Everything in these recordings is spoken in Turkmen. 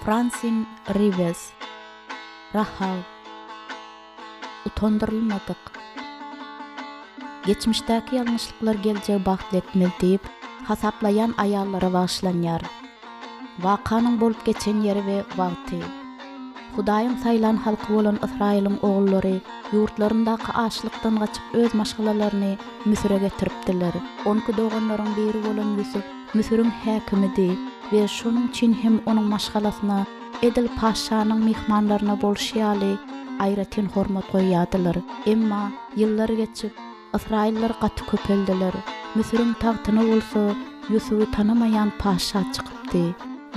Fransin Riwes. Rahaw. Utandyrylmadyk. Geçmişdäki ýalňyşlyklar geljegi bagtly etmez diýip hasaplaýan aýallara bagyşlanýar. Wakanyň bolup geçen ýeri we wagty. Hudaýyň saýlan halky bolan Ysraýylyň ogullary ýurtlaryndaky açlykdan gaçyp öz maşgalalaryny Müsüre getiripdiler. Onki doganlaryň biri bolan Ýusup Müsüriň häkimidi we şonuň üçin hem onuň maşgalasyna edil patyşanyň myhmanlaryna bolşy ýaly aýratyn hormat goýýardylar. Emma ýyllar geçip, ysraýyllar gaty köpeldiler. Müsüriň tagtyna bolsa Ýusuby tanamaýan patyşa çykypdy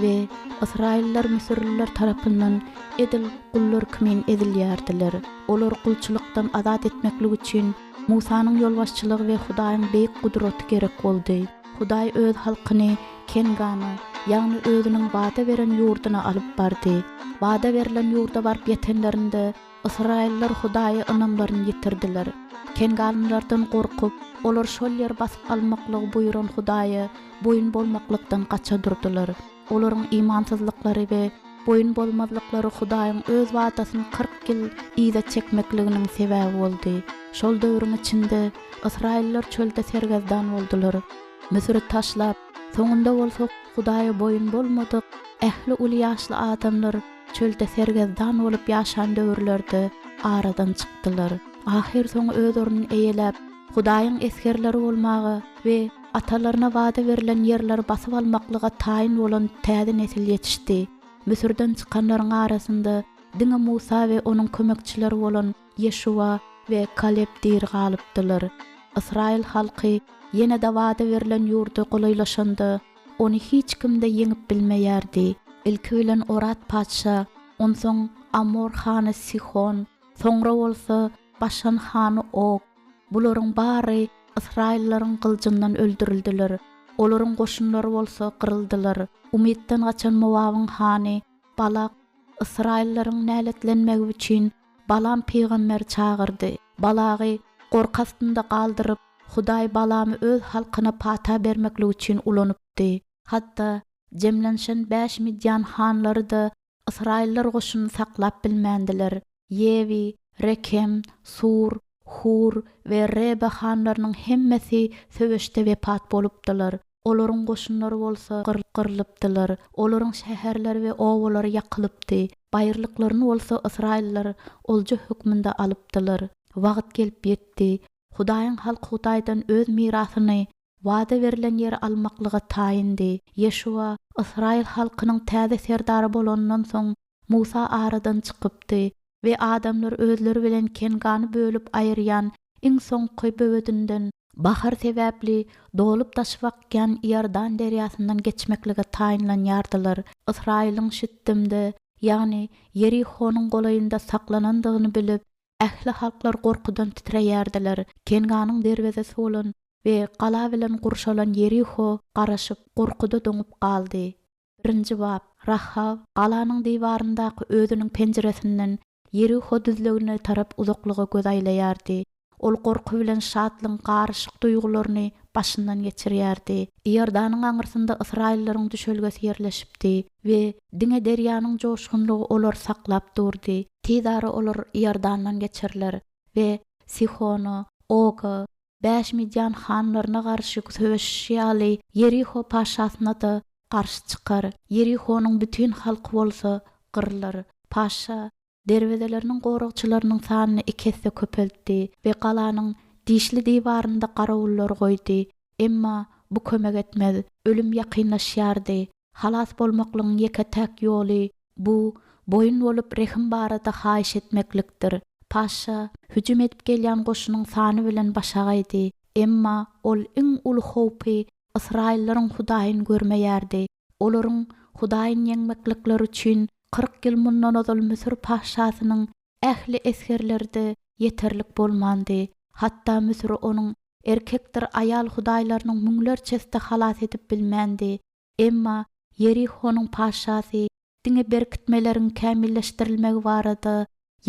we ysraýyllar müsürliler tarapyndan edil gullar kimin ezilýärdiler. Olary gulçulykdan azat etmeklik üçin Musanyň ýolbaşçylygy we Hudaýyň beýik gudraty gerek boldy. Hudaý Öz halkyny Kengana, ýagny Özüniň wada beren ýurduna alyp bardy. Wada berlen ýurda baryp ýetenlerinde, ysraýyllar Hudaýa ynamlaryny ýitirdiler. Kenganlylardan gorkup, olar şol ýeri basyp almaklygy buýran Hudaýa boýun bolmaklykdan gaça durdular. Olaryň imansyzlyklary we boýun bolmazlyklary Hudaýyň Öz wadasyny 40 ýyl yza çekmekliginiň sebäbi boldy. Şol döwrüň içinde ysraýyllar çölde sergezdan boldular. Müsüri taşlap, soňunda bolsa Hudaýa boýun bolmadyk ähli uly ýaşly adamlar çölde sergezdan bolup ýaşan döwürlerde aradan çykdylar. Ahyrsoňy öz ornuny eýeläp, Hudaýyň esgerleri bolmaga we Atalaryna wada berlen ýerleri basyp almaklyga taýyn bolan täze nesil ýetişdi. Müsürden çykanlaryň arasynda diňe Musa we onuň kömekçileri bolan Ýeşuwa we Kaleb diri galypdylar. Ysraýyl halky ýene-de wada berlen ýurda golaýlaşanda, ony hiç kim-de ýeňip bilmeýärdi. Ilki bilen Orat patyşa, onsoň Amor hany Sihon, soňra bolsa Başan hany Og, Bularyň bary ysraýyllaryň gylyjyndan öldürildiler, olaryň goşunlary bolsa gyryldylar. Umytdan gaçan Mowabyň hany Balak ysraýyllaryň näletlenmegi üçin Balam pygamberi çagyrdy. Balagy gorky astynda galdyryp, Hudaý Balamy öz halkyna pata bermeklik üçin ulanypdy. Hatda jemlenşen bäş midýan hanlary-da Ysraýyllar goşunyny saklap bilmändiler. Ýewi, Rekem, Sur, Hur we Reba hanlarynyň hemmesi söweşde wepat bolupdylar. Olaryň goşunlary bolsa gyrlypdylar. Olaryň şäherleri we obalary ýakylypdy. Baýyrlyklaryny bolsa ysraýyllar olja hökmünde alypdylar. Wagt gelip ýetdi. Hudaýyň halky Hudaýdan öz mirasyny Wada berlen ýeri almaklyga taýyndy. Ýeşuwa ysraýyl halkynyň täze serdary bolanyndan soň, Musa aradan çykypdy we adamlar özleri bilen Kengany bölüp aýyrýan iň soňky böwedinden, bahar sebäpli dolup-daşyp akýan Iordan derýasyndan geçmeklige taýynlanýardylar. Ysraýylyň Şittimde, ýagny Ýerihonyň golaýynda saklanandygyny bilip, Ähli halklar gorkudan titreýärdiler. Kenganyň derwezesi bolan we gala bilen gurşalan Ýeriho garaşyp, gorkuda doňup galdy. Birinji bap. Rahaw galanyň diwaryndaky özüniň penjiresinden Ýeriho düzlügine tarap uzaklyga göz aýlaýardy. Ol gorky bilen şatlygyň garyşyk duýgularyny başyndan geçirýärdi. Iordanyň aňyrsynda ysraýyllaryň düşelgesi ýerleşipdi we diňe derýanyň joşgunlygy olary saklap durdy. Tizara olar Iordandan geçerler we Sihona, Oga, bäş midýan hanlaryna garşy söweşişi ýaly Ýeriho patyşasyna-da garşy çykar. Ýerihonyň bütin halky bolsa gyrlar. Patyşa derwezeleriniň goragçylarynyň sanyny iki esse köpeltdi we galanyň dişli diwarynda garawullary goýdy. Emma bu kömek etmez. Ölüm ýakynlaşýardy. Halas bolmaklygyň ýeke-täk ýoly, bu, boýun bolup rehim barada haýyş etmeklikdir. Paşa hüjüm edip gelýän goşunyň sany bilen başagaýdy. Emma ol iň uly howpy ysraýyllaryň Hudaýyny görmeýärdi. Olaryň Hudaýyny ýeňmeklikleri üçin 40 ýyl mundan ozal Müsür patyşasynyň ähli esgerleri-de ýeterlik bolmandy. Hatda Müsüri onuň erkekdir aýal hudaýlarynyň müňlerçesi-de halas edip bilmändi. Emma Ýerihonyň patyşasy diňe berkitmeleriň kämilleşdirilmegi barada,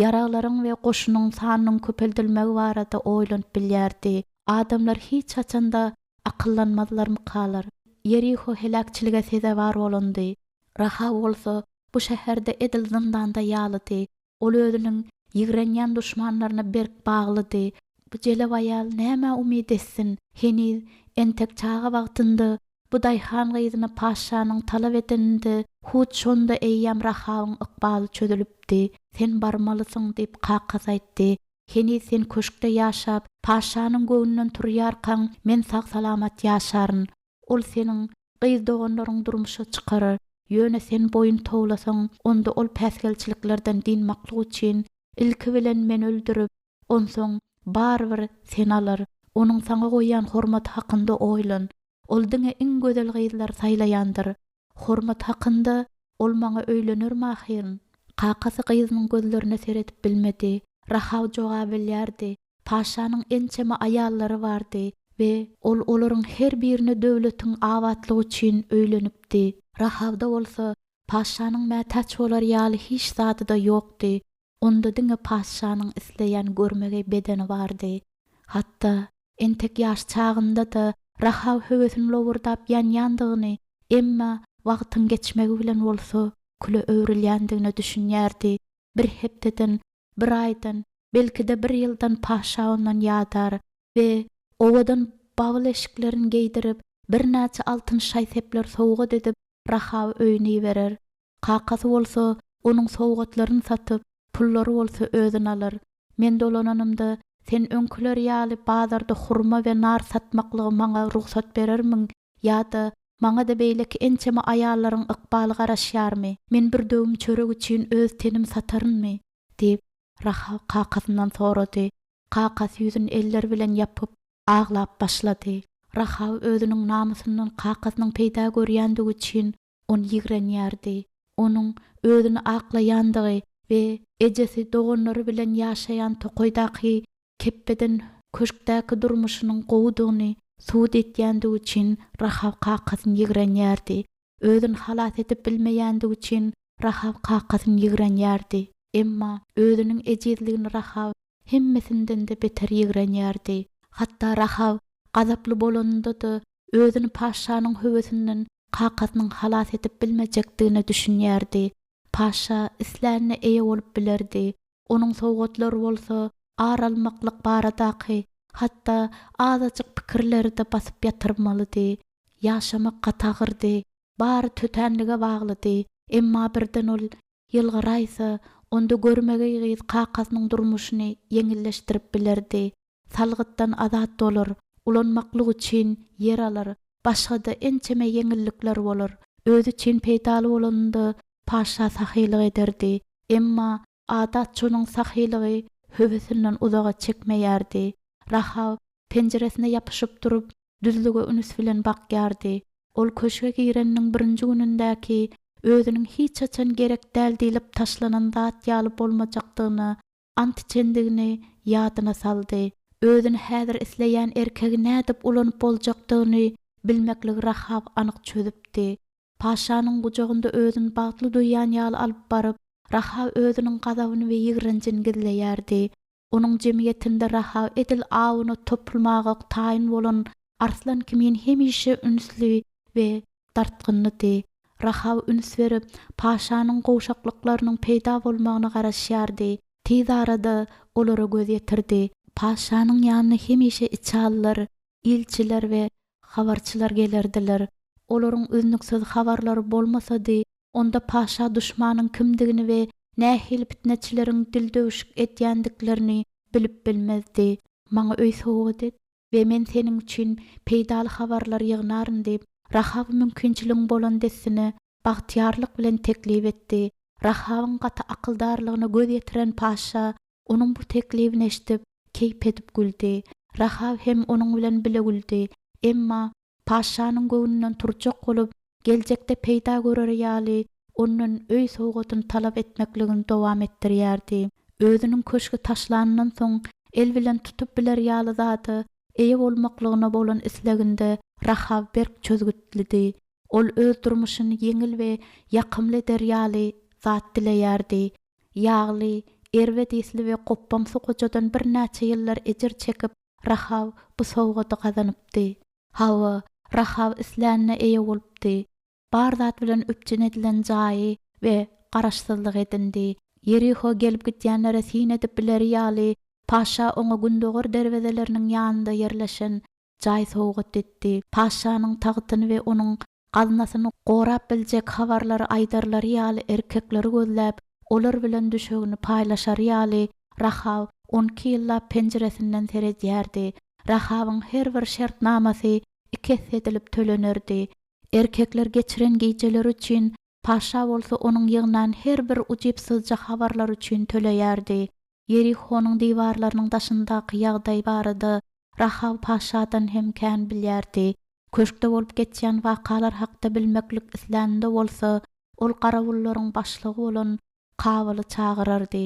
ýaraglaryň we goşunyň sanynyň köpeldilmegi barada oýlanyp bilýärdi. Adamlar hiç haçan-da akyllanmazlarmykalar? Ýeriho heläkçilige sezewar bolandy. Rahaw bolsa. bu şäherde edil zyndanda ýalydy. Ol özüniň ýigrenýän duşmanlaryna berk baglydy. Bu jelep aýal nämä umyt etsin? Heniz entek çaga wagtynda bu daýhan gyzyny patyşanyň talap edeninde, hut şonda eýýäm Rahawyň ykbaly çözülipdi. Sen barmalysyň diýip, kakasy aýtdy. Heniz sen köşkde ýaşap, patyşanyň göwnünden turýarkaň, men sag-salamat ýaşaryn. Ol seniň gyz doganlaryňy durmuşa çykarar. Ýöne sen boýun towlasaň, onda ol päsgelçiliklerden dynmaklyk üçin ilki bilen meni öldürip, onsoň, barybir, seni alar. Onuň saňa goýýan hormaty hakynda oýlan. Ol diňe iň gözel gyzlary saýlaýandyr. Hormat hakynda ol maňa öýlenermi ahyryn? Kakasy gyzynyň gözlerine seredip bilmedi. Rahaw jogaby bilýärdi. Paşanyň ençeme aýallary bardy we ol olaryň her birine döwletiň abatlygy üçin öýlenipdi. Rahawda bolsa paşanyň mätäç bolar ýaly hiç zady-da ýokdy. Onda diňe patyşanyň isleýän görmegeý bedeni bardy. Hatda, entek ýaş çagynda-da Rahaw höwesini lowurdap ýanýandygyny, emma wagtyň geçmegi bilen bolsa küle öwrülýändigine düşünýärdi. Bir hepdeden, bir aýdan, belki-de bir ýyldan patyşa ondan ýadar we owadan babyl eşiklerini geýdirip, birnäçe altyn şaý-sepler sowgat edip, Rahawy öýüne iberer. Kakasy bolsa onuň sowgatlaryny satyp, pullary bolsa özüne alar. Men dolananymda, sen öňküler ýaly bazarda hurma we nar satmaklygy maňa rugsat berermiň ýa-da maňa-da beýleki ençeme aýallaryň ykbaly garaşýarmy? Men bir döwüm çörek üçin öz tenimi satarynmy? diýip, Rahaw kakasyndan sorady. Kakasy ýüzüni elleri bilen ýapyp, aglap başlady. Rahaw özüniň namysyndan kakasynyň peýda görýändigi üçin ony ýigrenýärdi. Onuň özüni aklaýandygy we ejesi, doganlary bilen ýaşaýan tokaýdaky kepbeden köşkdäki durmuşynyň gowudygyny subut etýändigi üçin Rahaw kakasyny ýigrenýärdi. Özüni halas edip bilmeýändigi üçin Rahaw kakasyny ýigrenýärdi. Emma özüniň ejizligini Rahaw hemmesinden-de beter ýigrenýärdi. Hatda Rahaw gazaply bolanynda-da, özüni patyşanyň höwesinden kakasynyň halas edip bilmejekdigine düşünýärdi. Patyşa islänine eýe bolup bilerdi. Onuň sowgatlary bolsa ar almaklyk baradaky hatda azajyk pikirleri-de basyp ýatyrmalydy. Ýaşamak gaty agyrdy. Bary tötänlige baglydy. Emma birden ol ýylgyraýsa, onda görmegeý gyz kakasynyň durmuşyny ýeňilleşdirip bilerdi. Salgytdan azat bolar, ulanmaklyk üçin ýer alar, başga-da ençeme ýeňillikler bolar. Özi üçin peýdaly bolanynda patyşa sahylyk ederdi. Emma adatça onuň sahylygy höwesinden uzaga çekmeýärdi. Rahaw penjiresine ýapyşyp durup, düzlüge üns bilen bakýardy. Ol köşge gireniniň birinji günündäki özüniň hiç haçan gerek däl diýlip taşlanan zat ýaly bolmajakdygyna ant içendigini ýadyna saldy. Özüni häzir isleýän erkegi nädip ulanyp boljakdygyny bilmekligi Rahaw anyk çözüpdi. Paşanyň gujagynda özüni bagtly duýýan ýaly alyp baryp, Rahaw özüniň gazabyny we ýigrenjini gizleýärdi. Onuň jemgyýetinde Rahaw edil awuna topulmaga taýyn bolan arslan kimin hemişe ünsli we dartgynlydy. Rahaw üns berip, paşanyň gowşaklyklarynyň peýda bolmagyna garaşýardy. Tiz arada olara göz ýetirdi. Paşanyň ýanyna hemişe içalylar, ilçiler we habarçylar gelerdiler. Olaryň üznüksiz habarlary bolmasady, onda paşa duşmanyň kimdigini we nähili pitneçileriň dildöwşük edýändiklerini bilip bilmezdi. Maňa öý sowgat et we men seniň üçin peýdaly habarlar ýygnaryn diýip, Rahaw mümkinçiligiň bolan dessine bagtyýarlyk bilen teklip etdi. Rahawyň gaty akyldarlygyna göz ýetiren patyşa onuň bu teklibini eşidip, keýp edip güldi. Rahaw hem onuň bilen bile güldi. Emma patyşanyň göwnünden turjak bolup, geljekde peýda göreri ýaly, ondan öý sowgadyny talap etmekligini dowam etdirýärdi. Özüniň köşgi taşlanyndan soň el bilen tutup biler ýaly zada eýe bolmaklygyna bolan isleginde Rahaw berk çözgütlidi. Ol öz durmuşyny ýeňil we ýakymly eder ýaly zat dileýärdi. Ýagly, erbet ysly we gopbamsy gojadan birnäçe ýyllar ejir çekip, Rahaw bu sowgady gazanypdy. Hawa, Rahaw islänine eýe bolupdy. Bar zat bilen üpjün edilen jaýy we garaşsyzlyk edindi. Ýeriho gelip gidýänlere syn edip bileri ýaly, patyşa oňa gündogar derwezeleriniň ýanynda ýerleşen jaý sowgat etdi. Patyşanyň tagtyny we onuň gaznasyny gorap biljek habarlary aýdarlary ýaly erkekleri gözläp, olar bilen düşegini paýlaşary ýaly, Rahaw on iki ýyllap penjiresinden seredýärdi. Rahawyň her bir şertnamasy iki esse edilip tölenerdi. Erkekler geçiren gijeleri üçin, patyşa bolsa onuň ýygnan her bir ujypsyzja habarlary üçin töleýärdi. Ýerihonyň diwarlarynyň daşyndaky ýagdaý barada Rahaw patyşadan hem kän bilýärdi. Köşkde bolup geçýän wakalar hakda bilmeklik isläninde bolsa, ol garawullaryň başlygy bolan Kabyly çagyrardy.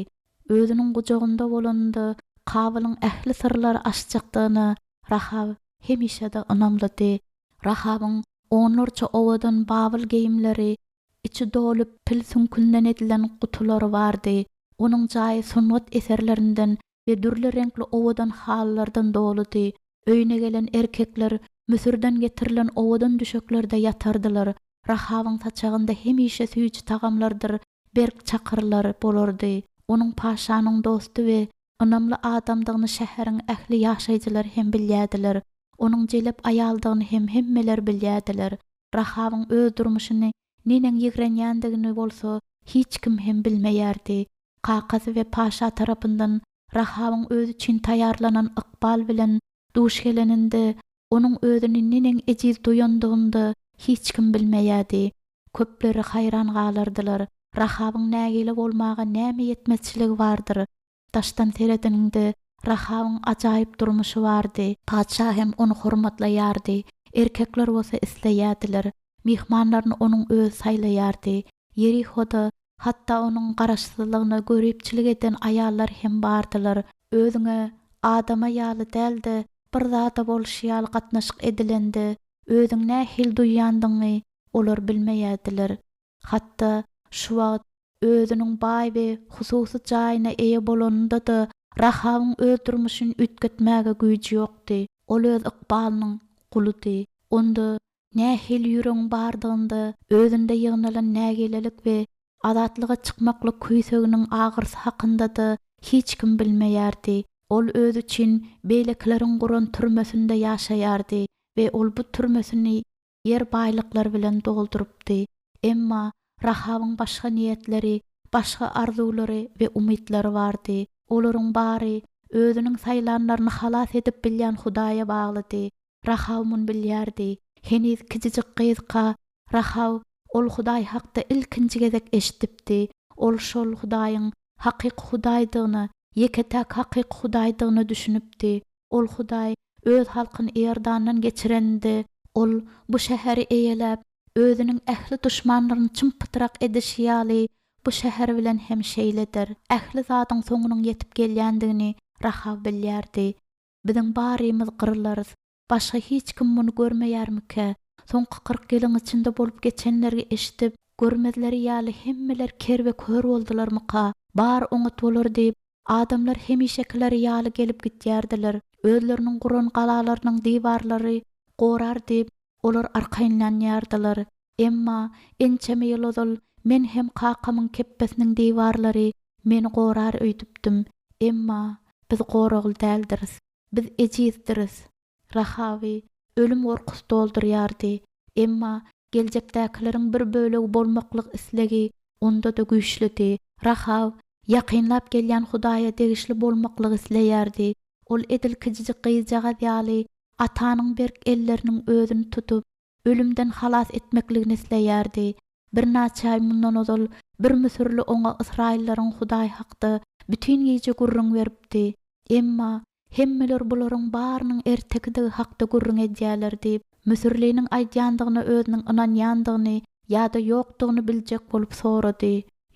Özüniň gujagynda bolanynda Kabylyň ähli syrlary açjakdygyna Rahaw hemişe-de ynamlydy. Rahawyň onlarça owadan babyl geýimleri, içi doly pil süňkünden edilen gutulary bardy. Onuň jaýy sungat eserlerinden we dürli reňkli owadan halylardan doludy. Öýüne gelen erkekler Müsürden getirilen owadan düşeklerde ýatardylar. Rahawyň saçagynda hemişe süýji tagamlardyr berk çakyrlar bolardy. Onuň paşanyň dosty we ynamly adamdygyny şäheriň ähli ýaşaýjylary hem bilýärdiler. Onuň jelep aýaldygyny hem hemmeler bilýärdiler. Rahawyň öz durmuşyny neneň ýigrenýändigini bolsa hiç kim hem bilmeýärdi. Kakasy we paşa tarapyndan Rahawyň özi üçin taýýarlanan ykbal bilen duş geleninde, onuň özüni neneň ejiz duýandygyny-da hiç kim bilmeýärdi. Köpleri haýran galardylar, Rahawyň nägile bolmaga näme ýetmezçiligi bardyr? Daşdan seredeniňde, Rahawyň ajaýyp durmuşy bardy. Patyşa hem ony hormatlaýardy, erkekler bolsa isleýärdiler. Myhmanlaryny onuň özi saýlaýardy. Ýerihoda hatda onuň garaşsyzlygyna göripçilik eden aýallar hem bardylar. Özüňe adama ýaly däl-de, bir zada bolşy ýaly gatnaşyk edilende, özüňi nähili duýýandygyňy olar bilmeýärdiler. Hatda şu wagt özüniň baý we hususy jaýyna eýe bolanynda-da Rahawyň öz durmuşyny üýtgetmäge güýji ýokdy. Ol öz ykbalynyň guludy. Onda nähili ýüregiň bardygynda özünde ýygnalan nägilelik we azatlyga çykmaklyk küýseginiň agyrysy hakynda-da hiç kim bilmeýärdi. Ol özi üçin beýlekileriň guran türmesinde ýaşaýardy we ol bu türmesini ýer baýlyklary bilen doldurypdy. Emma Rahawyň başga niýetleri, başga arzuwlary we umytlary bardy. Olaryň bary özüniň saýlanlaryny halas edip bilýän Hudaýa baglydy. Rahaw muny bilýärdi. Heniz kiçijik gyzka, Rahaw ol Hudaý hakda ilkinji gezek eşidipdi. Ol şol Hudaýyň hakyky Hudaýdygyna, ýeke-täk hakyky Hudaýdygyna düşünipdi. Ol Hudaý Öz halkyny Iordandan geçireninde, Ol bu şäheri eýeläp, Özüniň ähli duşmanlaryny çym-pytrak edişi ýaly, bu şäher bilen hem şeýledir. Ähli zadyň soňunyň ýetip gelýändigini Rahaw bilýärdi. Biziň barymyz gyrylarys. Başga hiç kim muny görmeýärmikä? Soňky 40 ýylyň içinde bolup geçenleri eşidip, görmezleri ýaly hemmeler ker we kör boldularmyka? Bary oňat bolar diýip, Adamlar hemişekileri ýaly gelip gitýärdiler. Özleriniň guran galalarynyň diwarlary gorar diýip, olar arkaýynlanýardylar. Emma ençeme ýyl ozal men hem kakamyň kepbesiniň diwarlary meni gorar öýdüpdim. Emma biz goragly däldiris. Biz ejizdiris. Rahawy ölüm gorkusy doldurýardy. Emma geljekdäkileriň bir bölegi bolmaklyk islegi onda-da güýçlüdi. Rahaw ýakynlap gelýän Hudaýa degişli bolmaklygy isleýärdi. Ol edil kiçijik gyzjagaz ýaly atanyň berk elleriniň özüni tutup, ölümden halas etmekligini isleýärdi. Birnäçe aý mundan ozal bir müsürli oňa ysraýyllaryň Hudaýy hakda bütin gije gürrüň beripdi. Emma hemmeler bularyň barynyň ertekidigi hakda gürrüň edýärler diýip, müsürliniň aýdýandygyna özüniň ynanýandygyny ýa-da ýokdugyny biljek bolup sorady.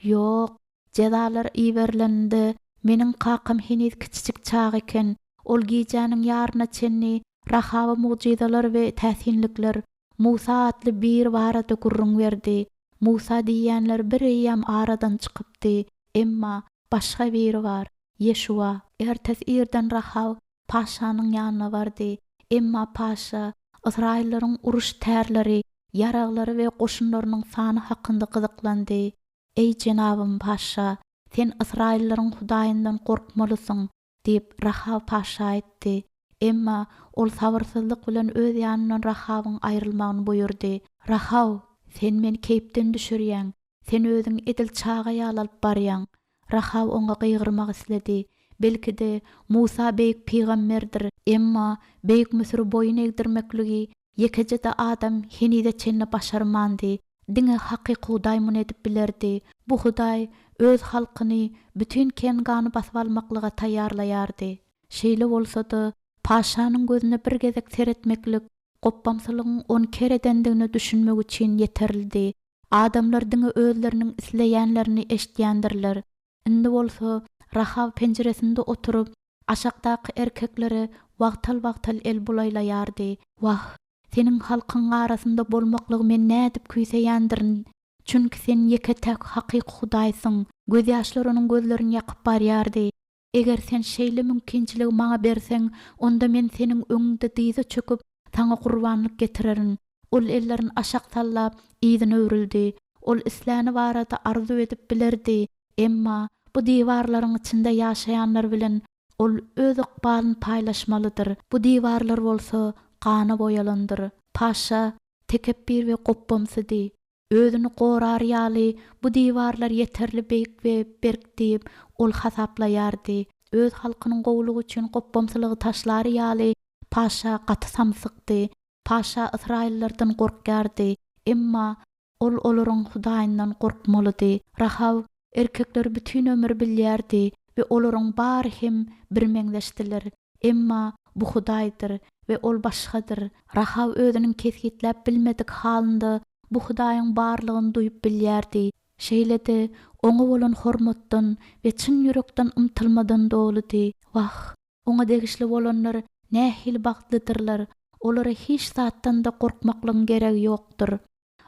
Ýok, jezalar iberileninde meniň kakam heniz kiçijik çaga eken. Ol gijäniň ýaryna çenli Rahaba mugjyzalar we täsinlikler, Musa atly biri barada gürrüň berdi. Musa diýýänler bir eýýäm aradan çykypdy. Emma başga biri bar, Ýeşuwa. Ertesi irden Rahaw patyşanyň ýanyna bardy. Emma patyşa ysraýyllaryň uruş tärleri, ýaraglary we goşunlarynyň sany hakynda gyzyklandy. Eý, jenabym patyşa, sen ysraýyllaryň Hudaýyndan gorkmalysyň, diýip, Rahaw patyşa aýtdy. Emma ol sabyrsyzlyk bilen öz ýanyndan Rahawyň aýrylmagyny buýurdy. Rahaw, sen meni keýpden düşürýäň. Sen özüňi edil çaga ýaly alyp barýaň. Rahaw oňa gygyrmak isledi. Belki-de, Musa beýik pygamberdir, emma beýik Müsüri boýun egdirmekligi ýekeje-de adam henize çenli başarmandy. Diňe hakyky Hudaý muny edip bilerdi. Bu Hudaý Öz halkyny bütin Kengany basyp almaklyga taýýarlaýardy. Şeýle bolsa-da, patyşanyň gözüne bir gezek seretmeklik gopbamsylygyň ony ker edendigine düşünmek üçin ýeterlidi. Adamlar diňe özleriniň isleýänlerini eşidýändirler. Indi bolsa Rahaw penjiresinde oturyp, aşakdaky erkeklere wagtal-wagtal el bulaýlaýardy. Wah, seniň halkyňyň arasynda bolmaklygy men nädip küýseýändirin! Çünki sen ýeke-täk hakyky Hudaýsyň. Gözýaşlar onuň gözlerini ýakyp barýardy. Eger sen şeýle mümkinçiligi maňa berseň, onda men seniň öňüňde dyza çöküp, saňa gurbanlyk getirerin. Ol ellerini aşak sallap, yzyna öwrüldi. Ol isläni barada arzuw edip bilerdi, emma bu diwarlaryň içinde ýaşaýanlar bilen ol öz ykbalyny paýlaşmalydyr. Bu diwarlar bolsa gana boýalandyr. Paşa tekepbir we gopbamsydy. Özüni gorar ýaly bu diwarlar ýeterli beýik we berk diýip, ol hasaplaýardy. Öz halkynyň gowulygy üçin gopbamsylygy taşlary ýaly, patyşa gaty samsykdy. Patyşa ysraýyllardan gorkýardy, emma ol olaryň Hudaýyndan gorkmalydy. Rahaw erkekleri bütin ömür bilýärdi we olaryň bary hem birmeňzeşdiler. Emma bu Hudaýdyr we Ol başgadyr. Rahaw özüniň kesgitläp bilmedik halynda bu Hudaýyň barlygyny duýup bilýärdi. Şeýle-de, Oňa bolan hormatdan we çyn ýürekden ymtylmadan doludy. Wah, Oňa degişli bolanlar nähili bagtlydyrlar! Olara hiç zatdan-da gorkmaklygyň geregi ýokdur.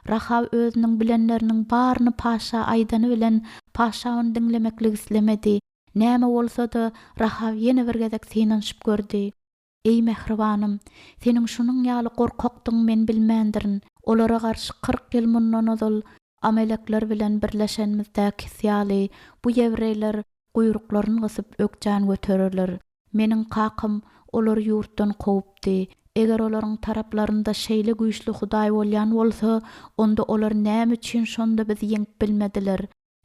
Rahaw özüniň bilenleriniň baryny patyşa aýdany bilen, patyşa ony diňlemekligi islemedi. Näme bolsa-da, Rahaw ýene bir gezek synanyşyp gördi. Eý, mähribanym, seniň şunuň ýaly gorkakdygyňy men bilmändirin. Olara garşy 40 ýyl mundan ozal amalekler bilen birleşenimizdäkisi ýaly, bu ýewreýler guýruklaryny gysyp ökjän götererler. Meniň kakam olary ýurtdan kowupdy. Eger olaryň taraplarynda şeýle güýçli Hudaý bolýan bolsa, onda olar näme üçin şonda bizi ýeňip bilmediler?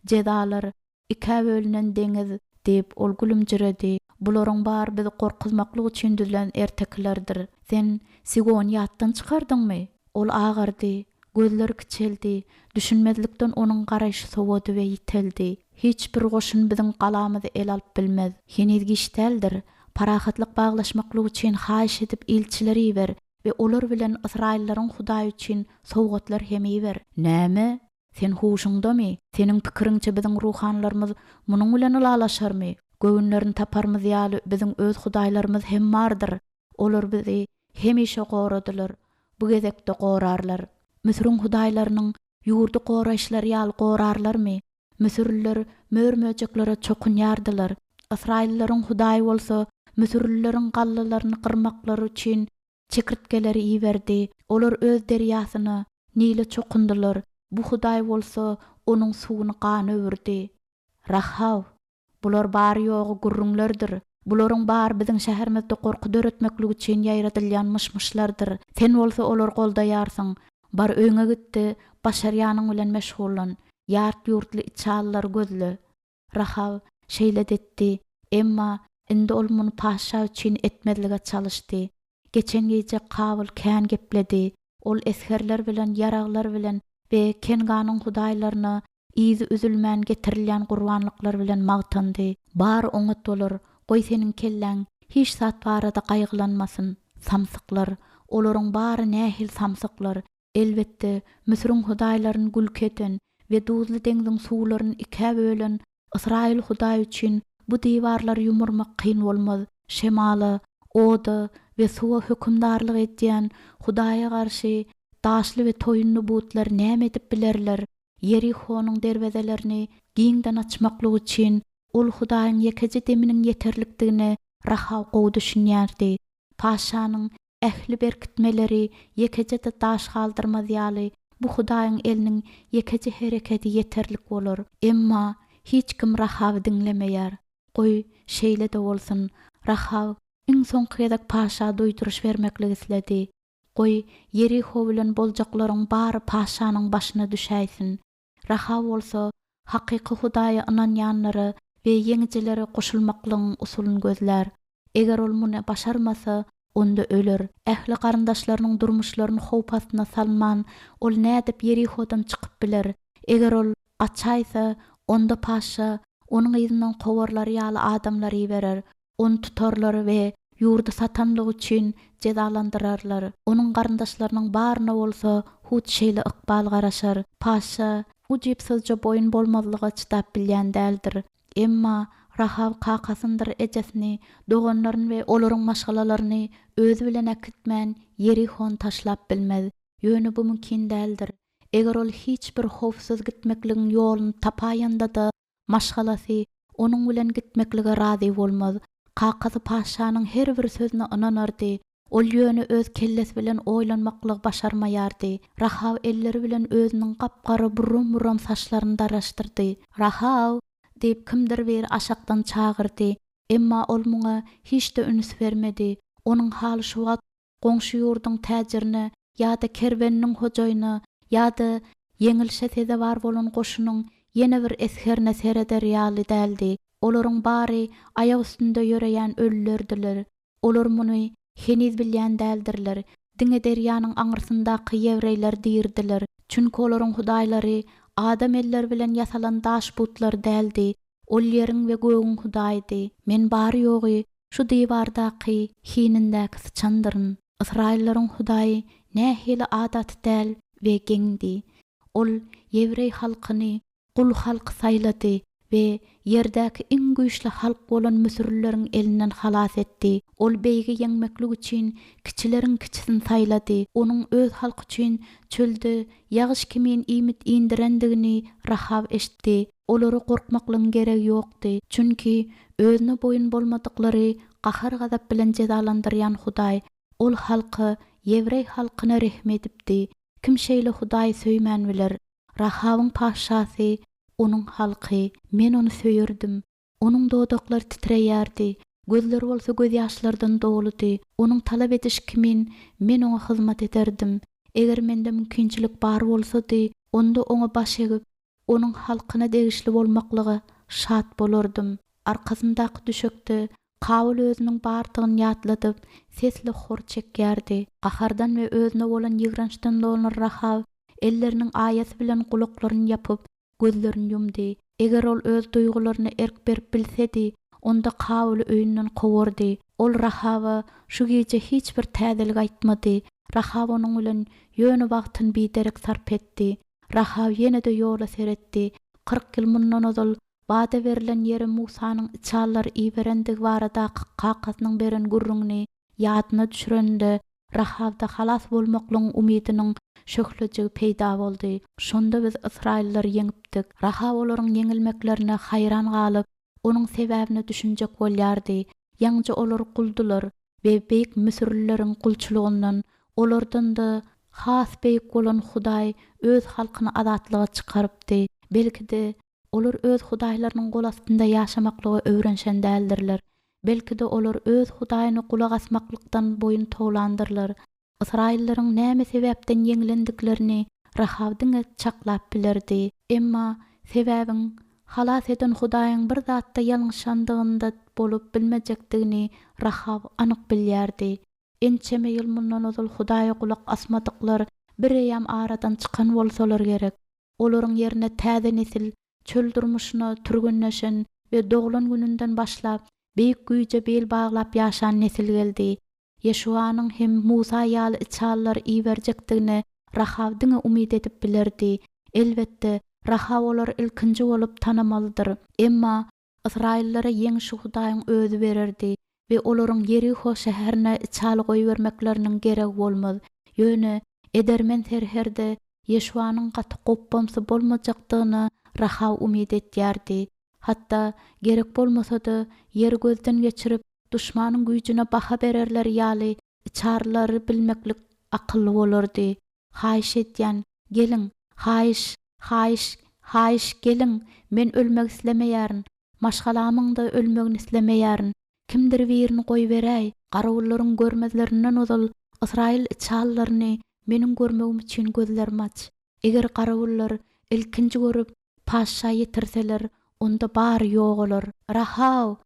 Jezalar, ikä bölünen deňiz, diýip, ol gülümjiredi. Bularyň bary bizi gorkuzmaklyk üçin düzlen ertekilerdir. Sen Sigony ýatdan çykardyňmy? Ol agardy, gözleri kiçeldi, düşünmezlikden onuň garaýşy sowady we ýiteldi. Hiç bir goşun biziň galamyzy ele alyp bilmez. Heniz giç däldir. Parahatlyk baglaşmaklyk üçin haýyş edip ilçiler iber we olar bilen ysraýyllaryň Hudaýy üçin sowgatlar hem iber. Näme? Sen huşuňdamy? Seniň pikiriňçe biziň ruhanylarymyz munuň bilen ylalaşarmy? Göwünlerini taparymyz ýaly biziň öz hudaýlarymyz hem bardyr. Olar bizi hemişe goradylar, bu gezek-de gorarlar. Müsüriň hudaýlarynyň ýurdy goraýyşlary ýaly gorarlarmy? Müsürliler mör-möjeklere çokunýardylar. Ysraýyllaryň Hudaýy bolsa müsürlileriň gallalaryny gyrmaklary üçin çekirtgeleri iberdi. Olar öz derýasyna, Nile çokundylar, bu Hudaý bolsa onuň suwuny gana öwürdi. Rahaw, Bular bary-ýogy gürrüňlerdir. Bularyň bary biziň şäherimizde gorky döretmeklik üçin ýaýradylýan myş-myşlardyr. Sen bolsa olary goldaýarsyň. Bar öýüňe git-de, başarýanyň bilen meşgullan. Ýat-ýurtly içalylary gözle. Rahaw şeýle-de etdi, emma indi ol muny patyşa üçin etmezlige çalyşdy. Geçen gije Kabyl kän gepledi. Ol esgerler bilen, ýaraglar bilen we Kenganyň hudaýlaryna yzy üzülmän getirilýän gurbanlyklar bilen magtandy. Bary oňat bolar, goý seniň kelläň hiç zat barada gaýgylanmasyn. Samsyklar! Olaryň bary nähili samsyklar! Elbetde, Müsüriň hudaýlaryny gülki eden we Duzly deňziň suwlaryny ikä bölen Ysraýyl Hudaýy üçin bu diwarlary ýumurmak kyn bolmaz. Şemala, oda we suwa hökümdarlyk edýän Hudaýa garşy daşly we toýunly butlar näme edip bilerler? Ýerihonyň derwezelerini giňden açmaklyk üçin ol Hudaýyň ýekeje deminiň ýeterlikdigine Rahaw gowy düşünýärdi. Patyşanyň ähli berkitmeleri ýekeje-de daş galdyrmaz ýaly. Bu Hudaýyň eliniň ýekeje herekedi ýeterlik bolar. Emma hiç kim Rahaby diňlemeýär. Goý, şeýle-de bolsun. Rahaw iň soňky gezek paşa duýduryş bermeklik isledi. Goý, Ýeriho bilen boljaklaryň bary paşanyň başyna düşäýsin. Rahaw bolsa, hakyky Hudaýa ynanýanlara we ýeňijilere goşulmaklygyň usulyny gözlär. Eger ol muny başarmasa, onda öler. Ähli garyndaşlarynyň durmuşlaryny howp astyna salman, ol nädip Ýerihodan çykyp biler? Eger ol gaçaýsa, onda patyşa onuň yzyndan kowarlary ýaly adamlar iberer. Ony tutarlar we ýurdy satanlygy üçin jezalandyrarlar. Onuň garyndaşlarynyň baryna bolsa hut şeýle ykbal garaşar. Patyşa ujypsyzja boýun bolmazlyga çydap bilýän däldir. Emma Rahaw kakasyndyr ejesini, doganlaryny we olaryň maşgalalaryny özi bilen äkitmän Ýerihony taşlap bilmez. Ýöne bu mümkin däldir. Eger ol hiç bir howpsuz gitmekligiň ýoluny tapaýanda-da, maşgalasy onuň bilen gitmeklige razy bolmaz. Kakasy patyşanyň her bir sözüne ynanardy. Ol ýöne öz kellesi bilen oýlanmaklygy başarmaýardy. Rahaw elleri bilen özüniň gap-gara buram-buram saçlaryny daraşdyrdy. Rahaw! diýip, kimdir biri aşakdan çagyrdy. Emma ol muňa hiç-de üns bermedi. Onuň haly şu wagt goňşy ýurduň täjirine ýa-da kerweniniň hojaýyna ýa-da ýeňilişe sezewar bolan goşunyň ýene bir esgerine sereder ýaly däldi. Olaryň bary aýak üstünde ýöreýän ölülerdiler. Olar muny heniz bilýän däldirler. Diňe derýanyň aňyrsyndaky ýewreýler diridiler. Çünki olaryň hudaýlary adam elleri bilen ýasalan daş butlar däldi. Ol ýeriň we gögüň Hudaýydy. Men bary-ýogy şu diwardaky hinindäki syçandyryn. Ysraýyllaryň Hudaýy nähili adaty däl we geňdi! Ol ýewreý halkyny gul halk saýlady we ýerdäki iň güýçli halk bolan müsürlileriň elinden halas etdi. Ol beýigi ýeňmeklik üçin kiçileriň kiçisini saýlady. Onuň öz halky üçin çölde ýagyş kimin iýmit indirendigini Rahaw eşitdi. Olara gorkmaklygyň geregi ýokdy, çünki özüne boýun bolmadyklary gahar-gazap bilen jezalandyrýan Hudaý ol halka, ýewreý halkyna rehim edipdi. Kim şeýle Hudaýy söýmän biler? Rahawyň patyşasy, onuň halky. Men ony söýerdim. Onuň dodaklary titreýärdi, gözleri bolsa gözýaşlardan doludy. Onuň talap edişi kimin, men oňa hyzmat ederdim. Eger mende mümkinçilik bar bolsady, onda oňa baş egip, onuň halkyna degişli bolmaklyga şat bolardym. Arkasyndaky düşekde Kabyl özüniň bardygyny ýatladyp, sesli hor çekýärdi. Gahardan we özüne bolan ýigrençden dolan Rahaw elleriniň aýasy bilen gulaklaryny ýapyp, gözlerini ýumdy. Eger ol öz duýgularyna erk berip bilsedi, onda Kabyly öýünden kowardy. Ol Rahawa şu gije hiç bir täzelik aýtmady. Rahaw onuň bilen ýöne wagtyny biderek sarp etdi. Rahaw ýene-de ýola seretdi. 40 ýyl mundan ozal Wada berlen ýere Musanyň içalylary iberendigi baradaky kakasynyň beren gürrüňini ýadyna düşüreninde, Rahawda halas bolmaklygyň umydynyň şöhlejigi peýda boldy. Şonda biz ysraýyllary ýeňipdik. Rahaw olaryň ýeňilmeklerine haýran galyp, onuň sebäbine düşünjek bolýardy. Ýaňyja olar guldular we beýik müsürlileriň gulçulygyndan, olardan-da has beýik bolan Hudaý öz halkyny azatlyga çykarypdy. Belki-de, Olar öz hudaýlarynyň gol astynda ýaşamaklyga öwrenşen däldirler. Belki-de, olar öz Hudaýyna gulak asmaklykdan boýun towlandyrlar. Ysraýyllaryň näme sebäpden ýeňlendiklerini Rahaw diňe çaklap bilerdi. Emma sebäbiň halas eden Hudaýyň bir zatda ýalňyşandygynda bolup bilmejekdigini Rahaw anyk bilýärdi. Ençeme ýyl mundan ozal Hudaýa gulak asmadyklar bireýýäm aradan çykan bolsalar gerek. Olaryň ýerine täze nesil, çöl durmuşyna türgenleşen we doglan gününden başlap, beýik güýje bil baglap ýaşan nesil geldi. Ýeşuwanyň hem Musa ýaly içalylary iberjekdigine Rahaw diňe umyt edip bilerdi. Elbetde, Rahaw olary ilkinji bolup tanamalydyr. Emma Ysraýyllara ýeňşi Hudaýyň Özi bererdi we olaryň Ýeriho şäherine içaly goýbermekleriniň geregi bolmaz. Ýöne edermen serherde Ýeşuanyň gaty gopbamsy bolmajakdygyna Rahaw umyt etýärdi. Hatda, gerek bolmasa-da, ýeri gözden geçirip, duşmanyň güýjüne baha bererleri ýaly içarylary bilmeklik akylly bolardy. Haýyş edýän, Geliň, haýyş, haýyş, haýyş, geliň, men ölmek islemeýärin, maşgalamyň-da ölmegini islemeýärin. Kimdir birini goýberäý, garawullaryň görmezlerinden ozal ysraýyl içalylaryny meniň görmegim üçin gözlerimi aç. Eger garawullar ilkinji görüp, patyşa ýetirseler, onda bary ýogalar. Rahaw!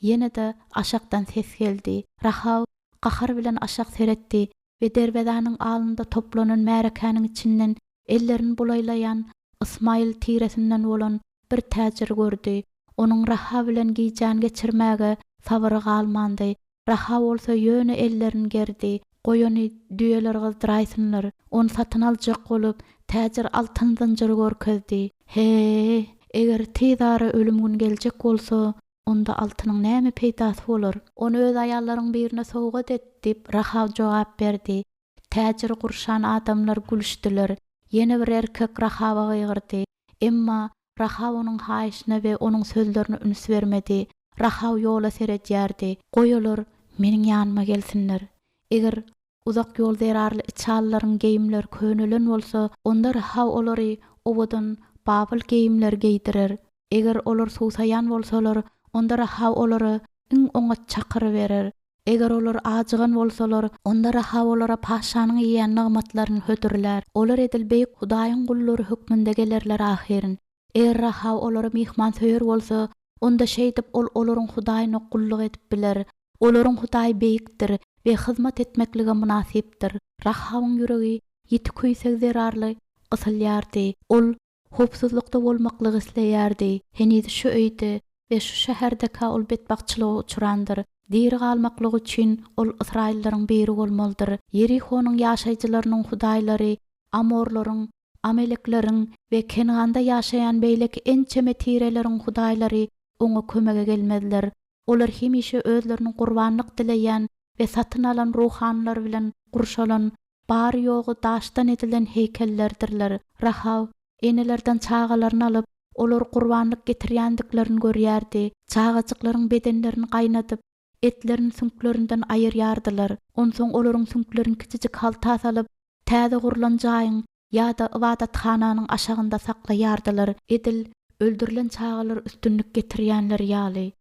Ýene-de aşakdan ses geldi. Rahaw gahar bilen aşak seretdi we derwezäniň alnynda toplanan märekäniň içinden ellerini bulaýlaýan ysmaýyl tiresinden bolan bir täjiri gördi. Onuň Rahaw bilen gijäni geçirmäge sabyry galmandy. Rahaw bolsa ýöne ellerini gerdi. Goý ony düýeler gyzdyraýsynlar. Ony satyn aljak bolup, täjir altyn zynjyry görkezdi. He-e, eger tizara ölüm gün geljek bolsa, onda altynyň näme peýdasy bolar? Ony öz aýallaryň birine sowgat et, diýip, Rahaw jogap berdi. Täjiri gurşan adamlar gülüşdiler. Ýene bir erkek Rahawa gygyrdy. Emma Rahaw onuň haýyşyna we onuň sözlerine üns bermedi. Rahaw ýola seredýärdi. Goý olar meniň ýanyma gelsinler. Eger uzak ýol zerarly içalylaryň geýimleri könelen bolsa, onda Rahaw olary owadan babyl geýimleri geýdirer. Eger olar suwsaýan bolsalar, onda Rahaw olara iň oňat çakyry berer. Eger olar ajygan bolsalar, onda Rahaw olara patyşanyň iýýän nygmatlaryny hödürlär. Olar edil beýik Hudaýyň gullary hökmünde gelerler ahyryn. Eger Rahaw olara myhmansöýer bolsa, onda şeýdip ol olaryň Hudaýyna gulluk edip biler. Olaryň Hudaýy beýikdir we hyzmat etmeklige mynasypdyr. Rahawyň ýüregi ýiti küýseg zerarly gysylýardy. Ol howpsuzlykda bolmaklygy isleýärdi. Heniz şu öýde we şu şäherdekä ol betbagtçylyga uçrandyr. Diri galmaklygy üçin ol ysraýyllaryň biri bolmalydyr. Ýerihonyň ýaşaýjylarynyň hudaýlary amorlaryň, amelekleriň we Kenganda ýaşaýan beýleki ençeme tireleriň hudaýlary oňa kömege gelmezler. Olar hemişe özlerini gurbanlyk dileýän we satyn alan ruhanylary bilen gurşalan bary-ýogy daşdan edilen heýkellerdirler. Rahaw enelerden çagalaryny alyp, olary gurbanlyk getirýändiklerini görýärdi. Çagajyklaryň bedenlerini gaýnadyp, etlerini süňklerinden aýyrýardylar. Onsoň olaryň süňklerini kiçijik halta salyp, täze gurlan jaýyň ýa-da ybadathananyň aşagynda saklaýardylar, edil öldürilen çagalar üstünlik getirýänler ýaly.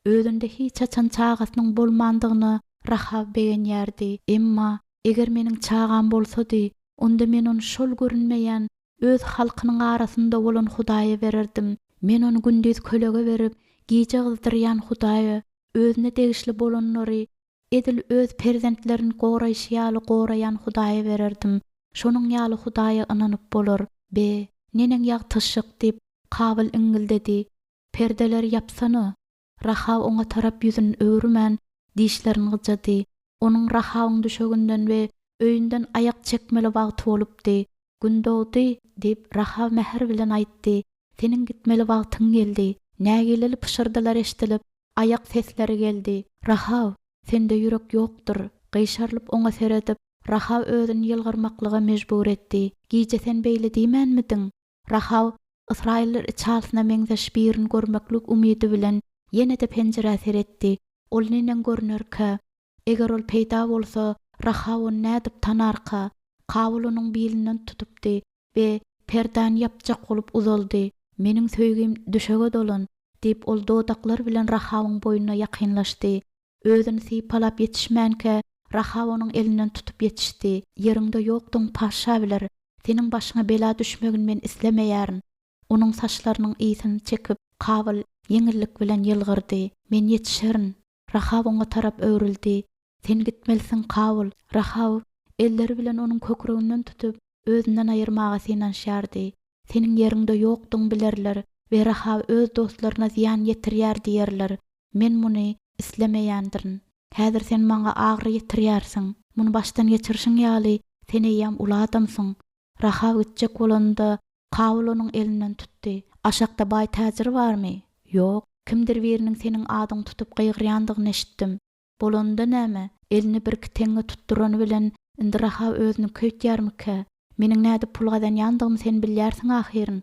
Özünde hiç haçan çagasynyň bolmandygyna Rahaw begenýärdi. Emma, eger meniň çagam bolsady, onda men ony şol görünmeýän, öz halkynyň arasynda bolan Hudaýa bererdim. Men ony gündiz kölege berip, gije gyzdyrýan Hudaýa, özüne degişli bolanlary edil öz perzentlerini goraýşy ýaly goraýan Hudaýa bererdim. Şonuň ýaly Hudaýa ynanyp bolar. Be, neneň ýagty yşyk! diýip, Kabyl iňňildedi. Perdeleri ýapsana! Rahaw oňa tarap ýüzüni öwürmän, dişlerini gyjady. Onuň Rahawyň düşeginden we öýünden aýak çekmeli wagty bolupdy. Gün dogdy, diýip, Rahaw mähir bilen aýtdy. Seniň gitmeli wagtyň geldi. Nägileli pyşyrdylar eşidilip, aýak sesleri geldi. Rahaw, sende ýürek ýokdur. Gyşarylyp oňa seredip, Rahaw özüni ýylgyrmaklyga mejbur etdi. Gije sen beýle diýmänmidiň? Rahaw ysraýyllar içalysyna meňzeş birini görmeklik umydy bilen ýene-de penjirä seretdi. Ol neneň görünerkä? Eger ol peýda bolsa, Rahaw ony nädip tanarka? Kabyl onuň bilinden tutupdy we perdäni ýapjak bolup uzaldy. Meniň söýgim düşege dolan, diýip, ol dodaklary bilen Rahawyň boýnuna ýakynlaşdy. Özüni sypalap ýetişmänkä, Rahaw onuň elinden tutup ýetişdi. Ýeriňde ýokdugyň patyşa biler. Seniň başyňa bela düşmegini men islemeýärin. Onuň saçlarynyň ysyny çekip, Kabyl ýeňillik bilen ýylgyrdy. Men ýetişerin. Rahaw oňa tarap öwrüldi. Sen gitmelisiň, Kabyl. Rahaw elleri bilen onuň kökreginden tutup, özünden aýyrmaga synanyşýardy. Seniň ýeriňde ýokdugyňy bilerler we Rahaw öz dostlaryna zyýan ýetirýär diýerler. Men muny islemeýändirin. Häzir sen maňa agyry ýetirýärsiň. Muny başdan geçirişiň ýaly, sen eýýäm uly adamsyň. Rahaw gitjek bolanda, Kabyl onuň elinden tutdy. Aşakda baý täjir barmy? Ýok. Kimdir biriniň seniň adyňy tutup gygyrýandygyny eşitdim. Bolanda näme? Elini birki teňňe tutdurany bilen indi Rahaw özüni köýtýärmikä? Meniň nädip pul gazanýandygymy sen bilýärsiň ahyryn.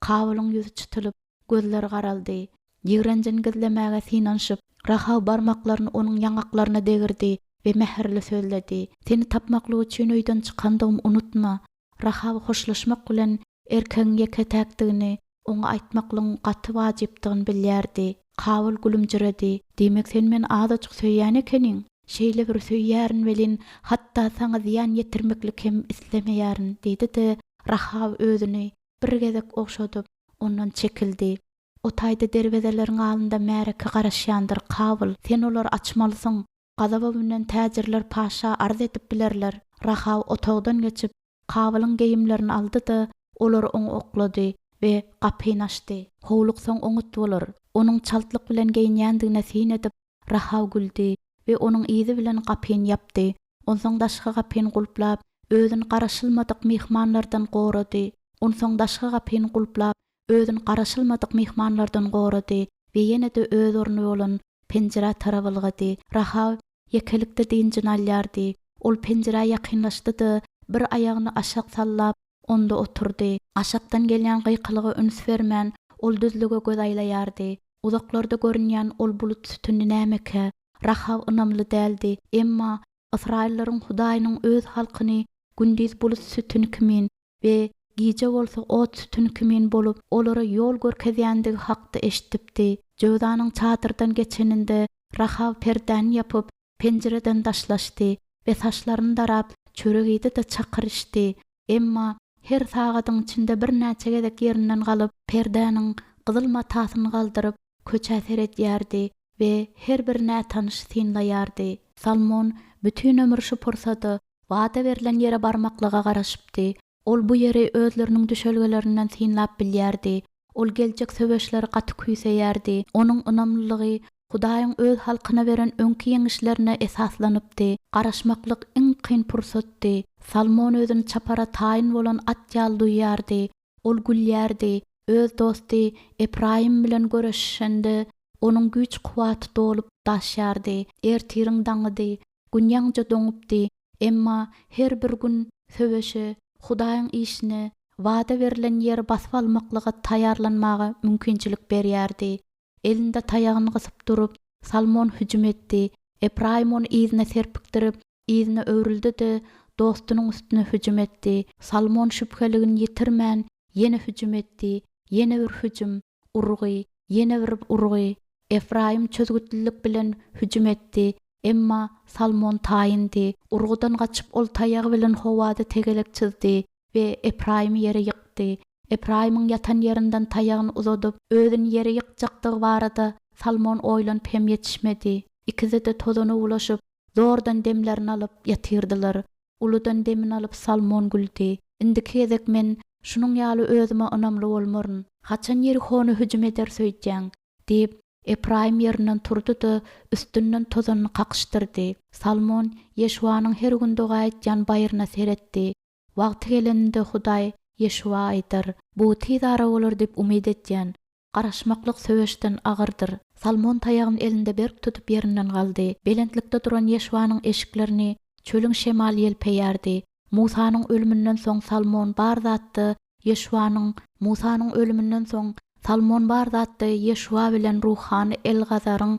Kabylyň ýüzi çytylyp, gözleri garaldy. Ýigrenjini gizlemäge synanyşyp, Rahaw barmaklaryny onuň ýaňaklaryna degirdi we mähirli sözledi, Seni tapmaklyk üçin öýden çykandygymy unutma. Rahaw hoşlaşmak bilen erkegiň ýeke-täkdigini oňa aýtmaklygyň gaty wajypdygyny bilýärdi. Kabyl gülümjiredi. Diýmek, sen meni azajyk söýýän ekeniň? Şeýle bir söýýärin welin, hatda saňa zyýan ýetirmeklik hem islemeýärin, diýdi-de, Rahaw özüni bir gezek ogşadyp, ondan çekildi. O taýda derwezeleriň alynda märeke garaşýandyr, Kabyl, sen olary açmalysyň. Gazaba münen täjirler paşa arz edip bilerler. Rahaw otagdan geçip, Kabylyň geýimlerini aldy-da, olary oňa oklady we gapyny açdy. Howluksaň oňat bolar. Onuň çaltlyk bilen geýinýändigine syn edip, Rahaw güldi we onuň yzy bilen gapyny ýapdy. Onsoň daşky gapyny gulplap, özüni garaşylmadyk myhmanlardan gorady. Onsoň daşky gapyny gulplap, özüni garaşylmadyk myhmanlardan gorady we ýene-de öz orny bolan penjirä tarap ylgady. Rahaw ýekelikde dynjyny alýardy. Ol penjirä ýakynlaşdy-da, bir aýagyny aşak sallap, onda oturdy. Aşakdan gelýän gykylyga üns bermän, ol düzlüge göz aýlaýardy. Uzaklarda görünýän ol bulut sütüni nämekä? Rahaw ynamly däldi. Emma ysraýyllaryň Hudaýynyň öz halkyny gündiz bulut sütüni kimin we gije bolsa ot sütüni kimin bolup, olara ýol görkezýändigi hakda eşidipdi. Jöwzanyň çadyrdan geçeninde, Rahaw perdäni ýapyp, penjireden daşlaşdy we saçlaryny darap, çörek iýdi-de çakyr içdi. Emma her sagadyň içinde birnäçe gezek ýerinden galyp, perdäniň gyzyl matasyny galdyryp, köçä seredýärdi we her bir nätanyşy synlaýardy. Salmon bütin ömür şu pursada, wada berlen ýere barmaklyga garaşypdy. Ol bu ýeri özleriniň düşelgelerinden synlap bilýärdi. Ol geljek söweşleri gaty küýseýärdi. Onuň ynamlylygy Hudaýyň öz halkyna beren öňki ýeňişlerine esaslanypdy. Garaşmaklyk iň kyn pursatdy. Salmon özüni çapara taýyn bolan at ýaly duýýardy. Ol gülýärdi. Öz dosty Epraýym bilen göreşişende, onuň güýç-kuwwaty dolup daşýardy. Ertiriň daňydy. Gün ýaňyja doňupdy. Emma her bir gün söweşe, Hudaýyň işine, wada berlen ýeri basyp almaklyga taýýarlanmaga mümkinçilik berýärdi. Elinde taýagyny gysyp durup, Salmon hüjüm etdi. Epraýym ony yzyna serpikdirip, yzyna öwrüldi-de, dostunyň üstüne hüjüm etdi. Salmon şübheligini ýitirmän, ýene hüjüm etdi. Ýene bir hüjüm, urgy, ýene bir urgy. Efraýym çözgütlilik bilen hüjüm etdi. Emma Salmon taýyndy. Urgudan gaçyp, ol taýagy bilen howada tegelek çyzdy we Epraýymy ýere ýykdy. Epraýymyň ýatan ýerinden taýagyny uzadyp, özüni ýere ýykjakdygy barada Salmon oýlanyp hem ýetişmedi. Ikisi-de tozana bulaşyp, zordan demlerini alyp ýatyrdylar. Uludan demini alyp Salmon güldi. Indiki gezek men şunuň ýaly özüme ynamly bolmaryn. Haçan Ýerihona hüjüm ederis öýdýäň? diýip, Epraýym ýerinden turdy-da, üstünden tozanyny kakyşdyrdy. Salmon Ýeşuwanyň her gün doga etýän baýryna seretdi. Wagty geleninde Hudaý Ýeşuwa aýdar, Bu tiz ara bolar diýip umyt etýän. Garaşmaklyk söweşden agyrdyr. Salmon taýagyny elinde berk tutup ýerinden galdy. Belentlikde duran Ýeşuwanyň eşiklerini çölüň şemaly ýelpeýärdi. Musanyň ölüminden soň Salmon bar zatda Ýeşuwanyň Musanyň ölüminden soň Salmon bar zatda Ýeşuwa bilen ruhany Elgazaryň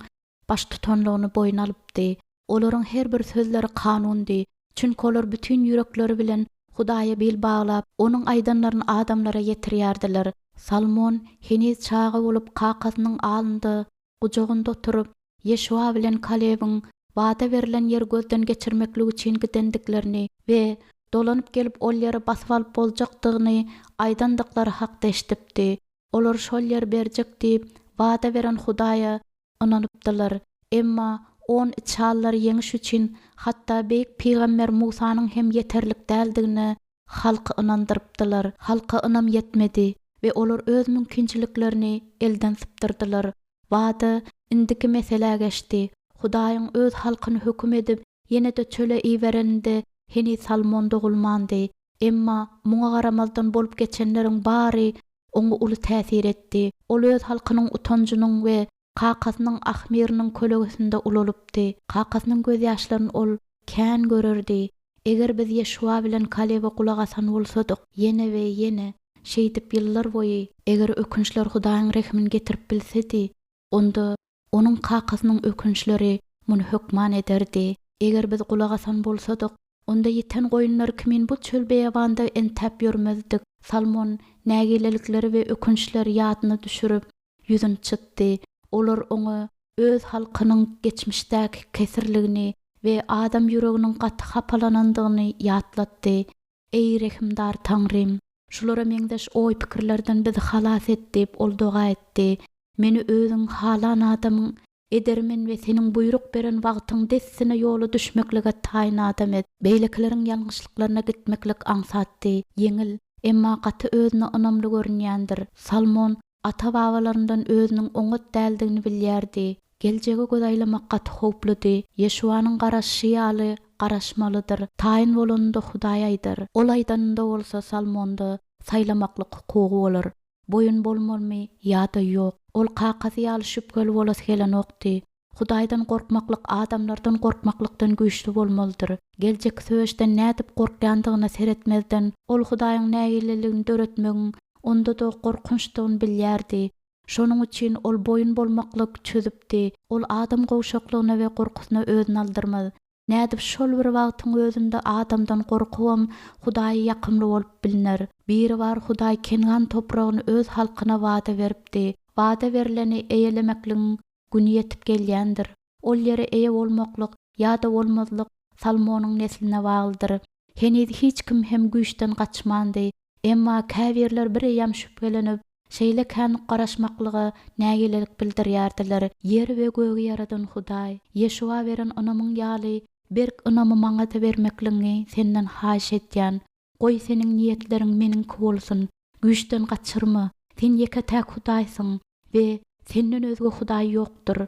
baştutanlygyny boýun alypdy. Olaryň her bir sözleri kanundy, çünki olar bütin ýürekleri bilen Hudaýa bil baglap, Onuň aýdanlaryny adamlara ýetirýärdiler. Salmon heniz çaga bolup kakasynyň alnynda gujagynda oturyp, Ýeşuwa bilen Kalebiň wada berlen ýeri gözden geçirmeklik üçin gidendiklerini we dolanyp gelip ol ýeri basyp alyp boljakdygyny aýdandyklary hakda eşidipdi. Olar şol ýeri berjek diýip, wada beren Hudaýa ynanypdylar. Emma on içalylar ýeňiş üçin hatda beýik pygamber Musanyň hem ýeterlik däldigine halky ynandyrypdylar. Halka ynam ýetmedi we olar öz mümkinçiliklerini elden sypdyrdylar. Wada indiki meselä geçdi. Hudaýyň öz halkyny höküm edip, ýene-de çöle ibereninde heniz Salmon dogulmandy. Emma muňa garamazdan bolup geçenleriň bary oňa uly täsir etdi. Ol öz halkynyň utanjynyň we kakasynyň ahmyrynyň kölegesinde ulalypdy. Kakasynyň gözýaşlaryny ol kän görerdi. Eger biz Ýeşuwa bilen Kalebe gulak asan bolsadyk, ýene we ýene, şeýdip ýyllar boýy, eger ökünçler Hudaýyň rehimini getirip bilsedi, onda onuň kakasynyň ökünçleri muny hökman ederdi. Eger biz gulak asan bolsadyk, Onda ýiten goýunlar kimin bu çöl-beýewanda entäp ýörmezdik. Salmon nägilelikleri we ökünçleri ýadyna düşürip, ýüzüni çytdy. Olar oňa öz halkynyň geçmişdäki kesirligini we adam ýüreginiň gaty hapalanandygyny ýatlatdy. Eý, rehimdar Taňrym! Şulara meňzeş oý-pikirlerden bizi halas et diýip, ol doga etdi. Meni Özüň halan adamyň edermen we Seniň buýruk beren wagtyň dessine ýola düşmeklige taýyn adam et. Beýlekileriň ýalňyşlyklaryna gitmeklik aňsatdy, ýeňil, emma gaty özüne ynamly görünýändir. Salmon ata-babalaryndan özüniň oňat däldigini bilýärdi. Geljege göz aýlamak gaty howpludy. Ýeşuwanyň garaşyşy ýaly garaşmalydyr. Taýyn bolanynda Hudaý aýdar. Ol aýdanynda bolsa Salmonda saýlamaklyk hukugy bolar. Boýun bolmalymy ýa-da ýok? Ol kakasy ýaly şübheli bolasy gelenokdy. Hudaýdan gorkmaklyk adamlardan gorkmaklykdan güýçli bolmalydyr. Geljekki söweşden nädip gorkýandygyna seretmezden, ol Hudaýyň nägileligini döretmegiň onda-da gorkunçdygyny bilýärdi. Şonuň üçin ol boýun bolmaklyk çözüpdi. Ol adam gowşaklygyna we gorkusyna özüni aldyrmaz. Nädip şol bir wagtyň özünde adamdan gorkubam Hudaýa ýakymly bolup bilner? Biribar Hudaý Kengan topragyny öz halkyna wada beripdi. Wada berleni eýelemekligiň güni ýetip gelýändir. Ol ýere eýe bolmaklyk ýa-da bolmazlyk Salmonyň nesline baglydyr. Heniz hiç kim hem güýçden gaçmandy. Emma käbirler bireýýäm şübhelenip, şeýle kän garaşmaklyga nägilelik bildirýärdiler. Ýeri we gögi ýaradan Hudaý, Ýeşuwa beren ynamyň ýaly berk ynamy maňa-da bermekligiňi Senden haýyş edýän. Goý, Seniň niýetleriň meniňki bolsun. Güýçden gaçyrma. Sen ýeke-täk Hudaýsyň we Senden özge Hudaý ýokdur.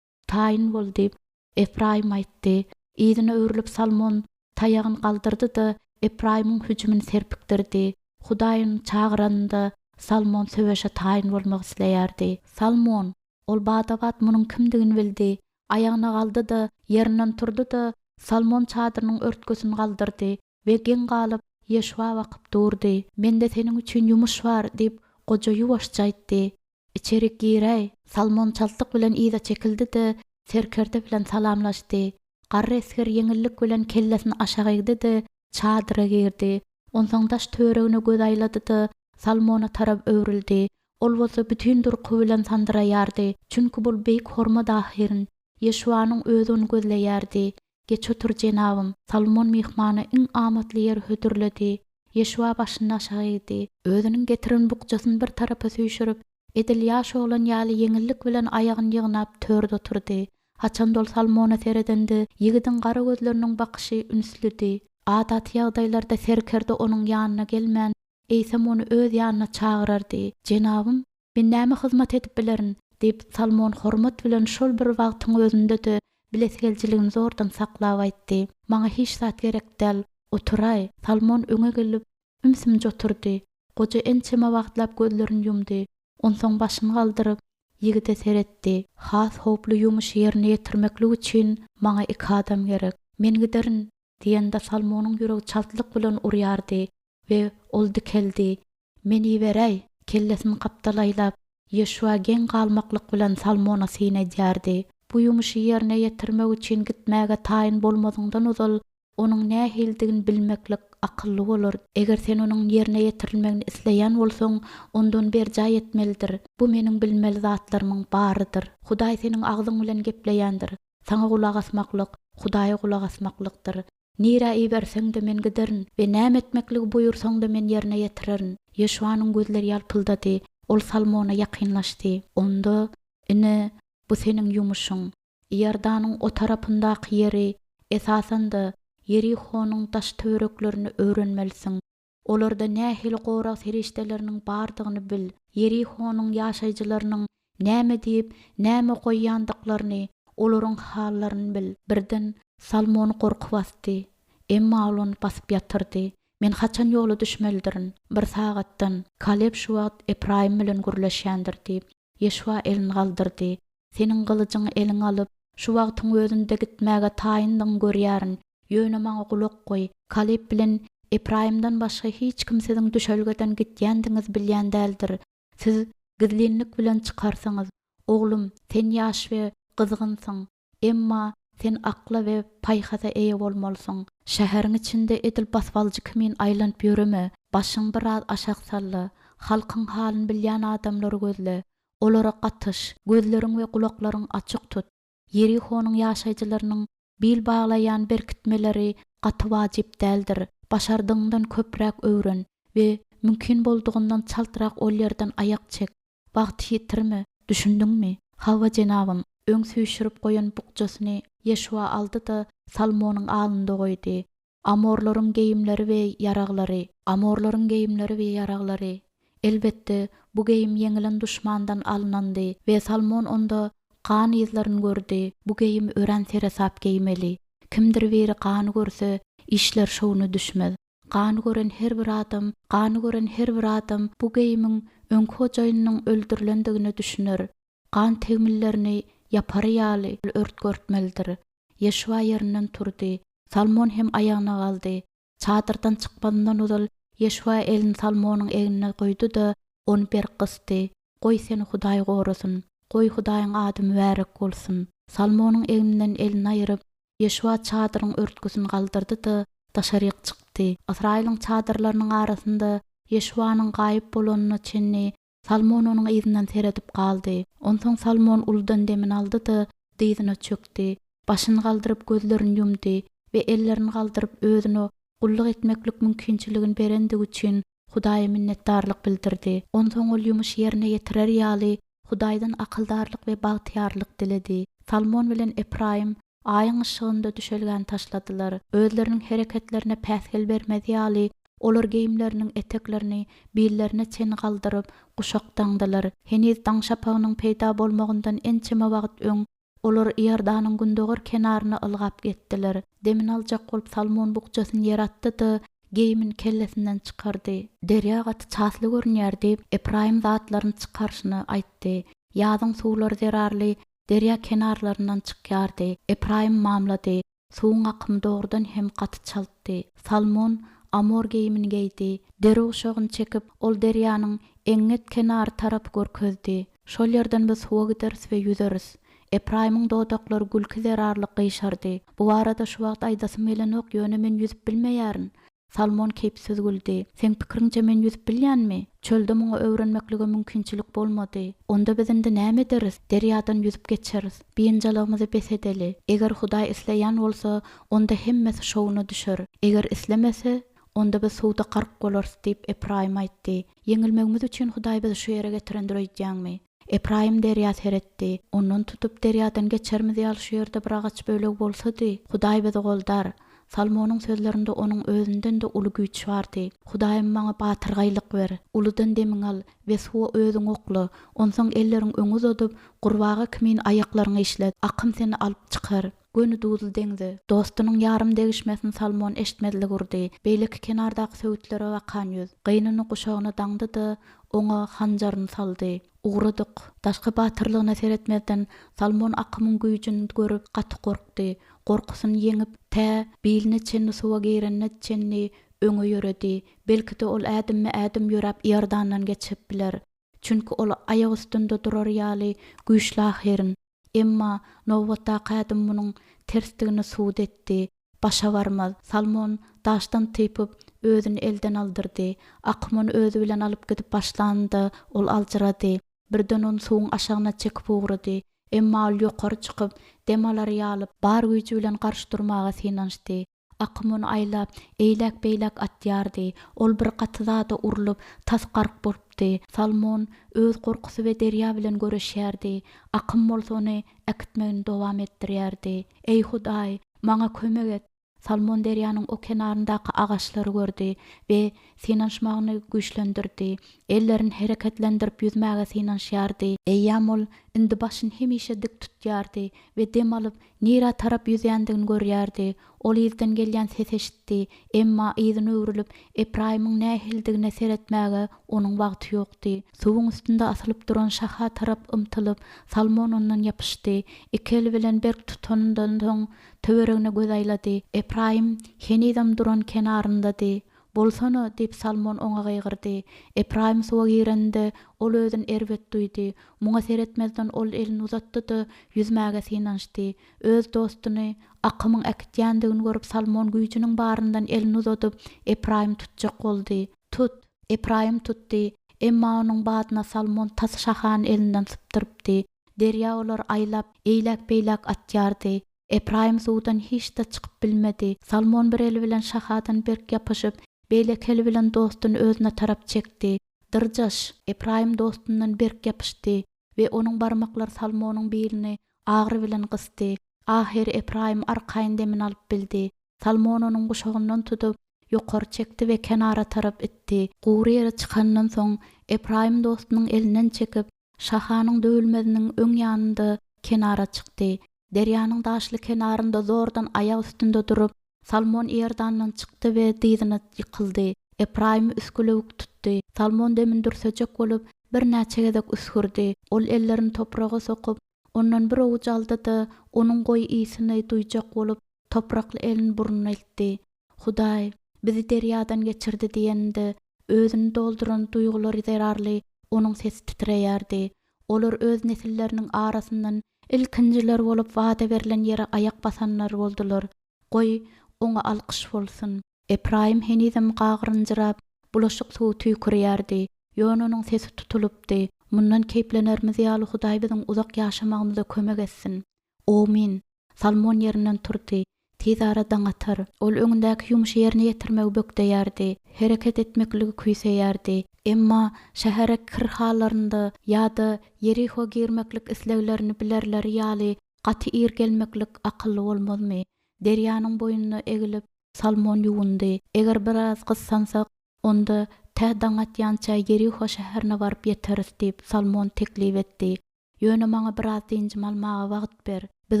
Taýyn bol diýip, Efraýym aýtdy. Yzyna öwrülip Salmon taýagyny galdyrdy-da, Epraýymyň hüjümini serpikdirdi. Hudaý ony çagyranynda, Salmon söweşe taýyn bolmak isleýärdi. Salmon! Ol bada-bat munuň kimdigini bildi. Aýagyna galdy-da, ýerinden turdy-da, Salmon çadyrynyň örtgüsini galdyrdy we geň galyp, Ýeşuwa bakyp durdy. Mende seniň üçin ýumuş bar, diýip, goja ýuwaşja aýtdy. Içerik giräý! Salmon çaltlyk bilen yza çekildi-de, serkerde bilen salamlaşdy. Garry esger ýeňillik bilen kellesini aşak egdi-de, çadyra girdi. Onsoň daş-töweregine göz aýlady-da, Salmona tarap öwrüldi. Ol bolsa bütin durky bilen sandyraýardy, çünki bul beýik hormat ahyryn. Ýeşuwanyň özi ony gözleýärdi. Geç otur, jenabym. Salmon myhmana iň amatly ýeri hödürledi. Ýeşuwa başyny aşak egdi. Özüniň getiren bukjasyny bir tarapa süýşürip, edil ýaş oglan ýaly ýeňillik bilen aýagyny ýygnap törde oturdy. Haçanda ol Salmona seredende, ýigidiň gara gözleriniň bakyşy ünslüdi. Adaty ýagdaýlarda serkerde onuň ýanyna gelmän, eýsem ony öz ýanyna çagyrardy. Jenabym, men näme hyzmat edip bilerin? diýip, Salmon hormat bilen şol bir wagtyň özünde-de bilesigelijiligini zordan saklap aýtdy. Maňa hiç zat gerek däl. Oturaý. Salmon öňe gelip, ümsümje oturdy. Goja ençeme wagtlap gözlerini ýumdy. Onsoň başyny galdyryp, ýigide seretdi. Has howply ýumuşy ýerine ýetirmeklik üçin maňa iki adam gerek. Men giderin, diýende Salmonyň ýüregi çaltlyk bilen urýardy we ol dikeldi. Meni iberäý! Kellesini gapdal aýlap, Ýeşuwa geň galmaklyk bilen Salmona syn edýärdi. Bu ýumuşy ýerine ýetirmek üçin gitmäge taýyn bolmazyňdan ozal Onuň nähilidigini bilmeklik akylly bolar. Eger sen onuň ýerine ýetirilmegini isleýän bolsaň, onda ony berjaý etmelidir. Bu meniň bilmeli zatlarymyň barydyr. Hudaý seniň agzyň bilen gepleýändir. Saňa gulak asmaklyk, Hudaýa gulak asmaklykdyr. Nirä iberseň-de, men giderin we näme etmekligi buýursaň-da, men ýerine ýetirerin. Ýeşuanyň gözleri ýalpyldady. Ol Salmona ýakynlaşdy. Onda, ine, bu seniň ýumuşyň. Iordanyň o tarapyndaky ýeri, esasan-da, Ýerihonyň daş-töwereklerini öwrenmelisiň. Olarda nähili gorag serişdeleriniň bardygyny bil. Ýerihonyň ýaşaýjylarynyň näme diýip, näme goýýandyklaryny, olaryň hallaryny bil. Birden Salmony gorky basdy. Emma ol ony basyp ýatyrdy. Men haçan ýola düşmelidirin? Bir sagatdan. Kaleb şu wagt Epraýym bilen gürleşýändir, diýip, Ýeşuwa elini galdyrdy. Seniň gylyjyňy eliňe alyp, şu wagtyň özünde gitmäge taýyndygyňy görýärin. Ýöne maňa gulak goý, Kaleb bilen Epraýymdan başga hiç kim siziň düşelgeden gitýändigiňizi bilýän däldir. Siz gizlinlik bilen çykarsyňyz. Oglum, sen ýaş we gyzgynsyň. Emma sen akla we paýhasa eýe bolmalysyň. Şäheriň içinde edil basybalyjy kimin aýlanyp ýöreme, başyňy biraz aşak salla, halkyň halyny bilýän adamlary gözle, olara gatyş, gözleriň we gulaklaryňy açyk tut. Ýerihonyň ýaşaýjylarynyň bil baglaýan berkitmeleri gaty wajyp däldir. Başardygyňdan köpräk öwren we mümkin boldugyndan çaltrak ol ýerden aýak çek. Wagty ýitirme, düşündiňmi? Hawa, jenabym. Öň süýşürip goýan bukjasyny Ýeşuwa aldy-da, Salmonyň alnynda goýdy. Amorlaryň geýimleri we ýaraglary. Amorlaryň geýimleri we ýaraglary. Elbetde, bu geýim ýeňilen duşmandan alnandy we Salmon onda gan yzlaryny gördi, bu geýimi örän seresap geýmeli. Kimdir biri gany görse, işler şowuna düşmez. Gany gören her bir adam, gany gören her bir adam bu geýimiň öňki hojaýynynyň öldürilendigine düşüner. Gan tegmillerini ýapary ýaly örtgi örtmelidir. Ýeşuwa ýerinden turdy. Salmon hem aýagyna galdy. Çadyrdan çykmazyndan ozal Ýeşuwa elini Salmonyň egnine goýdy-da, ony berk gysdy. Goý, seni Hudaý gorasyn! Goý, Hudaýyň ady mübärek bolsun! Salmonyň egninden elini aýryp, Ýeşuwa çadyryň örtgüsini galdyrdy-da, daşaryk çykdy. Ysraýylyň çadyrlarynyň arasynda Ýeşuwanyň gaýyp bolanyna çenli Salmon onuň yzyndan seredip galdy. Onsoň Salmon uludan demini aldy-da, dyzyna çökdi. Başyny galdyryp gözlerini ýumdy we ellerini galdyryp özüne gulluk etmeklik mümkinçiligini berendigi üçin Hudaýa minnetdarlyk bildirdi. Onsoň ol ýumuş ýerine ýetirer ýaly Hudaýdan akyldarlyk we bagtyýarlyk diledi. Salmon bilen Epraýym Aýyň yşygynda düşelgäni taşladylar. Özleriniň hereketlerine päsgel bermez ýaly, olar geýimleriniň eteklerini billerine çenli galdyryp, guşak daňdylar. Heniz daň şapagynyň peýda bolmagyndan ençeme wagt öň, olar Iordanyň gündogar kenaryna ylgap ýetdiler. Demini aljak bolup Salmon bukjasyny ýere atdy-da, geýimini kellesinden çykardy. Derýa gaty çasly görünýär, diýip, Epraýym zatlaryny çykaryşyna aýtdy. Ýazyň suwlary zerarly Derýa kenarlaryndan çykýardy. Epraýym mamlady. Suwuň akymy dogrudan hem gaty çaltdy. Salmon amor geýimini geýdi. Deri guşagyny çekip, ol derýanyň eňňet kenary tarapy görkezdi. Şol ýerden biz suwa gideris we ýüzeris. Epraýymyň dodaklary gülki zerarly gyşardy. Bu barada şu wagt aýdasym gelenok, ýöne men ýüzüp bilmeýärin. Salmon keýpsiz güldi. Seň pikiriňçe men ýüzüp bilýänmi? Çölde muňa öwrenmeklige mümkinçilik bolmady. Onda biz indi näme ederis? Derýadan ýüzüp geçeris. Biynjalygymyzy bes edeli. Eger Hudaý isleýän bolsa, onda hemmesi şowuna düşer. Eger islemese, onda biz suwda gark bolarys, diýip, Epraýym aýtdy. Ýeňilmegimiz üçin Hudaý bizi şu ýere getirendir öýdýäňmi? Epraýym derýa seretdi. Ondan tutup derýadan geçerimiz ýaly şu ýerde bir agaç bölegi bolsady, Hudaý bizi goldar. Salmonyň sözlerinde onuň özünden-de uly güýç bardy. Hudaýym maňa batyrgaýlyk ber. Uludan demiňi al we suwa özüňi okla. Onsoň elleriňi öňe uzadyp, gurbaga kimin aýaklaryňy işlet. Akym seni alyp çykar. Göni duzly deňze. Dostunyň ýarym degişmesini Salmon eşitmezlik urdy. Beýleki kenardaky söwütlere bakan ýüz. Gynyny guşagyna daňdy-da, oňa hanjaryny saldy. Ugradyk. Daşky batyrlygyna seretmezden, Salmon akymyň güýjüni görüp, gaty gorkdy. Gorkusyny ýeňip, tä, biline çenli suwa girenine çenli öňe ýöredi. Belki-de, ol ädimme-ädim ýöräp Iordandan geçip biler. Çünki ol aýak üstünde durar ýaly güýçli ahyryn. Emma nobatdaky ädim munuň tersdigini subut etdi. Başa barmaz. Salmon daşdan typyp, özüni elden aldyrdy. Akym ony özi bilen alyp gidip başlanynda, ol aljyrady. Birden ony suwuň aşagyna çekip ugrady. Emma ol ýokary çykyp, dem alary ýaly, bar güýji bilen garşy durmaga synanyşdy. Akym ony aýlap, eýläk-beýläk atýardy. Ol bir gaty zada urlup, tas gark bolupdy. Salmon öz gorkusy we derýa bilen göreşýärdi. Akym bolsa ony äkitmegini dowam etdirýärdi. Eý, Hudaý, maňa kömek et! Salmon derýanyň o kenaryndaky agaçlary gördi we synanyşmagyny güýçlendirdi. Ellerini hereketlendirip ýüzmäge synanyşýardy. Eýýäm ol indi başyny hemişe dik tutýardy we dem alyp, Nirä tarap ýüzýändigini görýärdi. Ol yzdan gelýän ses eşitdi. Emma yzyna öwrülip, Epraýymyň nähilidigine seretmäge onuň wagty ýokdy. Suwuň üstünde asylyp duran şaha tarap ymtylyp, Salmon ondan ýapyşdy. Iki eli bilen berk tutanyndan soň, töweregine göz aýlady. Epraýym henizem duran kenaryndady. Bolsana! diýip, Salmon oňa gygyrdy. Epraýym suwa gireninde, ol özüni erbet duýdy. Muňa seretmezden ol elini uzatdy-da, ýüzmäge synanyşdy. Öz dostuny akymyň äkitýändigini görüp, Salmon güýjüniň baryndan elini uzadyp, Epraýymy tutjak boldy. Tut! Epraýym tutdy. Emma onuň badyna Salmon tas şahany elinden sypdyrypdy. Derýa olary aýlap, eýläk-beýläk atýardy. Epraýym suwdan hiç-de çykyp bilmedi. Salmon bir eli bilen şahadan berk ýapyşyp, beýleki eli bilen dostuny özüne tarap çekdi. Dyrjaş! Epraýym dostundan berk ýapyşdy we onuň barmaklary Salmonyň bilini agyry bilen gysdy. Ahyry Epraýym arkaýyn demini alyp bildi. Salmon onuň guşagyndan tutup, ýokary çekdi we kenara tarap itdi. Gury ýere çykanyndan soň, Epraýym dostunyň elinden çekip, Şahanyň döwülmeziniň öň ýanynda kenara çykdy. Derýanyň daşly kenarynda zordan aýak üstünde durup, Salmon Iordandan çykdy we dyzyna ýykyldy. Epraýymy üsgülewük tutdy. Salmon demini dürsejek bolup, birnäçe gezek üsgürdi. Ol ellerini topraga sokup, ondan bir owuç aldy-da, onuň goýy ysyny duýjak bolup, toprakly elini burnuna iltdi. Hudaý, bizi derýadan geçirdi diýeninde, özüni dolduran duýgulary zerarly onuň sesi titreýärdi. Olar öz nesilleriniň arasyndan ilkinjiler bolup wada berlen ýere aýak basanlar boldular. Goý, Oňa alkyş bolsun! Epraýym henizem gagyrynjyrap, bulaşyk suwy tüýkürýärdi. Ýöne onuň sesi tutulypdy. Mundan keýplenerimiz ýaly Hudaý biziň uzak ýaşamagymyza kömek etsin. Omyn! Salmon ýerinden turdy. Tizara daň atar. Ol öňündäki ýumşy ýerine ýetirmegi bökdeýärdi. Hereket etmekligi küýseýärdi. Emma şähere kir hallarynda ýa-da Ýeriho girmeklik isleglerini bilerleri ýaly gaty ir gelmeklik akylly bolmazmy? Derýanyň boýunda egilip, Salmon ýuwundy. Eger biraz gyssansak, onda tä daň atýança Ýeriho şäherine baryp ýeteris diýip, Salmon teklip etdi. Ýöne maňa biraz dynjymy almaga wagt ber. Biz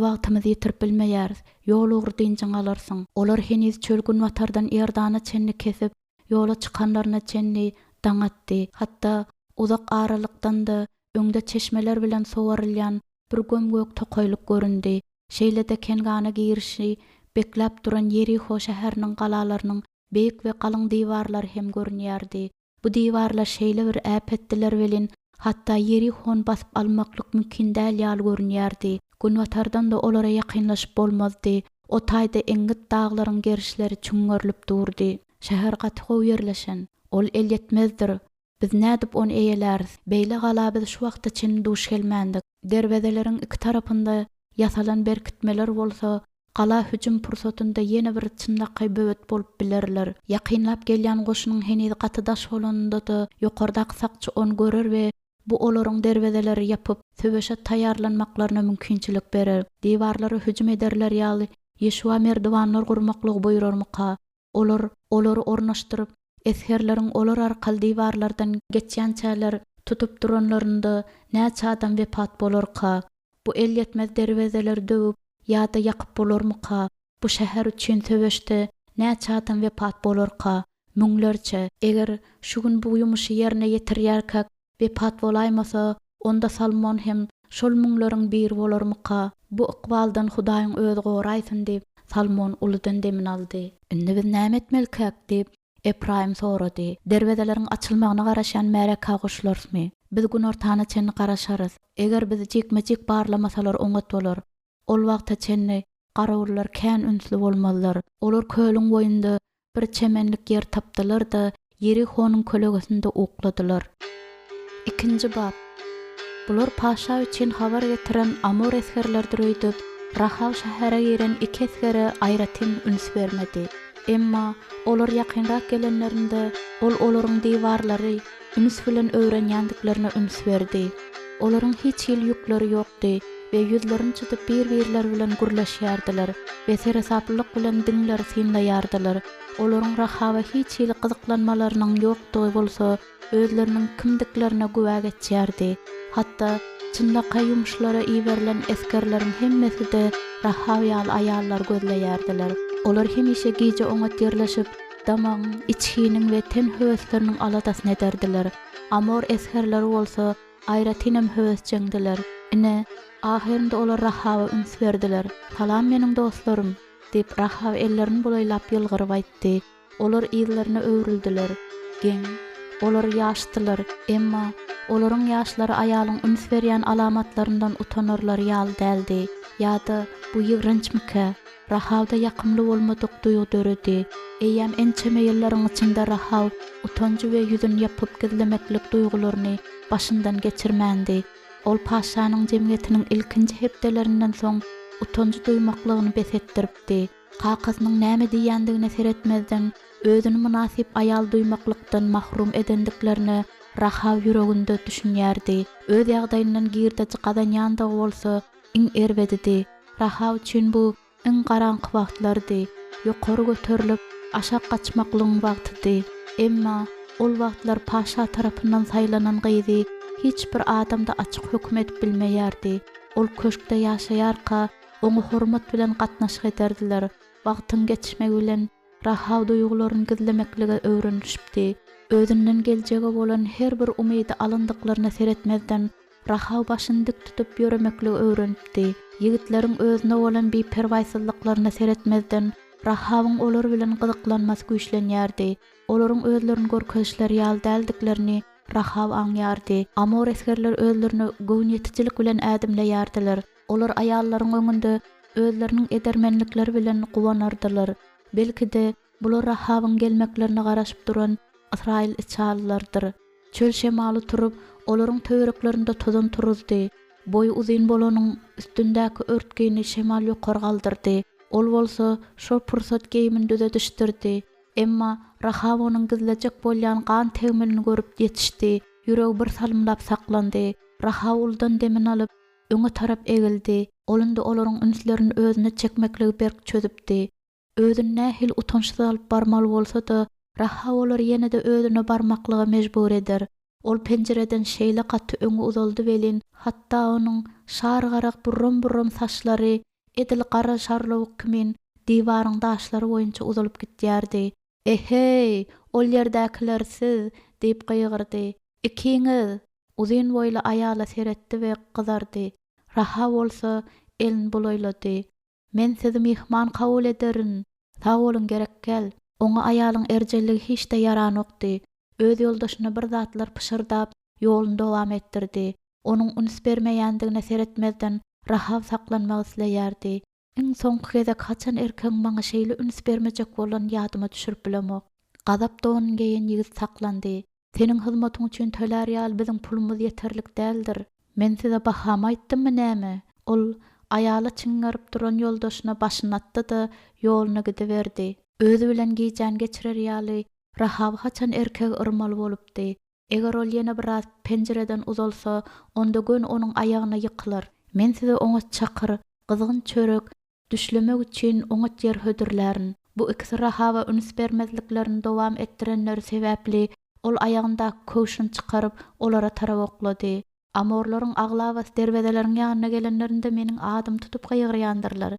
wagtymyzy ýitirip bilmeýäris. Ýol ugry dynjyňy alarsyň. Olar heniz çöl günbatardan Iordana çenli kesip, ýola çykanlaryna çenli daň atdy. Hatda uzak aralykdan-da öňde çeşmeler bilen suwarylýan bir göm-gök tokaýlyk göründi. Şeýle-de Kengana girişi bekläp duran Ýeriho şäheriniň galalarynyň beýik we galyň diwarlary hem görünýärdi. Bu diwarlar şeýle bir äpetdiler welin, hatda Ýerihony basyp almaklyk mümkin däl ýaly görünýärdi. Günbatardan-da olara ýakynlaşyp bolmazdy, o taýda eňňit daglaryň gerişleri çüňňerilip durdy. Şäher gaty gowy ýerleşen. Ol elýetmezdir. Biz nädip ony eýeläris? Beýle gala biz şu wagta çenli duş gelmändik. Derwezeleriň iki tarapynda ýasalan berkitmeler bolsa Gala hüjüm pursatynda ýene bir çynlakaý böwet bolup bilerler. Ýakynlap gelýän goşunyň heniz gaty daş bolanynda-da ýokardaky sakçy ony görer we bu olaryň derwezeleri ýapyp, söweşe taýýarlanmaklaryna mümkinçilik berer. Diwarlara hüjüm ederler ýaly, Ýeşuwa merdiwanlar gurmaklygy buýrarmyka? Olar olary ornaşdyryp, esgerleriň olar arkaly diwarlardan geçýänçäler tutup duranlarynda näçe adam wepat bolarka? Bu elýetmez derwezeleri döwüp ýa-da ýakyp bolarmyka? Bu şäher üçin söweşde näçe adam wepat bolarka? Müňlerçe. Eger şu gün bu ýumuşy ýerine ýetirýärkäk wepat bolaýmasa, onda Salmon hem şol müňleriň biri bolarmyka? Bu ykbaldan Hudaýyň özi goraýsyn diýip, Salmon uludan demini aldy. Indi biz näme etmelikäk? diýip, Epraýym sorady. Derwezeleriň açylmagyna garaşýan märekä goşularysmy? Biz günortana çenli garaşarys. Eger bizi jikme-jik barlamasalar oňat bolar. Ol wagta çenli garawullar kän ünsli bolmazlar. Olar kölüň boýunda bir çemenlik ýer tapdylar-da, Ýerihonyň kölegesinde ukladylar. Ikinji bap. Bular patyşa üçin habar getiren amor esgerleridir öýdüp, Rahaw şähere giren iki esgere aýratyn üns bermedi. Emma olar ýakynrak gelenlerinde, ol olaryň diwarlary üns bilen öwrenýändiklerine üns berdi. Olaryň hiç hili ýükleri ýokdy we ýüzlerini çytyp bir-birleri bilen gürleşýärdiler we seresaplylyk bilen diňleri synlaýardylar. Olaryň Rahaba hiç hili gyzyklanmalarynyň ýokdugy bolsa özleriniň kimdiklerine güwä geçýärdi. Hatda çynlakaý ýumuşlara iberilen esgerleriň hemmesi-de Rahaw ýaly aýallary gözleýärdiler. Olar hemişe gije oňat ýerleşip, damagyň, içginiň we ten höwesleriniň aladasyny ederdiler. Amor esgerleri bolsa aýratynam höwesjeňdiler. Ine, ahyrynda olar Rahawa üns berdiler. Salam, meniň dostlarym! diýip, Rahaw ellerini bulaýlap ýylgyryp aýtdy. Olar yzlaryna öwrüldiler. Geň. Olar ýaşdylar, emma olaryň ýaşlary aýalyň üns berýän alamatlaryndan utanarlary ýaly däldi. Ýa-da bu ýigrençmikä? Rahawda ýakymly bolmadyk duýgy döredi. Eýýäm ençeme ýyllaryň içinde Rahaw utanjy we ýüzüni ýapyp gizlemeklik duýgularyny başyndan geçirmändi. Ol patyşanyň jemgyýetiniň ilkinji hepdelerinden soň utanjy duýmaklygyny bes etdiripdi. Kakasynyň näme diýýändigine seretmezden, özüni mynasyp aýal duýmaklykdan mahrum edendiklerine Rahaw ýüreginde düşünýärdi. Öz ýagdaýyndan girdeji gazanýandygy bolsa iň erbedidi. Rahaw üçin bu iň garaňky wagtlardy, ýokary göterilip, aşak gaçmaklygyň wagtydy. Emma ol wagtlar paşa tarapyndan saýlanan gyzy hiç bir adam-da açyk höküm edip bilmeýärdi. Ol köşkde ýaşaýarka, oňa hormat bilen gatnaşyk ederdiler. Wagtyň geçmegi bilen, Rahaw duýgularyny gizlemeklige öwrenişipdi. Özünden geljege bolan her bir umydy alyndyklaryna seretmezden, Rahaw başyny dik tutup ýöremekligi öwrenipdi. Ýigitleriň özüne bolan biperwaýsyzlyklaryna seretmezden, Rahawyň olar bilen gyzyklanmasy güýçlenýärdi. Olaryň özlerini görkezişleri ýaly däldiklerini Rahaw aňýardy. Amor esgerleri özlerine göwnüýetijilik bilen ädimleýärdiler. Olar aýallaryň öňünde özleriniň edermenlikleri bilen guwanardylar. Belki-de, bular Rahawyň gelmeklerine garaşyp duran ysraýyl içalylarydyr. Çöl şemaly turup, olaryň töwereklerinde tozan turuzdy. Boýy uzyn bolanyň üstündäki örtgini şemal ýokary galdyrdy. Ol bolsa şol pursat geýimini düzedişdirdi. Emma Rahaw onuň gizlejek bolýan gan tegmilini görüp ýetişdi. Ýüregi bir salymlap saklandy. Rahaw uludan demini alyp, öňe tarap egildi. Ol indi olaryň ünslerini özüne çekmekligi berk çözüpdi. Özüni nähili utançsyz alyp barmaly bolsa-da, Rahaw olary ýene-de özüne barmaklyga mejbur eder. Ol penjireden şeýle gaty öňe uzaldy welin, hatda onuň şar garak buram-buram saçlary edil gara şarlawuk kimin diwaryň daşlary boýunça uzalyp gitýärdi. E-heý, ol ýerdäkiler siz! diýip gygyrdy. Ikiňiz! Uzyn boýly aýala seretdi we gyzardy. Rahaw bolsa elini bulaýlady. Men sizi myhman kabul ederin. Sag boluň, gerek däl. Oňa aýalyň erjelligi hiç-de ýaranokdy. Öz ýoldaşyna bir zatlar pyşyrdap, ýoluny dowam etdirdi. Onuň üns bermeýändigine seretmezden, Rahaw saklanmak isleýärdi. Iň soňky gezek haçan erkegiň maňa şeýle üns bermejek bolanyny ýadyma düşürip bilemok. Gazap donuny geýen ýigit saklandy. Seniň hyzmatyň üçin tölär ýaly biziň pulumyz ýeterlik däldir. Men size bahamy aýtdymmy näme? Ol aýala çiňňerip duran ýoldaşyna başyny atdy-da, ýoluna gidiberdi. Özi bilen gijäni geçirer ýaly, Rahaw haçan erkegi yrmaly bolupdy. Eger ol ýene biraz penjireden uzalsa, onda göni onuň aýagyna ýykylar. Men size oňat çakyr, gyzgyn çörek, Düşlemek üçin oňat ýer hödürlärin. Bu ikisi Rahawa üns bermezliklerini dowam etdirenleri sebäpli, ol aýagyndaky köwşüni çykaryp, olara tarap oklady. Amorlaryň aglabasy derwezeleriň ýanyna gelenlerinde meniň adymy tutup gygyrýandyrlar.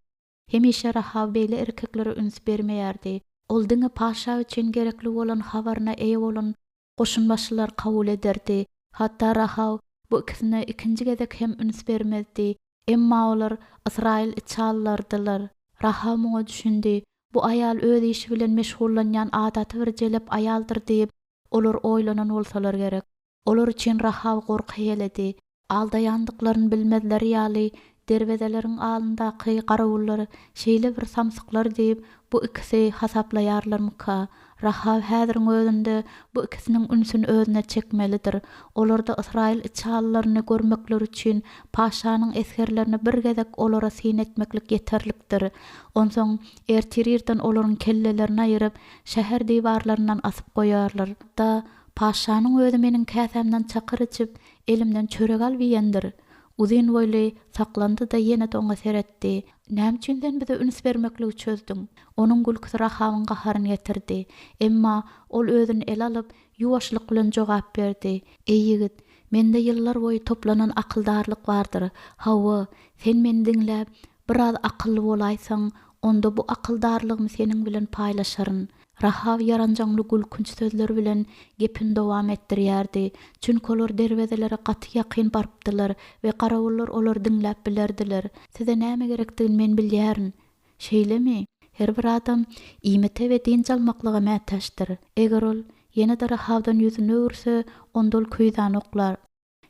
Hemişe Rahaw beýle erkeklere üns bermeýärdi. Ol diňe patyşa üçin gerekli bolan habaryna eýe bolan goşunbaşylar kabul ederdi. Hatda Rahaw bu ikisine ikinji gezek hem üns bermezdi. Emma olar ysraýyl içalylarydylar. Rahaw muňa düşündi. Bu aýal öz işi bilen meşgullanýan adaty bir jelep aýaldyr diýip, olar oýlanan bolsalar gerek. Olar üçin Rahaw gorky eýeledi. Aldaýandyklaryny bilmezleri ýaly, derwezeleriň alyndaky garawullar şeýle bir samsyklar diýip, bu ikisi hasaplaýarlarmyka? Rahaw häziriň özünde bu ikisiniň ünsüni özüne çekmelidir. Olarda ysraýyl içalylaryny görmekleri üçin patyşanyň esgerlerine bir gezek olara syn etmeklik ýeterlikdir. Onsoň ertir irden olaryň kellelerini aýyryp, şäher diwarlaryndan asyp goýarlar. Hatda patyşanyň özi meniň käsämden çakyr içip, Elimden çörek alyp iýendir. Uzyn boýly saklandy-da ýene-de oňa seretdi. Näme üçin sen bize üns bermekligi çözdüň? Onuň gülküsi Rahawyň gaharyny getirdi. Emma ol özüni ele alyp, ýuwaşlyk bilen jogap berdi, Eý ýigit, mende ýyllar boýy toplanan akyldarlyk bardyr. Hawa, sen meni diňläp, Biraz akylly bolaýsaň, onda bu akyldarlygymy seniň bilen paýlaşaryn. Rahaw ýaranjaňly gülkünç sözler bilen gepini dowam etdirýärdi. Çünki olar derwezelere gaty ýakyn barypdylar we garawullar olary diňläp bilerdiler. Size näme gerekdigini men bilýärin. Şeýlemi? Her bir adam iýmite we dynç almaklyga mätäçdir. Eger ol ýene-de Rahawdan ýüzüni öwürse, onda ol küýzäni oklar.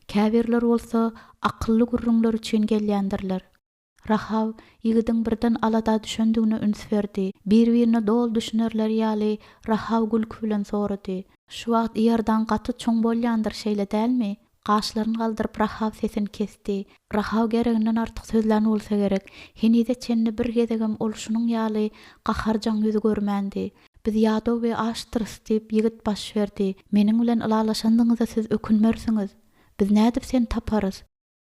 Käbirler bolsa akylly gürrüňler üçin gelýändirler. Rahaw ýigidiň birden alada düşendigine üns berdi. Bir-birine doly düşünerleri ýaly, Rahaw gülki bilen sorady. Şu wagt Iordan gaty çuň bolýandyr, şeýle dälmi? Gaşlaryny galdyryp Rahaw sesini kesdi. Rahaw gereginden artyk sözlän bolsa gerek. Henize çenli bir gezegem ol şunuň ýaly gaharjaň ýüzi görmändi. Biz ýadaw we açdyrys, diýip, ýigit baş berdi. Meniň bilen ylalaşandygyňyza siz ökünmersiňiz. Biz nädip seni taparys?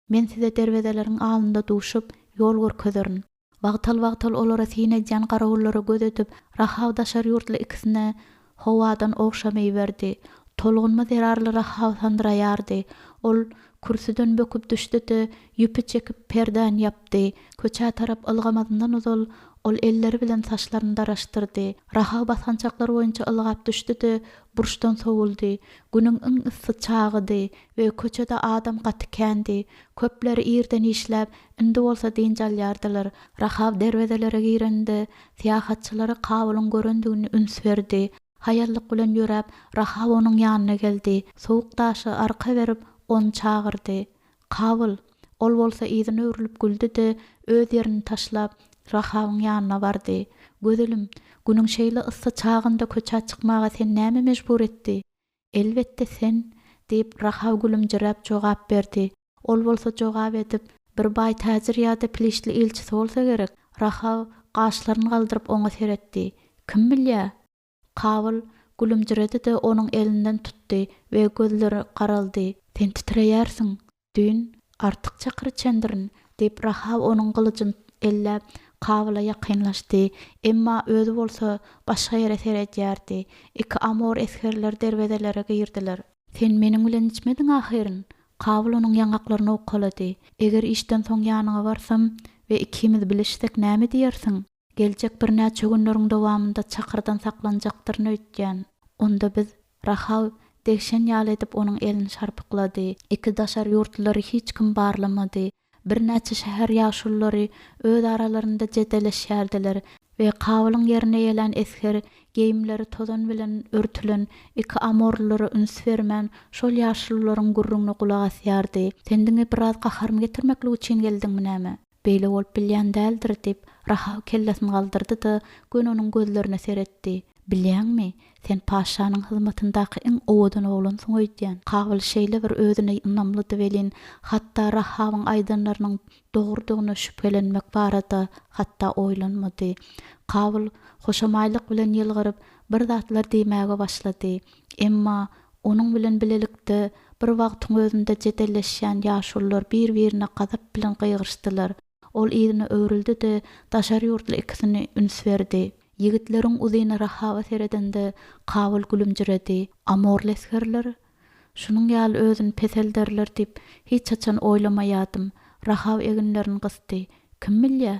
Men size derwezeleriň alnynda duşup, ýol görkezerin. Wagtal-wagtal olara syn edýän garawullara göz edip, Rahaw daşary ýurtly ikisine howadan ogşama iberdi. Tolgunma zerarly Rahaw sandyraýardy. Ol kürsüden böküp düşdi-de, ýüpi çekip, perdäni ýapdy. Köçä tarap ylgamazyndan ozal, ol elleri bilen saçlaryny daraşdyrdy. Rahaw basgançaklar boýunça ylgap düşdi-de, burçdan sowuldy. Günüň iň yssy çagydy we köçede adam gaty kändi. Köpleri irden işläp, indi bolsa dynç alýardylar. Rahaw derwezelere girende, syýahatçylary Kabylyň görendigini üns berdi. Haýallyk bilen ýöräp, Rahaw onuň ýanyna geldi. Sowuk daşa arka berip, ony çagyrdy. Kabyl! Ol bolsa yzyna öwrülip güldi-de, öz ýerini taşlap, Rahawyň ýanyna bardy. Gözelim, günüň şeýle yssy çagynda köçä çykmaga seni näme mejbur etdi? Elbetde, sen! diýip, Rahaw gülümjiräp jogap berdi. Ol bolsa jogap edip, Bir baý täjir ýa-da piliştli ilçisi bolsa gerek. Rahaw gaşlaryny galdyryp oňa seretdi. Kim bilýä? Kabyl gülümjiredi-de onuň elinden tutdy we gözleri garaldy. Sen titreýärsiň. Düýn artyk çakyr içendirin, diýip, Rahaw onuň gylyjyny elläp, Kabyla ýakynlaşdy. Emma özi bolsa başga ýere seredýärdi. Iki amor esgerleri derwezelere girdiler. Sen meniň bilen içmediň ahyryn? Kabyl onuň ýaňaklaryny owkalady. Eger işden soň ýanyňa barsam we ikimiz bilişsek näme diýersiň? Geljek birnäçe günleriň dowamynda çakyrdan saklanjakdyryn öýtýän. Onda biz, Rahaw degşen ýaly edip onuň elini şarpyklady. Iki daşary ýurtlulary hiç kim barlamady. Birnäçe şäher ýaşululary öz aralarynda jedeleşýärdiler we Kabylyň ýerini eýelän esger geýimleri tozan bilen örtülen iki amorlylara üns bermän, şol ýaşulularyň gürrüňine gulak asýardy. Sen diňe biraz gaharymy getirmeklik üçin geldiňmi näme? Beýle bolup bilýän däldir, diýip, Rahaw kellesini galdyrdy-da, göni onuň gözlerine seretdi. Bilýäňmi, sen paşşanyň hyzmatyndaky iň owadan oglansyň öýdýän. Kabyl şeýle bir özüne ynamlydy welin, hatda Rahawyň aýdanlarynyň dogrudygyna şübhelenmek barada hatda oýlanmady. Kabyl hoşamaýlyk bilen ýylgyryp, bir zatlar diýmäge başlady. Emma Onuň bilen bilelikde bir wagtyň özünde jedelleşýän ýaşulular bir-birine gazap bilen gygyryşdylar. Ol yzyna öwrüldi-de, daşary ýurtly ikisini üns berdi. Ýigitleriň uzyny Rahaba seredende, Kabyl gülümjiredi. Amorly esgerler? Şunuň ýaly özüni peselderler diýip, hiç haçan oýlamaýadym. Rahaw eginlerini gysdy. Kim bilýä?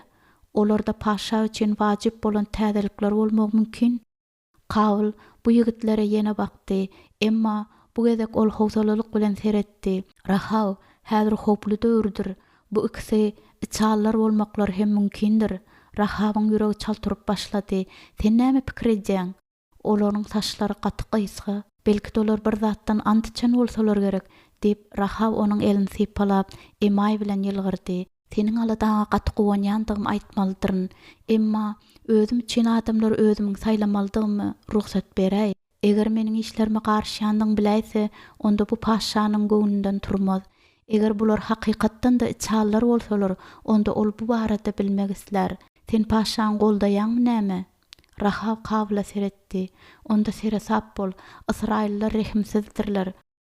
Olarda paşşa üçin wajyp bolan täzelikler bolmagy mümkin. Kabyl bu ýigitlere ýene bakdy, emma bu gezek ol howsalalyk bilen seretdi. Rahaw, häzir howply döwürdir. Bu ikisi içalylar bolmaklary hem mümkindir. Rahawyň ýüregi çalt urup başlady. Sen näme pikir edýäň? Olaryň saçlary gaty gysga. Belki-de olar bir zatdan ant içen bolsalar gerek, diýip, Rahaw onuň elini sypalap, emaý bilen ýylgyrdy. Seniň aladaňa gaty guwanýandygymy aýtmalydyryn. Emma özüm üçin adamlary özümiň saýlamalydygyma rugsat beräý. Eger meniň işlerime garyşýandygyňy biläýse, onda bu patyşanyň göwnünden turmaz. Eger bular hakykatdan-da içalylar bolsalar, onda ol bu barada bilmek islär. Sen patyşany goldaýaňmy näme? Rahaw Kabyla seretdi. Onda seresap bol. Ysraýyllylar rehimsizdirler.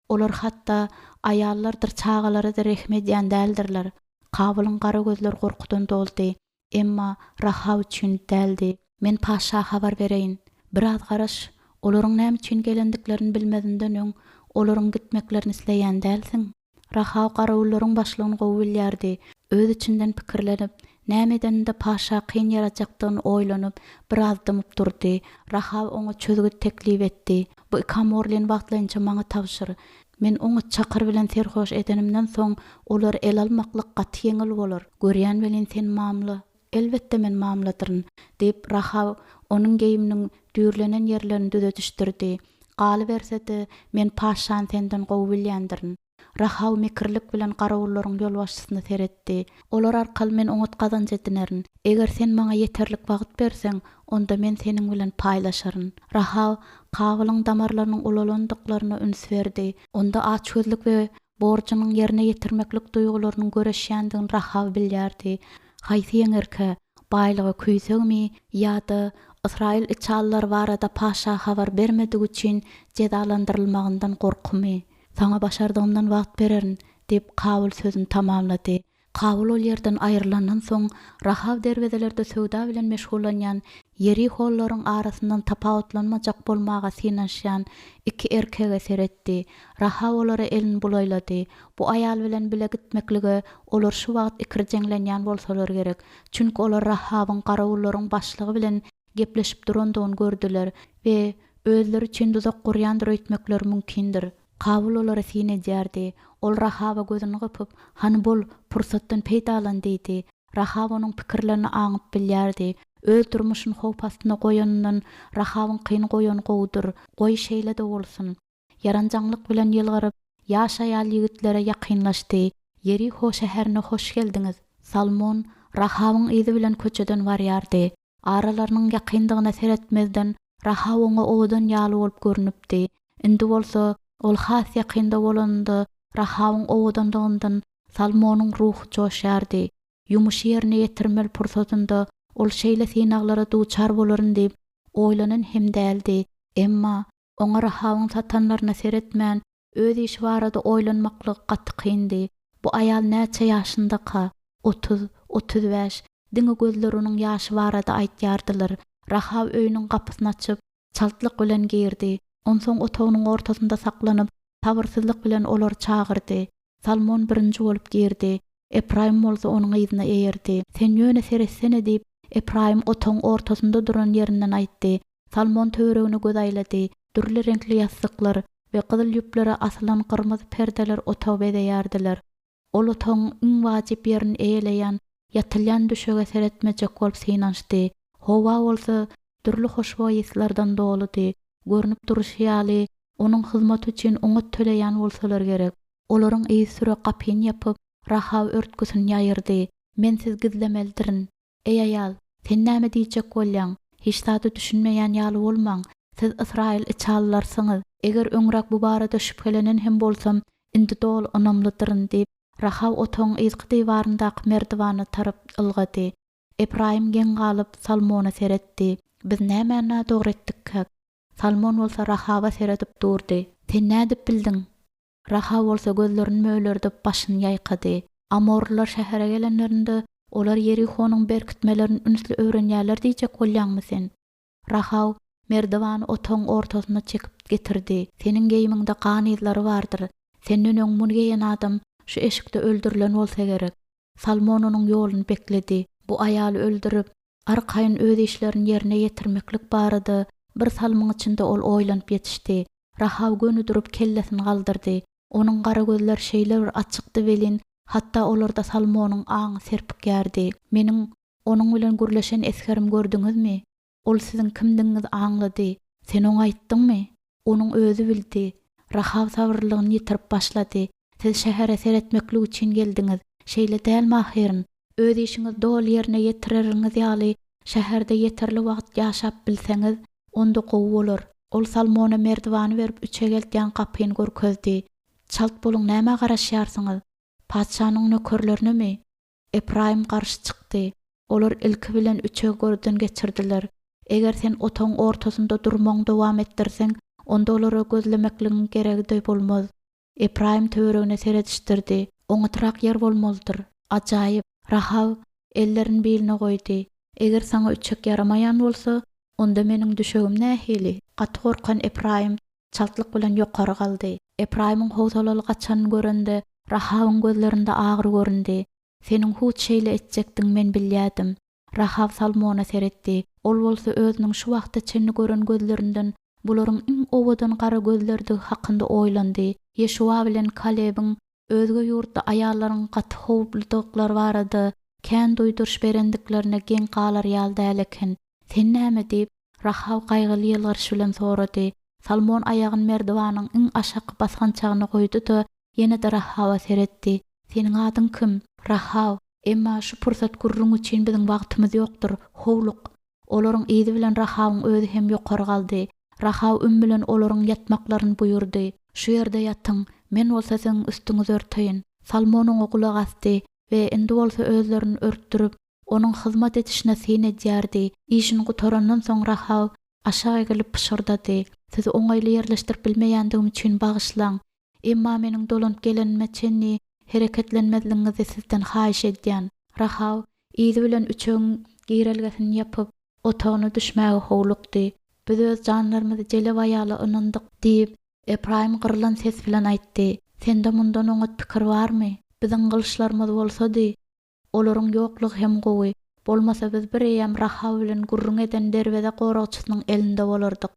Olar hatda aýallardyr çagalara-da rehim edýän däldirler. Kabylyň gara gözleri gorkudan doldy. Emma Rahaw üçin däldi. Men patyşa habar bereýin. Biraz garaş. Olaryň näme üçin gelendiklerini bilmezinden öň, olaryň gitmeklerini isleýän dälsiň. Rahaw garawullaryň başlygyny gowy bilýärdi. Öz içinden pikirlenip, näme edeninde patyşa kyn ýarajakdygyny oýlanyp, biraz dymyp durdy. Rahaw oňa çözgüt teklip etdi. Bu iki amorlyny wagtlaýynça maňa tabşyr. Men oňat çakyr bilen serhoş edenimden soň, olary ele almaklyk gaty ýeňil bolar. Görýän welin sen mamla. Elbetde men mamladyryn, diýip, Rahaw onuň geýiminiň düýrlenen ýerlerini düzedişdirdi. Galyberse-de, men paşşany senden gowy bilýändirin. Rahaw mekirlik bilen garawullaryň ýolbaşçysyna seretdi. Olar arkaly men oňat gazanç edinerin. Eger sen maňa ýeterlik wagt berseň, onda men seniň bilen paýlaşaryn. Rahaw Kabylyň damarlarynyň ulalandyklaryna üns berdi. Onda açgözlük we borjunyň ýerine ýetirmeklik duýgularynyň göreşýändigini Rahaw bilýärdi. Haýsy ýeňerkä, baýlyga küýsegmi ýa-da ysraýyl içalylary barada paşa habar bermedigi üçin jezalandyrylmagyndan gorkumy? Saňa başardygymdan wagt bererin, diýip, Kabyl sözüni tamamlady. Kabyl ol ýerden aýrylandan soň, Rahaw derwezelerde söwda bilen meşgullanýan ýeriholylaryň arasyndan tapawutlanmajak bolmaga synanyşýan iki erkege seretdi. Rahaw olara elini bulaýlady. Bu aýal bilen bile gitmeklige olar şu wagt ikirjeňlenýän bolsalar gerek. Çünki olar Rahawyň garawullaryň başlygy bilen gepleşip durandygyny gördüler we özleri üçin duzak gurýandyr öýtmekleri mümkindir. Kabyl olara syn edýärdi. Ol Rahaba gözüni gypyp, Hany bol, pursatdan peýdalan diýdi. Rahab onuň pikirlerini aňyp bilýärdi. Öz durmuşyny howp astyna goýanyndan Rahabyňkyny goýan gowudyr. Goý, şeýle-de bolsun. Ýaranjaňlyk bilen ýylgyryp, ýaş aýal ýigitlere ýakynlaşdy. Ýeriho şäherine hoş geldiňiz! Salmon Rahawyň yzy bilen köçeden barýardy. Aralarynyň ýakyndygyna seretmezden, Rahaw oňa owadan ýaly bolup görnüpdi. Indi bolsa, ol has ýakynda bolanynda, Rahawyň owadanlygyndan Salmonyň ruhy joşýardy. Ýumuşy ýerine ýetirmeli pursatynda ol şeýle synaglara duçar bolaryn diýip oýlanan hem däldi. Emma Oňa Rahawyň satanlaryna seretmän, öz işi barada oýlanmaklygy gaty kyndy. Bu aýal näçe ýaşyndaka? 30, 35, diňe gözleri onuň ýaşy barada aýtýardylar. Rahaw öýüniň gapysyny açyp, çaltlyk bilen girdi. Onsoň otagynyň ortasynda saklanyp, sabyrsyzlyk bilen olary çagyrdy. Salmon birinji bolup girdi. Epraýym bolsa onuň yzyna eýerdi. Sen ýöne seretsene diýip, Epraýym otagyň ortasynda duran ýerinden aýtdy. Salmon töweregine göz aýlady. Dürli reňkli ýassyklar we gyzyl ýüplere asylan gyrmyzy perdeler otagy bezeýärdiler. Ol otagyň iň wajyp ýerini eýeleýän ýatylýan düşege seretmejek bolup synanyşdy. Howa bolsa dürli hoşboý yslardan doludy. Görnüp durşy ýaly, onuň hyzmaty üçin oňat töleýän bolsalar gerek. Olaryň yzysüre gapyny ýapyp, Rahaw örtgüsini ýaýyrdy. Men sizi gizlemelidirin. Eý aýal, sen näme diýjek bolýaň? Hiç zada düşünmeýän ýaly bolmaň. Siz ysraýyl içalylarysyňyz. Eger öňräk bu barada şübhelenen hem bolsam, indi doly ynamlydyryn, diýip, Rahaw otagyň yzky diwaryndaky merdiwana tarap ylgady. Epraýym geň galyp, Salmona seretdi. Biz nämäni nadogry etdikkäk? Salmon bolsa Rahawa seredip durdy. Sen nädip bildiň? Rahaw bolsa gözlerini mölerdip, başyny ýaýkady. Amorlylar şähere gelenlerinde, olar Ýerihonyň berkitmelerini ünsli öwrenýärler diýjek bolýaňmy sen? Rahaw merdiwany otagyň ortasyna çekip getirdi. Seniň geýimiňde gan yzlary bardyr. Senden öň muny geýen adam şu eşikde öldürilen bolsa gerek. Salmon onuň ýoluny bekledi. Bu aýaly öldürip, arkaýyn öz işlerini ýerine ýetirmeklik barada bir salymyň içinde ol oýlanyp ýetişdi. Rahaw göni durup kellesini galdyrdy. Onuň gara gözleri şeýle bir açykdy welin, hatda olarda Salmonyň aňy serpikýärdi. Meniň onuň bilen gürleşen esgerimi gördüňizmi? Ol siziň kimdigiňizi aňlady. Sen oňa aýtdyňmy? Onuň özi bildi. Rahaw sabyrlylygyny ýitirip başlady. Siz şähere seretmeklik üçin geldiňiz. Şeýle dälmi ahyryn? Öz işiňizi doly ýerine ýetireriňiz ýaly, şäherde ýeterli wagt ýaşap bilseňiz, onda gowy bolar. Ol Salmona merdiwany berip üçege eltýän gapyny görkezdi. Çalt boluň, nämä garaşýarsyňyz? Patyşanyň nökerlerinemi? Epraýym garşy çykdy. Olar ilki bilen üçegi gözden geçirdiler. Eger sen otagyň ortasynda durmagyňy dowam etdirseň, onda olara gözlemekligiň geregi-de bolmaz. Epraýym töweregine seredişdirdi. Oňatrak ýer bolmalydyr. Ajaýyp! Rahaw ellerini biline goýdy. Eger saňa üçek ýaramaýan bolsa, onda meniň düşegim nähili? Gaty gorkan Epraýym çaltlyk bilen ýokary galdy. Epraýymyň howsalaly gaçanyny görende, Rahawyň gözlerinde agyry göründi. Seniň hut şeýle etjekdigiňi men bilýädim. Rahaw Salmona seretdi. Ol bolsa özüniň şu wagta çenli gören gözlerinden bularyň iň owadan gara gözlerdigi hakynda oýlandy. Ýeşuwa bilen Kalebiň özge ýurtda aýallaryň gaty howpludyklary barada. Kän duýduryş berendiklerine geň galar ýaly däl eken. Sen näme? diýip, Rahaw gaýgyly ýylgyryş bilen sorady. Salmon aýagyny merdiwanyň iň aşaky basgançagyna goýdy-da, ýene-de Rahawa seretdi. Seniň adyň kim? Rahaw. Emma şu pursat gürrüň üçin biziň wagtymyz ýokdur. Howluk! Olaryň yzy bilen Rahawyň özi hem ýokary galdy. Rahaw üm bilen olaryň ýatmaklaryny buýurdy. Şu ýerde ýatyň, men bolsa siziň üstüňizi örteýin. Salmon oňa gulak asdy we indi bolsa özlerini örtdürip, onuň hyzmat edişine syn edýärdi. Işini gutarandan soň Rahaw aşak egilip pyşyrdady, Sizi oňaýly ýerleşdirip bilmeýändigim üçin bagyşlaň. Emma meniň dolanyp gelenime çenli hereketlenmezligiňizi sizden haýyş edýän. Rahaw yzy bilen üçegiň girelgesini ýapyp, otagyna düşmäge howlukdy. Biz öz janlarymyzy jelep aýala ynandyk, diýip, Epraýym gyrylan ses bilen aýtdy. Sende mundan oňat pikir barmy? Biziň gylyçlarymyz bolsady, olaryň ýoklugy hem gowy, bolmasa biz bir eýýäm Rahaw bilen gürrüň eden derweze goragçysynyň elinde bolardyk.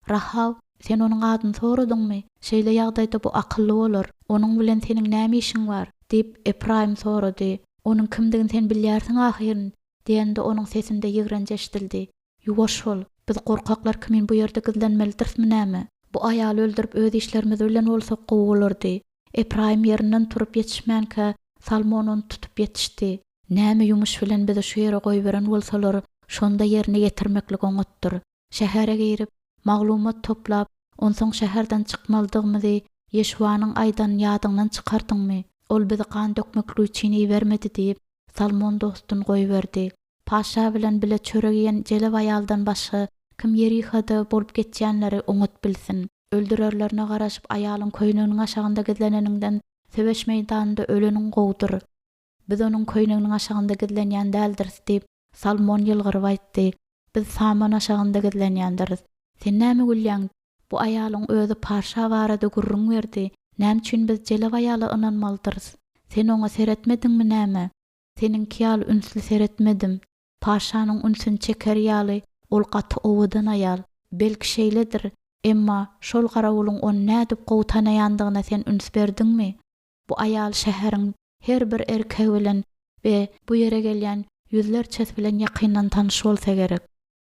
Rahaw, sen onuň adyny soradyňmy? Şeýle ýagdaýda bu akylly bolar. Onuň bilen seniň näme işiň bar? diýip, Epraýym sorady. Onuň kimdigini sen bilýärsiň ahyryn, diýende onuň sesinde ýigrenç eşidildi. Ýuwaş bol. Biz gorkaklar kimin bu ýerde gizlenmelidirismi näme? Bu aýaly öldürip öz işlerimiz bilen bolsak gowy bolardy. Epraýym ýerinden turup ýetişmänkä, Salmon ony tutup ýetişdi. Näme ýumuş bilen bizi şu ýere goýberen bolsalar, şonda ýerine ýetirmeklik oňatdyr. Şähere girip, maglumat toplap, onsoň şäherden çykmalydygymyzy Ýeşuwanyň aýdanyny ýadyňdan çykardyňmy? Ol bizi gan dökmeklik üçin ibermedi diýip, Salmon dostuny goýberdi. Patyşa bilen bile çörek iýen jelep aýaldan başga kim Ýerihada bolup geçýänleri oňat bilsin. Öldürerlerine garaşyp aýalyň köýneginiň aşagynda gizleneniňden söweş meýdanynda öleniň gowudyr. Biz onuň köýneginiň aşagynda gizlenýän däldiris diýip, Salmon ýylgyryp aýtdy. Biz saman aşagynda gizlenýändiris. Sen näme gülýäň? Bu aýalyň özi patyşa barada gürrüň berdi. Näme üçin biz jelep aýala ynanmalydyrys? Sen oňa seretmediňmi näme? Seniňki ýaly ünsli seretmedim. Patyşanyň ünsüni çeker ýaly ol gaty owadan aýal. Belki şeýledir, emma şol garawulyň ony nädip gowy tanaýandygyna sen üns berdiňmi? Bu aýal şäheriň her bir erkegi bilen we bu ýere gelýän ýüzlerçesi bilen ýakyndan tanyş bolsa gerek.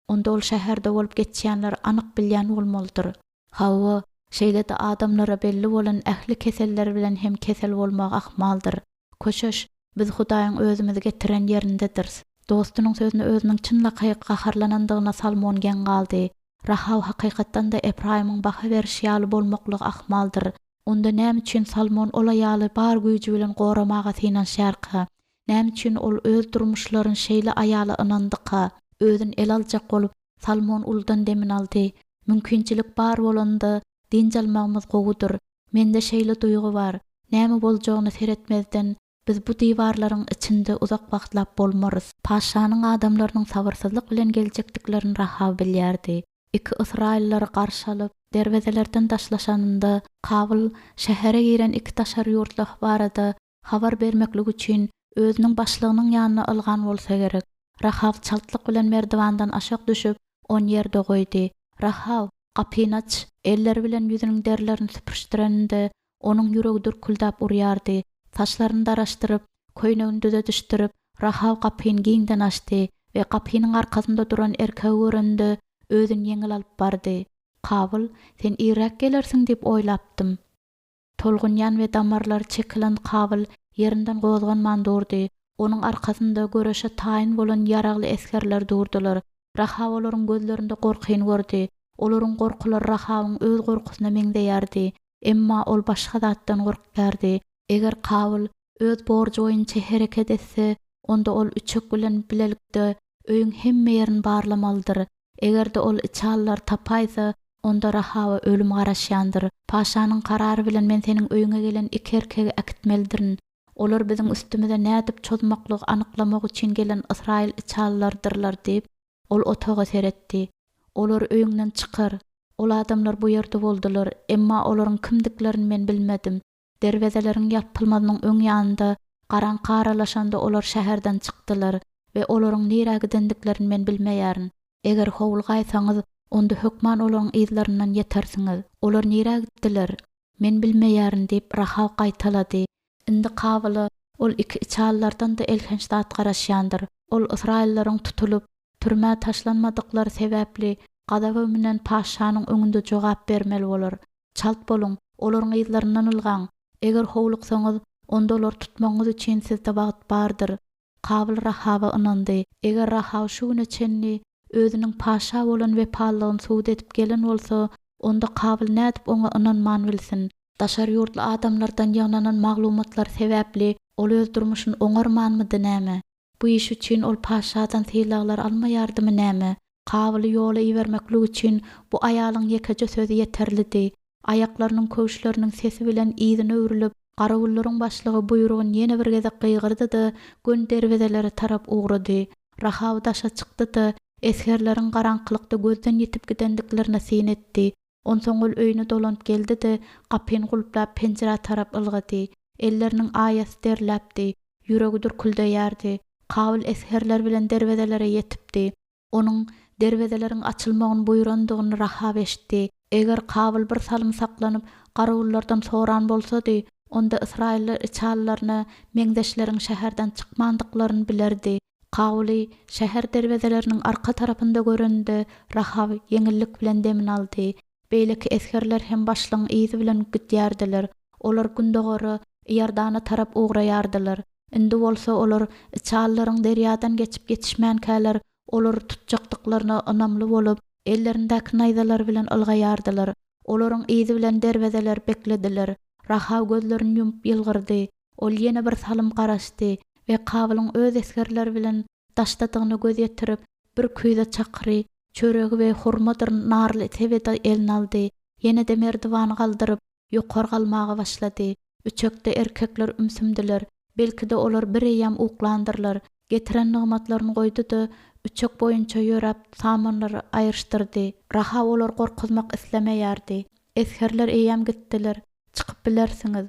Onda ol şäherde bolup geçýänleri anyk bilýän bolmalydyr. Hawa, şeýle-de adamlara belli bolan ähli keseller bilen hem kesel bolmagy ahmaldyr. Köşeş, biz Hudaýyň özümizi getiren ýerindediris. Dostunyň sözüne özüniň çynlakaý gaharlanandygyna Salmon geň galdy. Rahaw hakykatdan-da Epraýymyň baha berişi ýaly bolmaklygy ahmaldyr. Onda näme üçin Salmon ol aýaly bar güýji bilen goramaga synanyşýarka? Näme üçin ol öz durmuşlaryny şeýle aýala ynandyka? Özüni ele aljak bolup, Salmon uludan demini aldy. Mümkinçilik bar bolanda, dynç almagymyz gowudyr. Mende şeýle duýgy bar, näme boljagyna seretmezden, biz bu diwarlaryň içinde uzak wagtlap bolmarys. Patyşanyň adamlarynyň sabyrsyzlyk bilen geljekdiklerini Rahaw bilýärdi. Iki ysraýyllary garşy alyp, derwezelerden daşlaşanynda, Kabyl şähere giren iki daşary ýurtly barada habar bermeklik üçin özüniň başlygynyň ýanyna ylgan bolsa gerek. Rahaw çaltlyk bilen merdiwandan aşak düşüp, ony ýerde goýdy. Rahaw, gapyny aç! Elleri bilen ýüzüniň derlerini süpürişdireninde, onuň ýüregi dürküldäp urýardy. Saçlaryny daraşdyryp, köýnegini düzedişdirip, Rahaw gapyny giňden açdy we gapynyň arkasynda duran erkegi görende, özüni ýeňil alyp bardy. Kabyl, sen irräk gelersiň diýip oýlapdym. Tolgunýan we damarlary çekilen Kabyl ýerinden gozganman durdy. Onuň arkasynda göreşe taýyn bolan ýaragly esgerler durdular. Rahaw olaryň gözlerinde gorkyny gördi. Olaryň gorkulary Rahawyň öz gorkusyna meňzeýärdi. Emma ol başga zatdan gorkýardy. Eger Kabyl öz borjy boýunça hereket etse, onda ol üçek bilen bilelikde öýüň hemme ýerini barlamalydyr. Eger-de ol içalylar tapaýsa, onda Rahawa ölüm garaşýandyr. Paşanyň karary bilen men seniň öýüňe gelen iki erkegi äkitmelidirin. Olar biziň üstümize nädip çozmaklygy anyklamak üçin gelen ysraýyl içalylarydyrlar diýip, ol otaga seretdi. Olary öýüňden çykar. Ol adamlar bu ýerde boldular, emma olaryň kimdiklerini men bilmedim. Derwezeleriň ýapylmazynyň öň ýanynda garaňky aralaşanda olar şäherden çykdylar we olaryň nirä gidendiklerini men bilmeýärin. Eger howlugaýsaňyz, onda hökman olaryň yzlaryndan ýetersiňiz. Olar nirä gitdiler? Men bilmeýärin, diýip, Rahaw gaýtalady. Indi Kabyla. Ol iki içalylardan-da elhenç zat garaşýandyr. Ol ysraýyllaryň tutulyp, türmä taşlanmadyklary sebäpli gazaba münen patyşanyň öňünde jogap bermeli bolar. Çalt boluň, olaryň yzlaryndan ylgaň! Eger howluksaňyz, onda olary tutmagyňyz üçin sizde wagt bardyr. Kabyl Rahaba ynandy. Eger Rahaw şu güne çenli özüniň patyşa bolan wepalylygyny subut edip gelen bolsa, onda Kabyl nädip oňa ynanman bilsin? Daşary ýurtly adamlardan ýygnanan maglumatlar sebäpli ol öz durmuşyny oňarmanmydy näme? Bu iş üçin ol patyşadan sylaglar almaýardymy näme? Kabyly ýola ibermeklik üçin bu aýalyň ýekeje sözi ýeterlidi. Aýaklarynyň köwüşleriniň sesi bilen yzyna öwrülip, garawullaryň başlygy buýrugyny ýene bir gezek gygyrdy-da, göni derwezelere tarap ugrady. Rahaw daşa çykdy-da, esgerleriň garaňkylykda gözden ýitip gidendiklerine syn etdi. Onsoň ol öýüne dolanyp geldi-de, gapyny gulplap penjirä tarap ylgady. Elleriniň aýasy derläpdi, ýüregi dürküldeýärdi. Kabyl esgerler bilen derwezelere ýetipdi. Onuň derwezeleriň açylmagyny buýrandygyny Rahaw eşitdi. Eger Kabyl bir salym saklanyp, garawullardan soran bolsady, onda ysraýyllar içalylaryna meňzeşleriň şäherden çykmandyklaryny bilerdi. Kabyly şäher derwezeleriniň arka tarapynda göreninde, Rahaw ýeňillik bilen demini aldy. Beýleki esgerler hem başlygyň yzy bilen gidýärdiler. Olar gündogara, Iordana tarap ugraýardylar. Indi bolsa olar içalylaryň derýadan geçip ýetişmänkäler, olary tutjakdyklaryna ynamly bolup, ellerindäki naýzalary bilen ylgaýardylar. Olaryň yzy bilen derwezeler beklediler. Rahaw gözlerini ýumup ýylgyrdy. Ol ýene bir salym garaşdy we Kabylyň öz esgerleri bilen daşdadygyna göz ýetirip, bir küýze çakyry, çöregi we hurmadyr narly sebedi eline aldy. Ýene-de merdiwany galdyryp, ýokary galmaga başlady. Üçekde erkekler ümsümdiler. Belki-de olar bireýýäm uklandyrlar. Getiren nygmatlaryny goýdy-da, üçek boýunça ýöräp, samanlary aýryşdyrdy. Rahaw olary gorkuzmak islemeýärdi. Esgerler eýýäm gitdiler. Çykyp bilersiňiz.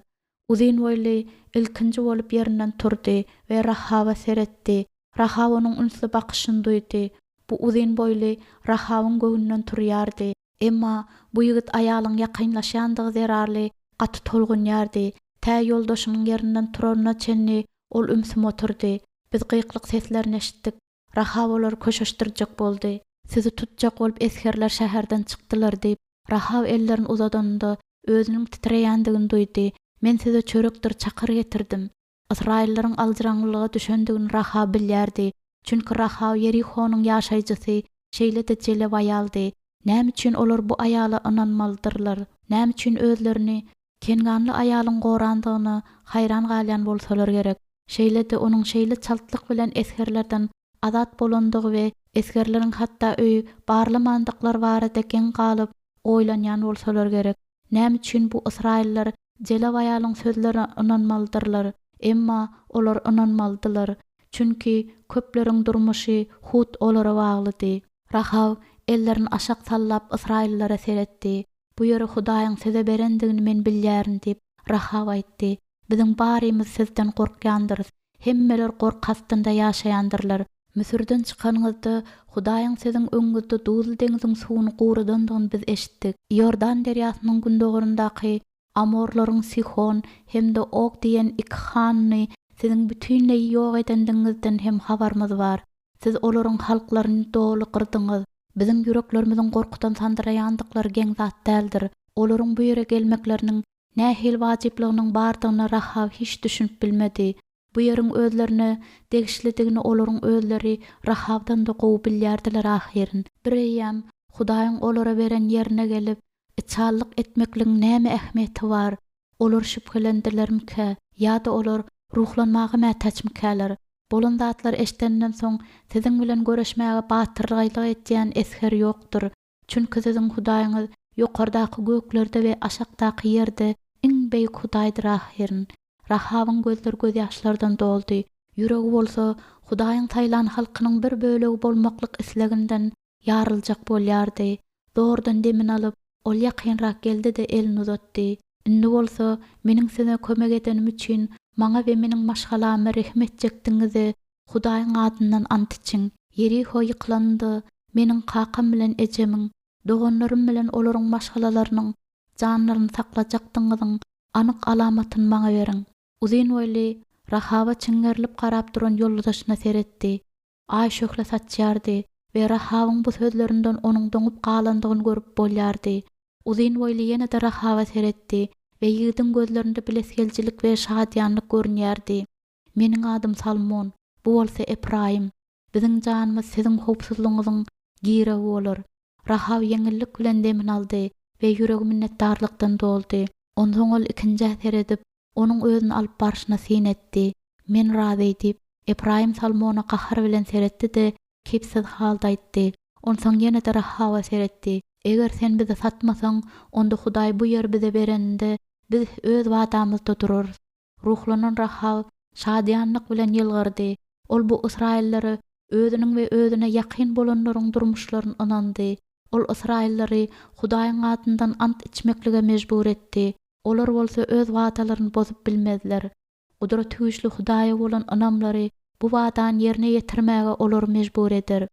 Uzyn boýly ilkinji bolup ýerinden turdy we Rahaba seretdi. Rahab onuň ünsli bakyşyny duýdy. Bu uzyn boýly Rahabyň göwnünden turýardy. Emma bu ýigit aýalyň ýakynlaşýandygy zerarly gaty tolgunýardy. Tä ýoldaşynyň ýerinden turanyna çenli ol ümsüm oturdy. Biz gykylyk seslerini eşitdik. Rahab olary köşeşdirjek boldy. Sizi tutjak bolup esgerler şäherden çykdylar diýip, Rahaw ellerini uzadanynda, özüniň titreýändigini duýdy. Men size çörekdir çakyr getirdim. Ysraýyllaryň aljyraňňylyga düşendigini Rahaw bilýärdi. Çünki Rahaw Ýerihonyň ýaşaýjysy, şeýle-de jelep aýaldy. Näme üçin olar bu aýala ynanmalydyrlar? Näme üçin özlerini Kenganly aýalyň gorandygyna haýran galýan bolsalar gerek. Şeýle-de onuň şeýle çaltlyk bilen esgerlerden azat bolandygy we esgerleriň hatda öýi barlamandyklary barada geň galyp, oýlanýan bolsalar gerek. Näme üçin bu ysraýyllar jelep aýalyň sözlerine ynanmalydyrlar? Emma olar ynanmalydylar. Çünki köpleriň durmuşy hut olara baglydy. Rahaw ellerini aşak sallap ysraýyllara seretdi. Bu ýeri Hudaýyň size berendigini men bilýärin diýip, Rahaw aýtdy. Biziň barymyz sizden gorkýandyrys. Hemmeler gorky astynda ýaşaýandyrlar. Müsürden çykanyňyzda, Hudaýyň siziň öňüňizde Duzly deňziň suwuny guradandygyny biz eşitdik. Iordan derýasynyň gündogaryndaky amorlaryň Sihon hem-de Og diýen iki hanyny siziň bütinleý ýok edendigiňizden hem habarymyz bar. Siz olaryň halklaryny doly gyrdyňyz. Biziň ýüreklerimiziň gorkudan sandyraýandyklary geň zat däldir. Olaryň bu ýere gelmekleriniň nähili wajyplygynyň bardygyna Rahaw hiç düşünip bilmedi. Bu ýeriň özlerine degişlidigini olaryň özleri Rahawdan-da gowy bilýärdiler ahyryn. Bireýýäm Hudaýyň olara beren ýerine gelip, içalylyk etmekligiň näme ähmiýeti bar? Olar şübhelendilermikä ýa-da olar ruhlanmaga mätäçmikäler? Bolan zatlary eşidenden soň, siziň bilen göreşmäge batyrgaýlyk edýän esger ýokdur. Çünki siziň Hudaýyňyz ýokardaky göklerde we aşakdaky ýerde iň beýik Hudaýdyr ahyryn. Rahawyň gözleri gözýaşlardan doldy, ýüregi bolsa Hudaýyň saýlan halkynyň bir bölegi bolmaklyk isleginden ýaryljak bolýardy. Zordan demini alyp, ol ýakynrak geldi-de elini uzatdy. Indi bolsa, meniň size kömek edenim üçin maňa we meniň maşgalama rehim etjekdigiňize Hudaýyň adyndan ant içiň. Ýeriho ýykylanynda, meniň kakam bilen ejemiň, doganlarym bilen olaryň maşgalalarynyň janlaryny saklajakdygyňyzyň anyk alamatyny maňa beriň. Uzyn boýly. Rahaba çiňňerilip garap duran ýoldaşyna seretdi. Aý şöhle saçýardy we Rahabyň bu sözlerinden onuň doňup galandygyny görüp bolýardy. Uzyn boýly ýene-de Rahaba seretdi we ýigidiň gözlerinde bilesigeljilik we şadyýanlyk görünýärdi. Meniň adym Salmon, bu bolsa Epraýym. Biziň janymyz siziň howpsuzlygyňyzyň girewi bolar. Rahaw ýeňillik bilen demini aldy we ýüregi minnetdarlykdan doldy. Onsoň ol ikinjä seredip, onuň özüni alyp barşyna syn etdi. Men razy, diýip, Epraýym Salmona gahar bilen seretdi-de, keýpsiz halda aýtdy. Onsoň ýene-de Rahawa seretdi. Eger sen bizi satmasaň, onda Hudaý bu ýeri bize bereninde, biz öz wadamyzda durarys. Ruhlanan Rahaw şadyýanlyk bilen ýylgyrdy. Ol bu ysraýyllara özüniň we özüne ýakyn bolanlaryň durmuşlaryny ynandy. Ol ysraýyllary Hudaýyň adyndan ant içmeklige mejbur etdi. Olar bolsa öz wadalaryny bozup bilmezler. Gudratygüýçli Hudaýa bolan ynamlary bu wadany ýerine ýetirmäge olary mejbur eder.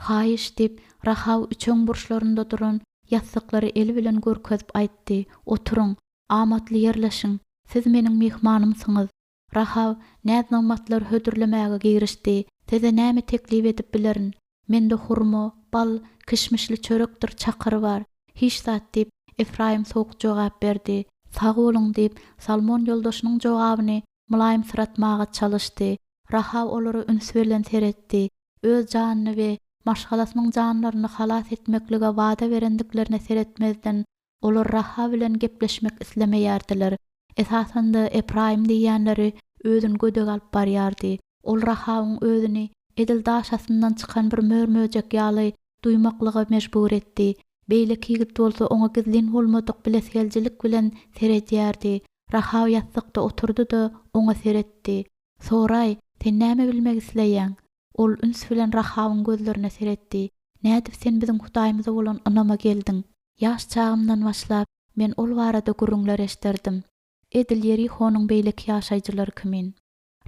Haýyş, diýip, Rahaw üçegiň burçlarynda duran ýassyklary eli bilen görkezip aýtdy, oturyň. Amatly ýerleşiň, siz meniň myhmanymsyňyz. Rahaw näz-nygmatlar hödürlemäge girişdi, Size näme teklip edip bilerin? Mende hurma, bal, kişmişli çörekdir çakyr bar. Hiç zat, diýip, Efraýym sowuk jogap berdi. Sag boluň, diýip, Salmon ýoldaşynyň jogabyny mylaýymsyratmaga çalyşdy. Rahaw olara üns bilen seretdi. Öz janyny we maşgalasynyň janlaryny halas etmeklige wada berendiklerine seretmezden, Olar Rahaw bilen gepleşmek islemeýärdiler. Esasan-da, Epraýym diýýänleri özüni gödek alyp barýardy. Ol Rahawyň özüni edil daş astyndan çykan bir mör-möjek ýaly duýmaklyga mejbur etdi. Beýleki ýigit bolsa oňa gizlin bolmadyk bilesigelijilik bilen seredýärdi. Rahaw ýassykda oturdy-da, oňa seretdi. Soraý, sen näme bilmek isleýäň? Ol üns bilen Rahawyň gözlerine seretdi. Nädip sen biziň Hudaýymyza bolan ynama geldiň? Ýaş çagymdan başlap, men ol barada gürrüňler eşderdim. Edil Ýerihonyň beýleki ýaşaýjylary kimin.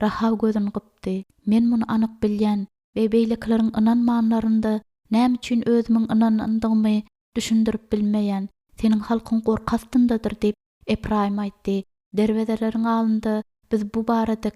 Rahaw gözüni gypdy. Men muny anyk bilýän we beýlekileriň ynanmanlarynda näme üçin özümiň ynanandygymy düşündirip bilmeýän. Seniň halkyň gorky astyndadyr diýip, Epraýym aýtdy. Derwezeleriň alynda biz bu barada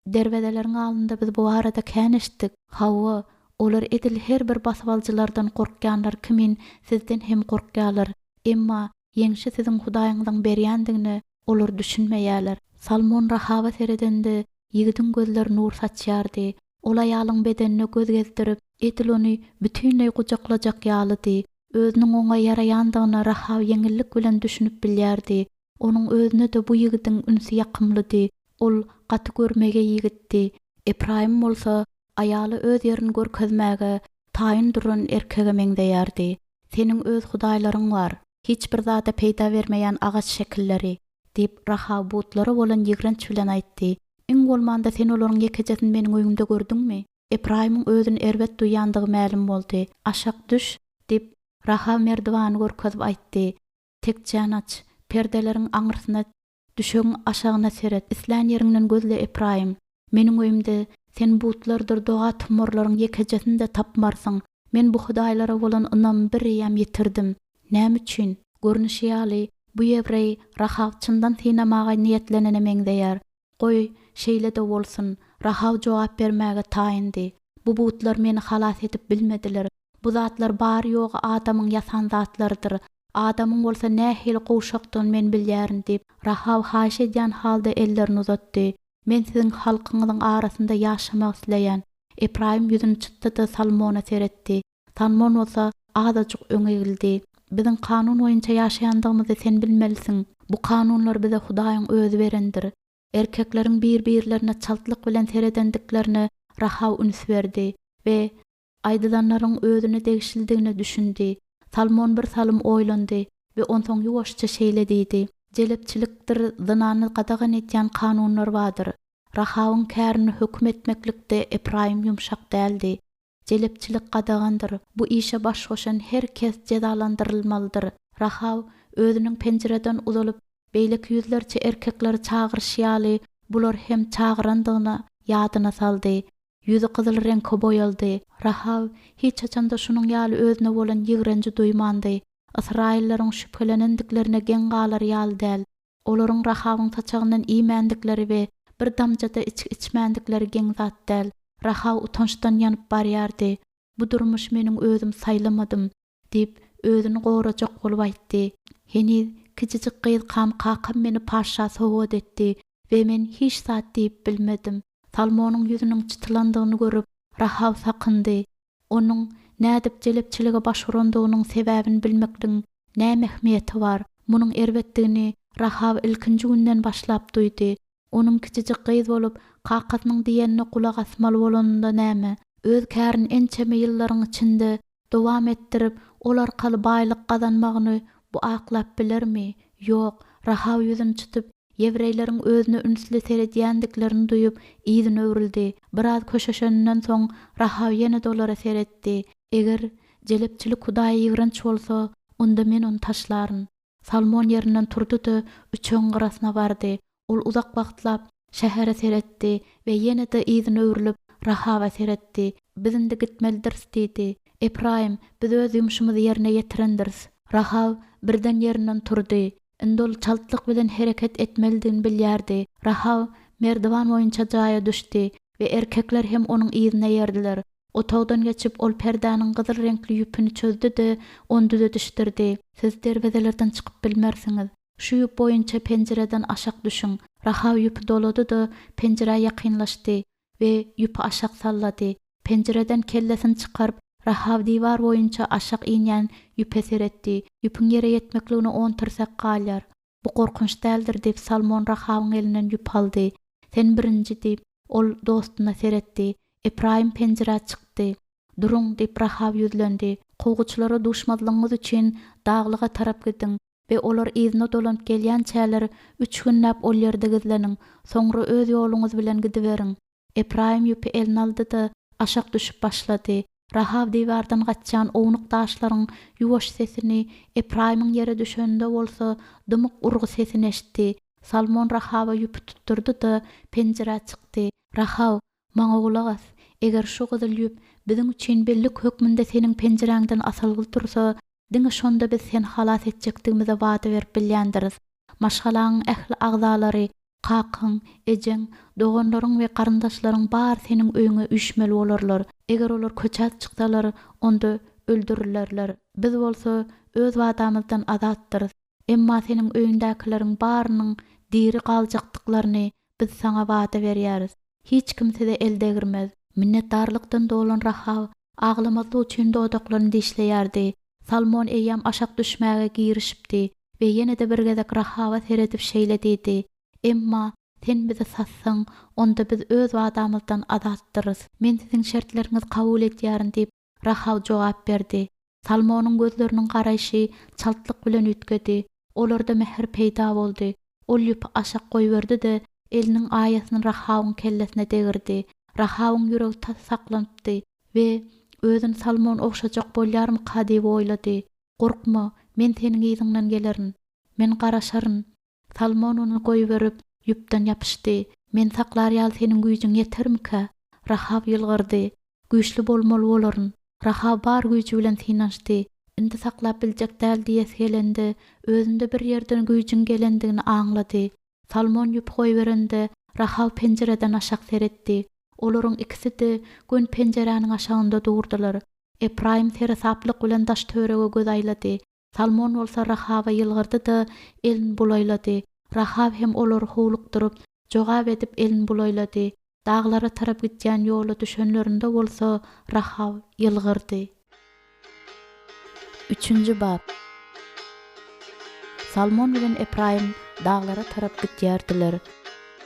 Derwezeleriň alnynda biz bu barada kän eşitdik. Hawa, olar edil her bir basybalyjylardan gorkýanlar kimin sizden hem gorkýarlar. Emma ýeňşi siziň Hudaýyňyzyň berýändigine olar düşünmeýärler. Salmon Rahaba seredende, ýigidiň gözleri nur saçýardy. Ol aýalyň bedenine göz gezdirip, edil ony bütinleý gujaklajak ýalydy. Özüniň oňa ýaraýandygyna Rahaw ýeňillik bilen düşünip bilýärdi. Onuň özüne-de bu ýigidiň ünsi ýakymlydy. Ol gaty görmegeý ýigitdi. Epraýym bolsa aýala öz ýerini görkezmäge taýyn duran erkege meňzeýärdi. Seniň öz hudaýlaryň bar, hiç bir zada peýda bermeýän agaç şekilleri, diýip, Rahaw butlara bolan ýigrenç bilen aýtdy. Iň bolmanda sen olaryň ýekejesini meniň öýümde gördüňmi? Epraýymyň özüni erbet duýandygy mälim boldy. Aşak düş! diýip, Rahaw merdiwany görkezip aýtdy. Tekjäni aç, perdeleriň aňyrsyna, düşegiň aşagyna seret, islän ýeriňden gözle, Epraýym. Meniň öýümde sen butlardyr doga-tumarlaryň ýekejesini-de tapmarsyň. Men bu hudaýlara bolan ynamy bireýýäm ýitirdim. Näme üçin? Görnüşi ýaly, bu ýewreý Rahaw çyndan synamaga niýetlenene meňzeýär. Goý, şeýle-de bolsun, Rahaw jogap bermäge taýyndy. Bu butlar meni halas edip bilmediler. Bu zatlar bary-ýogy adamyň ýasan zatlarydyr. Adamyň bolsa nähili gowşakdygyny men bilýärin diýip, Rahaw haýyş edýän halda ellerini uzatdy. Men siziň halkyňyzyň arasynda ýaşamak isleýän. Epraýym ýüzüni çytdy-da Salmona seretdi. Salmon bolsa azajyk öňe egildi. Biziň kanun boýunça ýaşaýandygymyzy sen bilmelisiň. Bu kanunlary bize Hudaýyň özi berendir. Erkekleriň bir-birlerine çaltlyk bilen seredendiklerine Rahaw üns berdi we aýdylanlaryň özüne degişlidigine düşündi. Salmon bir salym oýlandy we onsoň ýuwaşja şeýle diýdi, Jelepçilikdir zynany gadagan edýän kanunlar bardyr. Rahawyň kärini höküm etmeklikde Epraýym ýumşak däldi. Jelepçilik gadagandyr, bu işe baş goşan her kes jezalandyrylmalydyr. Rahaw özüniň penjireden uzalyp, beýleki ýüzlerçe erkekleri çagyryşy ýaly, bulary hem çagyrandygyny ýadyna saldy. Ýüzi gyzyl reňke boýaldy. Rahaw hiç haçan-da şunuň ýaly özüne bolan ýigrenji duýmandy. Ysraýyllaryň şübhelenendiklerine geň galar ýaly däl. Olaryň Rahawyň saçagyndan iýmändikleri we Bir damja-da içgi içmändikleri geň zat däl. Rahaw utançdan ýanyp barýardy. Bu durmuş meniň özüm saýlamadym, diýip, özüni gorajak bolup aýtdy. Heniz kiçijik gyzkam kakam meni paşşa sowgat etdi we men hiç zat diýip bilmedim. Salmonyň ýüzüniň çytylandygyny görüp, Rahaw sakyndy. Onuň nädip jelepçilige baş urandygynyň sebäbini bilmekligiň näme ähmiýeti bar? Munuň erbetdigini Rahaw ilkinji günden başlap duýdy. Onuň kiçijik gyz bolup, kakasynyň diýenine gulak asmaly bolanynda näme? Öz kärini ençeme ýyllaryň içinde dowam etdirip, ol arkaly baýlyk gazanmagyny bu aklap bilermi? Ýok. Rahaw ýüzüni çytyp, ýewreýleriň özüne ünsli seredýändiklerini duýup, yzyna öwrüldi. Biraz köşeşeninden soň, Rahaw ýene-de olara seretdi. Eger jelepçilik Hudaýa ýigrenç bolsa, onda men ony taşlaryn. Salmon ýerinden turdy-da, üçegiň gyrasyna bardy. Ol uzak wagtlap şähere seretdi we ýene-de yzyna öwrülip, Rahawa seretdi. Biz indi gitmelidiris diýdi. Epraýym, biz öz ýumşumyzy ýerine ýetirendiris. Rahaw birden ýerinden turdy. Indi ol çaltlyk bilen hereket etmelidigini bilýärdi. Rahaw merdiwan boýunça jaýa düşdi we erkekler hem onuň yzyna eýerdiler. Otagdan geçip, ol perdäniň gyzyl reňkli ýüpüni çözdi-de, ony düzedişdirdi. Siz derwezelerden çykyp bilmersiňiz. Şu ýüp boýunça penjireden aşak düşüň. Rahaw ýüpi dolady-da, penjirä ýakynlaşdy we ýüpi aşak sallady. Penjireden kellesini çykaryp, Rahaw diwar boýunça aşak inýän ýüpe seretdi. Ýüpüň ýere ýetmekligine on tirsek galýar. Bu gorkunç däldir, diýip, Salmon Rahawyň elinden ýüp aldy. Sen birinji, diýip, ol dostuna seretdi. Epraýym penjirä çykdy. Duruň, diýip, Rahaw ýüzlendi. Kowguçylara duşmazlygyňyz üçin daglyga tarap gidiň we olar yzyna dolanyp gelýänçäler üç günläp ol ýerde gizleniň, soňra öz ýoluňyz bilen gidiberiň. Epraýym ýüpi eline aldy-da, aşak düşüp başlady. Rahaw diwardan gaçýan ownuk daşlaryň ýuwaş sesini, Epraýymyň ýere düşeninde bolsa, dymyk urgy sesini eşitdi. Salmon Rahawa ýüpi tutdurdy-da, penjirä çykdy. Rahaw, maňa gulak as, eger şu gyzyl ýüp biziň üçin bellik hökmünde seniň penjiräňden asylgy dursa, diňe şonda biz seni halas etjekdigimize wada berip bilýändiris. Maşgalaňyň ähli agzalary, kakaň, ejeň, doganlaryň we garyndaşlaryň bary seniň öýüňe üýşmeli bolarlar. Eger olar köçä çyksalar, onda öldürilerler. Biz bolsa öz wadamyzdan azatdyrys. Emma seniň öýüňdäkileriň barynyň diri galjakdyklaryny biz saňa wada berýäris. Hiç kim size el degirmez. Minnetdarlykdan dolan Rahaw aglamazlyk üçin dodaklaryny dişleýärdi. Salmon eýýäm aşak düşmäge girişipdi we ýene-de bir gezek Rahawa seredip şeýle diýdi, Emma sen bizi satsaň, onda biz öz wadamyzdan azatdyrys. Men siziň şertleriňizi kabul edýärin diýip, Rahaw jogap berdi. Salmonyň gözleriniň garaýşy çaltlyk bilen üýtgedi. Olarda mähir peýda boldy. Ol ýüpi aşak goýberdi-de, eliniň aýasyny Rahawyň kellesine degirdi. Rahawyň ýüregi tas saklanypdy we özüni Salmon ogşajak bolýarmyka diýip oýlady. Gorkma, men seniň yzyňdan gelerin. Men garaşaryn. Salmon ony goýberip, ýüpden ýapyşdy. Meni saklar ýaly seniň güýjüň ýetermikä? Rahaw ýylgyrdy. Güýçli bolmaly bolaryn. Rahaw bar güýji bilen synanyşdy. Indi saklap biljek däl diýesi gelende, özünde bir ýerden güýjüň gelendigini aňlady. Salmon ýüpi goýberende, Rahaw penjireden aşak seretdi. Olaryň ikisi-de göni penjiräniň aşagynda durdular. Epraýym seresaplyk bilen daş-töwerege göz aýlady. Salmon bolsa Rahawa ýylgyrdy-da, elini bulaýlady. Rahaw hem olary howlukdyryp, jogap edip elini bulaýlady. Daglara tarap gidýän ýola düşenlerinde bolsa Rahaw ýylgyrdy. Üçünji bap. Salmon bilen Epraýym daglara tarap gidýärdiler.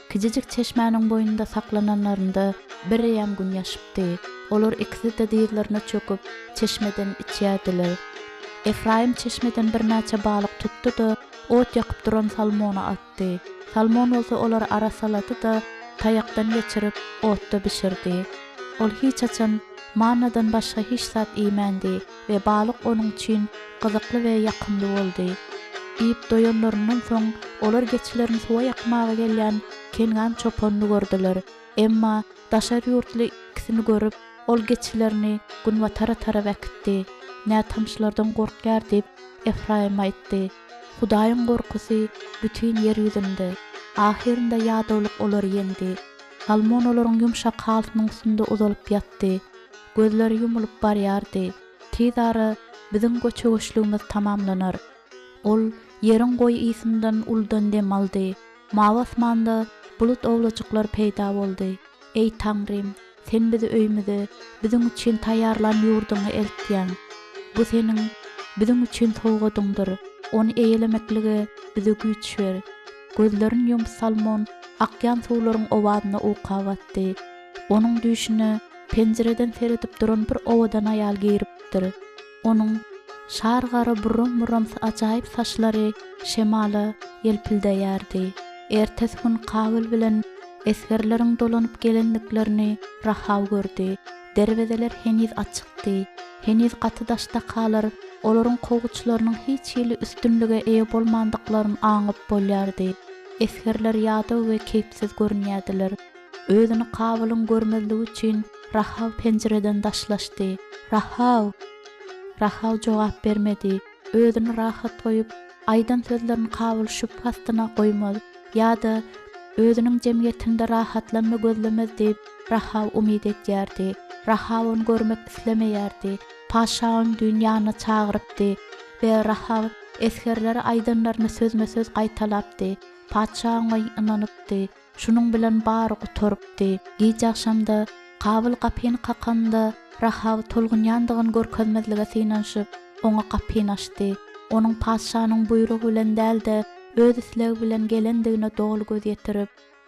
Kijijik çeşmäniň boýunda saklananlarynda bireýýäm gün ýaşypdy. Olar ikisi-de dyzlaryna çöküp, çeşmeden içýärdiler. Efraýym çeşmeden birnäçe balyk tutdy-da, ot ýakyp duran Salmona atdy. Salmon bolsa olary arassalady-da, taýakdan geçirip, otda bişirdi. Ol hiç haçan mannadan başga hiç zat iýmändi we balyk onuň üçin gyzykly we ýakymly boldy. Iýip doýanlaryndan soň, olar geçilerini suwa ýakmaga gelýän Kengan çopanyny gördüler. Emma daşary ýurtly ikisini görüp, ol geçilerini günbatara tarap äkitdi. Nätanyşlardan gorkýar diýip, Efraýym aýtdy. Hudaýyň gorkusy bütin ýer ýüzünde. Ahyrynda ýadawlyk olary ýeňdi. Salmon olaryň ýumşak halysynyň üstünde uzalyp ýatdy. Gözleri ýumulyp barýardy. Tiz ara biziň göçe-göçlügimiz tamamlanar. Ol ýeriň goýy ysyndan uludan dem aldy. Mawy asmanda bulut owlajyklar peýda boldy. Eý, Taňrym, Sen bizi öýümize, biziň üçin taýýarlan ýurduňa eltýäň. Bu Seniň biziň üçin sowgadyňdyr. Ony eýelemeklige bize güýç ber. Gözlerini ýumup Salmon akýan suwlaryň owazyna uka batdy. Onuň düýşüne penjireden seredip duran bir owadan aýal giripdir. Onuň şar gara buram-buramsy ajaýyp saçlary şemala ýelpildeýärdi. Ertesi gün Kabyl bilen esgerleriň dolanyp gelendiklerini Rahaw gördi. Derwezeler heniz açykdy. Heniz gaty daşdakalar olaryň kowguçylarynyň hiç hili üstünlige eýe bolmandyklaryny aňyp bolýardy. Esgerler ýadaw we keýpsiz görünýärdiler. Özüni Kabylyň görmezligi üçin Rahaw penjireden daşlaşdy. Rahaw! Rahaw jogap bermedi. Özüni rahat goýup, aýdan sözlerini Kabyl şübhe astyna goýmaz ýa-da özüniň jemgyýetinde rahatlanma gözlemez diýip, Rahaw umyt edýärdi. Rahaw ony görmek islemeýärdi. Patyşa ony düýn ýanyna çagyrypdy we Rahaw esgerlere aýdanlaryny sözme-söz gaýtalapdy. Patyşa oňa ynanypdy. Şunuň bilen bary gutarypdy. Giç agşamda Kabyl gapyny kakanda, Rahaw tolgunýandygyny görkezmezlige synanyşyp, oňa gapyny açdy. Onuň patyşanyň buýrugy bilen däl-de, öz islegi bilen gelendigine doly göz ýetirip,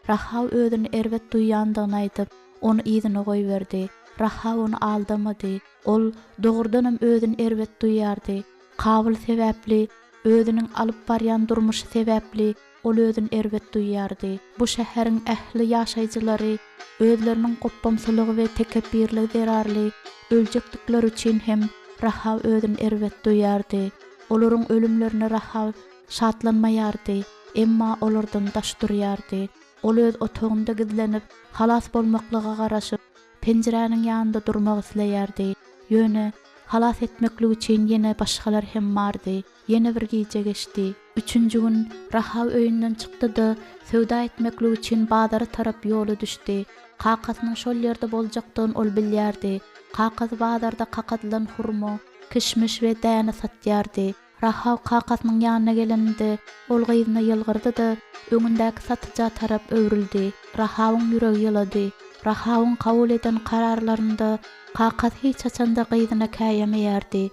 Rahaw özüni erbet duýýandygyny aýdyp, ony yzyna goýberdi. Rahaw ony aldamady. Ol, dogrudanam, özüni erbet duýýardy. Kabyl sebäpli, özüniň alyp barýan durmuşy sebäpli ol özüni erbet duýýardy. Bu şäheriň ähli ýaşaýjylary özleriniň gopbamsylygy we tekepbirligi zerarly öljekdikleri üçin hem Rahaw özüni erbet duýýardy. Olaryň ölümlerine Rahaw şatlanmaýardy, emma olardan daş durýardy. Ol öz otagynda gizlenip, halas bolmaklyga garaşyp, penjiräniň ýanynda durmak isleýärdi. Ýöne, halas etmeklik üçin ýene başgalar hem bardy. Ýene bir gije geçdi. Üçünji gün Rahaw öýünden çykdy-da, söwda etmeklik üçin bazara tarap ýola düşdi. Kakasynyň şol ýerde boljakdygyny ol bilýärdi. Kakasy bazarda kakadylan hurma, kişmiş we däne satýardy. Rahaw kakasynyň ýanyna geleninde, ol gyzyna ýylgyrdy-da, öňündäki satyja tarap öwrüldi. Rahawyň ýüregi ýylady. Rahawyň kabul eden kararlarynda kakasy hiç haçan-da gyzyna käýemeýärdi.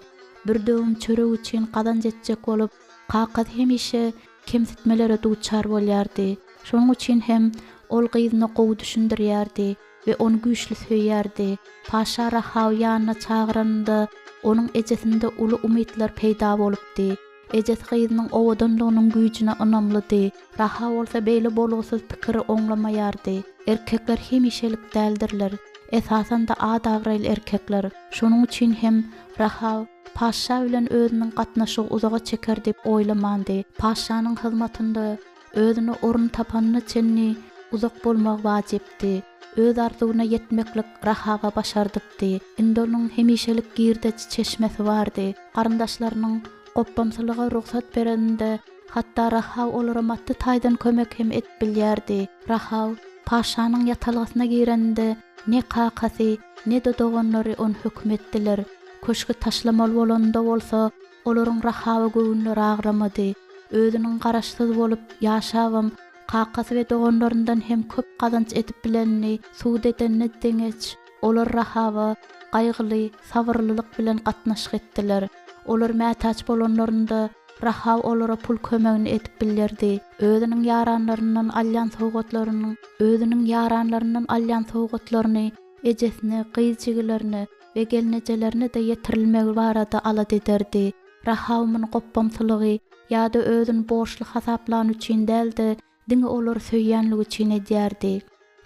Bir döwüm çörek üçin gazanç etjek bolup, kakasy hemişe kemsitmelere duçar bolýardy. Şonuň üçin hem ol gyzyna gowy düşündirýärdi we ony güýçli söýýärdi. Paşa Rahawy ýanyna çagyranynda, onuň ejesinde uly umytlar peýda bolupdy. Ejesi gyzynyň owadanlygynyň güýjüne ynamlydy. Rahaw bolsa beýle bolgusyz pikiri oňlamaýardy. Erkekler hemişelik däldirler. Esasan-da at-abraýly erkekler. Şonuň üçin hem Rahaw patyşa bilen özüniň gatnaşygy uzaga çeker diýip oýlamandy. Patyşanyň hyzmatynda özüne orun tapanyna çenli uzak bolmagy wajypdy. Öz arzuwyna ýetmeklik Rahawa başardypdy. Indi onuň hemişelik girdeji çeşmesi bardy. Garyndaşlarynyň gopbamsylyga rugsat bereninde, hatda Rahaw olara maddy taýdan kömek hem edip bilýärdi. Rahaw patyşanyň ýatalgasyna gireninde, ne kakasy, ne-de doganlary ony höküm etdiler. Köşgi taşlamaly bolanynda bolsa, olaryň Rahawa göwünleri agramady. Özüniň garaşsyz bolup ýaşabam, kakasy we doganlaryndan hem köp gazanç edip bilenini subut edenine deňeç, olar Rahawa gaýgyly sabyrlylyk bilen gatnaşyk etdiler. Olar mätäç bolanlarynda, Rahaw olara pul kömegini edip bilerdi. Özüniň ýaranlaryndan alýan sowgatlarynyň özüniň ýaranlaryndan alýan sowgatlaryny ejesine, gyz jigilerine we gelnejelerine-de ýetirilmegi barada alada ederdi. Rahaw muny gopbamsylygy ýa-da özüni borçly hasaplany üçin däl-de, diňe olary söýýänligi üçin edýärdi.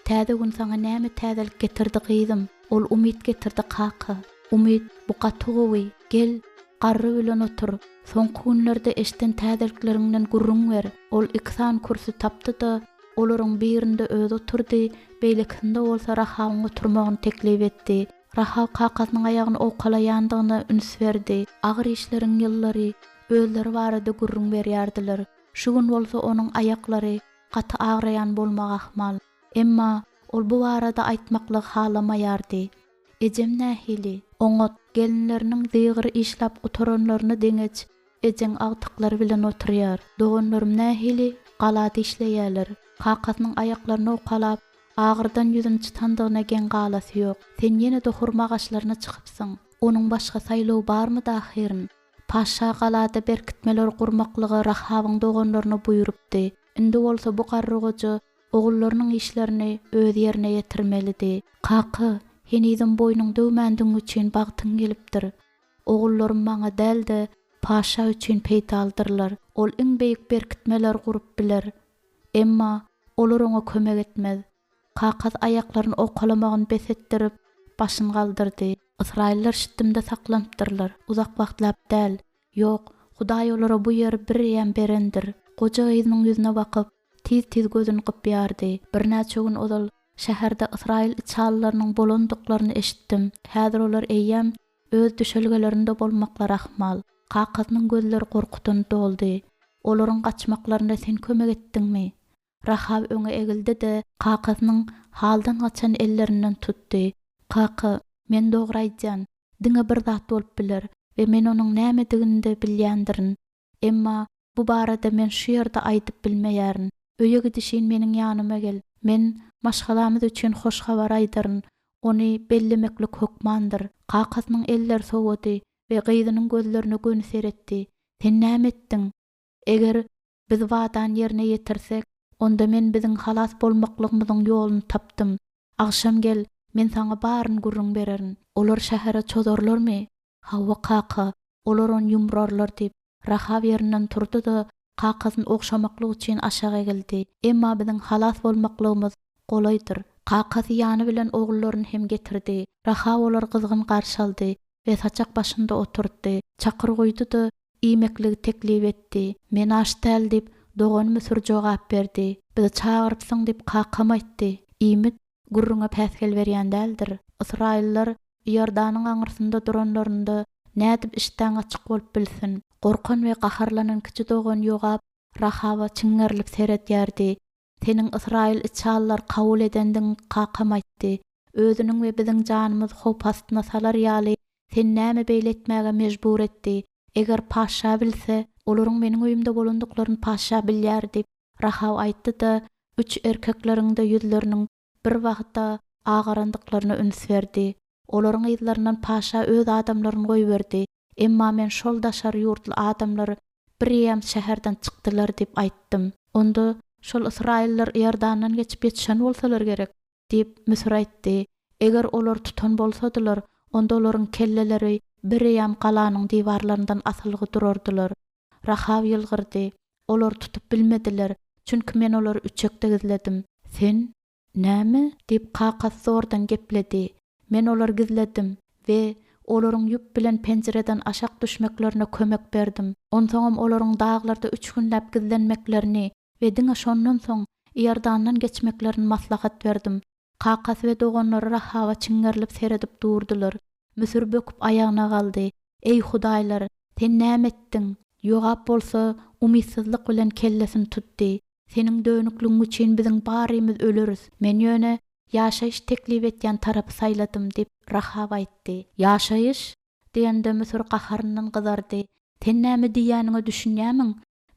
Täze gün saňa näme täzelik getirdi, gyzym? Ol umyt getirdi, kaka. Umyt, bu gaty gowy. Gel, garry bilen otur. Soňky günlerde eşden täzelikleriňden gürrüň ber. Ol iki sany kürsi tapdy-da, olaryň birinde özi oturdy, beýlekisinde bolsa Rahawyň oturmagyny teklip etdi. Rahaw kakasynyň aýagyny owkalaýandygyna üns berdi. Agyr işleriň ýyllary özleri barada gürrüň berýärdiler. Şu gün bolsa onuň aýaklary. gaty agraýan bolmagy ahmal. Emma ol bu barada aýtmaklygy halamaýardy. Ejem nähili? Oňat. Gelinleriniň zygyr işläp gutaranlaryna deňeç ejeň agtyklary bilen oturýar. Doganlarym nähili? Galada işleýärler. Kakasynyň aýaklaryny owkalap, agyrdan ýüzüni çytandygyna geň galasy ýok. Sen ýene-de hurma agaçlaryna çykypsyň. Onuň başga saýlawy barmydy ahyryn? Paşa galada berkitmeler gurmaklygy Rahabyň doganlaryna buýrupdy. Indi bolsa bu garry goja ogullarynyň işlerini özi ýerine ýetirmelidi. Kaka, henizem boýnuň döwmändigiň üçin bagtyň gelipdir. Ogullarym maňa däl-de, paşa üçin peýdalydyrlar. Ol iň beýik berkitmeleri gurup biler. Emma olar oňa kömek etmez. Kakasy aýaklaryny owkalamagyny bes etdirip, başyny galdyrdy. Ysraýyllar Şittimde saklanypdyrlar. Uzak wagtlap däl. Ýok, Hudaý olara bu ýeri bireýýäm berendir. Goja gyzynyň ýüzüne bakyp, tiz-tiz gözüni gypýardy. Birnäçe gün ozal şäherde ysraýyl içalylarynyň bolandyklaryny eşitdim. Häzir olar eýýäm öz düşelgelerinde bolmaklary ahmal. Kakasynyň gözleri gorkudan doldy. Olaryň gaçmaklaryna sen kömek etdiňmi? Rahaw öňe egildi-de, kakasynyň haldan gaçan ellerinden tutdy. Kaka, men dogry aýdýan. Diňe bir zat bolup biler we men onuň nämedigini-de bilýändirin. Emma bu barada men şu ýerde aýdyp bilmeýärin. Öýe gidişin meniň ýanyma gel. Men maşgalamyz üçin hoş habar aýdaryn. Ony bellemeklik hökmandyr. Kakasynyň elleri sowady we gyzynyň gözlerine göni seretdi. Sen näme etdiň? Eger biz wadany ýerine ýetirsek, onda men biziň halas bolmaklygymyzyň ýoluny tapdym. Agşam gel, men saňa baryny gürrüň bererin. Olar şähere çozarlarmy? Hawa, kaka, olar ony ýumrarlar, diýip, Rahaw ýerinden turdy-da, kakasyny ogşamaklyk üçin aşak egildi. Emma biziň halas bolmaklygymyz golaýdyr. Kakasy ýany bilen ogullaryny hem getirdi. Rahaw olary gyzgyn garşy aldy we saçak başynda oturtdy. Çakyr guýdy-da, iýmekligi teklip etdi. Men aç däl diýip, dogany Müsür jogap berdi. Bizi çagyrypsyň diýip kakam aýtdy. Iýmit gürrüňe päsgel berýän däldir. Ysraýyllar Iordanyň aňyrsynda duranlarynda nädip işdäň açyk bolup bilsin? Gorkan we gaharlanan kiçi dogan Ýogap Rahaba çiňňerilip seredýärdi. Seniň ysraýyl içalylary kabul edendigiňi kakam aýtdy. Özüniň we biziň janymyzy howp astyna salar ýaly, seni näme beýle etmäge mejbur etdi? Eger patyşa bilse, olaryň meniň öýümde bolandyklaryny patyşa bilýär diýip, Rahaw aýtdy-da, üç erkekleriň-de ýüzleriniň birwagtda agarandyklaryna üns berdi. Olaryň yzlaryndan patyşa öz adamlaryny goýberdi. Emma men şol daşary ýurtly adamlar bireýýäm şäherden çykdylar diýip aýtdym. Onda şol ysraýyllar Iordandan geçip ýetişen bolsalar gerek, diýip, Müsür aýtdy. Eger olar tutan bolsadylar, onda olaryň kelleleri bireýýäm galanyň diwarlaryndan asylgy durardylar. Rahaw ýylgyrdy. Olary tutup bilmediler, çünki men olary üçekde gizledim. Sen? Näme? diýip, kakasy zordan gepledi. Men olary gizledim we olaryň ýüp bilen penjireden aşak düşmeklerine kömek berdim. Onsoňam olaryň daglarda üç günläp gizlenmeklerini we diňe şondan soň Iordandan geçmeklerini maslahat berdim. Kakasy we doganlary Rahaba çiňňerilip seredip durdular. Müsür böküp aýagyna galdy. Eý, hudaýlar, sen näme etdiň? Ýogap bolsa umytsyzlyk bilen kellesini tutdy. Seniň dönükligiň üçin biziň barymyz öleris. Men ýöne ýaşaýyş teklip etýän tarapy saýladym, diýip, Rahaw aýtdy. Ýaşaýyş? diýende, Müsür gaharyndan gyzardy. Sen näme diýýäniňe düşünýärmiň?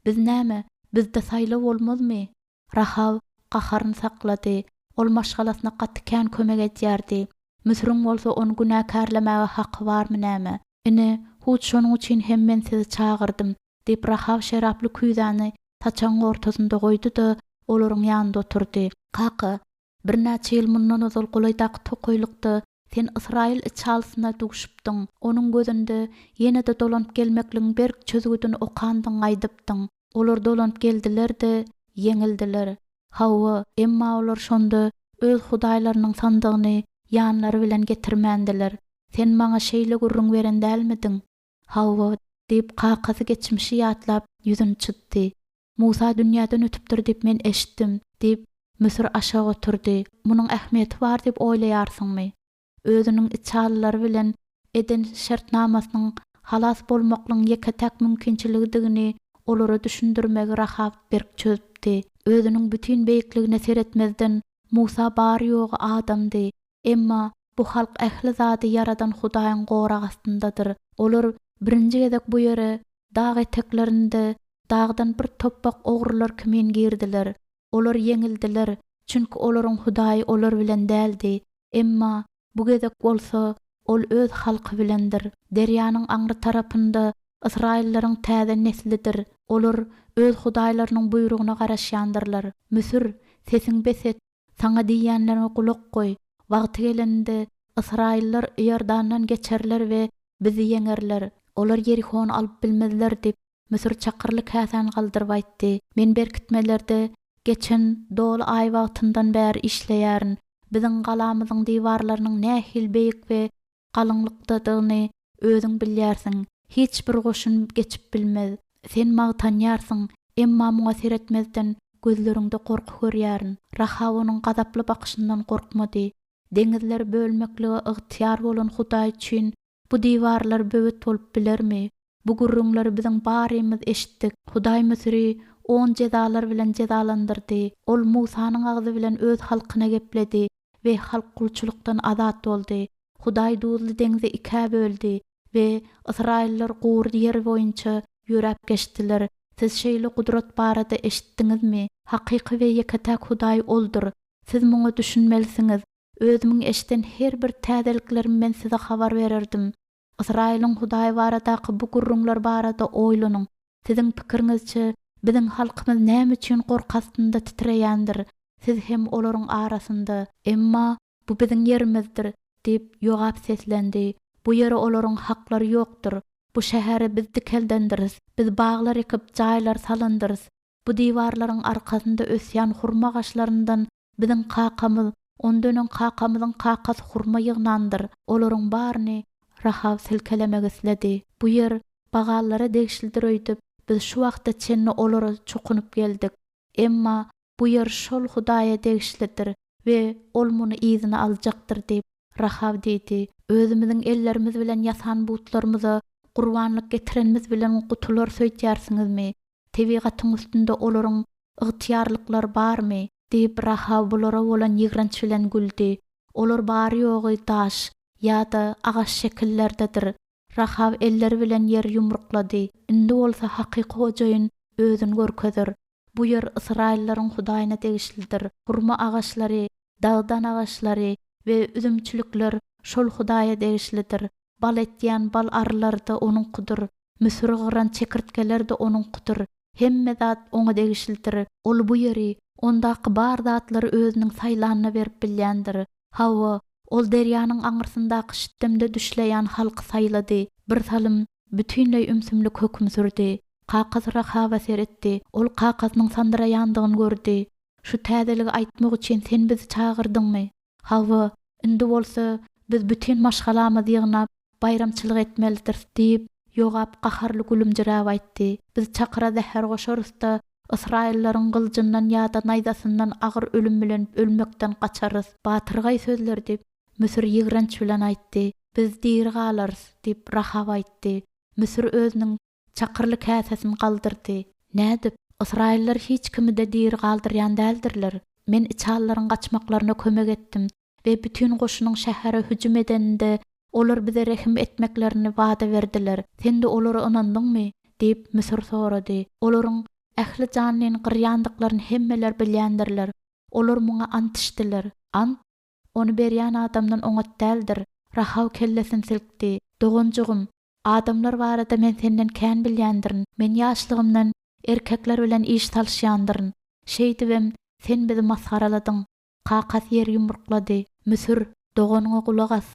Biz näme, bizde saýlaw bolmazmy? Rahaw gaharyny saklady. Ol maşgalasyna gaty kän kömek edýärdi. Müsüriň bolsa ony günäkärlemäge haky barmy näme? Ine, hut şonuň üçin hem men sizi çagyrdym, diýip, Rahaw şeraply küýzäni saçagyň ortasynda goýdy-da, olaryň ýanynda oturdy. Kaka, birnäçe ýyl mundan ozal golaýdaky tokaýlykda sen ysraýyl içalysyna duşupdyň. Onuň gözünde ýene-de dolanyp gelmekligiň berk çözgüdini okandygyňy aýdypdyň. Olar dolanyp geldiler-de, ýeňildiler. Hawa, emma olar şonda öz hudaýlarynyň sandygyny ýanlary bilen getirmändiler. Sen maňa şeýle gürrüň beren dälmidiň? Hawa, diýip, kakasy geçmişi ýatlap, ýüzüni çytdy. Musa dünýäden ötüpdir diýip men eşitdim, diýip, Müsür aşak oturdy. Munuň ähmiýeti bar diýip oýlaýarsyňmy? Özüniň içalylary bilen eden şertnamasynyň halas bolmaklygyň ýeke-täk mümkinçiligidigini olara düşündirmegi Rahaw berk çözüpdi. ýokdy. Özüniň bütin beýikligine seretmezden, Musa bary-ýogy adamdy. Emma bu halk ähli zady ýaradan Hudaýyň goragy astyndadyr. Olar birinji gezek bu ýere dag eteklerinde dagdan bir topbak ogrular kimin girdiler. Olar ýeňildiler, çünki olaryň Hudaýy olar bilen däldi. Emma bu gezek bolsa Ol Öz halky bilendir. Derýanyň aňry tarapynda ysraýyllaryň täze neslidir. Olar öz hudaýlarynyň buýrugyna garaşýandyrlar. Müsür, sesiňi bes et, saňa diýýänleriňe gulak goý. Wagty gelende, ysraýyllar Iordandan geçerler we bizi ýeňerler. Olar Ýerihony alyp bilmezler diýip, Müsür çakyrly käsäni galdyryp aýtdy. Men berkitmelerde geçen doly aý wagtyndan bäri işleýärin. Biziň galamyzyň diwarlarynyň nähili beýik we galyňlykdadygyny özüň bilýärsiň. Hiç bir goşun geçip bilmez. Sen magtanýarsyň, emma muňa seretmezden, gözleriňde gorky görýärin. Rahaw onuň gazaply bakyşyndan gorkmady. Deňizleri bölmeklige ygtyýar bolan Hudaý üçin bu diwarlar böwet bolup bilermi? Bu gürrüňleri biziň barymyz eşitdik. Hudaý Müsüri on jezalar bilen jezalandyrdy. Ol Musanyň agzy bilen öz halkyna gepledi we halk gulçulykdan azat boldy. Hudaý Duzly deňzi ikä böldi we ysraýyllar gury ýer boýunça ýöräp geçdiler. Siz şeýle gudrat barada eşitdiňizmi? Hakyky we ýeke-täk Hudaý Oldur. Siz muňa düşünmelisiňiz. Özümiň eşiden her bir täzeliklerimi men size habar bererdim. Ysraýylyň Hudaýy baradaky bu gürrüňler barada oýlanyň. Siziň pikiriňizçe, biziň halkymyz näme üçin gorky astynda titreýändir? Siz hem olaryň arasynda. Emma bu biziň ýerimizdir, diýip, Ýogap seslendi. Bu ýere olaryň haklary ýokdur. Bu şäheri biz dikeldendiris. Biz baglar ekip, jaýlar salandyrys. Bu diwarlaryň arkasynda ösýän hurma agaçlaryndan biziň kakamyz, ondan öň kakamyzyň kakasy hurma ýygnandyr. Olaryň baryny Rahaw silkelemek isledi. Bu ýer bagallara degişlidir öýdüp, biz şu wagta çenli olara çokunyp geldik. Emma bu ýer şol Hudaýa degişlidir we Ol muny yzyna aljakdyr diýip, Rahaw diýdi. Özümiziň ellerimiz bilen ýasan butlarymyza gurbanlyk getirenimiz bilen gutularys öýdýärsiňizmi? Tebigatyň üstünde olaryň ygtyýarlyklary barmy? Diýip, Rahaw bulara bolan ýigrenç bilen güldi. Olar bary-ýogy daş ýa-da agaç şekillerdedir. Rahaw elleri bilen ýeri ýumruklady. Indi bolsa hakyky hojaýyn özüni görkezer. Bu ýer ysraýyllaryň Hudaýyna degişlidir. Hurma agaçlary, dagdan agaçlary we üzümçilikler şol Hudaýa degişlidir. Bal etýän bal arylary-da onuňkydyr. Müsüri gyran çekirtgeler-de onuňkydyr. Hemme zat oňa degişlidir. Ol bu ýeri, ondaky bar zatlary özüniň saýlanyna berip bilýändir. Hawa, ol derýanyň aňyrsyndaky şitdemde düşleýän halky saýlady. Birsalym bütinleý ümsümlik höküm sürdi. Kakasy Rahaba seretdi. Ol kakasynyň sandyraýandygyny gördi. Şu täzeligi aýtmak üçin sen bizi çagyrdyňmy? Hawa, indi bolsa biz bütin maşgalamyzy ýygnap, baýramçylyk etmelidiris, diýip, Ýogap gaharly gülümjiräp aýtdy. Biz çakyra zäher goşarys-da, ysraýyllaryň gylyjyndan ýa-da naýzasyndan agyr ölüm bilen ölmekden gaçarys. Batyrgaý sözler, diýip, Müsür ýigrenç bilen aýtdy. Biz diri galarys, diýip, Rahaw aýtdy. Müsür özüniň çakyrly käsesini galdyrdy. Nädip? Ysraýyllar hiç kimi-de diri galdyrýan däldirler. Men içalylaryň gaçmaklaryna kömek etdim we bütin goşunyň şähere hüjüm edeninde, olar bize rehim etmeklerini wada berdiler. Sen-de olara ynandyňmy? diýip, Müsür sorady. Olaryň ähli janlyny gyrýandyklaryny hemmeler bilýändirler. Olar muňa ant içdiler. Ant? Ony berýän adamdan oňat däldir. Rahaw kellesini silkdi. Doganjygym, Adamlar barada men senden kän bilýändirin. Men ýaşlygymdan erkekler bilen iş salyşýandyryn. Şeýdibem, sen bizi masgaraladyň. Kakasy ýeri ýumruklady. Müsür, doganyňa gulak as.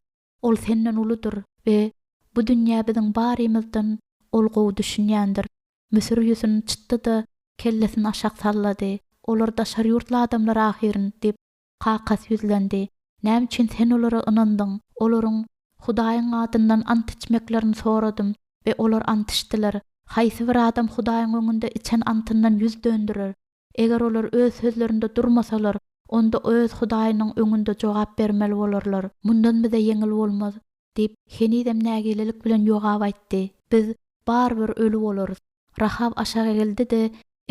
Ol senden uludyr we bu dünýä biziň barymyzdan ol gowy düşünýändir. Müsür ýüzüni çytdy-da, kellesini aşak sallady. Olar daşary ýurtly adamlar ahyryn, diýip, Kakasy ýüzlendi. Näme üçin sen olara ynandyň? Olaryň Hudaýyň adyndan ant içmeklerini soradym we olar ant içdiler. Haýsy bir adam Hudaýyň öňünde içen antyndan ýüz döndürer? Eger olar öz sözlerinde durmasalar, onda öz Hudaýynyň öňünde jogap bermeli bolarlar. Mundan bize ýeňil bolmaz, diýip, henizem nägilelik bilen Ýogap aýtdy. Biz barybir öli bolarys. Rahaw aşak egildi-de,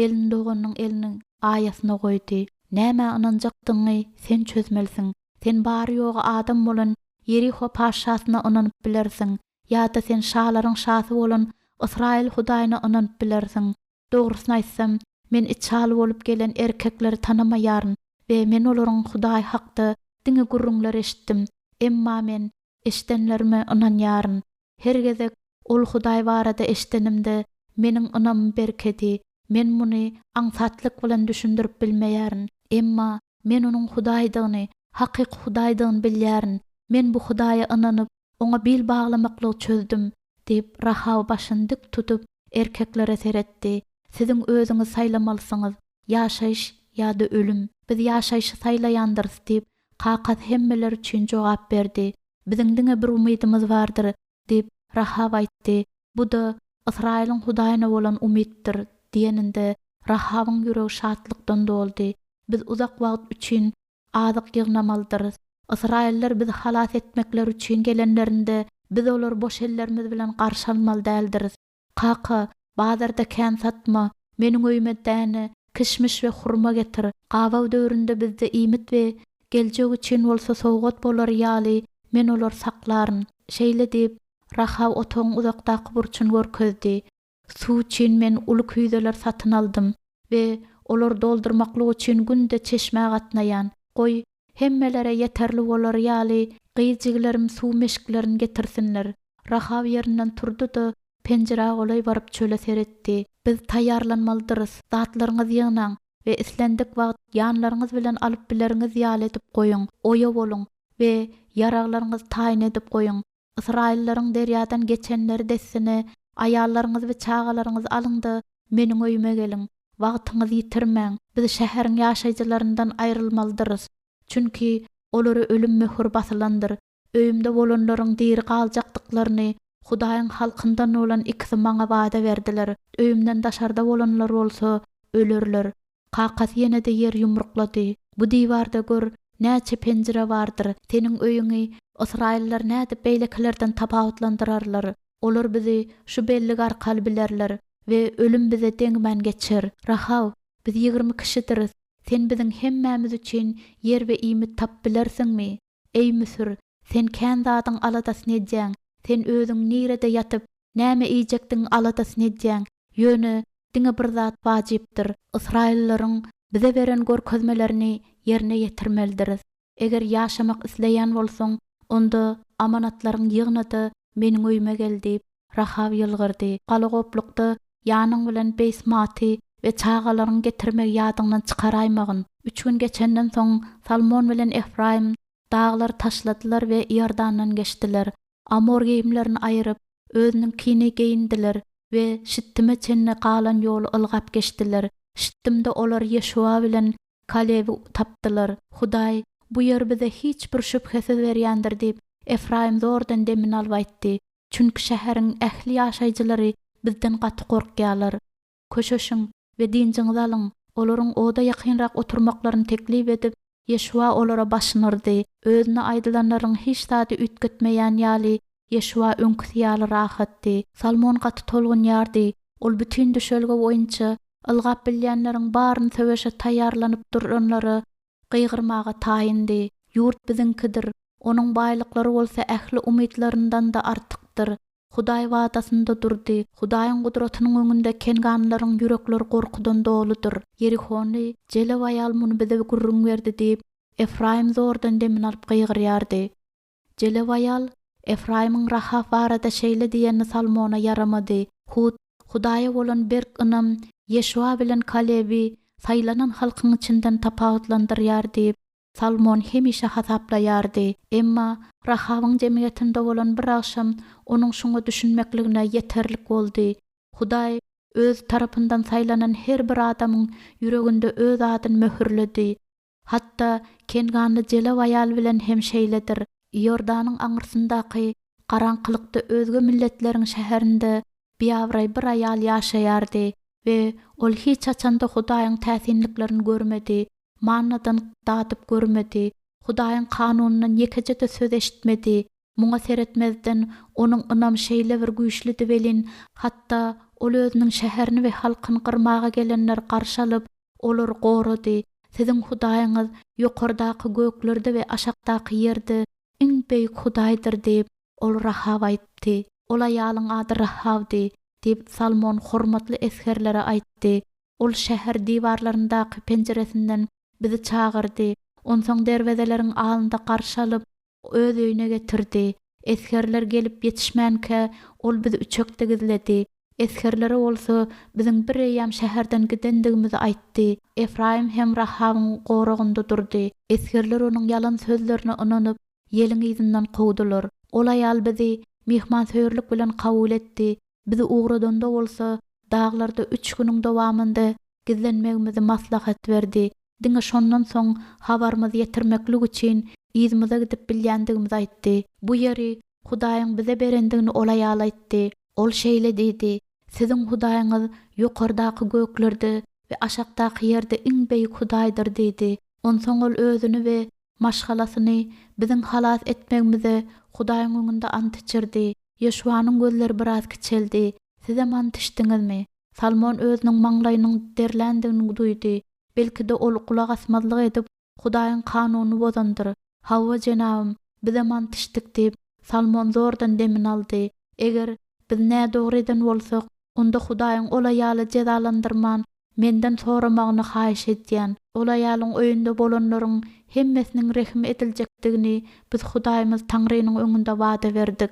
elini doganynyň eliniň aýasyna goýdy. Nämä ynanjakdygyňy sen çözmelisiň. Sen bary-ýogy adam bolan Ýeriho patyşasyna ynanyp bilersiň, ýa-da sen şalaryň şasy bolan Ysraýyl Hudaýyna ynanyp bilersiň. Dogrusyny aýtsam, men içaly bolup gelen erkekleri tanamaýaryn we men olaryň Hudaý hakda diňe gürrüňler eşitdim. Emma men eşidenlerime ynanýaryn. Her gezek ol Hudaý barada eşidenimde, meniň ynamym berkedi. Men muny aňsatlyk bilen düşündirip bilmeýärin. Emma men Onuň Hudaýdygyny, hakyky Hudaýdygyny bilýärin. Men bu Hudaýa ynanyp, Oňa bil baglamaklygy çözdüm, diýip, Rahaw başyny dik tutup, erkeklere seretdi. Siziň özüňiz saýlamalysyňyz, ýaşaýyş ýa-da ölüm. Biz ýaşaýşy saýlaýandyrys, diýip, kakasy hemmeler üçin jogap berdi. Biziň diňe bir umydymyz bardyr, diýip, Rahaw aýtdy. Bu-da Ysraýylyň Hudaýyna bolan umytdyr, diýeninde, Rahawyň ýüregi şatlykdan doldy. Biz uzak wagt üçin azyk ýygnamalydyrys. Ysraýyllar bizi halas etmekleri üçin gelenlerinde, biz olary boş ellerimiz bilen garşy almaly däldiris. Kaka, bazarda kän satma, meniň öýüme däne, kişmiş we hurma getir. Gabaw döwründe bizde iýmit we geljek üçin bolsa sowgat bolary ýaly, men olary saklaryn. Şeýle diýip, Rahaw otagyň uzakdaky burçuny görkezdi. Suw üçin men uly küýzeler satyn aldym we olary doldurmaklyk üçin günde çeşmä gatnaýan. Goý, hemmelere ýeterli bolary ýaly, gyz jigilerim suw meşiklerini getirsinler. Rahaw ýerinden turdy-da, penjirä golaý baryp çöle seretdi. Biz taýýarlanmalydyrys. Zatlaryňyzy ýygnaň we islendik wagt ýanlaryňyz bilen alyp bileriňiz ýaly edip goýuň. Oýa boluň we ýaraglaryňyzy taýyn edip goýuň. Ysraýyllaryň derýadan geçenleri dessine, aýallaryňyzy we çagalaryňyzy alyň-da, meniň öýüme geliň. Wagtyňyzy ýitirmäň. Biz şäheriň ýaşaýjylaryndan aýrylmalydyrys. Çünki olara ölüm möhüri basylandyr. Öýümde bolanlaryň diri galjakdyklaryny Hudaýyň halkyndan bolan ikisi maňa wada berdiler. Öýümden daşarda bolanlar bolsa, ölerler. Kakasy ýene-de ýer ýumruklady. Bu diwarda, gör, näçe penjire bardyr! Seniň öýüňi ysraýyllar nädip beýlekilerden tapawutlandyrarlar? Olar bizi şu bellik arkaly bilerler we ölüm bize degmän geçer. Rahaw, biz 20 kişidiris. Sen biziň hemmämiz üçin ýer we iýmit tapyp bilersiňmi? Eý, Müsür, sen kän zadyň aladasyny edýäň. Sen özüň nirede ýatyp, näme iýjekdigiň aladasyny edýäň. Ýöne diňe bir zat wajypdyr, ysraýyllaryň bize beren görkezmelerini ýerine ýetirmelidiris. Eger ýaşamak isleýän bolsaň, onda amanatlaryňy ýygna-da, meniň öýüme gel diýip, Rahaw ýylgyrdy. Galagoplukda ýanyň bilen Beýsmaty we çagalaryňy getirmegi ýadyňdan çykaraýmagyn. Üç gün geçenden soň, Salmon bilen Efraýym daglary taşladylar we Iordandan geçdiler. Amor geýimlerini aýyryp, özüniňkini geýindiler we Şittime çenli galan ýoly ylgap geçdiler. Şittimde olar Ýeşuwa bilen Kalebi tapdylar. Hudaý bu ýeri bize hiç bir şübhesiz berýändir diýip, Efraýym zordan demini alyp aýtdy. Çünki şäheriň ähli ýaşaýjylary bizden gaty gorkýarlar. Köşeşiň we dynjyňyzy alyň. Olaryň oda ýakynrak oturmaklaryny teklip edip, Ýeşuwa olara başyny yrdy. Özüne aýdylanlaryň hiç zady üýtgetmeýän ýaly, Ýeşuwa öňküsi ýaly rahatdy. Salmon gaty tolgunýardy. Ol bütin düşelge boýunça ylgap bilýänleriň baryny söweşe taýýarlanyp duranlara gygyrmaga taýyndy. Ýurt biziňkidir, onuň baýlyklary bolsa ähli umytlaryndan-da artykdyr. Hudaý wadasynda durdy. Hudaýyň gudratynyň öňünde kenganlaryň ýürekleri gorkudan doludyr. Ýerihonly jelew aýal muny bize gürrüň berdi diýip, Efraýym zordan demini alyp gygyrýardy. Jelew aýal Efraýymyň Rahaw barada şeýle diýeni Salmona ýaramady. Hut, Hudaýa bolan berk ynam Ýeşuwa bilen Kalebi saýlanan halkyň içinden tapawutlandyrýar diýip, Salmon hemişe hasaplaýardy. Emma Rahawyň jemgyýetinde bolan bir agşam onuň şuňa düşünmekligine ýeterlik boldy. Hudaý Öz tarapyndan saýlanan her bir adamyň ýüreginde Öz adyny möhürledi. Hatda kenganly jelew aýal bilen hem şeýledir. Iordanyň aňyrsyndaky garaňkylykda özge milletleriň şäherinde biabraý bir aýal ýaşaýardy we ol hiç haçan-da Hudaýyň täsinliklerini görmedi. Mannadan dadyp görmedi, Hudaýyň kanunyndan ýekeje-de söz eşitmedi. Muňa seretmezden, onuň ynamy şeýle bir güýçlüdi welin, hatda Ol özüniň şäherini we halkyny gyrmaga gelenleri garşy alyp, olary gorady. Siziň Hudaýyňyz ýokardaky göklerde we aşakdaky ýerde iň beýik Hudaýdyr diýip, ol Rahaba aýtdy. Ol aýalyň ady Rahabdy, diýip, Salmon hormatly esgerlere aýtdy. Ol şäher diwarlaryndaky penjiresinden bizi çagyrdy. Onsoň derwezeleriň alynda garşy alyp, öz öýüne getirdi. Esgerler gelip ýetişmänkä, ol bizi üçekde gizledi. Esgerlere bolsa biziň bireýýäm şäherden gidendigimizi aýtdy. Efraýym hem Rahabyň goragynda durdy. Esgerler onuň ýalan sözlerine ynanyp, ýeliň yzyndan kowdular. Ol aýal bizi myhmansöýerlik bilen kabul etdi. Bizi ugradanda bolsa, daglarda üç günüň dowamynda gizlenmegimizi maslahat berdi. Diňe şondan soň habarymyzy ýetirmeklik üçin yzymyza gidip bilýändigimizi aýtdy. Bu ýeri Hudaýyň bize berendigini ol aýal aýtdy. Ol şeýle diýdi, Siziň Hudaýyňyz ýokardaky göklerde we aşakdaky ýerde iň beýik Hudaýdyr diýdi. Onsoň ol özüni we maşgalasyny biziň halas etmegimize Hudaýyň öňünde ant içirdi. Ýeşuwanyň gözleri biraz kiçeldi. Sizem ant içdiňizmi? Salmon özüniň maňlaýynyň derländigini duýdy. Belki-de, ol gulak asmazlyk edip, Hudaýyň kanunyny bozandyr. Hawa, jenabym, bizem ant içdik diýip, Salmon zordan demini aldy. Eger, biz nädogry eden bolsak, onda Hudaýyň ol aýaly jezalandyrman, menden soramagyny haýyş edýän. Ol aýalyň öýünde bolanlaryň hemmesiniň rehim ediljekdigini biz Hudaýymyz Taňrynyň öňünde wada berdik.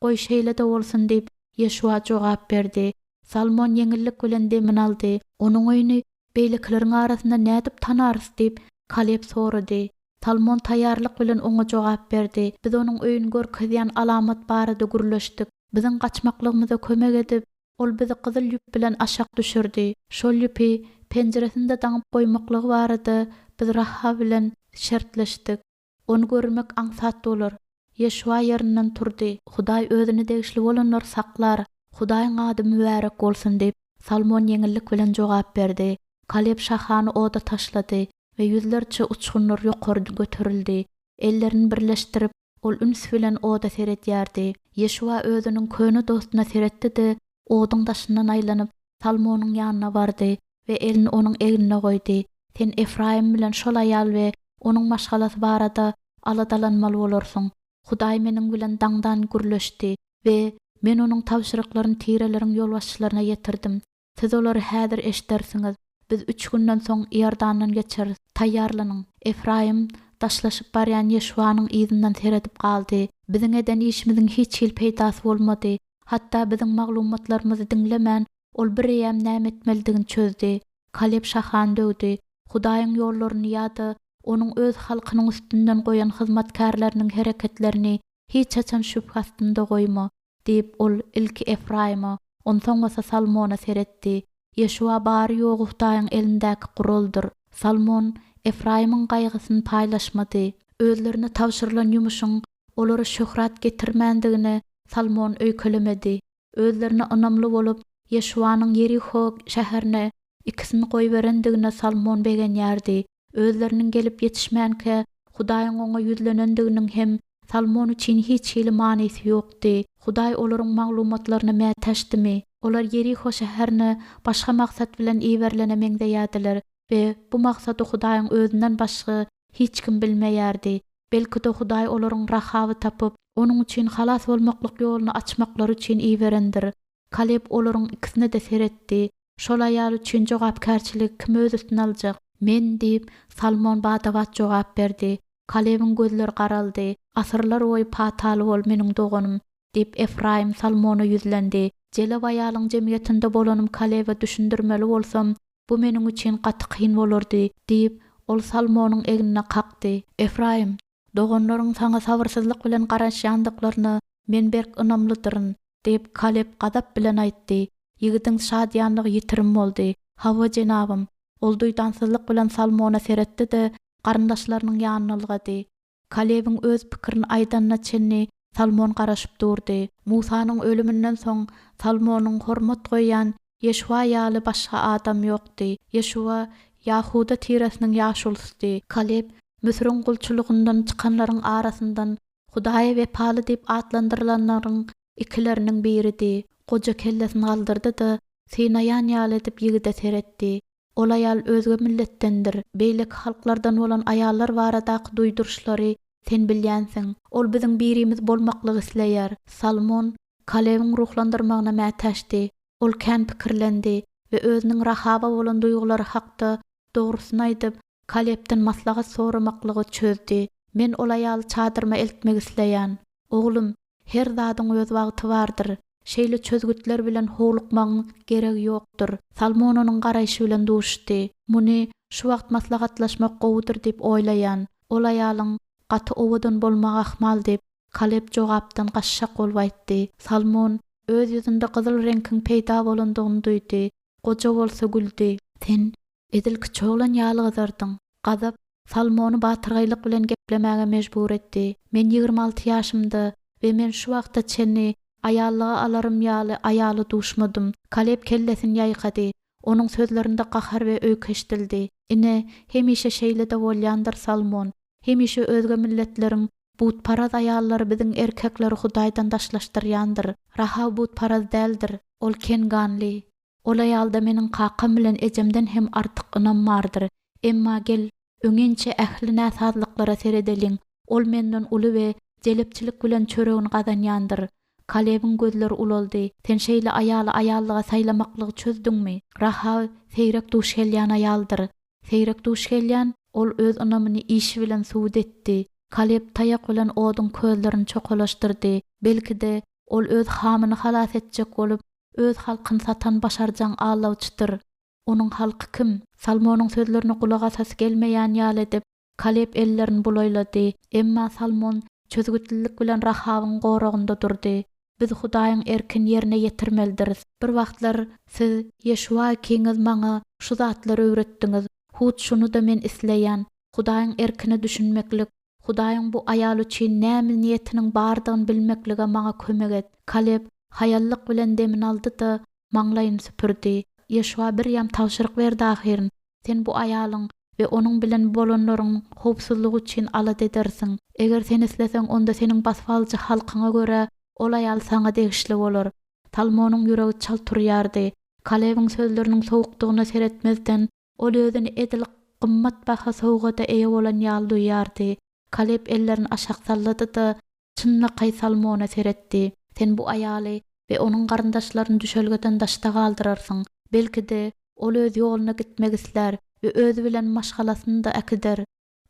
Goý, şeýle-de bolsun diýip, Ýeşuwa jogap berdi. Salmon ýeňillik bilen demini aldy. Onuň öýüni beýlekileriň arasynda nädip tanarys? diýip, Kaleb sorady. Salmon taýýarlyk bilen oňa jogap berdi, Biz onuň öýüni görkezýän alamat barada gürleşdik. Biziň gaçmaklygymyza kömek edip, ol bizi gyzyl ýüp bilen aşak düşürdi. Şol ýüpi penjiresinde daňyp goýmaklygy barada biz Rahaw bilen şertleşdik. Ony görmek aňsat bolar. Ýeşuwa ýerinden turdy. Hudaý özüne degişli bolanlary saklar. Hudaýyň ady mübärek bolsun diýip, Salmon ýeňillik bilen jogap berdi. Kaleb şahany oda taşlady we ýüzlerçe uçgunlar ýokary göterildi. Ellerini birleşdirip, ol üns bilen oda seredýärdi. Ýeşuwa özüniň köne dostuna seretdi-de, oduň daşyndan aýlanyp, Salmonyň ýanyna bardy we elini onuň egnine goýdy. Sen Efraýym bilen şol aýal we onuň maşgalasy barada aladalanmaly bolarsyň. Hudaý meniň bilen daňdan gürleşdi we men Onuň tabşyryklaryny tireleriň ýolbaşçylaryna ýetirdim. Siz olary häzir eşidersiňiz. Biz üç günden soň Iordandan geçeris. Taýýarlanyň! Efraýym daşlaşyp barýan Ýeşuwanyň yzyndan seredip galdy. Biziň eden işimiziň hiç hili peýdasy bolmady. Hatda biziň maglumatlarymyzy diňlemän, ol bireýýäm näme etmelidigini çözdi. Kaleb şahany döwdi. Hudaýyň ýollaryny ýa-da Onuň öz halkynyň üstünden goýan hyzmatkärleriniň hereketlerini hiç haçan şübhe astynda goýma, diýip, ol ilki Efraýyma, onsoň bolsa Salmona seretdi. Ýeşuwa bary-ýogy Hudaýyň elindäki guraldyr. Salmon Efraýymyň gaýgysyny paýlaşmady. Özlerine tabşyrylan ýumuşyň olara şöhrat getirmändigine Salmon öýkelemedi. Özlerine ynamly bolup, Ýeşuwanyň Ýeriho şäherine ikisini goýberendigine Salmon begenýärdi. Özleriniň gelip ýetişmänkä, Hudaýyň oňa ýüzlenendiginiň hem Salmon üçin hiç hili manysy ýokdy. Hudaý olaryň maglumatlaryna mätäçdimi? Olar Ýeriho şäherine başga maksat bilen iberilene meňzeýärdiler we bu maksady Hudaýyň özünden başga hiç kim bilmeýärdi. Belki-de, Hudaý olaryň Rahaby tapyp, onuň üçin halas bolmaklyk ýoluny açmaklary üçin iberendir. Kaleb olaryň ikisine-de seretdi. Şol aýal üçin jogapkärçiligi kim öz üstüne aljak? Men, diýip, Salmon bada-bat jogap berdi. Kalebiň gözleri garaldy. Asyrlar boýy pataly bol, meniň doganym, diýip, Efraýym Salmona ýüzlendi. Jelep aýalyň jemgyýetinde bolanym Kalebe düşündirmeli bolsam, bu meniň üçin gaty kyn bolardy, diýip, ol Salmonyň egnine kakdy. Efraýym, doganlaryň saňa sabyrsyzlyk bilen garaşýandyklaryna men berk ynamlydyryn, diýip, Kaleb gazap bilen aýtdy. Ýigidiň şadyýanlygy ýitirim boldy. Hawa, jenabym. Ol duýdansyzlyk bilen Salmona seretdi-de, garyndaşlarynyň ýanyna ylgady. Kalebiň öz pikirini aýdanyna çenli Salmon garaşyp durdy. Musanyň ölüminden soň Salmonyň hormat goýýan Ýeşuwa ýaly başga adam ýokdy. Ýeşuwa Ýahuda tiresiniň ýaşulusydy. Kaleb Müsüriň gulçulygyndan çykanlaryň arasyndan Hudaýa wepaly diýip atlandyrylanlaryň ikileriniň biridi. Goja kellesini galdyrdy-da, Synaýan ýaly edip ýigide seretdi. Ol aýal özge milletdendir. Beýleki halklardan bolan aýallar baradaky duýduryşlary sen bilýänsiň. Ol biziň birimiz bolmaklygy isleýär. Salmon Kalebiň ruhlandyrmagyna mätäçdi. Ol kän pikirlendi we özüniň Rahaba bolan duýgulary hakda dogrusyny aýdyp, Kalebden maslahat soramaklygy çözdi. Men ol aýaly çadyryma eltmek isleýän. Oglum, Her zadyň öz wagty bardyr. Şeýle çözgütler bilen howlukmagyň geregi ýokdur. Salmon onuň garaýşy bilen duşdy. Muny şu wagt maslahatlaşmak gowudyr diýip oýlaýan. Ol aýalyň gaty owadan bolmagy ahmal diýip, Kaleb jogapdan gaçjak bolup aýtdy. Salmon öz ýüzünde gyzyl reňkiň peýda bolandygyny duýdy. Goja bolsa güldi. Sen edil kiçi oglan ýaly gyzardyň. Gazap Salmony batyrgaýlyk bilen geplemäge mejbur etdi. Men 26 ýaşymda we men şu wagta çenli aýallyga alarym ýaly aýala duşmadym. Kaleb kellesini ýaýkady. Onuň sözlerinde gahar we öýke eşidildi. Ine, hemişe şeýle-de bolýandyr, Salmon. Hemişe özge milletleriň butparaz aýallary biziň erkekleri Hudaýdan daşlaşdyrýandyr. Rahaw butparaz däldir. Ol kenganly. Ol aýalda meniň kakam bilen ejemden hem artyk ynam bardyr. Emma gel, öňinçä ähli näsazlyklara seredeliň, ol menden uly we jelepçilik bilen çöregini gazanýandyr. Kalebiň gözleri ulaldy. Sen şeýle aýaly aýallyga saýlamaklygy çözdüňmi? Rahaw seýrek duş gelýän aýaldyr. Seýrek duş gelýän, ol öz ynamyny işi bilen subut etdi. Kaleb taýak bilen oduň közlerini çokalaşdyrdy. Belki-de, ol öz hamyny halas etjek bolup, öz halkyny satan başarjaň aldawçydyr. Onuň halky kim? Salmonyň sözlerine gulak asasy gelmeýän ýaly edip, Kaleb ellerini bulaýlady. Emma Salmon çözgütlilik bilen Rahawyň goragynda durdy. Biz Hudaýyň erkini ýerine ýetirmelidiris. Bir wagtlar siz Ýeşuwa ikiňiz maňa şu zatlary öwretdiňiz. Hut şuny-da men isleýän, Hudaýyň erkine düşünmeklik, Hudaýyň bu aýal üçin näme niýetiniň bardygyny bilmeklige maňa kömek et. Kaleb haýallyk bilen demini aldy-da, maňlaýyny süpürdi. Ýeşuwa birýam tabşyryk berdi ahyryn, Sen bu aýalyň we onuň bilen bolanlaryň howpsuzlygy üçin alada edersiň. Eger sen isleseň, onda seniň basyp alyjy halkyňa görä, ol aýal saňa degişli bolar. Salmonyň ýüregi çalt urýardy. Kalebiň sözleriniň sowukdygyna seretmezden, Ol özüni edil gymmatbaha sowgada eýe bolan ýaly duýýardy. Kaleb ellerini aşak sallady-da, çynlakaý Salmona seretdi. Sen bu aýaly we onuň garyndaşlaryny düşelgeden daşda galdyrarsyň. Belki-de, ol öz ýoluna gitmek islär we özi bilen maşgalasyny-da äkider.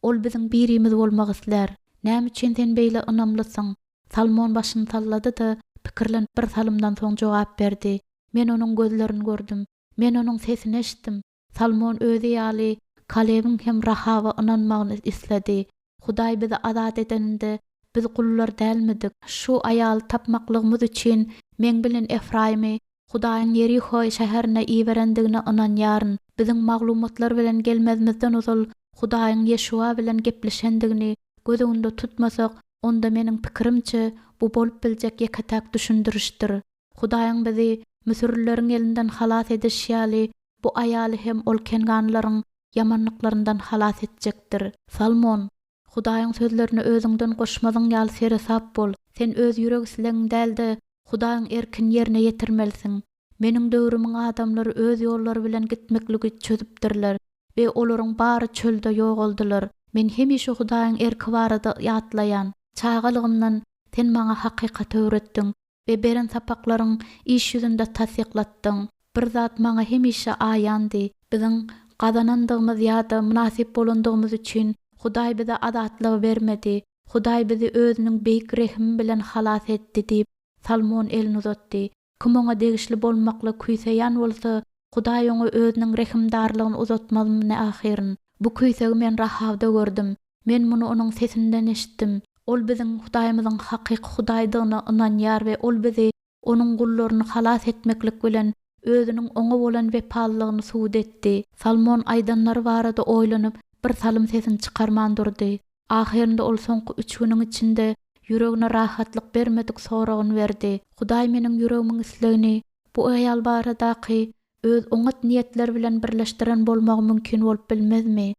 Ol biziň birimiz bolmak islär. Näme üçin sen beýle ynamlysyň? Salmon başyny sallady-da, pikirlenip bir salymdan soň jogap berdi, Men onuň gözlerini gördüm. Men onuň sesini eşitdim. Salmon özi ýaly Kalebiň hem Rahaba ynanmagyny isledi. Hudaý bizi azat edeninde, biz gullar dälmidik? Şu aýaly tapmaklygymyz üçin meň bilen Efraýymy Hudaýyň Ýeriho şäherine iberendigine ynanýaryn. Biziň maglumatlar bilen gelmezimizden ozal Hudaýyň Ýeşuwa bilen gepleşendigini göz öňünde tutmasak, onda meniň pikirimçe, bu bolup biljek ýeke-täk düşündirişdir. Hudaýyň bizi müsürlileriň elinden halas edişi ýaly, bu aýaly hem ol kenganlaryň ýamanlyklaryndan halas etjekdir. Salmon, Hudaýyň sözlerine özüňden goşmazyň ýaly seresap bol. Sen öz ýürek islegiň däl-de, Hudaýyň erkini ýerine ýetirmelisiň. Meniň döwrümiň adamlary öz ýollary bilen gitmekligi çözüpdirler we olaryň bary çölde ýogaldylar. Men hemişe Hudaýyň erki barada ýatlaýan. Çagalygymdan Sen maňa hakykaty öwretdiň. We beren sapaklaryň iş ýüzünde tassyklatdyň. Bir zat maňa hemişe aýandy, biziň gazanandygymyz ýa-da mynasyp bolandygymyz üçin Hudaý bize azatlygy bermedi, Hudaý bizi Özüniň beýik rehimi bilen halas etdi diýip, Salmon elini uzatdy. Kim oňa degişli bolmaklygy küýseýän bolsa, Hudaý oňa Özüniň rehimdarlygyny uzatmazmyny ahyryn? Bu küýsegi men Rahawda gördüm. Men muny onuň sesinden eşitdim. Ol biziň Hudaýymyzyň hakyky Hudaýdygyna ynanýar we ol bizi, Onuň gullaryny halas etmeklik bilen, özüniň Oňa bolan wepalylygyny subut etdi. Salmon aýdanlary barada oýlanyp, bir salym sesini çykarman durdy. Ahyrynda ol soňky üç günüň içinde ýüregine rahatlyk bermedik soragyny berdi, Hudaý meniň ýüregimiň islegini bu aýal baradaky Öz oňat niýetleri bilen birleşdiren bolmagy mümkin bolup bilmezmi?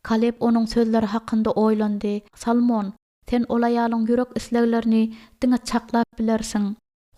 Kaleb onuň sözleri hakynda oýlandy, Salmon, sen ol aýalyň ýürek isleglerini diňe çaklap bilersiň.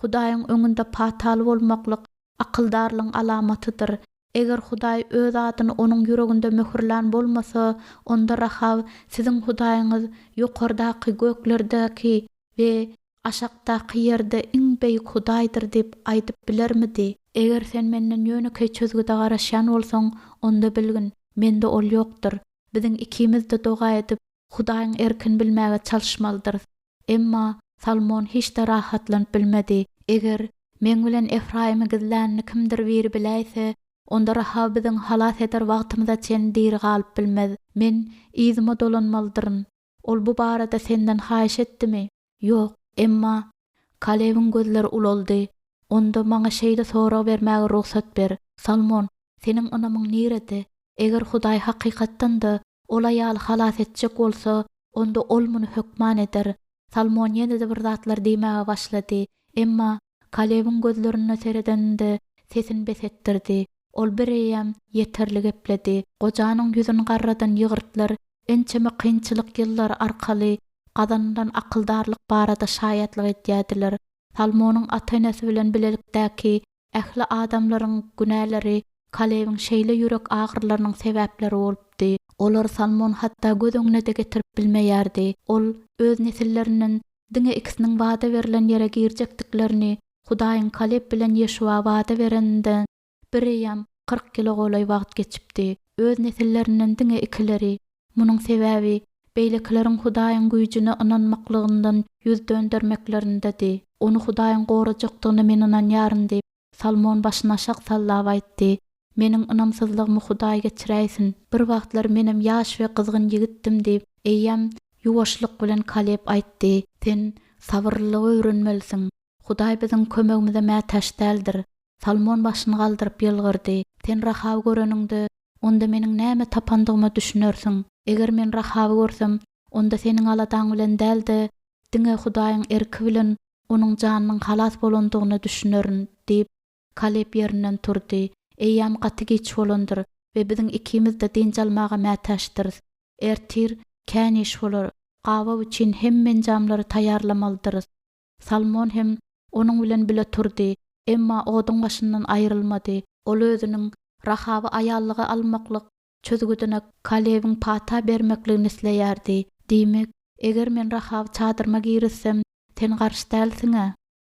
Hudaýyň öňünde pataly bolmaklyk. Akyldarlygyň alamatydyr. Eger Hudaý Öz adyny onuň ýüreginde möhürlän bolmasa, onda Rahaw siziň Hudaýyňyz ýokardaky göklerdäki we aşakdaky ýerde iň beýik Hudaýdyr diýip aýdyp bilermidi? Eger sen menden ýönekeý çözgüde garaşýan bolsaň, onda bilgin, mende ol ýokdur. Biziň ikimiz-de doga edip, Hudaýyň erkini bilmäge çalyşmalydyrys. Emma Salmon hiç-de rahatlanyp bilmedi. Eger meň bilen Efraýymy gizlänini kimdir biri biläýse, onda Rahaw biziň halas eder wagtymyza çenli diri galyp bilmez. Men yzyma dolanmalydyryn. Ol bu barada senden haýyş etdimi? Ýok. Emma Kalebiň gözleri ulaldy. Onda maňa şeýle sorag bermäge rugsat ber, Salmon, seniň ynamyň nirede? Eger Hudaý hakykatdan-da ol aýaly halas etjek bolsa, onda Ol muny hökman eder. Salmon ýene-de bir zatlar diýmäge başlady. Emma Kalebiň gözlerine seredeninde sesini bes etdirdi. Ol bireýýäm ýeterli gepledi. Gojanyň ýüzüni garradan ýygyrtlar ençeme kynçylyk ýyllary arkaly gazanylan akyldarlyk barada şaýatlyk edýärdiler. Salmonyň ata-enesi bilen bilelikdäki ähli adamlaryň günäleri Kalebiň şeýle ýürek agyrylarynyň sebäpleri bolupdy. Olary Salmon hatda göz öňüne-de getirip bilmeýärdi. Ol öz nesillerinden diňe ikisiniň wada berlen ýere girjekdiklerini Hudaýyň Kaleb bilen Ýeşuwa wada bereninden bireýýäm 40 ýyla golaý wagt geçipdi. Öz nesillerinden diňe ikileri Munuň sebäbi, beýlekileriň Hudaýyň güýjüne ynanmaklygyndan ýüz döndermeklerindedi. Ony Hudaýyň gorajakdygyna men ynanýaryn diýip, Salmon başyny aşak sallap aýtdy. Meniň ynamsyzlygymy Hudaý geçiräýsin. Bir wagtlar menem ýaş we gyzgyn ýigitdim diýip, eýýäm ýuwaşlyk bilen Kaleb aýtdy. Sen sabyrlylygy öwrenmelisiň. Hudaý biziň kömegimize mätäç däldir. Salmon başyny galdyryp ýylgyrdy. Sen Rahaby göreniňde, onda meniň näme tapandygyma düşünersiň. Eger men Rahaby görsem, onda seniň aladaň bilen däl-de, diňe Hudaýyň erki bilen onuň janynyň halas bolandygyna düşünerin, diýip, Kaleb ýerinden turdy. Eýýäm gaty giç bolandyr we biziň ikimiz-de dynç almaga mätäçdiris. Ertir kän iş bolar, gabaw üçin hemme enjamlary taýýarlamalydyrys. Salmon hem onuň bilen bile turdy, emma oduň başyndan aýrylmady. Ol özüniň Rahaby aýallyga almaklyk çözgüdine Kalebiň pata bermekligini isleýärdi. Diýmek, eger men Rahaby çadyryma girizsem, sen garşy dälsiň-ä?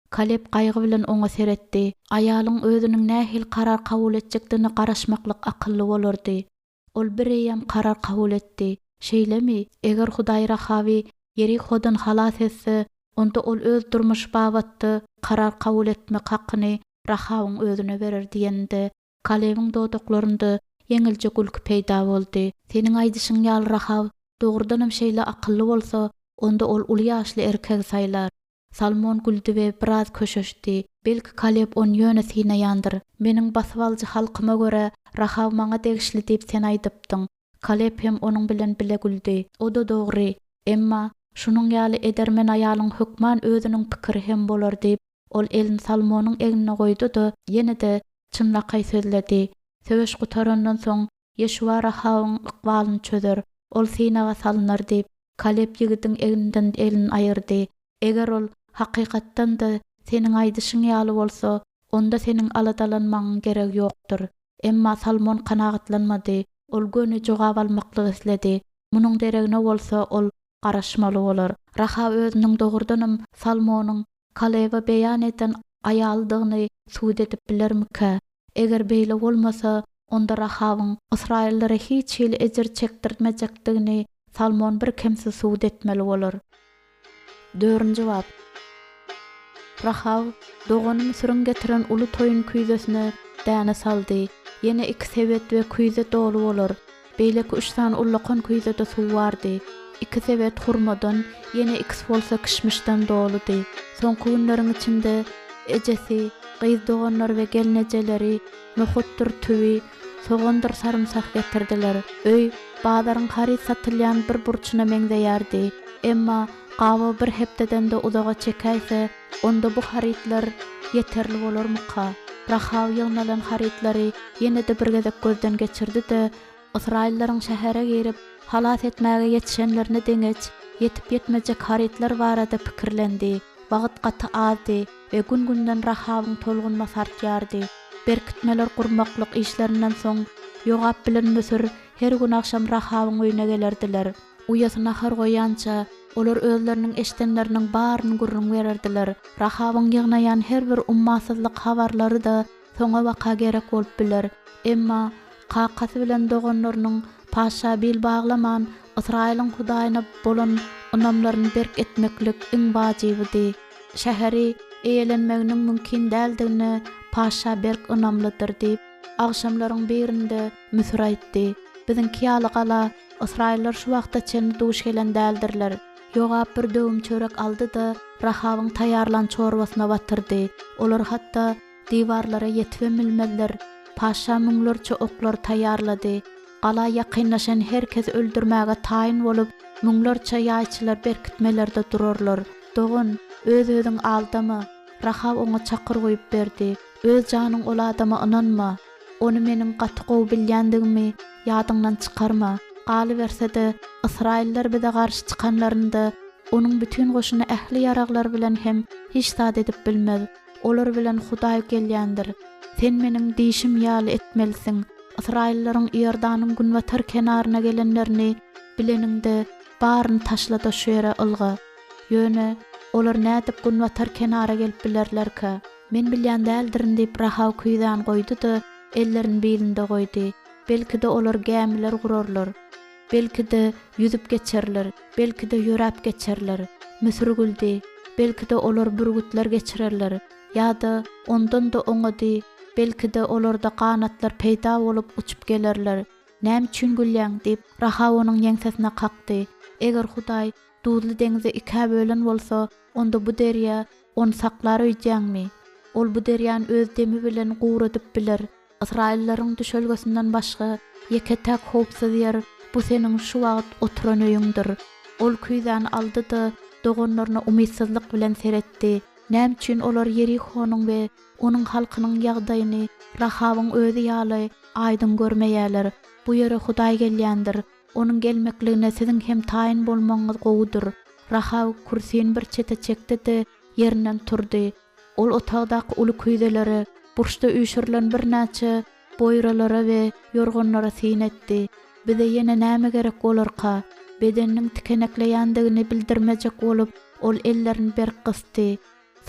Kaleb gaýgy bilen oňa seretdi. Aýalyň özüniň nähili karar kabul etjekdigine garaşmaklyk akylly bolardy. Ol bireýýäm karar kabul etdi. Şeýlemi? Eger Hudaý Rahaby Ýerihodan halas etse, onda ol öz durmuşy babatda karar kabul etmek hakyny Rahabyň özüne berer diýeninde, Kalebiň dodaklarynda ýeňilje gülki peýda boldy. Seniň aýdyşyň ýaly Rahaw dogrudanam şeýle akylly bolsa, onda ol uly ýaşly erkegi saýlar. Salmon güldi we biraz köşeşdi. Belki Kaleb ony ýöne synaýandyr. Meniň basybalyjy halkyma görä, Rahaw maňa degişli diýip sen aýdypdyň. Kaleb hem onuň bilen bile güldi. O-da dogry. Emma, şunuň ýaly edermen aýalyň hökman özüniň pikiri hem bolar diýip, ol elini Salmonyň egnine goýdy-da, ýene-de çynlakaý sözledi. Söweş gutarandan soň, Ýeşuwa Rahawyň ykbalyny çözer. Ol synaga salynar diýip, Kaleb ýigidiň egninden elini aýyrdy. Eger ol, hakykatdan-da, seniň aýdyşyň ýaly bolsa, onda seniň aladalanmagyň geregi ýokdur. Emma Salmon kanagatlanmady. Ol göni jogap almaklygy isledi. Munuň deregine bolsa ol garaşmaly bolar. Rahaw özüniň dogrudanam Salmonyň Kalebe beýan eden aýalydygyny subut edip bilermikä? Eger beýle bolmasa, onda Rahawyň ysraýyllara hiç hili ejir çekdirmejekdigini Salmon birkemsiz subut etmeli bolar. Dördünji bap. Rahaw dogany Müsüriň getiren uly toýun küýzesine däne saldy. Ýene iki sebet we küýze doly bolar. Beýleki üç sany ullakan küýzede suw bardy. Iki sebet hurmadan, ýene ikisi bolsa kişmişden doludy. Soňky günleriň içinde ejesi, gyz doganlary we gelnejeleri nohutdyr tüwi, sogandyr sarymsak getirdiler. Öý bazaryň haryt satylýan bir burçuna meňzeýärdi. Emma gabaw bir hepdeden-de uzaga çekäýse, onda bu harytlar ýeterli bolarmyka? Rahaw ýygnalan harytlary ýene-de bir gezek gözden geçirdi-de, ysraýyllaryň şähere girip, halas etmäge ýetişenlerine deňeç, ýetip-ýetmejek harytlar barada pikirlendi. Wagt gaty azdy we gün-günden Rahawyň tolgunmasy artýardy. Berkitmeler gurmaklyk işlerinden soň, Ýogap bilen Müsür her gün agşam Rahawyň öýüne gelerdiler. Uýasy nahar goýýança, olar özleriniň eşidenleriniň baryny gürrüň bererdiler. Rahawyň ýygnaýan her bir ummasyzlyk habarlary-da soňabaka gerek bolup biler. Emma kakasy bilen doganlarynyň patyşa bil baglaman, Ysraýylyň Hudaýyna bolan ynamlaryny berk etmeklik iň wajybydy. Şäheri eýelenmeginiň mümkin däldigine patyşa berk ynamlydyr diýip, agşamlaryň birinde Müsür aýtdy. Biziňki ýaly gala ysraýyllar şu wagta çenli duş gelen däldirler. Ýogap bir döwüm çörek aldy-da, Rahawyň taýýarlan çorbasyna batyrdy. Olar hatda diwarlara ýetibem bilmezler. Patyşa müňlerçe oklar taýýarlady. Gala ýakynlaşan her kesi öldürmäge taýyn bolup, müňlerçe ýaýçylar berkitmelerde durarlar. Dogan, öz-özüňi aldama. Rahaw oňa çakyr guýup berdi. Öz janyň ol adama ynanma. Ony meniň gaty gowy bilýändigimi ýadyňdan çykarma. Galyberse-de, ysraýyllar bize garşy çykanlarynda, onuň bütin goşuny ähli ýaraglary bilen hem hiç zat edip bilmez. Olar bilen Hudaý gelýändir. Sen meniň diýşim ýaly etmelisiň. Ysraýyllaryň Iordanyň günbatar kenaryna gelenlerini bileniňde, baryny taşla-da şu ýere ylga. Ýöne olar nädip günbatar kenara gelip bilerlerkä? Men bilýän däldirin diýip, Rahaw küýzäni goýdy-da, ellerini bilinde goýdy. Belki-de, olar gämiler gurarlar. Belki-de, ýüzüp geçerler. Belki-de, ýöräp geçerler. Müsür güldi. Belki-de, olar bürgütler geçirerler. Ýa-da, ondan-da oňady, belki-de, olarda ganatlar peýda bolup, uçup gelerler. Näme üçin gülýäň? diýip, Rahaw onuň ýeňsesine kakdy. Eger Hudaý Duzly deňzi ikä bölen bolsa, onda bu derýa ony saklar öýdýäňmi? Ol bu derýany öz demi bilen guradyp biler. Ysraýyllaryň düşelgesinden başga ýeke-täk howpsuz ýer bu seniň şu wagt oturan öýüňdir. Ol küýzäni aldy-da, doganlaryna umytsyzlyk bilen seretdi. Näme üçin olar Ýerihonyň we onuň halkynyň ýagdaýyny Rahawyň özi ýaly aýdyň görmeýärler? Bu ýere Hudaý gelýändir. Onuň gelmekligine siziň hem taýyn bolmagyňyz gowudyr. Rahaw kürsini bir çete çekdi-de, ýerinden turdy. Ol otagdaky uly küýzelere, burçda üýşürilen birnäçe boýralara we ýorganlara syn etdi. Bize ýene näme gerek bolarka? Bedeniniň tikenekleýändigini bildirmejek bolup, ol ellerini berk gysdy.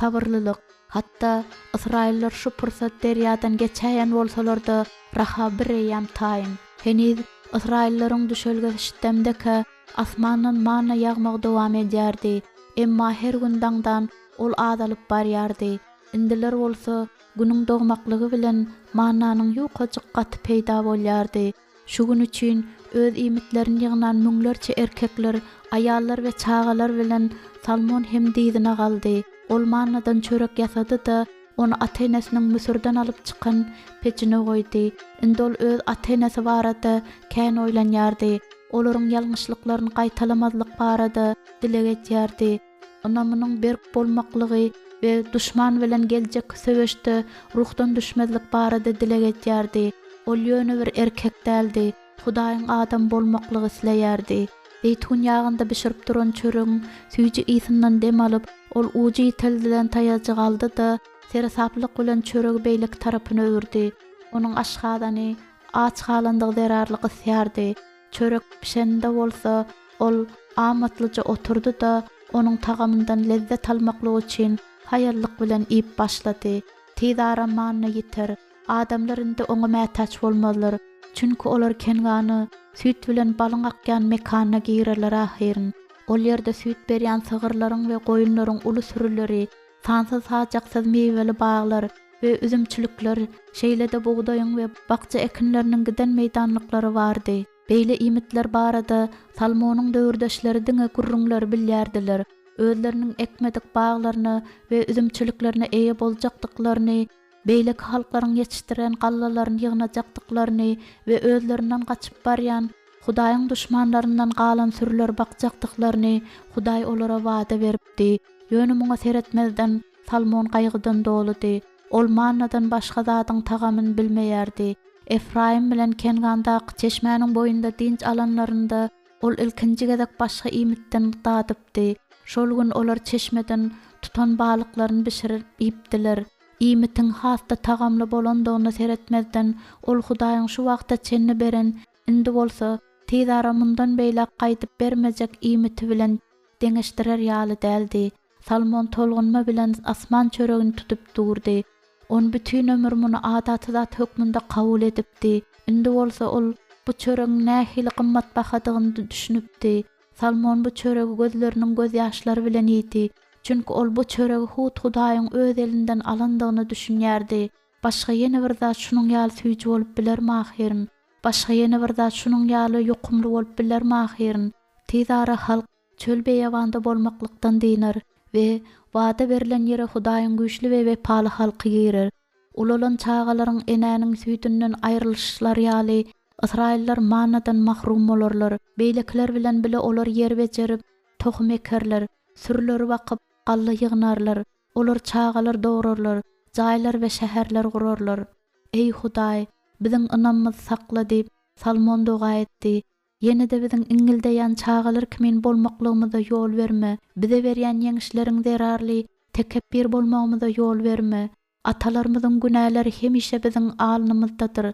Sabyrlylyk. Hatda ysraýyllar şu pursat derýadan geçäýen bolsalar-da, Rahaw bireýýäm taýyn. Heniz ysraýyllaryň düşelgesi Şittemdekä, asmandan manna ýagmagy dowam edýärdi. Emma her gün daňdan ol azalyp barýardy. Indiler bolsa Günüň dogmaklygy bilen mannanyň ýukajyk gaty peýda bolýardy. Şu gün üçin öz iýmitlerini ýygnan müňlerçe erkekler, aýallar we çagalar bilen Salmon hem dyzyna galdy. Ol mannadan çörek ýasady-da, ony ata-enesiniň Müsürden alyp çykan pejine goýdy. Indi ol öz ata-enesi barada kän oýlanýardy, olaryň ýalňyşlyklaryny gaýtalamazlyk barada dileg edýärdi. Ynamynyň berk bolmaklygy we duşman bilen geljekki söweşde ruhdan düşmezlik barada dileg edýärdi. Ol ýöne bir erkek däldi, Hudaýyň adamy bolmaklygy isleýärdi. Zeýtun ýagynda bişirip duran çöregiň süýji ysyndan dem alyp, ol ujy ýiteldilen taýajygy aldy-da, seresaplyk bilen çöregi beýleki tarapyna öwürdi. Onuň aşgazany aç galandygy zerarly gysýardy. Çörek bişende bolsa, ol amatlyja oturdy-da, onuň tagamyndan lezzet almaklyk üçin haýallyk bilen iýip başlady. Tizara manna ýiter. Adamlar indi oňa mätäç bolmazlar. Çünki olar Kengana, süýt bilen balyň akýan mekanyna girerler ahyryn. Ol ýerde süýt berýän sygyrlaryň we goýunlaryň uly sürüleri, sansyz-sajaksyz miweli baglar we üzümçilikler, şeýle-de bugdaýyň we bakja ekinleriniň giden meýdanlyklary bardy. Beýle iýmitler barada Salmonyň döwürdeşleri diňe gürrüňleri bilýärdiler. Özleriniň ekmedik baglaryna we üzümçiliklerine eýe boljakdyklaryny beýleki halklaryň ýetişdiren gallalaryny ýygnajakdyklaryny we özlerinden gaçyp barýan Hudaýyň duşmanlaryndan galan sürüleri bakjakdyklaryny Hudaý olara wada beripdi. Ýöne muňa seretmezden, Salmon gaýgydan doludy. Ol mannadan başga zadyň tagamyny bilmeýärdi. Efraýym bilen Kengandaky çeşmäniň boýunda dynç alanlarynda, ol ilkinji gezek başga iýmitden dadypdy. Şol gün olar çeşmeden tutan balyklaryny bişirip iýipdiler. Iýmitiň has-da tagamly bolandygyna seretmezden, ol Hudaýyň şu wagta çenli beren, indi bolsa, tizara mundan beýläk gaýdyp bermejek iýmiti bilen deňeşdirer ýaly däldi. Salmon tolgunma bilen asman çöregini tutup durdy. Ony bütin ömür muny adaty zat hökmünde kabul edipdi. Indi bolsa ol bu çöregiň nähili gymmatbahadygyny düşünipdi. Salmon bu çöregi gözleriniň gözýaşlary bilen iýdi. Çünki ol bu çöregi hut Hudaýyň öz elinden alandygyna düşünýärdi. Başga ýene bir zat şunuň ýaly süýji bolup bilermi ahyryn? Başga ýene bir zat şunuň ýaly ýokumly bolup bilermi ahyryn? Tizara halk çöl-beýewanda bolmaklykdan dynar we wada berlen ýere Hudaýyň güýçli we wepaly halky girer. Ulalan çagalaryň enäniň süýdünden aýrylyşlary ýaly, ysraýyllar mannadan mahrum bolarlar. Beýlekiler bilen bile olar ýer bejerip, tohum ekerler, sürüleri bakyp, galla ýygnarlar. Olar çagalar dograrlar, jaýlar we şäherler gurarlar. Eý, Hudaý, biziň ynamymyzy sakla diýip, Salmon doga etdi. Ýene-de biziň iňňildeýän çagalar kimin bolmaklygymyza ýol berme. Bize berýän ýeňişleriň zerarly tekepbir bolmagymyza ýol berme. Atalarymyzyň günäleri hemişe biziň alnymyzdadyr.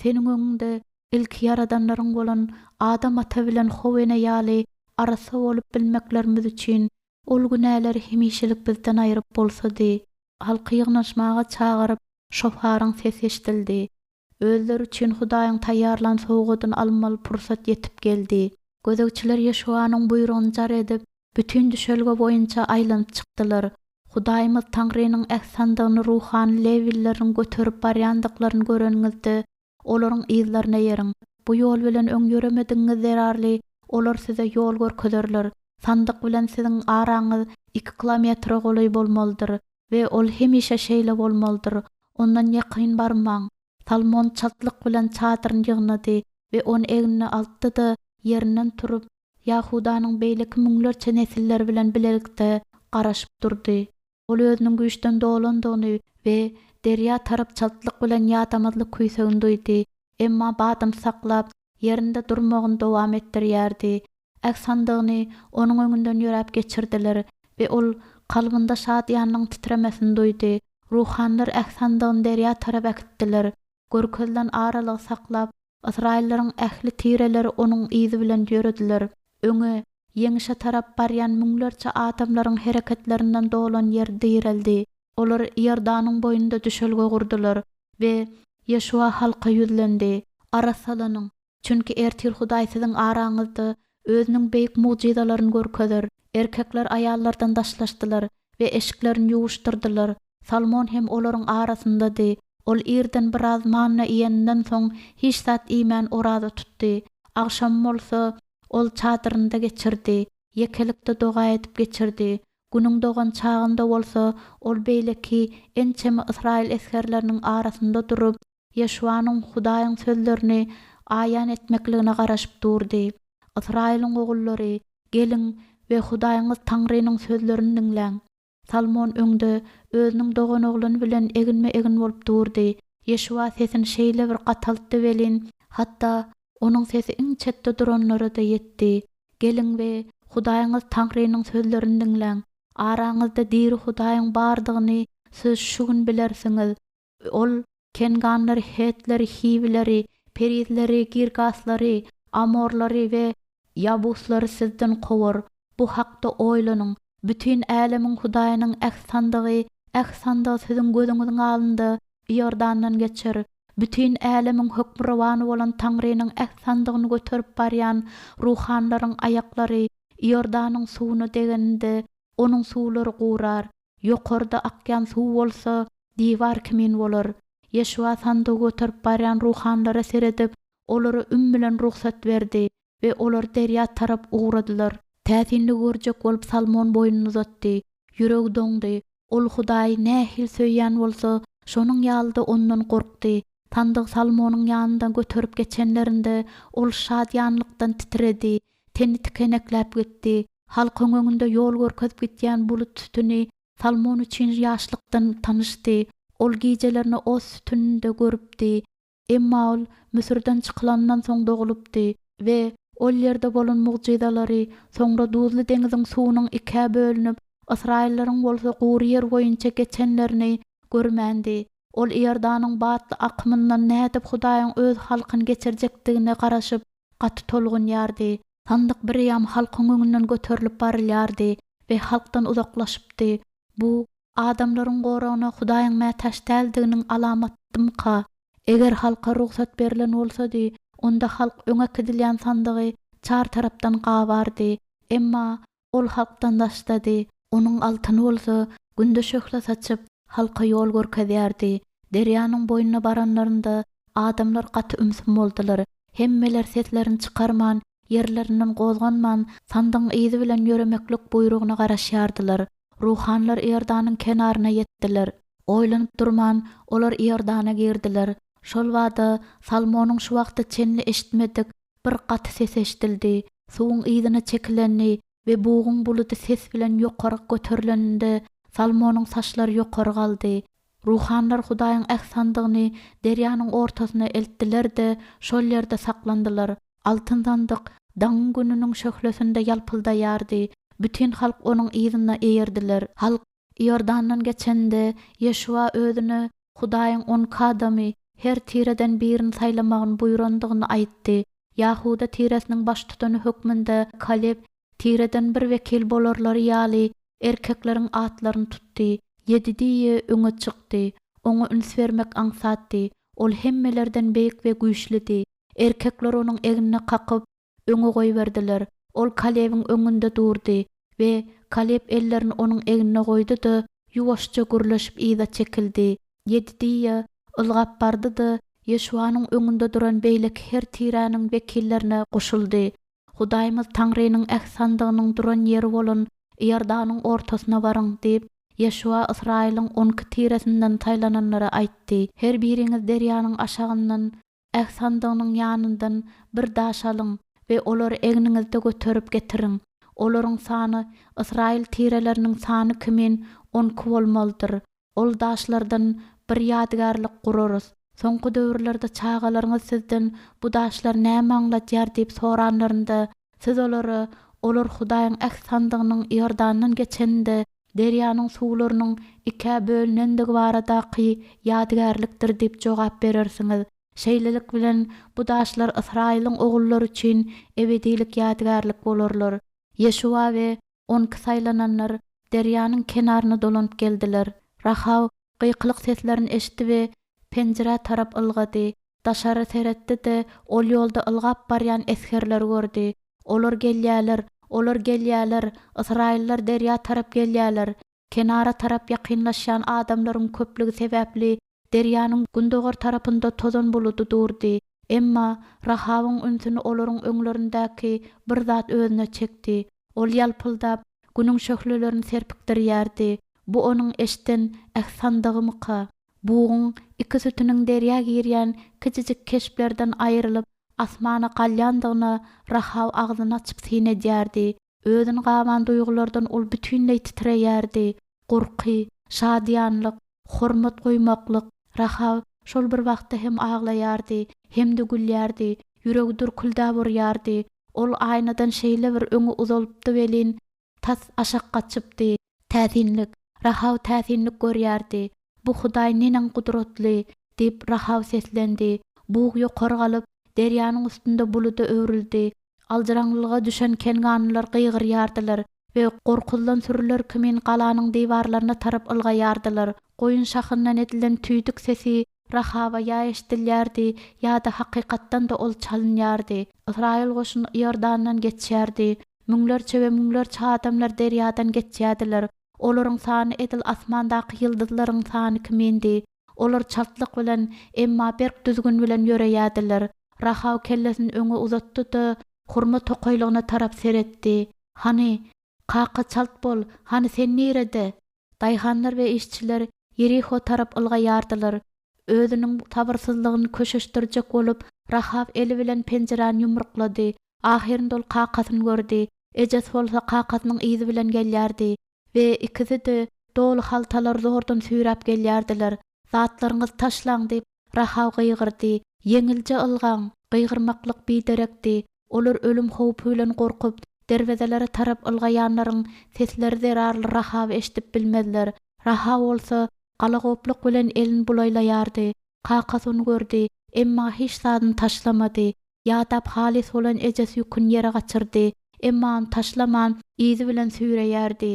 Seniň öňüňde ilki ýaradanlaryň bolan Adam ata bilen How ene ýaly arassa bolup bilmeklerimiz üçin ol günäleri hemişelik bizden aýryp bolsady. Halky ýygnaşmaga çagyryp, şofaryň sesi eşidildi. Özleri üçin Hudaýyň taýýarlan sowgadyny almaly pursat ýetip geldi. Gözegçiler Ýeşuwanyň buýrugyny jar edip, bütin düşelge boýunça aýlanyp çykdylar. Hudaýymyz Taňrynyň äht sandygyny ruhany lewilileriň göterip barýandyklaryny göreniňizde, olaryň yzlaryna eýeriň. Bu ýol bilen öň ýöremedigiňiz zerarly, olar size ýol görkezerler. Sandyk bilen siziň araňyz iki kilometre golaý bolmalydyr. We ol hemişe şeýle bolmalydyr, ondan ýakyn barmaň. Salmon çaltlyk bilen çadyryny ýygnady we ony egnine altdy-da, ýerinden turup, Ýahudanyň beýleki müňlerçe nesilleri bilen bilelikde garaşyp durdy. Ol özüniň güýçden dolandygyny we derýa tarap çaltlyk bilen ýadamazlyk küýsegini duýdy, emma badyny saklap, ýerinde durmagyny dowam etdirýärdi. Äht sandygyny onuň öňünden ýöräp geçirdiler we ol kalbynda şadyýanlygyň titremesini duýdy. Ruhanylar äht sandygyny derýa tarap äkitdiler. Görkezilen aralygy saklap, ysraýyllaryň ähli tireleri onuň yzy bilen ýörediler. Öňe, ýeňişe tarap barýan müňlerçe adamlaryň hereketlerinden dolan ýer direldi. Olar Iordanyň boýunda düşelge gurdular we Ýeşuwa halka ýüzlendi, Arassalanyň, Çünki ertir Hudaý siziň araňyzda Özüniň beýik mugjyzalaryny görkezer. Erkekler aýallardan daşlaşdylar we eşiklerini ýuwuşdyrdylar. Salmon hem olaryň arasyndady. Ol irden biraz manna iýeninden soň hiç zat iýmän oraza tutdy. Agşamy bolsa ol çadyrynda geçirdi. Ýekelikde doga edip geçirdi. Günüň dogan çagynda bolsa ol beýleki ençeme ysraýyl esgerleriniň arasynda durup, Ýeşuwanyň Hudaýyň sözlerini aýan etmekligine garaşyp durdy. Ysraýylyň ogullary, geliň we Hudaýyňyz Taňrynyň sözlerini diňläň. Salmon öňde, özüniň doganoglany bilen eginme-egin bolup durdy. Ýeşuwa sesini şeýle bir gataltdy welin, hatda onuň sesi iň çetde duranlara-da ýetdi, Geliň we Hudaýyňyz Taňrynyň sözlerini diňläň. Araňyzda diri Hudaýyň bardygyny siz şu gün bilersiňiz. Ol kenganlary, hetleri, hiwileri, perizleri, girgaslary, amorlary we ýabuslary sizden kowar. Bu hakda oýlanyň. Bütin älemiň Hudaýynyň äht sandygy, äht sandygy siziň gözüňiziň alynda Iordandan geçer. Bütin älemiň hökmürowany bolan Taňrynyň äht sandygyny göterip barýan ruhanylaryň aýaklary Iordanyň suwuna degeninde, onuň suwlary gurar. Ýokarda akýan suw bolsa, diwar kimin bolar. Ýeşuwa sandygy göterip barýan ruhanylara seredip, olara üm bilen rugsat berdi we olar derýa tarap ugradylar. Täsinligi görjek bolup Salmon boýnuny uzatdy. Ýüregi doňdy. Ol Hudaýy nähili söýýän bolsa, şonuň ýaly-da ondan gorkdy. Sandygy Salmonyň ýanyndan göterip geçenlerinde, ol şadyýanlykdan titredi, teni tikenekläp gitdi. Halkyň öňünde ýol görkezip gidýän bulut sütüni Salmon üçin ýaşlykdan tanyşdy. Ol gijelerine ot sütünini-de görüpdi. Emma ol Müsürden çykylandan soň doglupdy we ol ýerde bolan mugjyzalary, soňra Duzly deňziň suwunyň ikä bölünip, ysraýyllaryň bolsa gury ýer boýunça geçenlerini. görmändi. Ol Iordanyň batly akymyndan nädip Hudaýyň öz halkyny geçirjekdigine garaşyp, gaty tolgunýardy. Sandyk bireýýäm halkyň öňünden göterilip barylýardy we halkdan uzaklaşypdy. Bu, adamlaryň goragyna Hudaýyň mätäç däldiginiň alamatdymyka? Eger halka rugsat berlen bolsady, onda halk öňe äkidilýän sandygy çar tarapdan gabardy. Emma Ol halkdan daşdady. Onuň altyny bolsa günde şöhle saçyp, halka ýol görkezýärdi. Derýanyň boýuna baranlarynda adamlar gaty ümsüm boldular. Hemmeler seslerini çykarman, ýerlerinden gozganman, sandygyň yzy bilen ýöremeklik buýrugyna garaşýardylar. Ruhanylar Iordanyň kenaryna ýetdiler. Oýlanyp durman, olar Iordana girdiler. Şol bada Salmonyň şu wagta çenli eşitmedik Bir gaty ses eşidildi. Suwuň yzyna çekileni we buguň buludy ses bilen ýokaryk göterileninde, Salmonyň saçlary ýokary galdy. Ruhanylar Hudaýyň äht sandygyny derýanyň ortasyna eltdiler-de, şol ýerde saklandylar. Altyn sandyk daňyň gününiň şöhlesinde ýalpyldaýardy. Bütin halk onuň yzyna eýerdiler. Halk Iordandan geçende, Ýeşuwa özüne Hudaýyň on iki adamy, her tireden birini saýlamagyny buýrandygyny aýtdy. Ýahuda tiresiniň baştutany hökmünde Kaleb tireden bir wekil bolarlary ýaly erkekleriň atlaryny tutdy. Ýedidiýe öňe çykdy. Oňa üns bermek aňsatdy. Ol hemmelerden beýik we güýçlüdi. Erkekler onuň egnine kakyp, öňe goýberdiler. Ol Kalebiň öňünde durdy we Kaleb ellerini onuň egnine goýdy-da, ýuwaşja gürleşip yza çekildi. Ýedidiýa ylgap bardy-da, Ýeşuwanyň öňünde duran beýleki her tiräniň wekillerine goşuldy. Hudaýymyz Taňrynyň äht sandygynyň duran ýeri bolan Iordanyň ortasyna baryň diýip, Ýeşuwa Ysraýylyň on iki tiresinden saýlananlara aýtdy. Her biriňiz derýanyň aşagyndan Äht sandygynyň ýanyndan bir daş alyň we olary egniňizde göterip getiriň. Olaryň sany ysraýyl tireleriniň sany kimin on iki bolmalydyr. Ol daşlardan bir ýadygärlik gurarys. Soňky döwürlerde çagalaryňyz sizden bu daşlar näme aňladýar diýip soranlarynda, siz olara, Olar Hudaýyň äht sandygynyň Iordandan geçeninde derýanyň suwlarynyň ikä bölünendigi baradaky ýadygärlikdir diýip jogap berersiňiz. Şeýlelik bilen, bu daşlar Ysraýylyň ogullary üçin ebedilik ýadygärlik bolarlar. Ýeşuwa we on iki saýlananlar derýanyň kenaryna dolanyp geldiler. Rahaw gykylyk seslerini eşitdi we penjirä tarap ylgady. Daşary seretdi-de, ol ýolda ylgap barýan esgerleri gördi. Olar gelýärler! Olar gelýärler! Ysraýyllar derýa tarap gelýärler! Kenara tarap ýakynlaşýan adamlaryň köplügi sebäpli derýanyň gündogar tarapynda tozan buludy durdy. Emma Rahawyň ünsüni olaryň öňlerindäki bir zat özüne çekdi. Ol ýalpyldap, Günüň şöhlelerini serpikdirýärdi. Bu onuň eşden äht sandygymyka? Buguň iki sütüniň derýa girýän kiçijik keşplerden aýrylyp, asmana galýandygyna Rahaw agzyny açyp syn edýärdi. Özüni gaban duýgulardan ol bütinleý titreýärdi. Gorky, şadyýanlyk, hormat goýmaklyk. Rahaw şol bir wagtda hem aglaýardy, hem-de gülýärdi. Ýüregi dürküldäp urýardy. Ol aýnadan şeýle bir öňe uzalypdy welin, tas aşak gaçypdy. Täsinlik! Rahaw täsinlik görýärdi. Bu Hudaý neneň gudratly! diýip, Rahaw seslendi. Bug ýokary galyp, derýanyň üstünde buluda öwrüldi. Aljyraňlylyga düşen kenganlylar gygyrýardylar we gorkuzylan sürüler kimin galanyň diwarlaryna tarap ylgaýardylar. Goýun şahyndan edilen tüýdük sesi Rahaba ýa eşidilýärdi, ýa-da hakykatdan-da ol çalynýardy. Ysraýyl goşuny Iordandan geçýärdi. Müňlerçe we müňlerçe adamlar derýadan geçýärdiler. Olaryň sany edil asmandaky ýyldyzlaryň sany kimindi. Olar çaltlyk bilen, emma berk düzgün bilen ýöreýärdiler. Rahaw kellesini öňe uzatdy-da, hurma tokaýlygyna tarap seretdi. Hany, kaka, çalt bol, hany sen nirede? Daýhanlar we işçiler Ýeriho tarap ylgaýardylar. Özüniň sabyrsyzlygyny köşeşdirjek bolup, Rahaw eli bilen penjiräni ýumruklady. Ahyrynda ol kakasyny gördi. Ejesi bolsa kakasynyň yzy bilen gelýärdi we ikisi-de doly haltalary zordan süýräp gelýärdiler. Zatlaryňyzy taşlaň! diýip, Rahaw gygyrdy. Ýeňilje ylgaň! Gygyrmaklyk biderekdi. Olar ölüm howpy bilen gorkup, derwezelere tarap ylgaýanlaryň sesleri zerarly Rahawy eşidip bilmezler. Rahaw bolsa. Galagopluk bilen elini bulaýlaýardy. Kakasy ony gördi, emma hiç zadyny taşlamady. Ýadap halys bolan ejesi ýüküni ýere gaçyrdy, emma ony taşlaman, yzy bilen süýreýärdi.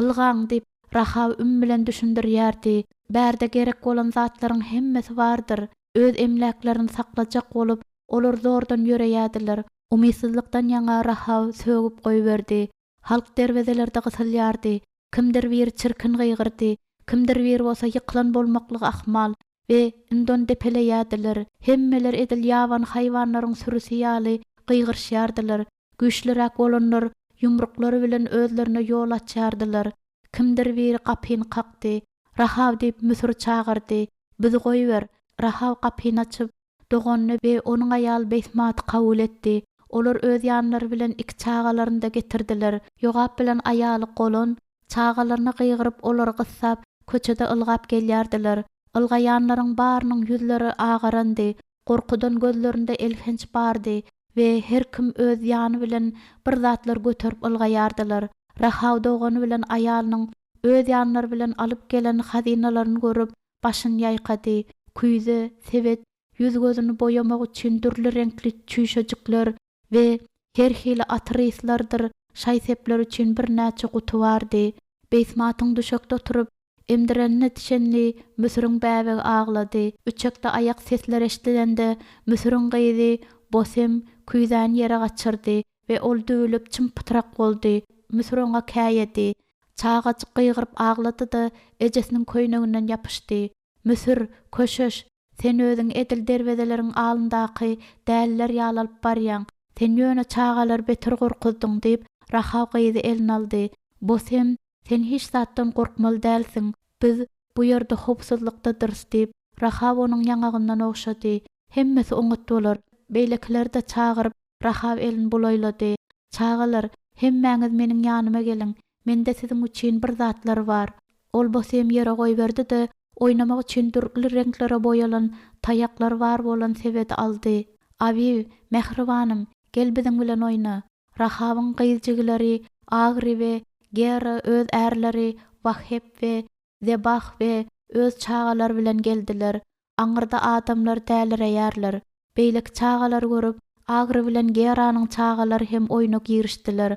Ylgaň! diýip, Rahaw üm bilen düşündirýärdi. Bärde gerek bolan zatlaryň hemmesi bardyr. Öz emläklerini saklajak bolup, olar zordan ýöreýärdiler. Umytsyzlykdan ýaňa Rahaw sögüp goýberdi. Halk derwezelerde gysylýardy. Kimdir biri çirkin gygyrdy, kimdir biri bolsa ýykylan bolmaklygy ahmal we indi ony depeleýärdiler. Hemmeler edil ýabany haýwanlaryň sürüsi ýaly gygyryşýardylar. Güýçlüräk bolanlar ýumruklary bilen özlerine ýol açýardylar. Kimdir biri gapyny kakdy. Rahaw diýip, Müsür çagyrdy. Bizi goýber! Rahaw gapyny açyp, doganyny we onuň aýaly Beýsmaty kabul etdi. Olar öz ýanlary bilen iki çagalaryny-da getirdiler. Ýogap bilen aýaly Golon çagalaryna gygyryp, olary gyssap, köçede ylgap gelýärdiler. Ylgaýanlaryň barynyň ýüzleri agarandy, gorkudan gözlerinde elhenç bardy we her kim öz ýany bilen bir zatlar göterip ylgaýardylar. Rahaw dogany bilen aýalynyň öz ýanlary bilen alyp gelen hazynalaryny görüp, başyny ýaýkady. Küýze, sebet, ýüz-gözüni boýamak üçin dürli reňkli çüýşejikler we her hili atyr yslardyr şaý-sepler üçin birnäçe guty bardy. Beýsmatyň düşekde oturyp, emdirenine çenli Müsüriň bäbegi aglady. Üçekde aýak sesleri eşidilende, Müsüriň gyzy Bosem küýzäni ýere gaçyrdy we ol düwülip çym-pytrak boldy. Müsür oňa käýedi. Çagajyk gygyryp aglady-da, ejesiniň köýneginden ýapyşdy. Müsür, köşeş, sen özüňi edil derwezeleriň alyndaky däliler ýaly alyp barýaň. Sen ýöne çagalary beter gorkuzdyň, diýip, Rahaw gyzy eline aldy. Bosem, sen hiç zatdan gorkmaly dälsiň. Biz bu ýerde howpsuzlykdadyrys, diýip, Rahaw onuň ýaňagyndan ogşady. Hemmesi oňat bolar. Beýlekileri-de çagyryp, Rahaw elini bulaýlady. Çagalar, hemmäňiz meniň ýanyma geliň. Mende siziň üçin bir zatlar bar. Ol Bosem ýere goýberdi-de, oýnamak üçin dürli reňklere boýalan taýaklar bar bolan sebedi aldy. Awiw, mähribanym, gel biziň bilen oýna. Rahawyň gyz jigileri Agri we Gera öz ärleri Wahep we Zebah we öz çagalary bilen geldiler. Aňyrda adamlar dälireýärler. Beýleki çagalary görüp, Agri bilen Geranyň çagalary hem oýna girişdiler.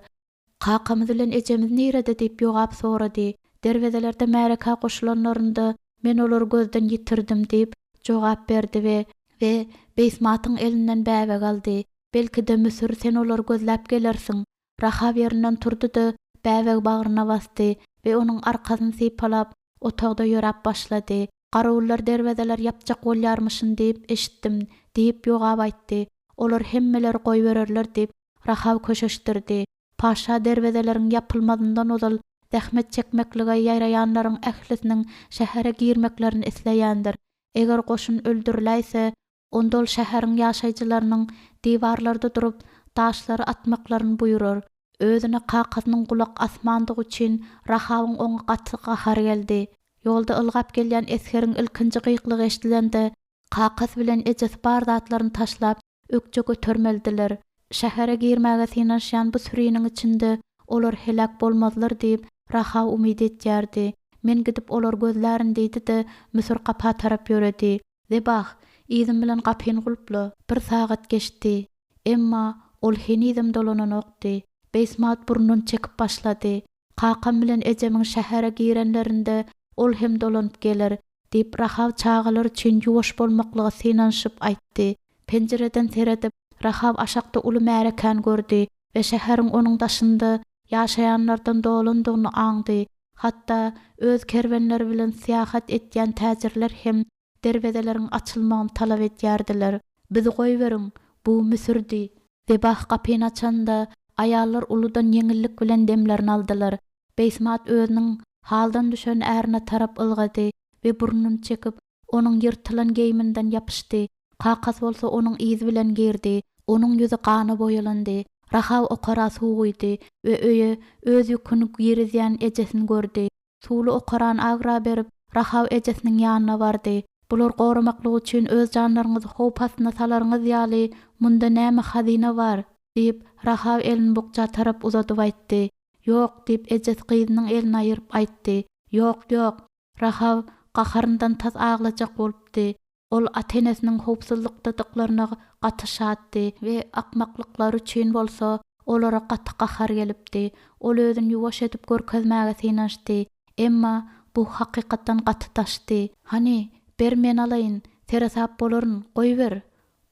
Kakamyz bilen ejemiz nirede diýip Ýogap sorady. Derwezelerde märekä goşulanlarynda men olary gözden ýitirdim diýip, jogap berdi we we Beýsmatyň elinden bäbek aldy. Belki-de, Müsür, sen olary gözläp gelersiň. Rahaw ýerinden turdy-da, bäbegi bagryna basdy we onuň arkasyny sypalap, otagda ýöräp başlady. Garawullar derwezeleri ýapjak bolýarmyşyn diýip eşitdim, diýip, Ýogap aýtdy. Olar hemmeleri goýbererler, diýip, Rahaw köşeşdirdi. Paşa derwezeleriň ýapylmazyndan ozal zähmet çekmeklige ýaraýanlaryň ählisiniň şähere girmeklerini isleýändir. Eger goşun öldüriläýse, Onda ol şäheriň ýaşaýjylarynyň diwarlarda durup, daşlary atmaklaryny buýrar. Özüne kakasynyň gulak asmandygy üçin Rahawyň oňa gaty gahary geldi. Ýolda ylgap gelýän esgeriň ilkinji gykylygy eşidilende, kakasy bilen ejesi bar zatlaryny taşlap, ökje götermelidiler. Şähere girmäge synanyşýan bu süriniň içinde olar heläk bolmazlar diýip, Rahaw umyt etýärdi. Men gidip olary gözlärin diýdi-de, Müsür gapa tarap ýöredi. Zebah, yzym bilen gapyny gulpla. Bir sagat geçdi. Emma ol henizem dolananokdy. Beýsmat burnuny çekip başlady. Kakam bilen ejemiň şähere girenlerinde ol hem dolanyp geler, diýip, Rahaw çagalar üçin ýuwaş bolmaklyga synanyşyp aýtdy. Penjireden seredip, Rahaw aşakda uly märekäni gördi we şäheriň onuň daşynda ýaşaýanlardan dolandygyny aňdy. Hatda öz kerwenleri bilen syýahat etýän täjirler hem derwezeleriň açylmagyny talap edýärdiler. Bizi goýberiň, bu Müsürdi. Zebah gapyny açanda, aýallar uludan ýeňillik bilen demlerini aldylar. Beýsmat özüniň haldan düşen ärine tarap ylgady we burnuny çekip, onuň ýyrtylan geýiminden ýapyşdy. Kakasy bolsa onuň yzy bilen girdi. Onuň ýüzi gana boýalandy. Rahaw okara suw guýdy we öýe öz ýüküni girizýän ejesini gördi. Suwly okarany Agra berip, Rahaw ejesiniň ýanyna bardy. Bular goramaklyk üçin öz janlaryňyzy howp astyna salaryňyz ýaly, munda näme hazyna bar? diýip, Rahaw elini bukja tarap uzadyp aýtdy. Ýok, diýip, ejesi gyzynyň elini aýyryp aýtdy. Ýok, ýok. Rahaw gaharyndan tas aglajak bolupdy. Ol ata-enesiniň howpsuzlykdadyklaryna gaty şatdy we akmaklyklary üçin bolsa olara gaty gahary gelipdi. Ol özüni ýuwaş edip görkezmäge synanyşdy, emma bu hakykatdan gaty daşdy. Hany, ber men alaýyn, seresap bolaryn, goýber!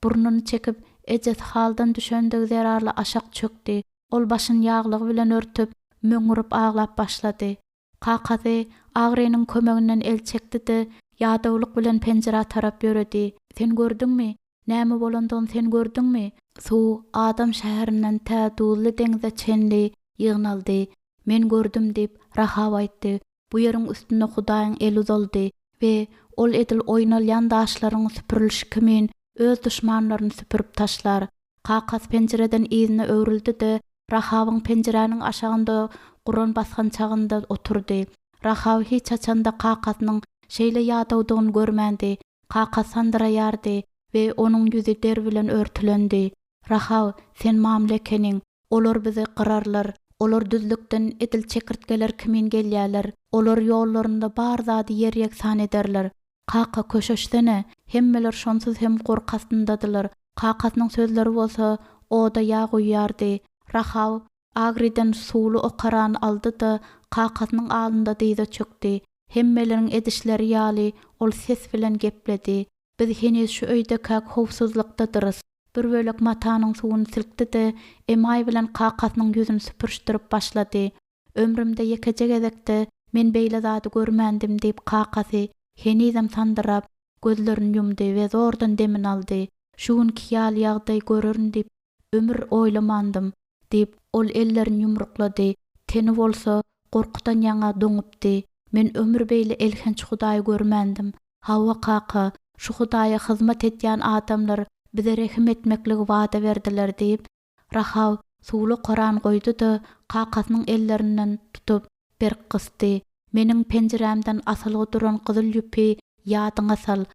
Burnuny çekip, ejesi haldan düşendigi zerarly aşak çökdi. Ol başyny ýaglygy bilen örtüp, möňňürip aglap başlady. Kakasy agrynyň kömeginden el çekdi-de, ýadawlyk bilen penjirä tarap ýöredi. Sen gördüňmi? Näme bolandygyny sen gördüňmi? Suw Adam şäherinden tä Duzly deňze çenli ýygnaldy. Men gördüm diýip, Rahaw aýtdy. Bu ýeriň üstünde Hudaýyň eli uzaldy we Ol edil oýnalýan daşlaryň süpürilişi kimin öz duşmanlaryny süpürip taşlar. Kakasy penjireden yzyna öwrüldi-de, Rahawyň penjiräniň aşagynda guran basgançagynda oturdy. Rahaw hiç haçan-da kakasynyň şeýle ýadawdygyny görmändi. Kakasy sandyraýardy we onuň ýüzi der bilen örtülendi. Rahaw, sen mamla ekeniň. Olar bizi gyrarlar. Olar düzlükden edil çekirtgeler kimin gelýärler. Olar ýollarynda bar zady ýer-ýegsan ederler. Kaka, köşeşsene! Hemmeler şonsuz hem gorky astyndadylar. Kakasynyň sözleri bolsa oda ýag guýýardy. Rahaw Agriden suwly okarany aldy-da, kakasynyň alnynda dyza çökdi. Hemmeleriň edişleri ýaly, ol ses bilen gepledi. Biz heniz şu öýdekäk howpsuzlykdadyrys. Bir bölek matanyň suwuny silkdi-de, emaý bilen kakasynyň ýüzüni süpürişdirip başlady. Ömrümde ýekeje gezek-de men beýle zady görmändim diýip kakasy henizem sandyrap, gözlerini ýumdy we zordan demini aldy. Şu günki ýaly ýagdaý görerin diýip ömür oýlamandym, diýip, ol ellerini ýumruklady, teni bolsa gorkudan ýaňa doňupdy. Men ömür beýle elhenç Hudaýy görmändim. Hawa, kaka, şu Hudaýa hyzmat edýän adamlar bize rehim etmekligi wada berdiler diýip, Rahaw suwly koran goýdy-da, kakasynyň ellerinden tutup, berk gysdy. Meniň penjirämden asylgy duran gyzyl ýüpi ýadyňa sal.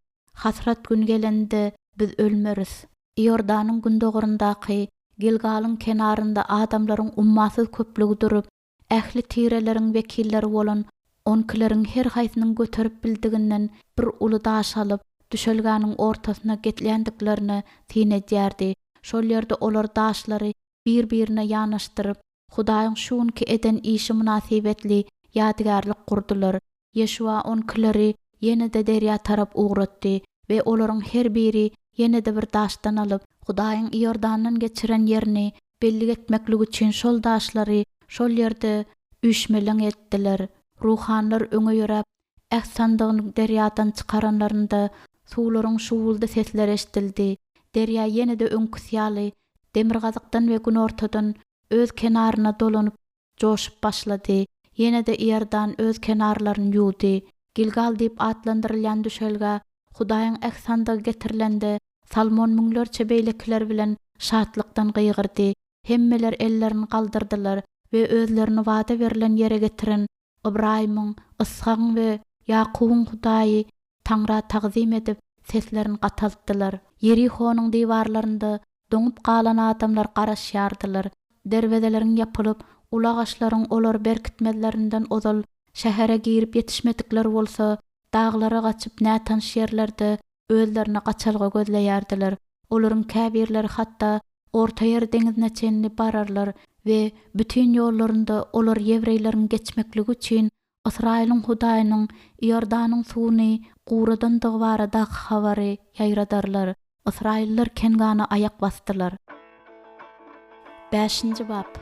Hasrat güni gelende biz ölmeris. Iordanyň gündogaryndaky Gilgalyň kenarynda adamlaryň ummasyz köplügi durup, ähli tireleriň wekilleri bolan onkileriň her haýsynyň göterip bildiginden bir uly daş alyp, düşelgäniň ortasyna getlýändiklerine syn edýärdi. Şol ýerde olar daşlary bir-birine ýanaşdyryp, Hudaýyň şu günki eden işi mynasybetli ýadygärlik gurdular. Ýeşuwa onkileri ýene-de derýa tarap ugratdy we olaryň her biri ýene-de bir daşdan alyp, Hudaýyň Iordandan geçiren ýerini bellik etmeklik üçin şol daşlary şol ýerde üýşmeleň etdiler. Ruhanylar öňe ýöräp, äht sandygyny derýadan çykaranlarynda, suwlaryň şuwwuldy sesleri eşidildi. Derýa ýene-de öňküsi ýaly demirgazykdan we günortadan öz kenaryna dolanyp, joşup başlady. Ýene-de Iordan öz kenarlaryny ýuwdy. Gilgal diýip atlandyrylýan düşelgä Hudaýyň äht sandygy getirilende, Salmon müňlerçe beýlekiler bilen şatlykdan gygyrdy. Hemmeler ellerini galdyrdylar we özlerini wada berlen ýere getiren Ybraýymyň, Yshagyň we Ýakubyň Hudaýy Taňra tagzym edip, seslerini gataltdylar. Ýerihonyň diwarlarynda doňup galan adamlar garaşýardylar. Derwezeleriň ýapylyp, uly agaçlaryň olary berkitmezlerinden ozal şähere girip ýetişmedikler bolsa, daglara gaçyp nätanyş ýerlerde özlerine gaçalga gözleýärdiler. Olaryň käbirleri hatda Ortaýer deňzine çenli bararlar we bütin ýollarynda olar ýewreýleriň geçmekligi üçin Ysraýylyň Hudaýynyň Iordanyň suwuny guradandygy baradaky habary ýaýradarlar. Ysraýyllar Kengana aýak basdylar. Bäşinji bap.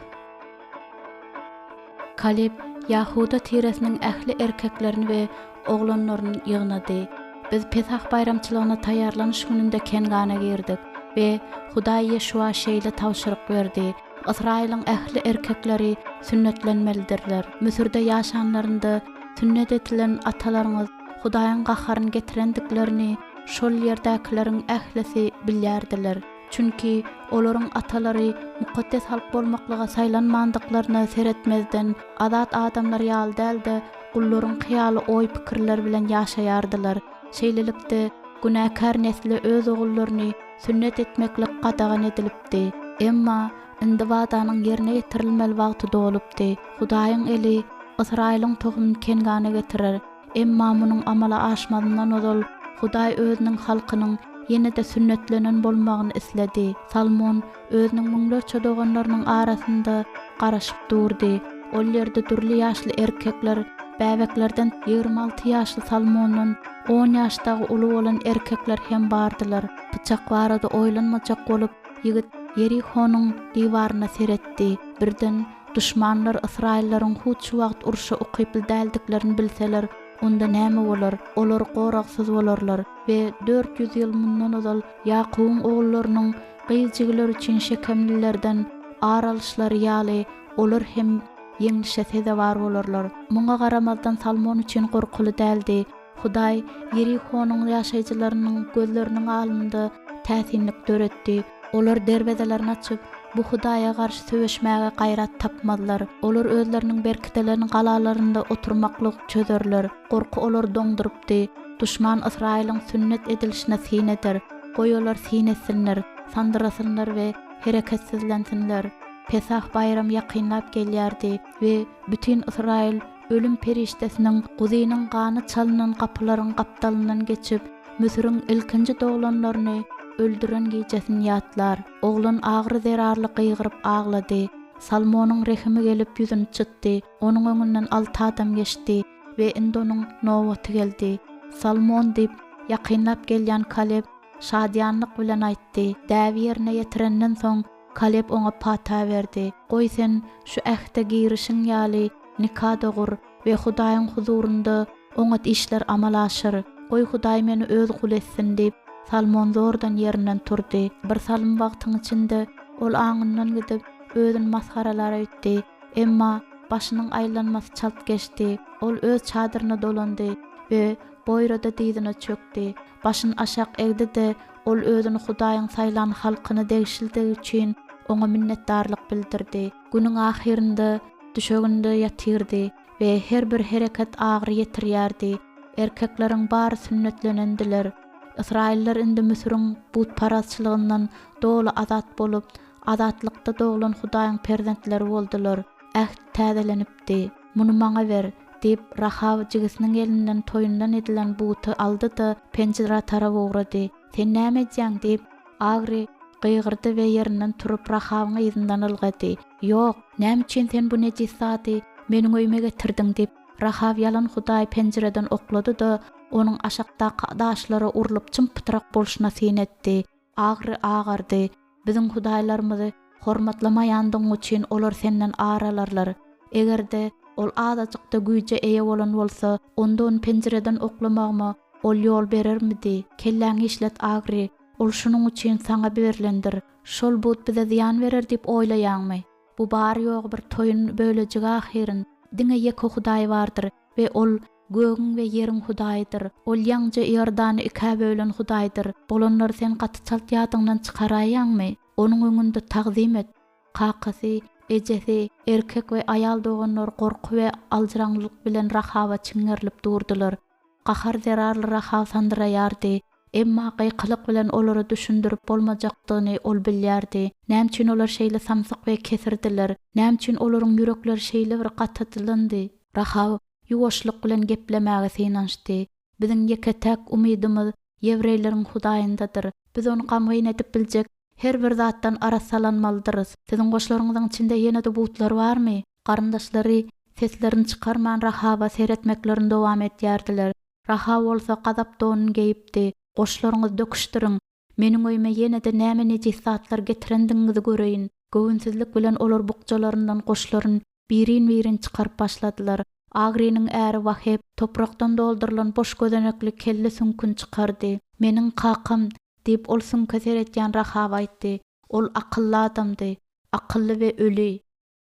Kaleb Ýahuda tiresiniň ähli erkeklerini we oglanlaryny ýygnady. Biz Pesah baýramçylygyna taýýarlanyş gününde Kengana girdik we Hudaý Ýeşuwa şeýle tabşyryk berdi, Ysraýylyň ähli erkekleri sünnetlenmelidirler. Müsürde ýaşanlarynda sünnet edilen atalaryňyz Hudaýyň gaharyny getirendiklerini şol ýerdäkileriň ählisi bilýärdiler. Çünki olaryň atalary mukaddes halk bolmaklyga saýlanmandyklaryna seretmezden, azat adamlar ýaly däl-de, gullaryňky ýaly oý-pikirler bilen ýaşaýardylar. Şeýlelikde, günäkär nesle öz ogullaryny sünnet etmeklik gadagan edilipdi. Emma indi wadanyň ýerine ýetirilmeli wagty dolupdy. Hudaýyň eli Ysraýylyň tohumyny Kengana getirer. Emma munuň amala aşmazyndan ozal, Hudaý Özüniň halkynyň ýene-de sünnetlenen bolmagyny isledi. Salmon özüniň müňlerçe doganlarynyň arasynda garaşyp durdy. Ol ýerde dürli ýaşly erkekler, bäbeklerden 26 ýaşly Salmondan on ýaş dagy uly bolan erkekler hem bardylar. Pyçak barada oýlanmajak bolup, ýigit Ýerihonyň diwaryna seretdi. Birden duşmanlar ysraýyllaryň hut şu wagt urşa ukyply däldiklerini bilseler, onda näme bolar? Olar goragsyz bolarlar we 400 ýyl mundan ozal Ýakubyň ogullarynyň gyz jigileri üçin şekemlilerden ar alyşlary ýaly, olar hem ýeňlişe sezewar bolarlar. Muňa garamazdan Salmon üçin gorkuly däldi. Hudaý Ýerihonyň ýaşaýjylarynyň gözleriniň alnynda täsinlik döretdi. Olar derwezelerini açyp, bu Hudaýa garşy söweşmäge gaýrat tapmazlar. Olar özleriniň berkidilen galalarynda oturmaklygy çözerler. Gorky olary doňdurypdy. Duşman Ysraýylyň sünnet edilişine syn eder. Goý olar syn etsinler, sandyrasynlar we hereketsizlensinler. Pesah baýramy ýakynlap gelýärdi we bütin Ysraýyl Ölüm perişdesiniň guzynyň gany çalynan gapylaryň gapdalyndan geçip, Müsüriň ilkinji doglanlaryny öldüren gijesini ýatlar. Oglan agyry zerarly gygyryp aglady. Salmonyň rehimi gelip ýüzüni çytdy. Onuň öňünden alty adam geçdi we indi onuň nobaty geldi. Salmon diýip, ýakynlap gelýän Kaleb şadyýanlyk bilen aýtdy. Däbi ýerine ýetirenden soň, Kaleb oňa pata berdi, Goý sen şu ähde girişiň ýaly nika-da gur we Hudaýyň huzurynda oňat işler amala aşyr. Goý Hudaý meni öz guly etsin diýip, Salmon zordan ýerinden turdy. Bir salym wagtyň içinde ol aňyndan gidip, özüni masgaralar öýtdi. Emma başynyň aýlanmasy çalt geçdi. Ol öz çadyryna dolandy we boýrada dyzyna çökdi. Başyny aşak egdi-de, ol özüni Hudaýyň saýlan halkyna degişlidigi üçin oňa minnetdarlyk bildirdi. Günüň ahyrynda düşeginde ýatyrdy we her bir hereket agyry ýetirýärdi. Erkekleriň bary sünnetlenendiler. Ysraýyllar indi Müsüriň butparazçylygyndan doly azat bolup, azatlykda doglan Hudaýyň perzentleri boldular. Äht täzelenipdi. Muny maňa ber, diýip, Rahaw jigisiniň elinden toýundan edilen buty aldy-da, penjirä tarap ugrady. Sen näme edýäň? diýip, Agri gygyrdy we ýerinden turup, Rahawyň yzyndan ylgady. Ýok! Näme üçin sen bu nejis zady meniň öýüme getirdiň? diýip, Rahaw ýalan hudaýy penjireden oklady-da, onuň aşakdaky daşlara urlup çym-pytrak bolşuna syn etdi. Agri agardy. Biziň hudaýlarymyzy hormatlamaýandygyň üçin olar senden ar alarlar. Eger-de, ol azajyk-da güýje eýe bolan bolsa, onda ony penjireden oklamagyma ol ýol berermidi? Kelläňi işlet, Agri, ol şunuň üçin saňa berlendir. Şol but bize zyýan berer diýip oýlaýaňmy? Bu bary-ýogy bir toýun bölejigi ahyryn. Diňe ýeke Hudaý bardyr we Ol Gögüň we ýeriň Hudaýydyr. Ol ýaňja Iordany ikä bölen Hudaýdyr. Bolanlary sen gaty çalt ýadyňdan çykaraýýaňmy? Onuň öňünde tagzym et. Kakasy, ejesi, erkek we aýal doganlary gorky we aljyraňlylyk bilen Rahaba çiňňerilip durdular. Gahar zerarly Rahaw sandyraýardy. Emma gykylyk bilen olara düşündirip bolmajakdygyny ol bilýärdi. Näme üçin olar şeýle samsyk we kesirdiler? Näme üçin olaryň ýürekleri şeýle bir gatadylandy? Rahaw ýuwaşlyk bilen geplemäge synanyşdy. Biziň ýeke-täk umydymyz ýewreýleriň Hudaýyndadyr. Biz ony gamgyn edip biljek her bir zatdan arassalanmalydyrys. Siziň goşlaryňyzyň içinde ýene-de butlar barmy? Garyndaşlary seslerini çykarman Rahaba seretmeklerini dowam edýärdiler. Rahaw bolsa gazap donuny geýipdi. Goşlaryňyzy döküşdiriň! Meniň öýüme ýene-de näme nejis zatlar getirendigiňizi göreýin. Göwünsizlik bilen olar bukjalaryndan goşlaryny birin-birin çykaryp başladylar. Agriniň äri Waheb toprakdan doldurylan boş gözenekli kelle süňküni çykardy. Meniň kakam, diýip, ol süňke seretýän Rahaba aýtdy. Ol akylly adamdy. Akylly we öli.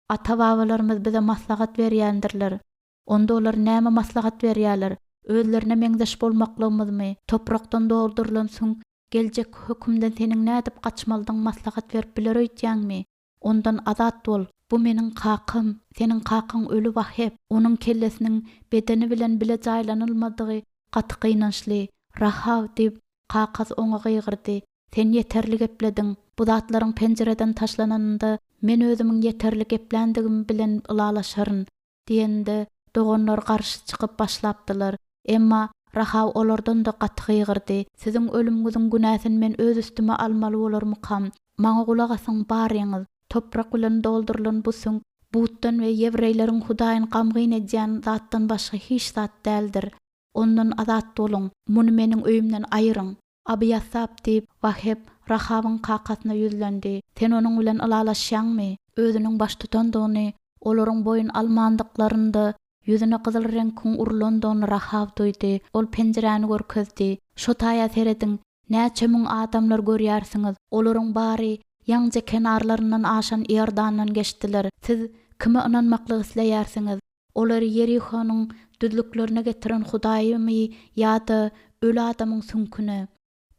Ata-babalarymyz bize maslahat berýändirler. Onda olar näme maslahat berýärler? Özlerine meňzeş bolmaklygymyzmy? Toprakdan doldurylan süňk geljekki hökümden seniň nädip gaçmalydygyňy maslahat berip biler öýtýäňmi? Ondan azat bol. Bu meniň kakam, seniň kakaň öli Waheb. Onuň kellesiniň bedeni bilen bile jaýlanylmadygy gaty gynançly. Rahaw, diýip, kakasy oňa gygyrdy. Sen ýeterli geplediň. Bu zatlaryň penjireden taşlananynda men özümiň ýeterli gepländigim bilen ylalaşaryn. Diýende, doganlar garşy çykyp başlapdylar. Emma Rahaw olardan-da gaty gygyrdy, Siziň ölümiňiziň günäsini men öz üstüme almaly bolarmykam? Maňa gulak asyň, baryňyz! Toprak bilen doldurylan bu süňk, butdan we ýewreýleriň Hudaýyny gamgyn edýän zatdan başga hiç zat däldir. Ondan azat boluň, muny meniň öýümden aýyryň! Abyýasap, diýip, Wahep Rahabyň kakasyna ýüzlendi. Sen onuň bilen ylalaşýaňmy? Özüniň baştutandygyny, olaryň boýun almandyklarynda ýüzüne gyzyl reňkiň urlandygyny Rahaw duýdy. Ol penjiräni görkezdi. Şo taýa serediň, näçe müň adamlar görýärsiňiz. Olaryň bary ýaňja kenarlaryndan aşan Iordandan geçdiler. Siz kime ynanmaklyk isleýärsiňiz? Olary Ýerihonyň düzlüklerine getiren Hudaýymy ýa-da öli adamyň süňküne?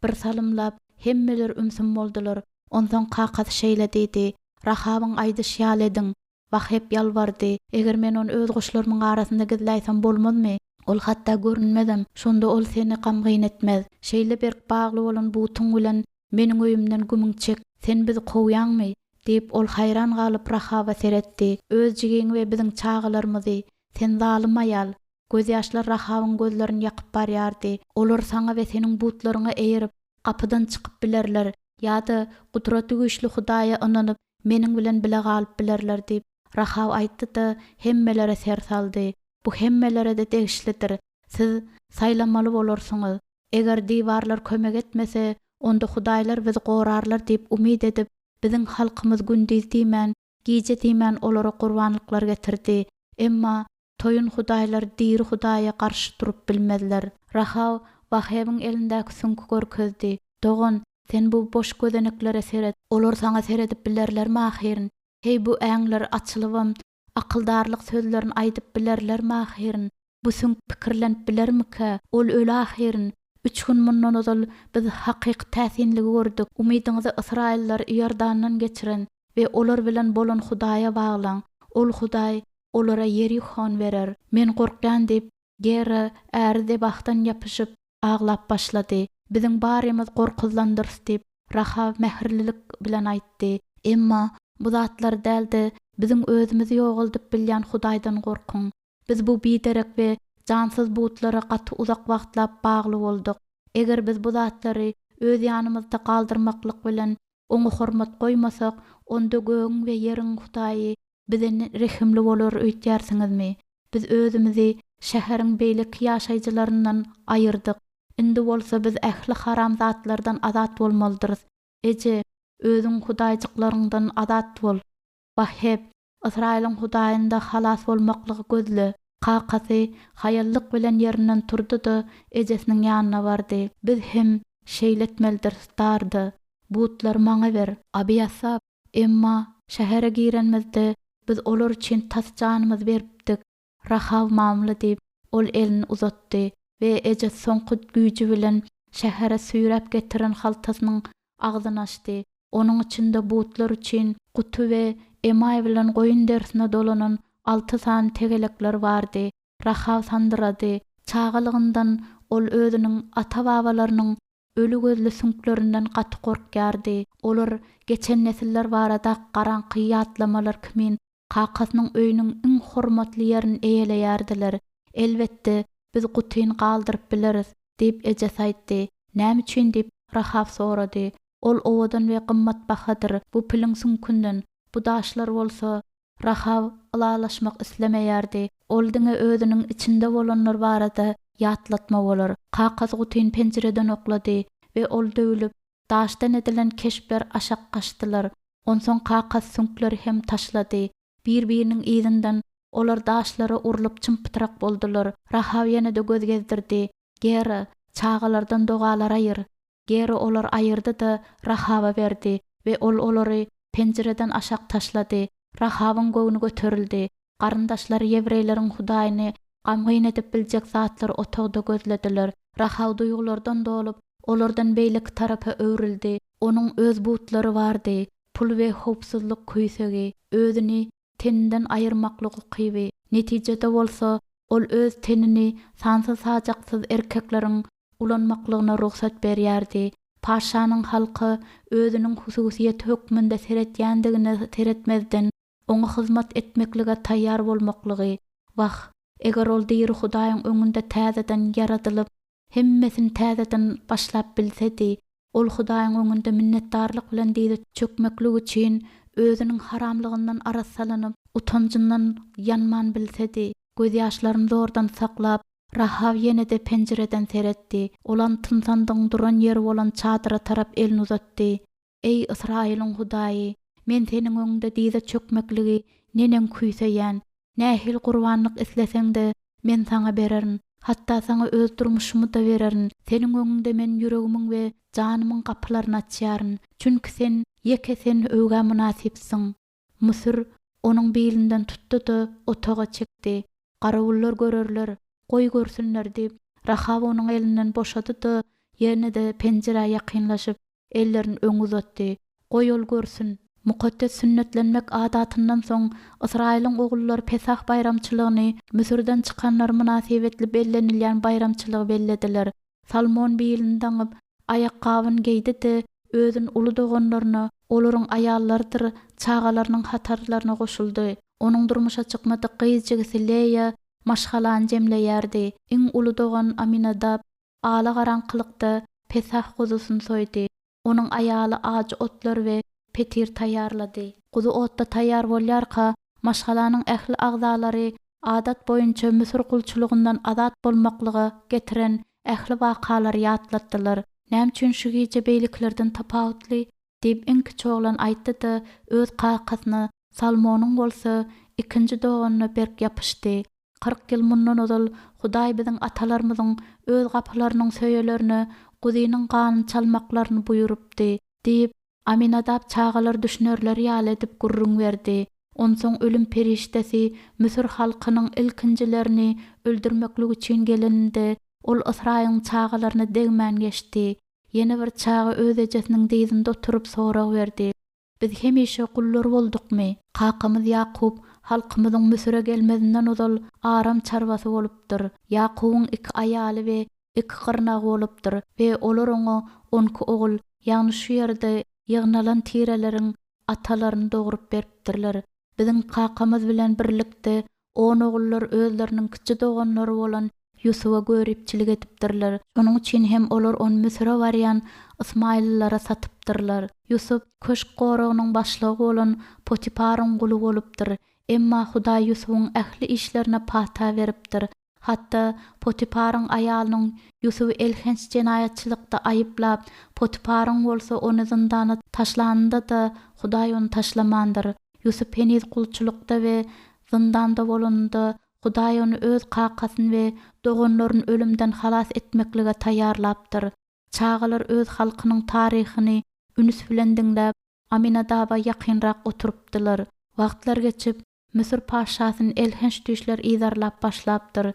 Bir salymlap hemmeler ümsüm boldular. Onsoň kakasy şeýle diýdi, Rahabyň aýdyşy ýaly ediň. Wahep ýalbardy, Eger men ony öz goşlarymyň arasynda gizläýsem bolmazmy? Ol hatda görünmezem, şonda ol seni gamgyn etmez. Şeýle berk bagly bolan butuň bilen meniň öýümden gümüň çek. Sen bizi kowýaňmy? Diýip, ol haýran galyp Rahaba seretdi. Öz jigiňi we biziň çagalarymyzy! Sen zalym aýal! Gözýaşlar Rahabyň gözlerini ýakyp barýardy. Olar saňa we seniň butlaryňa eýerip, gapydan çykyp bilerler, ýa-da Gudraty güýçli Hudaýa ynanyp, meniň bilen bile galyp bilerler diýip, Rahaw aýtdy-da, hemmelere ser saldy. Bu hemmelere-de degişlidir. Siz saýlamaly bolarsyňyz. Eger diwarlar kömek etmese, onda hudaýlar bizi gorarlar diýip umyt edip, biziň halkymyz gündiz diýmän, gije diýmän olara gurbanlyklar getirdi. Emma toýun hudaýlar diri Hudaýa garşy durup bilmezler. Rahaw Wahebiň elindäki süňki görkezdi. Dogan, sen bu boş gözeneklere seret. Olar saňa seredip bilerlermi ahyryn? Heý, bu äňler açylybam, akyldarlyk sözlerini aýdyp bilerlermi ahyryn? Bu süňk pikirlenip bilermikä? Ol öli ahyryn. Üç gün mundan ozal biz hakyky täsinligi gördük. Umydyňyzy ysraýyllary Iordandan geçiren we olar bilen bolan Hudaýa baglaň. Ol Hudaý olara Ýerihon berer. Men gorkýan diýip, Gera äri Zebahdan ýapyşyp, aglap başlady. Biziň barymyz gorkuzlandyrys diýip, Rahaw mähirlilik bilen aýtdy. Emma bu zatlar däl-de, biziň özümizi ýogaldyp bilýän Hudaýdan gorkuň. Biz bu biderek we jansyz butlara gaty uzak wagtlap bagly bolduk. Eger biz bu zatlary öz ýanymyzda galdyrmaklyk bilen Oňa hormat goýmasak, onda gögüň we ýeriň Hudaýy bize rehimli bolar öýtýärsiňizmi? Biz özümizi şäheriň beýleki ýaşaýjylaryndan aýyrdyk. Indi bolsa biz ähli haram zatlardan azat bolmalydyrys. Eje, özüň hudaýjyklaryňdan azat bol. Waheb, Ysraýylyň Hudaýynda halas bolmaklygy gözle. Kakasy haýallyk bilen ýerinden turdy-da, ejesiniň ýanyna bardy. Biz hem şeýle etmelidiris, Darda. Butlary maňa ber. Abyýasap, Emma şähere girenimizde, biz olar üçin tas janymyzy beripdik. Rahaw mamla diýip, ol elini uzatdy we ejesi soňky güýji bilen şähere süýräp getiren haltasynyň agzyny açdy. Onuň içinde butlar üçin guty we emaý bilen goýun derisine dolanan alty sany tegelekler bardy. Rahaw sandyrady. Çagalygyndan ol özüniň ata-babalarynyň öli gözli süňklerinden gaty gorkýardy. Olar geçen nesiller barada garaňky ýatlamalar kimin kakasynyň öýüniň iň hormatly ýerini eýeleýärdiler. Elbetde, biz gutyny galdyryp bileris, diýip, ejesi aýtdy. Näme üçin? diýip, Rahaw sorady. Ol owadan we gymmatbahadyr. Bu piliň süňkünden, bu daşlar bolsa Rahaw ylalaşmak islemeýärdi. Ol diňe özüniň içinde bolanlar barada ýatlatma bolar. Kakasy gutyny penjireden oklady we ol döwlüp, daşdan edilen keşpler aşak gaçdylar. Onsoň kakasy süňkleri hem taşlady. Bir-biriniň yzyndan olar daşlara urlup çym-pytrak boldular. Rahaw ýene-de göz gezdirdi. Gera, çagalardan dogalar aýyr. Gera olary aýyrdy-da, Rahaba berdi we ol olary penjireden aşak taşlady. Rahabyň göwni göterildi. Garyndaşlary ýewreýleriň Hudaýyny gamgyn edip biljek zatlary otagda gözlediler. Rahaw duýgulardan dolup, olardan beýleki tarapa öwrüldi. Onuň öz butlary bardy, pul we howpsuzlyk küýsegi, özüni teninden aýyrmaklyk ukyby. Netijede bolsa, ol öz tenini sansyz-sajaksyz erkekleriň ulanmaklygyna rugsat berýärdi. Patyşanyň halka özüniň hususyýeti hökmünde seretýändigine seretmezden, oňa hyzmat etmeklige taýýar bolmaklygy. Wah, Eger ol diri Hudaýyň öňünde täzeden ýaradylyp, hemmesini täzeden başlap bilsedi, ol Hudaýyň öňünde minnetdarlyk bilen dyza çökmeklik üçin özüniň haramlygyndan arassalanyp, utanjyndan ýanman bilsedi. Gözýaşlaryny zordan saklap, Rahaw ýene-de penjireden seretdi. Ol altyn sandygyň duran ýeri bolan çadyra tarap elini uzatdy. Eý, Ysraýylyň Hudaýy, men Seniň öňüňde dyza çökmekligi neneň küýseýän! Nähili gurbanlyk isleseň-de, men Saňa bererin, hatda Saňa öz durmuşymy-da bererin. Seniň öňüňde men ýüregimiň we janymyň gapylaryny açýaryn, çünki Sen, ýeke Sen öwgä mynasypsyň. Müsür onuň bilinden tutdy-da, otaga çekdi. Garawullar görerler, goý görsünler diýip, Rahaw onuň elinden boşady-da, ýene-de penjirä ýakynlaşyp, ellerini öňe uzatdy. Goý ol görsün. Mukaddes sünnetlenmek adatyndan soň, Ysraýylyň ogullary Pesah baýramçylygyny, Müsürden çykanlary mynasybetli bellenilýän baýramçylygy bellediler. Salmon bilini daňyp, aýakgabyny geýdi-de, özüni uly doganlaryna, olaryň aýallarydyr çagalarynyň hatarlaryna goşuldy. Onuň durmuşa çykmadyk gyz jigisi Leýa maşgalany jemleýärdi. Iň uly dogan Aminadap alagaraňkylykda Pesah guzusyny soýdy. Onuň aýaly ajy otlar we petir taýýarlady. Guzy otda taýýar bolýarka, maşgalanyň ähli agzalary adat boýunça müsür gulçulygyndan azat bolmaklyga getiren ähli wakalary ýatlatdylar. Näme üçin şu gije beýlekilerden tapawutly? diýip, iň kiçi oglan aýtdy-da, öz kakasyna, Salmonyň bolsa ikinji doganyna berk ýapyşdy. 40 ýyl mundan ozal Hudaý biziň atalarymyzyň öz gapylarynyň söýelerine guzynyň ganyny çalmaklaryny buýrupdy, diýip, Aminadap çagalar düşünerleri ýaly edip gürrüň berdi. Onsoň ölüm perişdesi müsür halkynyň ilkinjilerini öldürmeklik üçin geleninde, ol Ysraýylyň çagalaryna degmän geçdi. Ýene bir çaga öz ejesiniň dyzynda oturyp sorag berdi. Biz hemişe gullar boldukmy? Kakamyz Ýakup halkymyzyň Müsüre gelmezinden ozal aram çarwasy bolupdyr. Ýakubyň iki aýaly we iki gyrnagy bolupdyr we olar oňa onki ogul, ýagny şu ýerde ýygnalan tireleriň atalaryny dogrup beripdirler. Biziň kakamyz bilen birlikde On ogullar özleriniň kiçi doganlary bolan Ýusuba göripçilik edipdirler. Şonuň üçin hem olar ony Müsüre barýan ysmaýyllylara satypdyrlar. Ýusup köşk goragynyň başlygy bolan Potiparyň guly bolupdyr. Emma Hudaý Ýusubyň ähli işlerine pata beripdir. Hatda Potiparyň aýalynyň Ýusuby elhenç jenaýatçylykda aýyplap, Potiparyň bolsa ony zyndana taşlanynda-da, Hudaý ony taşlamandyr. Ýusup heniz gulçulykda we zyndanda bolanynda, Hudaý ony öz kakasyny we doganlaryny ölümden halas etmeklige taýýarlapdyr. Çagalar öz halkynyň taryhyny ünüs bilen diňläp, Aminadaba ýakynrak oturypdylar. Wagtlar geçip, Müsür patyşasyny elhenç düýşler yzarlap başlapdyr.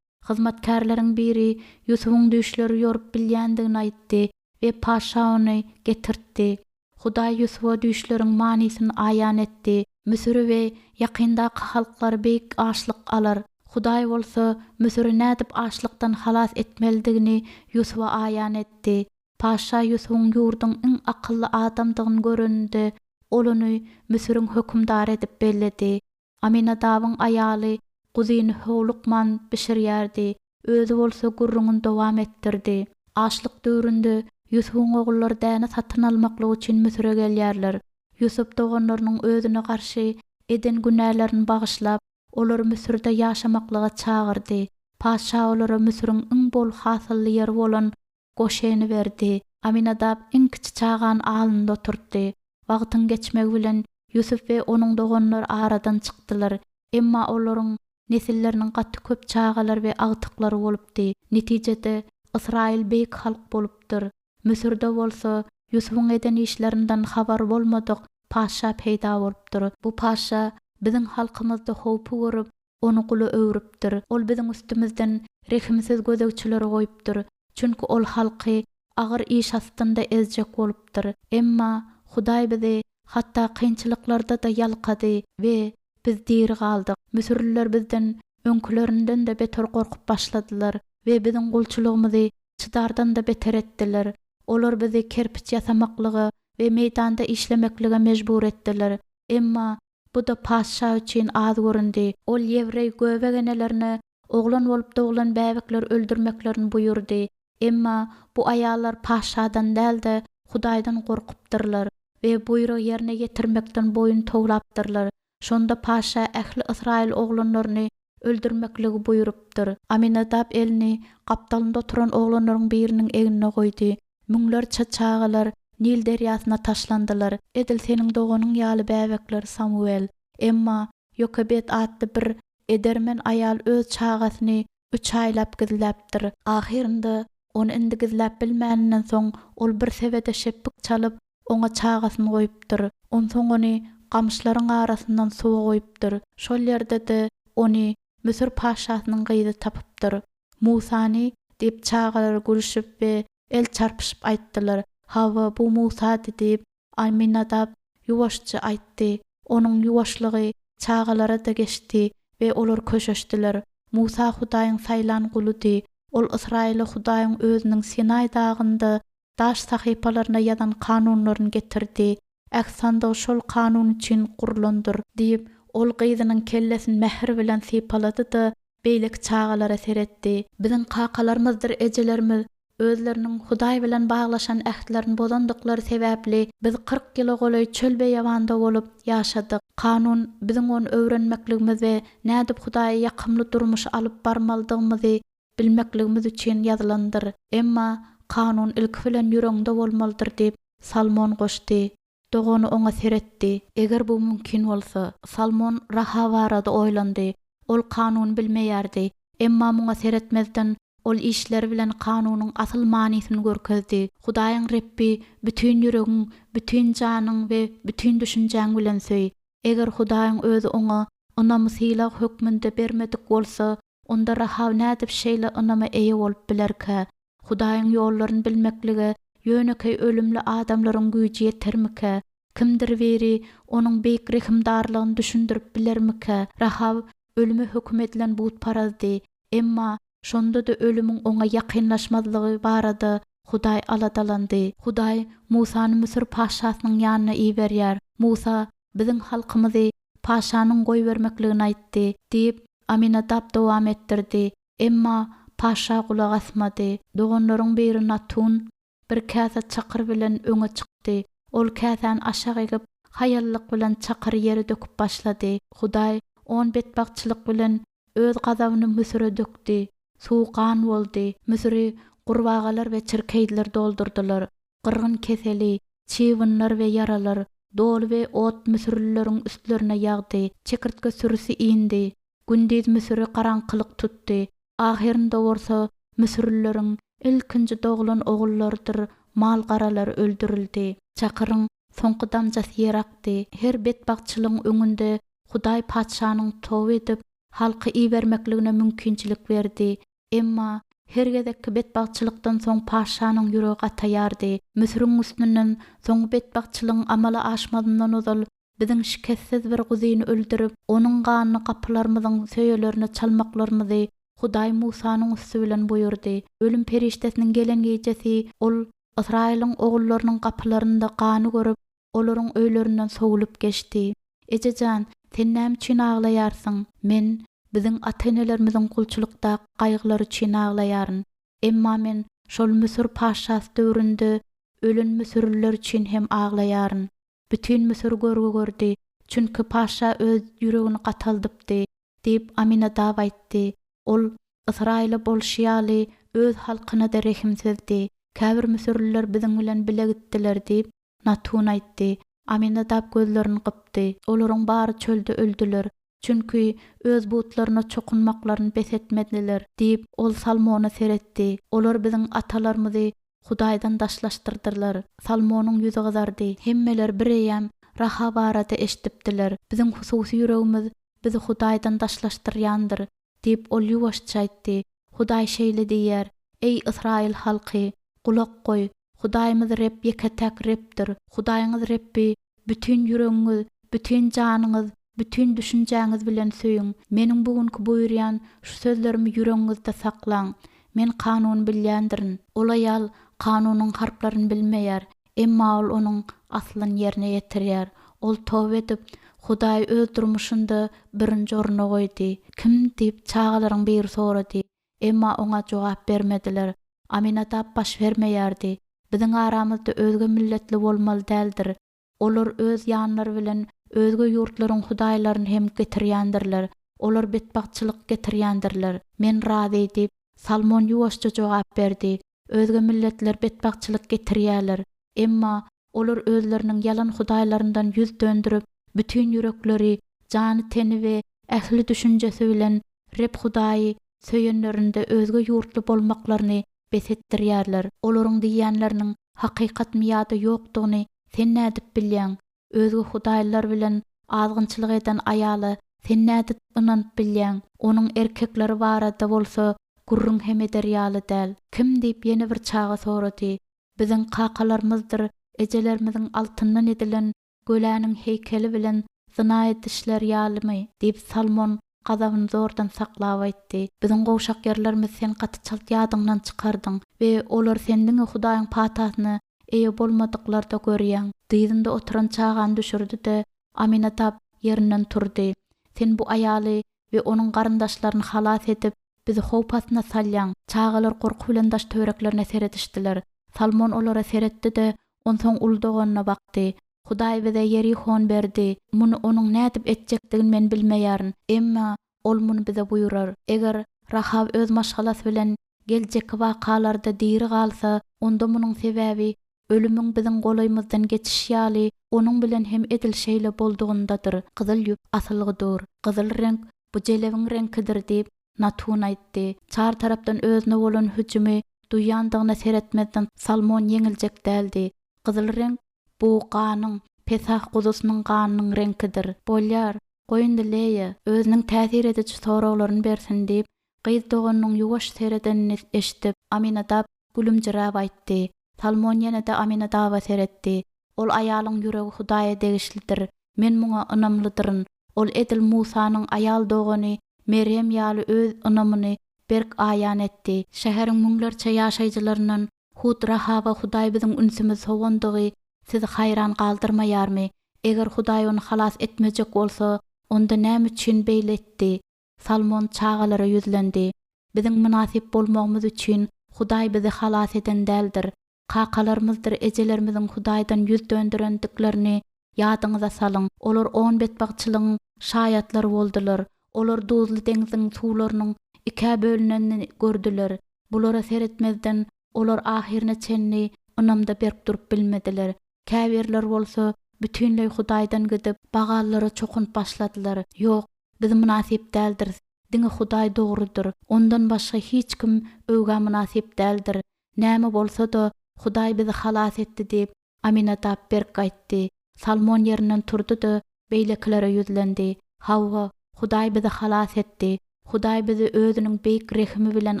Hyzmatkärleriň biri Ýusubyň düýşleri ýorup bilýändigini aýtdy we patyşa ony getirtdi. Hudaý Ýusuba düýşleriň manysyny aýan etdi. Müsüri we ýakyndaky halklary beýik açlyk alar. Hudaý bolsa Müsüri nädip açlykdan halas etmelidigini Ýusuba aýan etdi. Patyşa Ýusubyň ýurduň iň akylly adamdygyny göreninde, ol ony Müsüriň hökümdary edip belledi. Aminadabyň aýaly guzyny howlukman bişirýärdi, özi bolsa gürrüňini dowam etdirdi. Açlyk döwründe Ýusubyň ogullary däne satyn almaklyk üçin Müsüre gelýärler. Ýusup doganlarynyň özüne garşy eden günälerini bagyşlap, olary Müsürde ýaşamaklyga çagyrdy. Patyşa olara Müsüriň iň bol hasylly ýeri bolan Goşeni berdi. Aminadap iň kiçi çagany alnynda oturtdy. Wagtyň geçmegi bilen Ýusup we onuň doganlary aradan çykdylar. Emma olaryň nesilleriniň gaty köp çagalary we agtyklary bolupdy. Netijede, Ysraýyl beýik halk bolupdyr. Müsürde bolsa, Ýusubyň eden işlerinden habary bolmadyk patyşa peýda bolupdyr. Bu patyşa biziň halkymyzda howpy görüp, ony gula öwrüpdir. Ol biziň üstümizden rehimsiz gözegçileri goýupdyr. Çünki ol halky agyr iş astynda ezjek bolupdyr. Emma Hudaý bizi hatda kynçylyklarda-da ýalkady we biz diri galdyk. Müsürliler bizden öňkülerinden-de beter gorkup başladylar we biziň gulçulygymyzy çydardan-da beter etdiler. Olar bizi kerpiç ýasamaklyga we meýdanda işlemeklige mejbur etdiler. Emma Bu-da patyşa üçin az göründi. Ol ýewreý göbek enelerine. oglan bolup doglan bäbekleri öldürmeklerini buýurdy. Emma bu aýallar patyşadan däl-de, Hudaýdan gorkupdyrlar we buýrugy ýerine ýetirmekden boýun towlapdyrlar. Şonda patyşa ähli ysraýyl oglanlaryny öldürmekligi buýrupdyr. Aminadap elini gapdalynda oturan oglanlaryň biriniň egnine goýdy. Müňlerçe çagalar Nil derýasyna taşlandylar, edil seniň doganyň ýaly bäbekler, Samuel. Emma Ýokebet atly bir edermen aýal öz çagasyny üç aýlap gizläpdir. Ahyrynda ony indi gizläp bilmäninden soň, ol bir sebede şepbik çalyp, oňa çagasyny goýupdyr. Onsoň ony gamyşlaryň arasyndan suwa goýupdyr. Şol ýerde-de ony Müsür patyşasynyň gyzy tapypdyr. Musany, diýip, çagalar gülşüp we el çarpyşyp aýtdylar. Hawa, bu Musady, diýip, Aminadap ýuwaşja aýtdy. Onuň ýuwaşlygy çagalara-da geçdi we olar köşeşdiler. Musa Hudaýyň saýlan guludy. Ol Ysraýyla Hudaýyň özüniň Sinaý dagynda daş sahypalaryna ýazan kanunlaryny getirdi. Äht sandygy şol kanun üçin gurlandyr. Diýip, ol gyzynyň kellesini mähir bilen sypalady-da, beýleki çagalara seretdi. Biziň kakalarymyzdyr ejelerimiz özleriniň Hudaý bilen baglaşan ähtlerini bozandyklary sebäpli, biz 40 ýyla golaý çöl-beýewanda bolup ýaşadyk. Kanun biziň ony öwrenmekligimiz we nädip Hudaýa ýakymly durmuş alyp barmalydygymyzy bilmekligimiz üçin ýazylandyr. Emma kanun ilki bilen ýüregiňde bolmalydyr diýip, Salmon goşdy. Dogany oňa seretdi. Eger bu mümkin bolsa. Salmon Rahaw barada oýlandy. Ol kanuny bilmeýärdi. Emma muňa seretmezden, ol işleri bilen kanunyň asyl manysyny görkezdi. Hudaýyň Rebbi bütin ýüregiň, bütin janyň we bütin düşünjäň bilen söý. Eger Hudaýyň Özi oňa ynamy sylag hökmünde bermedik bolsa, Onda Rahaw nädip şeýle ynama eýe bolup bilerkä? Hudaýyň ýollaryny bilmeklige ýönekeý ölümli adamlaryň güýji ýetermikä? Kimdir biri Onuň beýik rehimdarlygyny düşündirip bilermikä? Rahaw ölüme höküm edilen butparazdy. Emma şonda-da ölümiň oňa ýakynlaşmazlygy barada Hudaý aladalandy. Hudaý Musany Müsür patyşasynyň ýanyna iberýär. Musa, Biziň halkymyzy paşanyň goýbermekligini aýtdy, diýip, Aminadap dowam etdirdi. Emma paşa gulak asmady. Doganlaryň biri Natun bir käse çakyr bilen öňe çykdy. Ol käsäni aşak egip, haýallyk bilen çakyry ýere döküp başlady. Hudaý on betbagtçylyk bilen Öz gazabyny Müsüre dökdi. Suw gan boldy. Müsüri gurbagalar we çirkeýler doldurdylar. Gyrgyn keseli, çybynlar we ýaralar, doly we ot müsürlileriň üstlerine ýagdy. Çekirtge sürüsi indi. Gündiz Müsüri garaňkylyk tutdy. Ahyrynda bolsa müsürlileriň ilkinji doglan ogullarydyr mal-garalary öldürildi. Çakyryň soňky damjasy ýere akdy. Her betbagtçylygyň öňünde Hudaý patyşanyň toba edip, halky ibermekligine mümkinçilik berdi. Emma her gezekki betbagtçylykdan soň patyşanyň ýüregi gataýardy. Müsüriň üstünden soňky betbagtçylygyň amala aşmazyndan ozal biziň şikessiz bir guzyny öldürip, onuň ganyny gapylarymyzyň söýelerine çalmaklarymyzy Hudaý Musanyň üsti bilen buýurdy. Ölüm perişdesiniň gelen gijesi ol Ysraýylyň ogullarynyň gapylarynda gany görüp, olaryň öýlerinden sowulyp geçdi. Eje jan, sen näme üçin aglaýarsyň? Men biziň ata-enelerimiziň gulçulykdaky gaýgylary üçin aglaýaryn. Emma men şol Müsür patyşasy döwründe ölen müsürliler üçin hem aglaýaryn. Bütin Müsür görgi gördi, çünki patyşa öz ýüregini gataldypdy, diýip, Aminadap aýtdy. Ol Ysraýyla bolşy ýaly, öz halkyna-da rehimsizdi. Käbir müsürliler biziň bilen bile gitdiler diýip, Natun aýtdy. Aminadap gözlerini gypdy. Olaryň bary çölde öldüler. Çünki öz butlaryna çokunmaklaryny bes etmediler, diýip, ol Salmona seretdi. Olar biziň atalarymyzy Hudaýdan daşlaşdyrdylar. Salmonyň ýüzi gyzardy. Hemmeler bireýýäm Rahaw barada eşidipdiler. Biziň hususy ýüregimiz bizi Hudaýdan daşlaşdyrýandyr, diýip, ol ýuwaşja aýtdy. Hudaý şeýle diýýär, Eý, ysraýyl halky, gulak goý, Hudaýymyz Reb ýeke-täk Rebdir. Hudaýyňyz Rebbi bütin ýüregiňiz, bütin janyňyz, bütin düşünjäňiz bilen söýüň. Meniň bu günki buýurýan şu sözlerimi ýüregiňizde saklaň. Men kanuny bilýändirin. Ol aýal kanunyň harplaryny bilmeýär, emma ol onuň aslyny ýerine ýetirýär. Ol toba edip, Hudaý öz durmuşynda birinji orunda goýdy. Kim? diýip, çagalaryň biri sorady. Emma oňa jogap bermediler. Aminadap baş bermeýärdi. Biziň aramyzda özge milletli bolmaly däldir. Olar öz ýanlary bilen özge ýurtlaryň hudaýlaryny hem getirýändirler. Olar betbagtçylyk getirýändirler. Men razy, diýip, Salmon ýuwaşja jogap berdi. Özge milletler betbagtçylyk getirýärler. Emma olar özleriniň ýalan hudaýlaryndan ýüz döndürip, bütin ýürekleri, jany-teni we ähli düşünjesi bilen Reb Hudaýy söýenlerinde özge ýurtly bolmaklaryny bes etdirýärler. Olaryň diýýänleriniň hakykatmy ýa-da ýokdugyny sen nädip bilýäň? Özge hudaýlar bilen azgynçylyk eden aýala sen nädip ynanyp bilýäň? Onuň erkekleri barada bolsa gürrüň hem eder ýaly däl. Kim? diýip ýene bir çaga sorady. Biziň kakalarymyzdyr ejelerimiziň altyndan edilen göläniň heýkeli bilen zyna edişleri ýalymy? diýip, Salmon gazabyny zordan saklap aýtdy. Biziň gowşak ýerlerimizi sen gaty çalt ýadyňdan çykardyň we olary sen diňe Hudaýyň patasyna eýe bolmadyklarda görýäň. Dyzynda oturan çagany düşürdi-de, Aminadap ýerinden turdy. Sen bu aýaly we onuň garyndaşlaryny halas edip, bizi howp astyna salýaň. Çagalar gorky bilen daş-töwereklerine seredişdiler. Salmon olara seretdi-de, onsoň uly doganyna bakdy. Hudaý bize Ýerihony berdi. Muny Onuň nädip etjekdigini men bilmeýärin, emma Ol muny bize buýrar. Eger Rahaw öz maşgalasy bilen geljekki wakalarda diri galsa, onda munuň sebäbi ölümiň biziň golaýymyzdan geçişi ýaly, onuň bilen hem edil şeýle boldugyndadyr. Gyzyl ýüp asylgy dur. Gyzyl reňk, bu jelebiň reňkidir diýip, Natun aýtdy. Çar tarapdan özüne bolan hüjümi duýandygyna seretmezden Salmon ýeňiljek däldi. Gyzyl reňk, bu ganyň, Pesah guzusynyň ganynyň reňkidir. Bolýar, goý indi Leýa özüniň täsir ediji soraglaryny bersin diýip, gyz doganynyň ýuwaş seredenini eşidip, Aminadap gülümjiräp aýtdy. Salmon ýene-de Aminadaba seretdi. Ol aýalyň ýüregi Hudaýa degişlidir. Men muňa ynamlydyryn. Ol edil Musanyň aýal dogany Merýem ýaly öz ynamyny berk aýan etdi. Şäheriň müňlerçe ýaşaýjylaryndan hut Rahaba Hudaý biziň ünsümizi sowandygy sizi haýran galdyrmaýarmy? Eger Hudaý ony halas etmejek bolsa, onda näme üçin beýle etdi? Salmon çagalara ýüzlendi. Biziň mynasyp bolmagymyz üçin Hudaý bizi halas eden däldir. Kakalarymyzdyr ejelerimiziň Hudaýdan ýüz dönderendiklerini ýadyňyza salyň. Olar on betbagtçylygyň şaýatlary boldular. Olar duzly deňziň suwlarynyň ikä bölünenini gördüler. Bulara seretmezden, olar ahyryna çenli ynamda berk durup bilmediler. Käbirleri bolsa bütinleý Hudaýdan gidip, Bagallara çokunyp başladylar. Ýok, biz mynasyp däldiris. Diňe Hudaý dogrudyr. Ondan başga hiç kim öwgä mynasyp däldir. Näme bolsa-da, Hudaý bizi halas etdi diýip, Aminadap berk aýtdy. Salmon ýerinden turdy-da, beýlekilere ýüzlendi, Hawa, Hudaý bizi halas etdi. Hudaý bizi Özüniň beýik rehimi bilen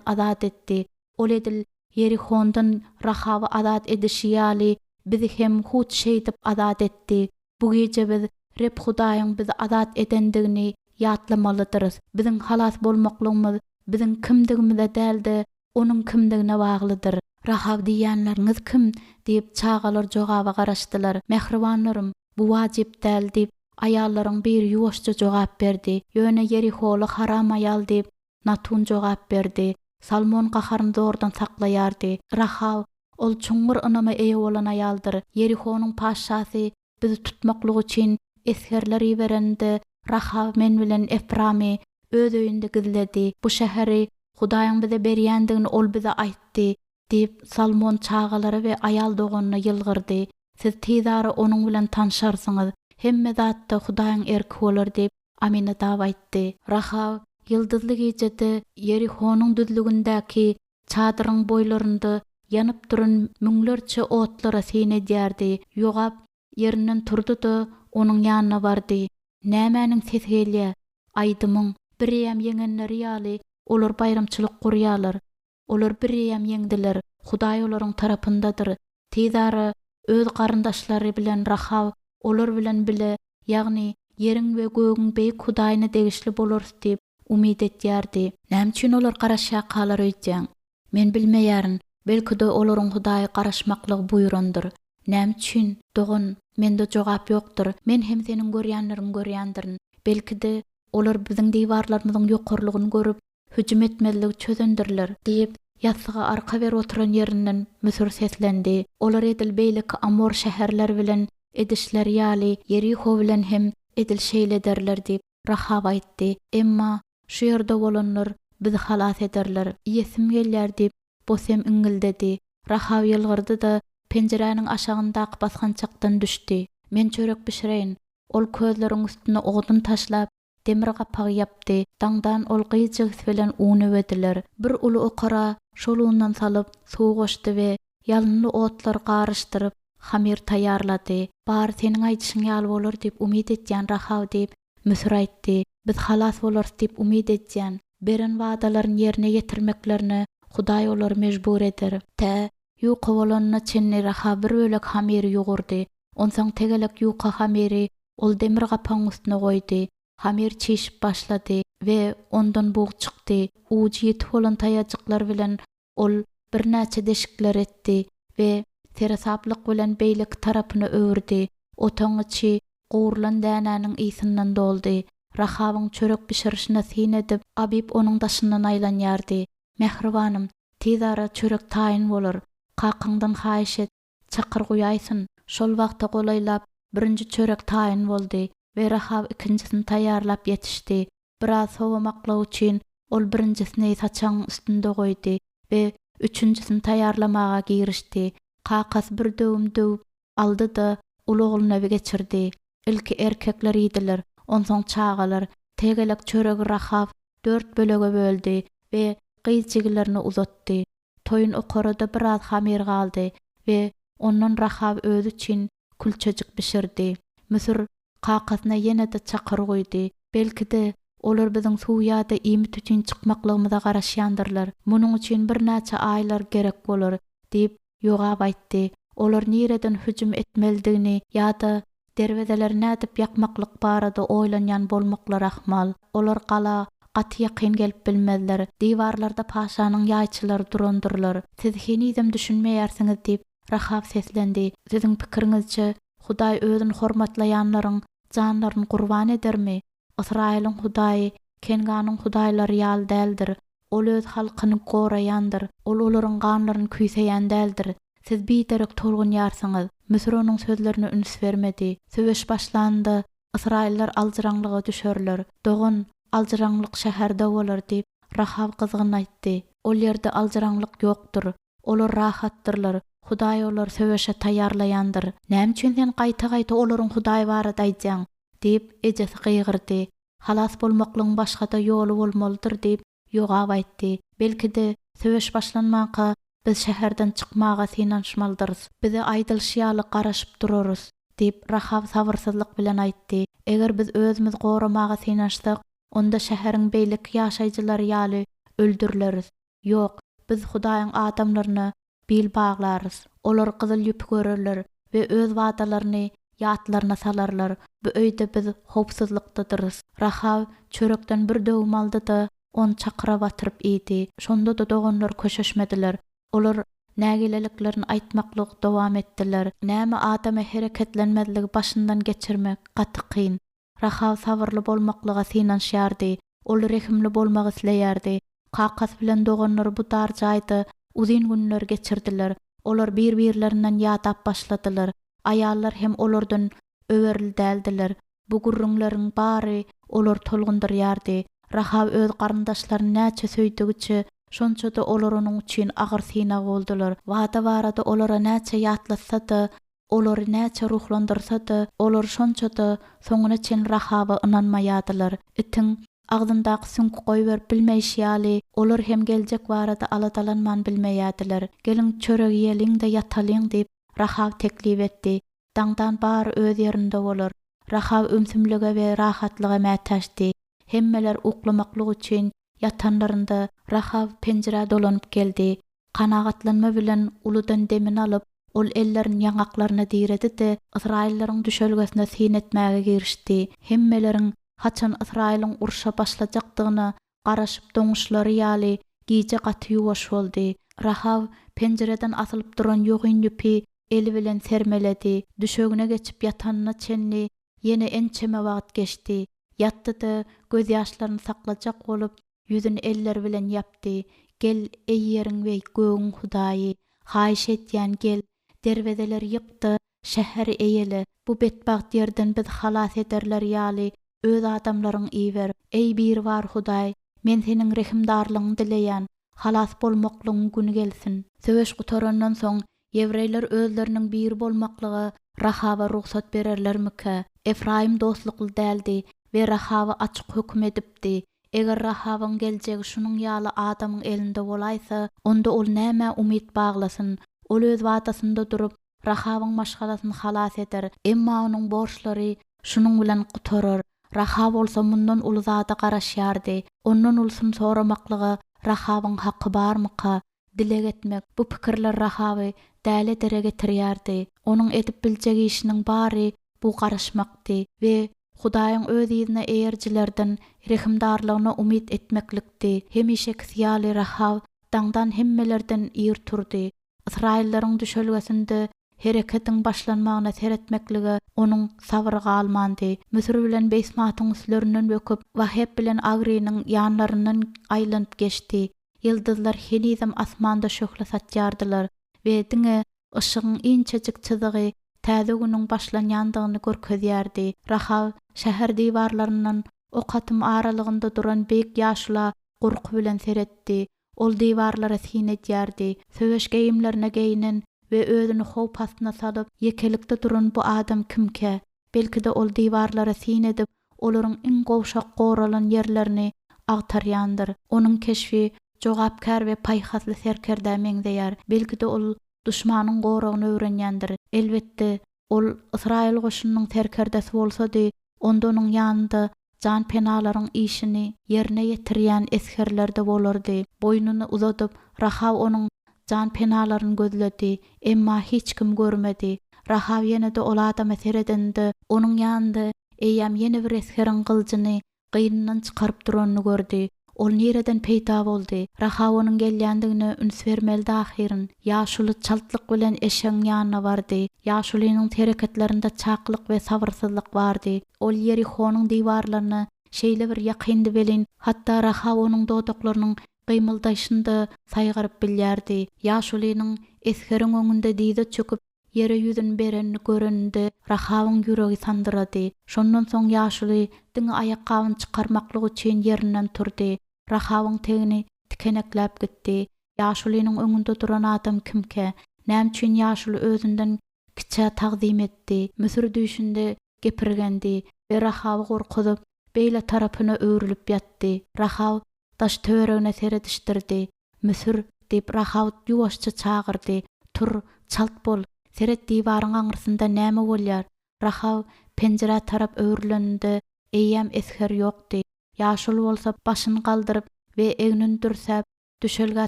azat etdi. Ol edil Ýerihondan Rahaby azat edişi ýaly, bizi hem hut şeýdip azat etdi. Bu gije biz Reb Hudaýyň bizi azat edendigini ýatlamalydyrys. Biziň halas bolmaklygymyz biziň kimdigimize däl-de, Onuň kimdigine baglydyr. Rahaw diýýänleriňiz kim? diýip, çagalar jogaba garaşdylar. Mähribanlarym, bu wajyp däl, diýip, aýallaryň biri ýuwaşja jogap berdi. Ýöne ýeriholy haram aýal, diýip, Natun jogap berdi. Salmon gaharyny zordan saklaýardy. Rahaw, ol çuňňur ynama eýe bolan aýaldyr. Ýerihonyň patyşasy bizi tutmaklyk üçin esgerler ibereninde, Rahaw men bilen Eframy öz öýünde gizledi. Bu şäheri Hudaýyň bize berýändigini ol bize aýtdy, diýip, Salmon çagalara we aýal doganyna ýylgyrdy. Siz tizara onuň bilen tanşarsyňyz. Hemme zatda Hudaýyň erki bolar, diýip, Aminadab aýtdy. Rahaw ýyldyzly gijede Ýerihonyň düzlügindäki çadyryň boýlarynda ýanyp duran müňlerçe otlara syn edýärdi. Ýogap ýerinden turdy-da, onuň ýanyna bardy. Nämäniň sesi gelýär? Aýdymyň. Bireýýäm ýeňenleri ýaly, olar baýramçylyk gurýarlar. Olar bireýýäm ýeňdiler. Hudaý olaryň tarapyndadyr. Tizara öz garyndaşlary bilen Rahaw olar bilen bile, ýagny ýeriň we gögüň beýik Hudaýyna degişli bolarys diýip umyt etýärdi. Näme üçin olar garaşýarkalar öýdýäň? Men bilmeýärin, belki-de olaryň Hudaýy garaşmaklygy buýrandyr. Näme üçin, dogan, mende jogap ýokdur. Men hem seniň görýänleriňi görýändirin. Belki-de, olar biziň diwarlarymyzyň ýokarlygyny görüp, hüjüm etmezligi çözendirler, diýip, ýassyga arka berip oturan ýerinden Müsür seslendi. Olar edil beýleki amor şäherleri bilen edişleri ýaly, Ýeriho bilen hem edil şeýle ederler diýip, Rahaw aýtdy. Emma şu ýerde bolanlar bizi halas ederler. Iýesim gelýär diýip, Bosem iňňildedi. Rahaw ýylgyrdy-da, penjiräniň aşagyndaky basgançakdan düşdi. Men çörek bişireýin. Ol közleriň üstüne odun taşlap, demir gapagy ýapdy. Daňdan ol gyz jigisi bilen un üwediler. Bir uly okara şol undan salyp, suw goşdy we ýalynly otlary garyşdyryp, hamyr taýýarlady. Bary seniň aýdyşyň ýaly bolar diýip umyt etýän, Rahaw, diýip, Müsür aýtdy. Biz halas bolarys diýip umyt edýän. Beren wadalaryny ýerine ýetirmeklerine Hudaý olary mejbur eder. Tä, ýuka bolanyna çenli Rahaw bir bölek hamyry ýugurdy. Onsoň tegelek ýuka hamyry ol demir gapagyň üstüne goýdy. Hamyr çişip başlady we ondan bug çykdy. Ujy ýiti bolan taýajyklar bilen Ol birnäçe deşikler etdi we seresaplyk bilen beýleki tarapyna öwürdi. Otagyň içi gowrulan dänäniň ysyndan doldy. Rahawyň çörek bişirişine syn edip, Abyp onuň daşyndan aýlanýardy. Mähribanym, tizara çörek taýyn bolar. Kakaňdan haýyş et, çakyr guýaýsyn. Şol wagta golaýlap, birinji çörek taýyn boldy we Rahaw ikinjisini taýýarlap ýetişdi. Biraz sowamaklygy üçin ol birinjisini saçagyň üstünde goýdy we üçünjisini taýýarlamaga girişdi. Kakasy bir döwüm döwüp aldy-da, uly ogluna geçirdi. Ilki erkekler iýdiler, onsoň çagalar. Tegelek çöregi Rahaw dört bölege böldi we gyz jigilerine uzatdy. Toýun okarada biraz hamyr galdy we ondan Rahaw özi üçin külçejik bişirdi. Müsür kakasyna ýene-de çakyr guýdy. Belki-de, olar biziň suw ýa-da iýmit üçin çykmaklygymyza garaşýandyrlar. Munuň üçin birnäçe aýlar gerek bolar, diýip, Ýogap aýtdy. Olar nireden hüjüm etmelidigini ýa-da derwezeleri nädip ýakmaklyk barada oýlanýan bolmaklary ahmal. Olar gala gaty ýakyn gelip bilmezler. Diwarlarda paşanyň ýaýçylary durandyrlar. Siz henizem düşünmeýärsiňiz, diýip, Rahaw seslendi. Siziň pikiriňizçe, Hudaý özüni hormatlaýanlaryň janlaryny gurban edermi? Ysraýylyň Hudaýy Kenganyň hudaýlary ýaly däldir. Ol öz halkyny goraýandyr. Ol olaryň ganlaryny küýseýän däldir. Siz biderek tolgunýarsyňyz. Müsür onuň sözlerine üns bermedi. Söweş başlanynda, ysraýyllar aljyraňlyga düşerler. Dogan, aljyraňlyk şäherde bolar diýip, Rahaw gyzgyn aýtdy. Ol ýerde aljyraňlyk ýokdur. Olar rahatdyrlar. Hudaý olary söweşe taýýarlaýandyr. Näme üçin sen gaýta-gaýta olaryň Hudaýy barada aýdýaň? diýip, ejesi gygyrdy. Halas bolmaklygyň başga-da ýoly bolmalydyr diýip, Ýogap aýtdy. Belki-de, söweş başlanmanka, biz şäherden çykmaga synanyşmalydyrys. Bize aýdylyşy ýaly garaşyp durarys, diýip, Rahaw sabyrsyzlyk bilen aýtdy. Eger biz özümizi goramaga synanyşsak, onda şäheriň beýleki ýaşaýjylary ýaly öldürileris. Ýok, biz Hudaýyň adamlaryna bil baglarys. Olar gyzyl ýüpi görerler we öz wadalaryny ýatlaryna salarlar. Bu öýde biz howpsuzlykdadyrys. Rahaw çörekden bir döwüm aldy-da, ony çakyra batyryp iýdi. Şonda-da doganlar köşeşmediler. Olar nägileliklerini aýtmaklygy dowam etdiler. Näme adama hereketlenmezligi başyndan geçirmek gaty kyn. Rahaw sabyrly bolmaklyga synanyşýardy. Ol rehimli bolmak isleýärdi. Kakasy bilen doganlary bu dar jaýda uzyn günleri geçirdiler. Olar bir-birlerinden ýadap başladylar. Aýallar hem olardan öwerli däldiler. Bu gürrüňleriň bary olary tolgundyrýardy. Rahaw öz garyndaşlaryny näçe söýdügiçe, şonça-da olar onuň üçin agyr synag boldular. Wada barada olara näçe ýatlatsa-da, Olary näçe ruhlandyrsa-da, olar şonça-da soňuna çenli Rahaba ynanmaýardylar. Itiň agzyndaky süňki goýberip bilmeýşi ýaly, olar hem geljek barada aladalanman bilmeýärdiler. Geliň, çörek iýeliň-de ýatalyň diýip, Rahaw teklip etdi. Daňdan bary öz ýerinde bolar. Rahaw ümsümlige we rahatlyga mätäçdi. Hemmeler uklamaklyk üçin ýatanlarynda, Rahaw penjirä dolanyp geldi. Kanagatlanma bilen uludan demini alyp, ol ellerini ýaňaklaryna diredi-de, ysraýyllaryň düşelgesine syn etmäge girişdi. Hemmeleriň haçan Ysraýylyň urşa başlajakdygyna garaşyp doňuşlary ýaly, gije gaty ýuwaş boldy. Rahaw penjireden asylyp duran ýogyn ýüpi. eli bilen sermeledi. Düşegine geçip ýatanyna çenli ýene ençeme wagt geçdi. Ýatdy-da, gözýaşlaryny saklajak bolup, ýüzüni elleri bilen ýapdy. Gel, eý ýeriň we gögüň Hudaýy! Haýyş edýän, gel, derwezeleri ýyk-da, şäheri eýele. Bu betbagt ýerden bizi halas ederleri ýaly, öz adamlaryňy iber. Eý Biribar Hudaý, men Seniň rehimdarlygyňy dileýän, halas bolmaklygyň güni gelsin. Söweş gutarandan soň, ýewreýler özleriniň biri bolmaklyga Rahaba rugsat bererlermikä? Efraýym dostlukly däldi we Rahaby açyk höküm edipdi. Eger Rahabyň geljegi şunuň ýaly adamyň elinde bolaýsa, onda ol nämä umyt baglasyn? Ol öz wadasynda durup, Rahabyň maşgalasyny halas eder, emma onuň borçlary şunuň bilen gutarar. Rahaw bolsa mundan uly zada garaşýardy. Ondan ulusyny soramaklyga Rahawyň haky barmyka? Dileg etmek, bu pikirler Rahawy däli-dere getirýärdi. Onuň edip biljek işiniň bary bu garaşmakdy we Hudaýyň öz yzyna eýerijilerden rehimdarlygyna umyt etmeklikdi. Hemişekisi ýaly Rahaw daňdan hemmelerden ir turdy. Ysraýyllaryň düşelgesinde hereketiň başlanmagyna seretmeklige onuň sabry galmandy. Müsür bilen Beýsmatyň üstlerinden böküp, Wahep bilen Agriniň ýanlaryndan aýlanyp geçdi. Ýyldyzlar henizem asmanda şöhle saçýardylar we diňe yşygyň inçejik çyzygy täze günüň başlanýandygyny görkezýärdi. Rahaw şäher diwarlaryndan ok atym aralygynda duran beýik ýaşula gorky bilen seretdi. Ol diwarlara syn edýärdi. Söweş geýimlerine geýnen we özüni howp astyna salyp, ýekelikde duran bu adam kimkä? Belki-de ol diwarlara syn edip, olaryň iň gowşak goralan ýerlerini agtarýandyr. Onuň keşbi jogapkär we paýhasly serkerdä meňzeýär. Belki-de ol duşmanyň goragyny öwrenýändir. Elbetde, Ol Ysraýyl goşunynyň serkerdesi bolsady, onda onuň ýanynda janpenalaryň işini ýerine ýetirýän esgerler-de bolardy. Boýnuny uzadyp, Rahaw onuň janpenalaryny gözledi, emma hiç kim görmedi. Rahaw ýene-de ol adama seredende, onuň ýanynda eýýäm ýene bir esgeriň gylyjyny gynyndan çykaryp duranyny gördi. Ol nireden peýda boldy? Rahaw onuň gelýändigine üns bermelidi ahyryn. Ýaşuly çaltlyk bilen eşegiň ýanyna bardy. Ýaşulynyň hereketlerinde çaklyk we sabyrsyzlyk bardy. Ol Ýerihonyň diwarlaryna şeýle bir ýakyndy welin, hatda Rahaw onuň dodaklarynyň gymyldaýşyny-da saýgaryp bilýärdi. Ýaşulynyň esgeriň öňünde dyza çöküp, Ýere ýüzüni berenini göreninde Rahawyň ýüregi sandyrady. Şondan soň ýaşuly diňe aýakgabyny çykarmaklyk üçin ýerinden turdy. Rahawyň tegini tikenekläp gitdi. Ýaşulynyň öňünde duran adam kimkä? Näme üçin ýaşuly özünden kiçä tagzym etdi? Müsür düýşünde gepirgendi we Rahawy gorkuzyp, beýle tarapyna öwrülip ýatdy. Rahaw daş-töweregine seredişdirdi. Müsür, diýip, Rahaw ýuwaşja çagyrdy. Tur, çalt bol! Seret, diwaryň aňyrsynda näme bolýar? Rahaw penjirä tarap öwrüleninde, eýýäm esger ýokdy. Ýaşuly bolsa başyny galdyryp we egnini dürsäp, düşelgä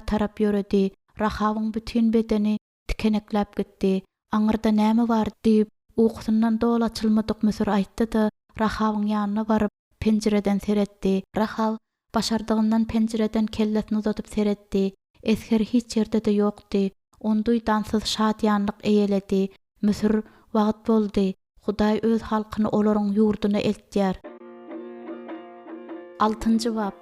tarap ýöredi. Rahawyň bütin bedeni tikenekläp gitdi. Aňyrda näme bar? diýip, ukusyndan doly açylmadyk Müsür aýtdy-da, Rahawyň ýanyna baryp, penjireden seretdi. Rahaw başardygyndan penjireden kellesini uzadyp seretdi. Esger hiç ýerde-de ýokdy. Ony duýdansyz şadyýanlyk eýeledi. Müsür, wagt boldy. Hudaý öz halkyny olaryň ýurduna eltýär. Altynjy bap.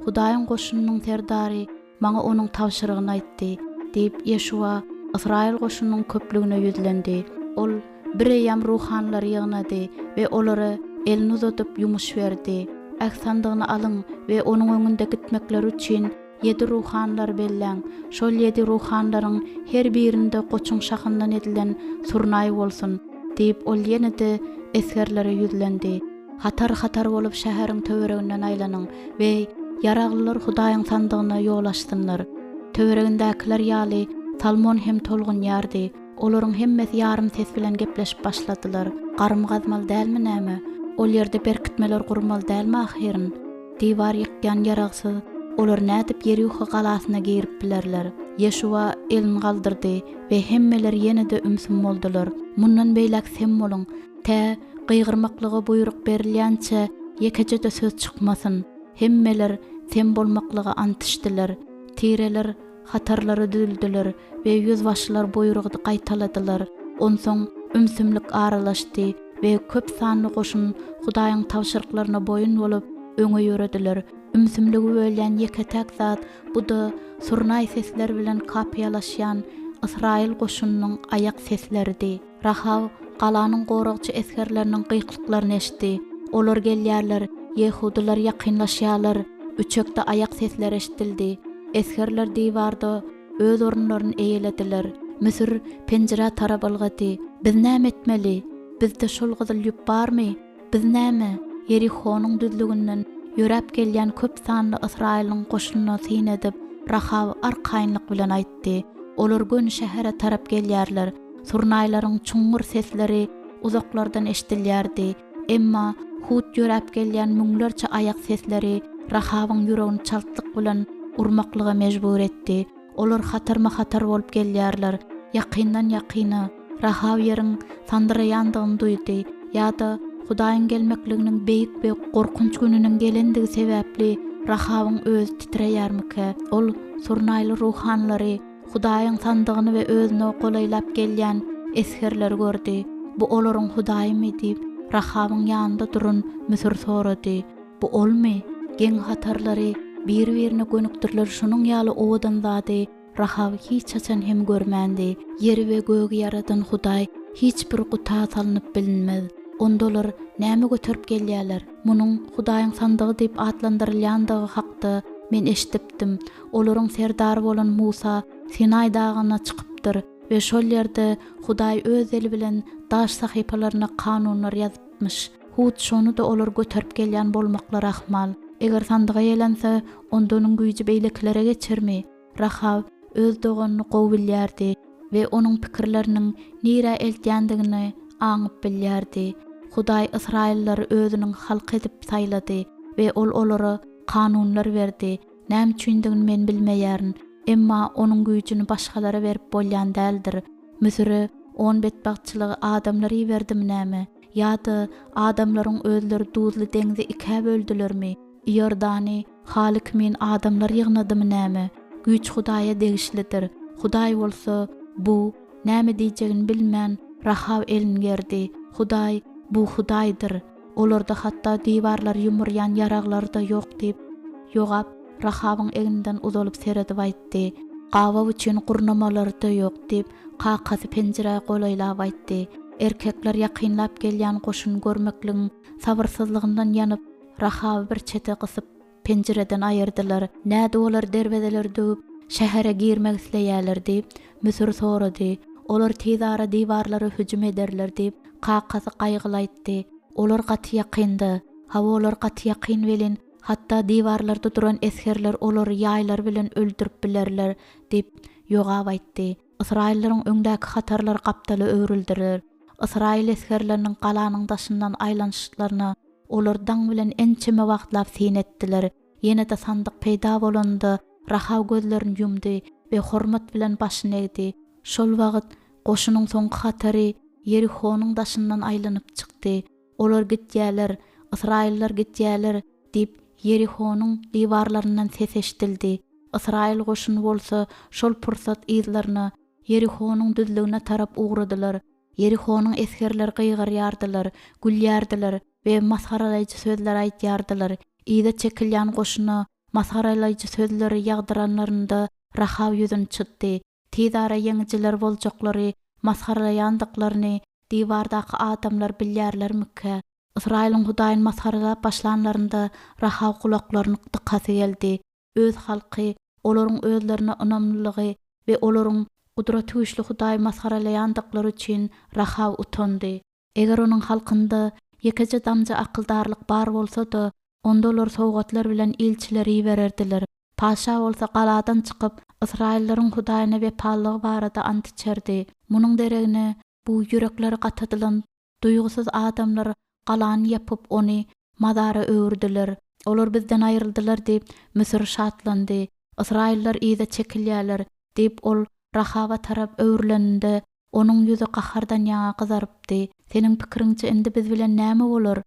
Hudaýyň goşunynyň serdary maňa onuň tabşyrygyny aýtdy, diýip, Ýeşuwa ysraýyl goşunynyň köplügine ýüzlendi. Ol bireýýäm ruhanylary ýygnady we olara elini uzadyp ýumuş berdi, Äht sandygyny alyň we onuň öňünde gitmekleri üçin Ýedi ruhanylary belläň. Şol ýedi ruhanylaryň her birinde goçuň şahyndan edilen surnaý bolsun, diýip, ol ýene-de esgerlere ýüzlendi. Hatar-hatar bolup şäheriň töwereginden aýlanyň we ýaraglylar Hudaýyň sandygyna ýol açsynlar. Töweregindäkiler ýaly, Salmon hem tolgunýardy. Olaryň hemmesi ýarym ses bilen gepleşip başladylar. Garym gazmaly dälmi näme? Ol ýerde berkitmeler gurmaly dälmi ahyryn? Diwar ýykýan ýaragsyz olar nädip Ýeriho galasyna girip bilerler? Ýeşuwa elini galdyrdy we hemmeler ýene-de ümsüm boldular. Mundan beýläk sem boluň, tä gygyrmaklyga buýruk berilýänçä ýekeje-de söz çykmasyn. Hemmeler sem bolmaklyga ant içdiler. Tireler. hatarlara düzüldiler we ýüzbaşylar buýrugy gaýtaladylar. Onsoň ümsümlik aralaşdy we köp sanly goşun Hudaýyň tabşyryklaryna boýun bolup, öňe ýörediler. Ümsümligi bölýän ýeke-täk zat, bu-da surnaý sesleri bilen kapyýalaşýan ysraýyl goşunynyň aýak sesleridi. Rahaw galanyň goragçy esgerleriniň gykylyklaryny eşitdi. Olar gelýärler, ýehudylar ýakynlaşýarlar! Üçekde aýak sesleri eşidildi. Esgerler diwarda öz orunlaryny eýelediler. Müsür penjirä tarap ylgady. Biz näme etmeli? Bizde şol gyzyl ýüp barmy? Biz näme? Ýerihonyň düzlüginden ýöräp gelýän köp sanly ysraýylyň goşunyna syn edip, Rahaw arkaýynlyk bilen aýtdy, Olar göni şähere tarap gelýärler. Surnaýlaryň çuňňur sesleri uzaklardan eşidilýärdi. Emma hut ýöräp gelýän müňlerçe aýak sesleri Rahawyň ýüregini çaltlyk bilen urmaklyga mejbur etdi. Olar hatarma-hatar bolup gelýärler, ýakyndan-ýakyna. Rahaw ýeriň sandyraýandygyny duýdy, ýa-da Hudaýyň gelmekliginiň beýik we gorkunç gününiň gelendigi sebäpli Rahawyň özi titreýärmikä? Ol surnaýly ruhanylary, Hudaýyň sandygyny we özüne golaýlap gelýän esgerleri gördi. Bu olaryň Hudaýymy? diýip, Rahawyň ýanynda duran müsür sorady. Bu olmy? Geň hatarlary biri-birine gönükdirilen şunuň ýaly owadan zady Rahaw hiç haçan hem görmändi. Ýeri we gögi ýaradan Hudaý hiç bir guta salnyp bilinmez. Onda olar näme göterip gelýärler? Munuň Hudaýyň sandygy diýip atlandyrylýandygy hakda men eşidipdim. Olaryň serdary bolan Musa Sinaý dagyna çykypdyr we şol ýerde Hudaý öz eli bilen daş sahypalaryna kanunlar ýazypmyş. Hut şony-da olar göterip gelýän bolmaklary ahmal. Eger sandyga ýelense, onda onuň güýji beýlekilere geçermi? Rahaw öz doganyny gowy bilýärdi we onuň pikirleriniň nirä eltýändigini aňyp bilýärdi. Hudaý ysraýyllary özüniň halky edip saýlady we ol olara kanunlar berdi. Näme üçindigini men bilmeýärin, emma onuň güýjüni başgalara berip bolýan däldir. Müsüre on betbagtçylygy adamlar iberdimi näme? Ýa-da adamlaryň özleri duzly deňzi ikä böldülermi? Iordany haly kimin adamlar ýygnadymy näme? Güýç Hudaýa degişlidir. Hudaý bolsa, Bu, näme diýjegini bilmän, Rahaw elini gerdi. Hudaý, bu Hudaýdyr. Olarda hatda diwarlary ýumurýan ýaraglary-da ýok diýip, Ýogap Rahawyň egninden uzalyp seredip aýtdy. Gabaw üçin gurnamalary-da ýok diýip, kakasy penjirä golaýlap aýtdy. Erkekler ýakynlap gelýän goşuny görmekligiň sabyrsyzlygyndan ýanyp, Rahawy bir çete gysyp, penjireden aýyrdylar. Nädip olar derwezeleri döwüp, şähere girmek isleýärler diýip, Müsür sorady. Olar tizara diwarlara hüjüm ederler diýip, kakasy gaýgyly aýtdy. Olar gaty ýakynda. Hawa, olar gaty ýakyn welin, hatda diwarlarda duran esgerler olary ýaýlary bilen öldürip bilerler diýip, Ýogap aýtdy. Ysraýyllaryň öňdäki hatarlary gapdala öwrüldiler. Ysraýyl esgerleriniň galanyň daşyndan aýlanyşlaryna olar daň bilen ençeme wagtlap syn etdiler. Ýene-de sandyk peýda bolanda, Rahaw gözlerini ýumdy we hormat bilen başyny egdi. Şol wagt goşunyň soňky hatary Ýerihonyň daşyndan aýlanyp çykdy. Olar gidýärler, ysraýyllar gidýärler! diýip, Ýerihonyň diwarlaryndan ses eşidildi. Ysraýyl goşuny bolsa şol pursat yzlaryna, Ýerihonyň düzlügine tarap ugradylar. Ýerihonyň esgerleri gygyrýardylar, gülýärdiler we masgaralaýjy sözler aýdýardylar. Yza çekilýän goşuna masgaralaýjy sözleri ýagdyranlarynda Rahaw ýüzüni çytdy. Tizara ýeňijiler boljaklary masgaralaýandyklaryny diwardaky adamlar bilýärlermikä? Ysraýylyň Hudaýyny masgaralap başlanlarynda Rahaw gulaklaryny dykasy geldi. Öz halky, olaryň özlerine ynamlylygy we olaryň Gudratygüýçli Hudaýy masgaralaýandyklary üçin Rahaw utandy. Eger onuň halkynda ýekeje damja akyldarlyk bar bolsa-da, onda olar sowgatlar bilen ilçileri ibererdiler. Patyşa bolsa galadan çykyp, ysraýyllaryň Hudaýyna wepalylygy barada ant içerdi. Munuň deregine, bu ýürekleri gatadylan Duýgusyz adamlar galany ýapyp, ony mazara öwürdiler. Olar bizden aýryldylar diýip, Müsür şatlandy. Ysraýyllar yza çekilýärler, diýip, ol Rahaba tarap öwrüleninde, onuň ýüzi gahardan ýaňa gyzarypdy. Seniň pikiriňçe, indi biz bilen näme bolar?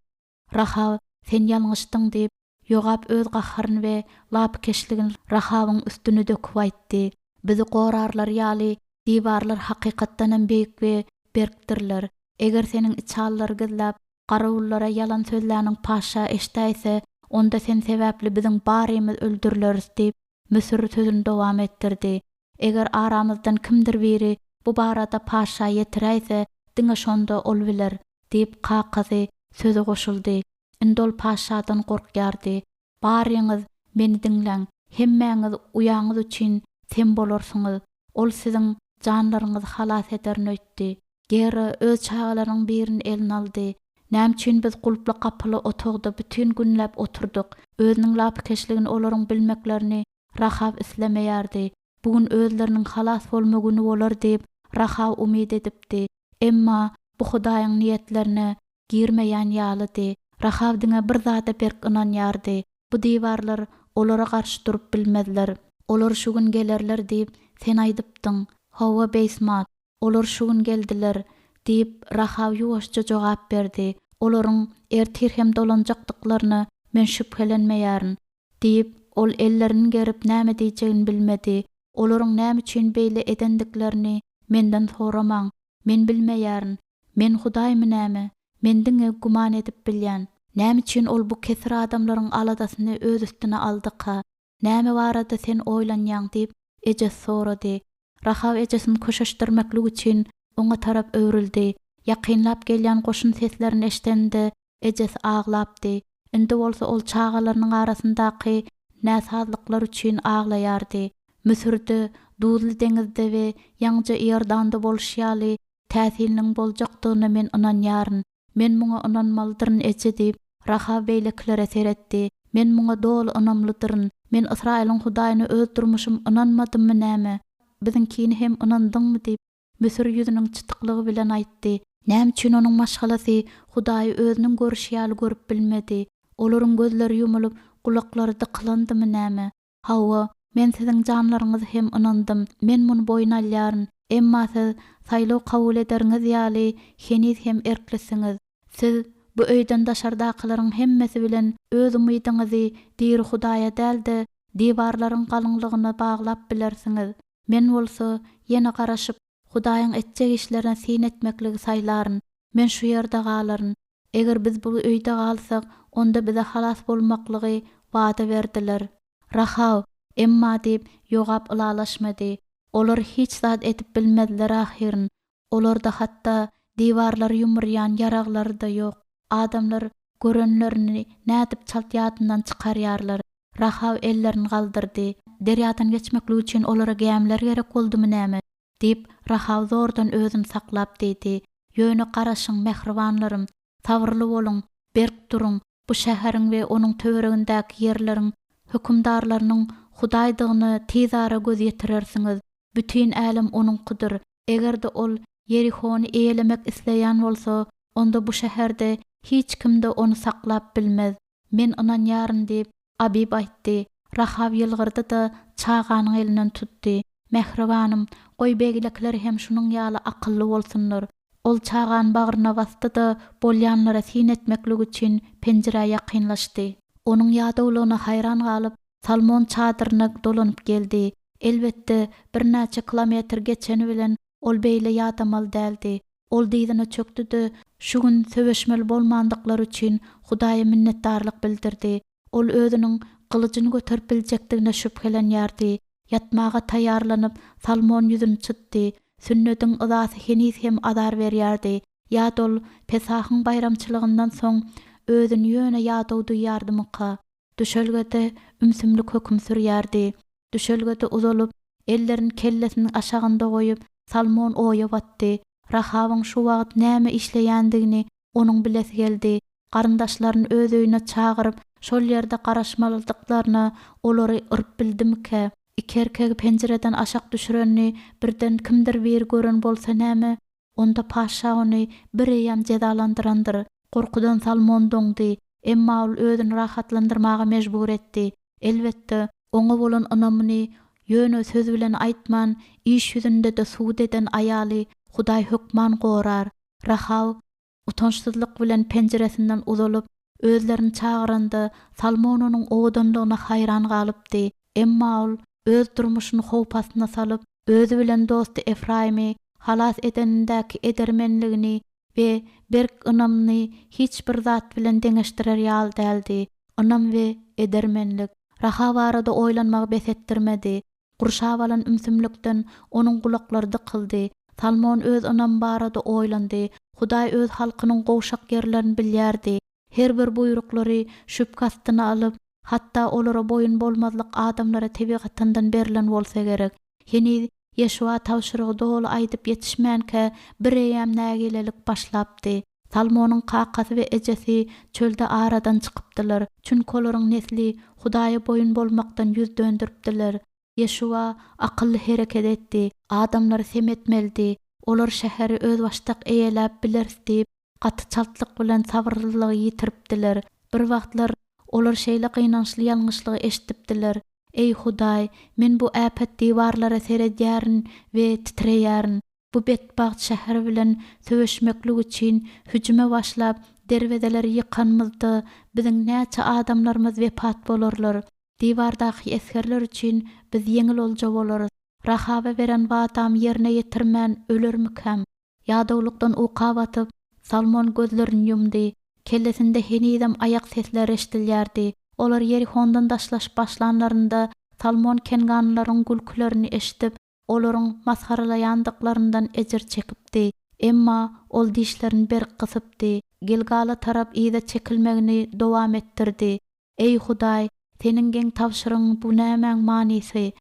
Rahaw, sen ýalňyşdyň, diýip, Ýogap öz gaharyny we lapykeçligini Rahawyň üstüne döküp aýtdy. Bizi gorarlary ýaly, diwarlar hakykatdanam beýik we berkdirler. Eger seniň içalylary gizläp, garawullara ýalan sözläniň patyşa eşdäýse, onda sen sebäpli biziň barymyz öldürileris diýip, Müsür sözüni dowam etdirdi. Eger aramyzdan kimdir biri bu barada patyşa ýetiräýse, diňe şonda ol biler, diýip, kakasy söze goşuldy. Indi ol patyşadan gorkýardy. Baryňyz, meni diňläň, hemmäňiz uýaňyz üçin sem bolarsyňyz, ol siziň janlaryňyzy halas ederin öýtdi. Gera öz çagalarynyň birini eline aldy. Näme üçin biz gulply gapyly otagda bütin günläp oturdyk? Özüniň lapykeçligini olaryň bilmeklerini Rahaw islemeýärdi. Bu gün özleriniň halas bolma güni bolar diýip, Rahaw umyt edipdi. Emma bu Hudaýyň niýetlerine girmeýän ýalydy. Rahaw diňe bir zada berk ynanýardy, bu diwarlar olara garşy durup bilmezler. Olar şu gün gelerler diýip, sen aýdypdyň. Hawa, Beýsmat, olar şu gün geldiler, diýip, Rahaw ýuwaşja jogap berdi. Olaryň ertir hem dolanjakdyklaryna men şübhelenmeýärin. Diýip, ol ellerini gerip näme diýjegini bilmedi. Olaryň näme üçin beýle edendiklerini menden soramaň. Men bilmeýärin. Men Hudaýmy näme? Men diňe güman edip bilýän. Näme üçin ol bu kesir adamlaryň aladasyny öz üstüne aldyka? Näme barada sen oýlanýaň? diýip, ejesi sorady. Rahaw ejesini köşeşdirmeklik üçin oňa tarap öwrüldi. Ýakynlap gelýän goşun seslerini eşideninde, Ejesi aglapdy. Indi bolsa ol çagalarynyň arasyndaky näsazlyklar üçin aglaýardy. Müsürde, Duzly deňizde we ýaňyja Iordanda bolşy ýaly täsinligiň boljakdygyna men ynanýaryn. Men muňa ynanmalydyryn, eje diýip, Rahaw beýlekilere seretdi. Men muňa doly ynamlydyryn. Men Ysraýylyň Hudaýyna öz durmuşym ynanmadymmy näme? Biziňkini hem ynandyňmy diýip, Müsür ýüzüniň çytyklygy bilen aýtdy. Näme üçin onuň maşgalasy Hudaýy özüniň görşi ýaly görüp bilmedi? Olaryň gözleri ýumulyp, gulaklary dykylandymy näme? Hawa, men siziň janlaryňyzy hem ynandym, men muny boýun alýaryn, emma siz saýlaw kabul ederiňiz ýaly heniz hem erklisiňiz. Siz bu öýden daşardakylaryň hemmesi bilen öz umydyňyzy diri Hudaýa däl-de, diwarlaryň galyňlygyna baglap bilersiňiz. Men bolsa, ýene garaşyp, Hudaýyň etjek işlerine syn etmekligi saýlaryn. Men şu ýerde galaryn. Eger biz bu öýde galsak, onda bize halas bolmaklygy wada berdiler. Rahaw, Emma diýip, Ýogap ylalaşmady. Olar hiç zat edip bilmezler ahyryn. Olarda hatda diwarlary ýumurýan ýaraglary-da ýok. Adamlar görenlerini nädip çalt ýadyndan çykarýarlar. Rahaw ellerini galdyrdy. Derýadan geçmeklik üçin olara gämiler gerek boldumy näme? diýip, Rahaw zordan özüni saklap diýdi. Ýöne garaşyň, mähribanlarym, sabyrly boluň, berk duruň, bu şäheriň we onuň töweregindäki ýerleriň hökümdarlarynyň Hudaýdygyna tizara göz ýetirersiňiz. Bütin älem Onuňkydyr. Eger-de Ol Ýerihony eýelemek isleýän bolsa, onda bu şäherde hiç kim-de ony saklap bilmez. Men ynanýaryn diýip, Abib aýtdy. Rahaw ýylgyrdy-da, çaganyň elinden tutdy. Mähribanym, goý beýlekiler hem şunuň ýaly akylly bolsunlar. Ol çagany bagryna basdy-da, bolýanlara syn etmeklik üçin penjirä ýakynlaşdy. Onuň ýadawlygyna haýran galyp, Salmon çadyryna dolanyp geldi. Elbetde, birnäçe kilometr geçeni bilen ol beýle ýadamaly däldi. Ol dyzyna çökdi-de, şu gün söweşmeli bolmandyklary üçin Hudaýa minnetdarlyk bildirdi. Ol özüniň gylyjyny göterip biljekdigine şübhelenýärdi. Ýatmaga taýýarlanyp, Salmon ýüzüni çytdy. Sünnediň yzasy heniz hem azar berýärdi. Ýa-da ol Pesahyň baýramçylygyndan soň özüni ýöne ýadaw duýýardymyka? Düşelgede ümsümlik höküm sürýärdi. Düşelgede uzalyp, ellerini kellesiniň aşagynda goýup, Salmon oýa batdy. Rahawyň şu wagt näme işleýändigini onuň bilesi geldi. Garyndaşlaryny öz öýüne çagyryp, şol ýerde garaşmalydyklaryna olary yryp bildimikä? Iki erkegi penjireden aşak düşürenini birden kimdir biri gören bolsa näme? Onda patyşa ony bireýýäm jezalandyrandyr. Gorkudan Salmon doňdy. Emma ol özüni rahatlandyrmaga mejbur etdi. Elbetde, oňa bolan ynamyny ýöne söz bilen aýtman, iş ýüzünde-de subut eden aýaly Hudaý hökman gorar. Rahaw utançsyzlyk bilen penjiresinden uzalyp, özlerini çagyranda, Salmon onuň owadanlygyna haýran galypdy. Emma ol. Öz durmuşyny howp astyna salyp, özi bilen dosty Efraýymy halas edenindäki edermenligini we berk ynamyny hiç bir zat bilen deňeşdirer ýaly däldi. Ynam we edermenlik. Rahaw barada oýlanmagy bes etdirmedi. Gurşap alan ümsümlikden onuň gulaklary dykyldy. Salmon öz ynamy barada oýlandy. Hudaý öz halkynyň gowşak ýerlerini bilýärdi. Her bir buýruklary şübhe astyna alyp, hatda olara boýun bolmazlyk adamlara tebigatyndan berlen bolsa gerek. Heniz Ýeşuwa tabşyrygy doly aýdyp ýetişmänkä, bireýýäm nägilelik başlapdy. Salmonyň kakasy we ejesi çölde aradan çykypdylar, çünki olaryň nesli Hudaýa boýun bolmakdan ýüz döndüripdiler. Ýeşuwa akylly hereket etdi, adamlary sem etmelidi, olar şäheri özbaşdak eýeläp bileris diýip, gaty çaltlyk bilen sabyrlylygy ýitiripdiler. Bir wagtlar olar şeýle gynançly ýalňyşlygy eşidipdiler, Eý, Hudaý, men bu äpet diwarlara seredýärin we titreýärin. Bu betbagt şäher bilen söweşmeklik üçin hüjüme başlap, derwezeleri ýykanymyzda, biziň näçe adamlarymyz wepat bolarlar. Diwardaky esgerler üçin biz ýeňil olja bolarys. Rahaba beren wadamy ýerine ýetirmän ölermikäm? Ýadawlykdan uka batyp, Salmon gözlerini ýumdy. Kellesinde henizem aýak sesleri eşidilýärdi. Olar Ýerihondan daşlaşyp başlanlarynda, Salmon kenganlylaryň gülkülerini eşidip, olaryň masgaralaýandyklaryndan ejir çekipdi. Emma ol dişlerini berk gysypdy. Gilgala tarap yza çekilmegini dowam etdirdi. Eý, Hudaý, Seniň geň tabşyrygyň bu nämäň manysy?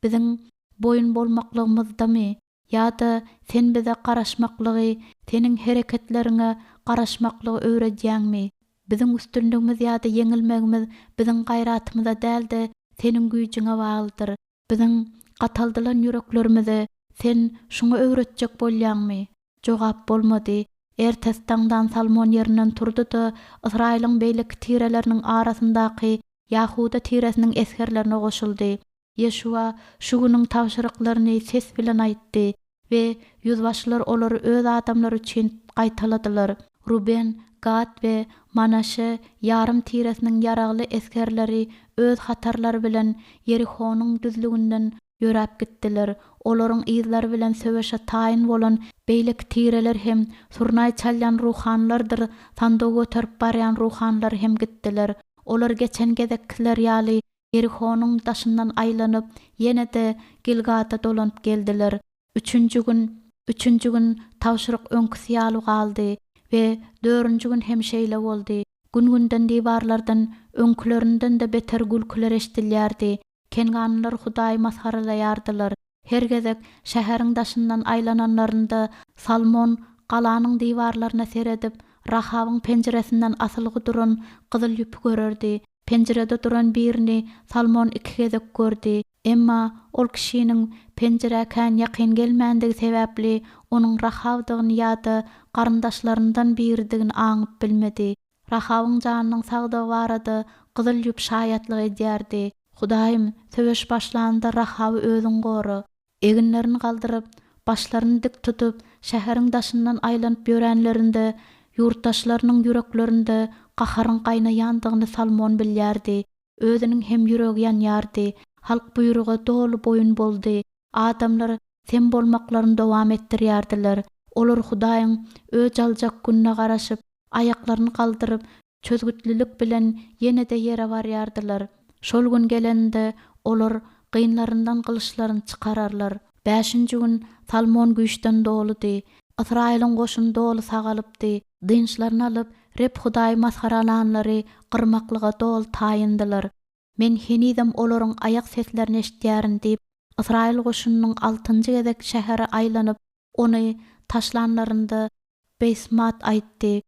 Biziň boýun bolmaklygymyzdamy? Ýa-da Sen bize garaşmaklygy, Seniň hereketleriňe garaşmaklygy öwredýäňmi? Biziň üstünligimiz ýa-da ýeňilmegimiz biziň gaýratymyza däl-de, Seniň güýjüňe baglydyr. Biziň gataldylan ýüreklerimize Sen şuňa öwretjek bolýaňmy? Jogap bolmady. Ertesi daňdan Salmon ýerinden turdy-da, Ysraýylyň beýleki tireleriniň arasyndaky Ýahuda tiresiniň esgerlerine goşuldy. Ýeşuwa şu günüň tabşyryklaryny ses bilen aýtdy we ýüzbaşylar olary öz adamlary üçin gaýtaladylar. Ruben, Gad we Manaşe ýarym tiresiniň ýaragly esgerleri öz hatarlary bilen Ýerihonyň düzlüginden ýöräp gitdiler. Olaryň yzlary bilen söweşe taýyn bolan beýleki tireler hem, surnaý çalýan ruhanylardyr sandygy göterip barýan ruhanylar hem gitdiler. Olar geçen gezekkiler ýaly Ýerihonyň daşyndan aýlanyp, ýene-de Gilgada dolanyp geldiler. Üçünji gün Üçünji gün tabşyryk öňküsi ýaly galdy we dördünji gün hem şeýle boldy. Gün-günden diwarlardan öňkülerinden-de beter gülküler eşidilýärdi. Kenganlylar Hudaýy masgaralaýardylar. Her gezek şäheriň daşyndan aýlananlarynda, Salmon galanyň diwarlaryna seredip, Rahawyň penjiresinden asylgy duran gyzyl ýüpi görerdi. Penjirede duran birini Salmon iki gezek gördi. Emma ol kişiniň penjirä kän ýakyn gelmändigi sebäpli, onuň Rahawdygyny ýa-da garyndaşlaryndan biridigini aňyp bilmedi. Rahawyň janynyň sagdygy barada gyzyl ýüp şaýatlyk edýärdi. Hudaýym, söweş başlanda Rahawy Özüň gora. Eginlerini galdyryp, başlaryny dik tutup, şäheriň daşyndan aýlanyp ýöränlerinde, ýurtdaşlarynyň ýüreklerinde gaharyň gaýnaýandygyny Salmon bilýärdi. Özüniň hem ýüregi ýanýardy. Halk buýruga doly boýun boldy. Adamlar sem bolmaklaryny dowam etdirýärdiler. Olar Hudaýyň öç aljak gününe garaşyp, aýaklaryny galdyryp, çözgütlilik bilen ýene-de ýere barýardylar. Şol gün gelende, olar gynlaryndan gylyçlaryny çykararlar. Bäşinji gün Salmon güýçden doludy. Ysraýylyň goşuny doly sagalypdy. Dynçlaryny alyp, Reb Hudaýy masgaralanlary gyrmaklyga doly taýyndylar. Men henizem olaryň aýak seslerini eşidýärin diýip, Ysraýyl goşunynyň altynjy gezek şähere aýlanyp, ony taşlanlarynda Beýsmat aýtdy,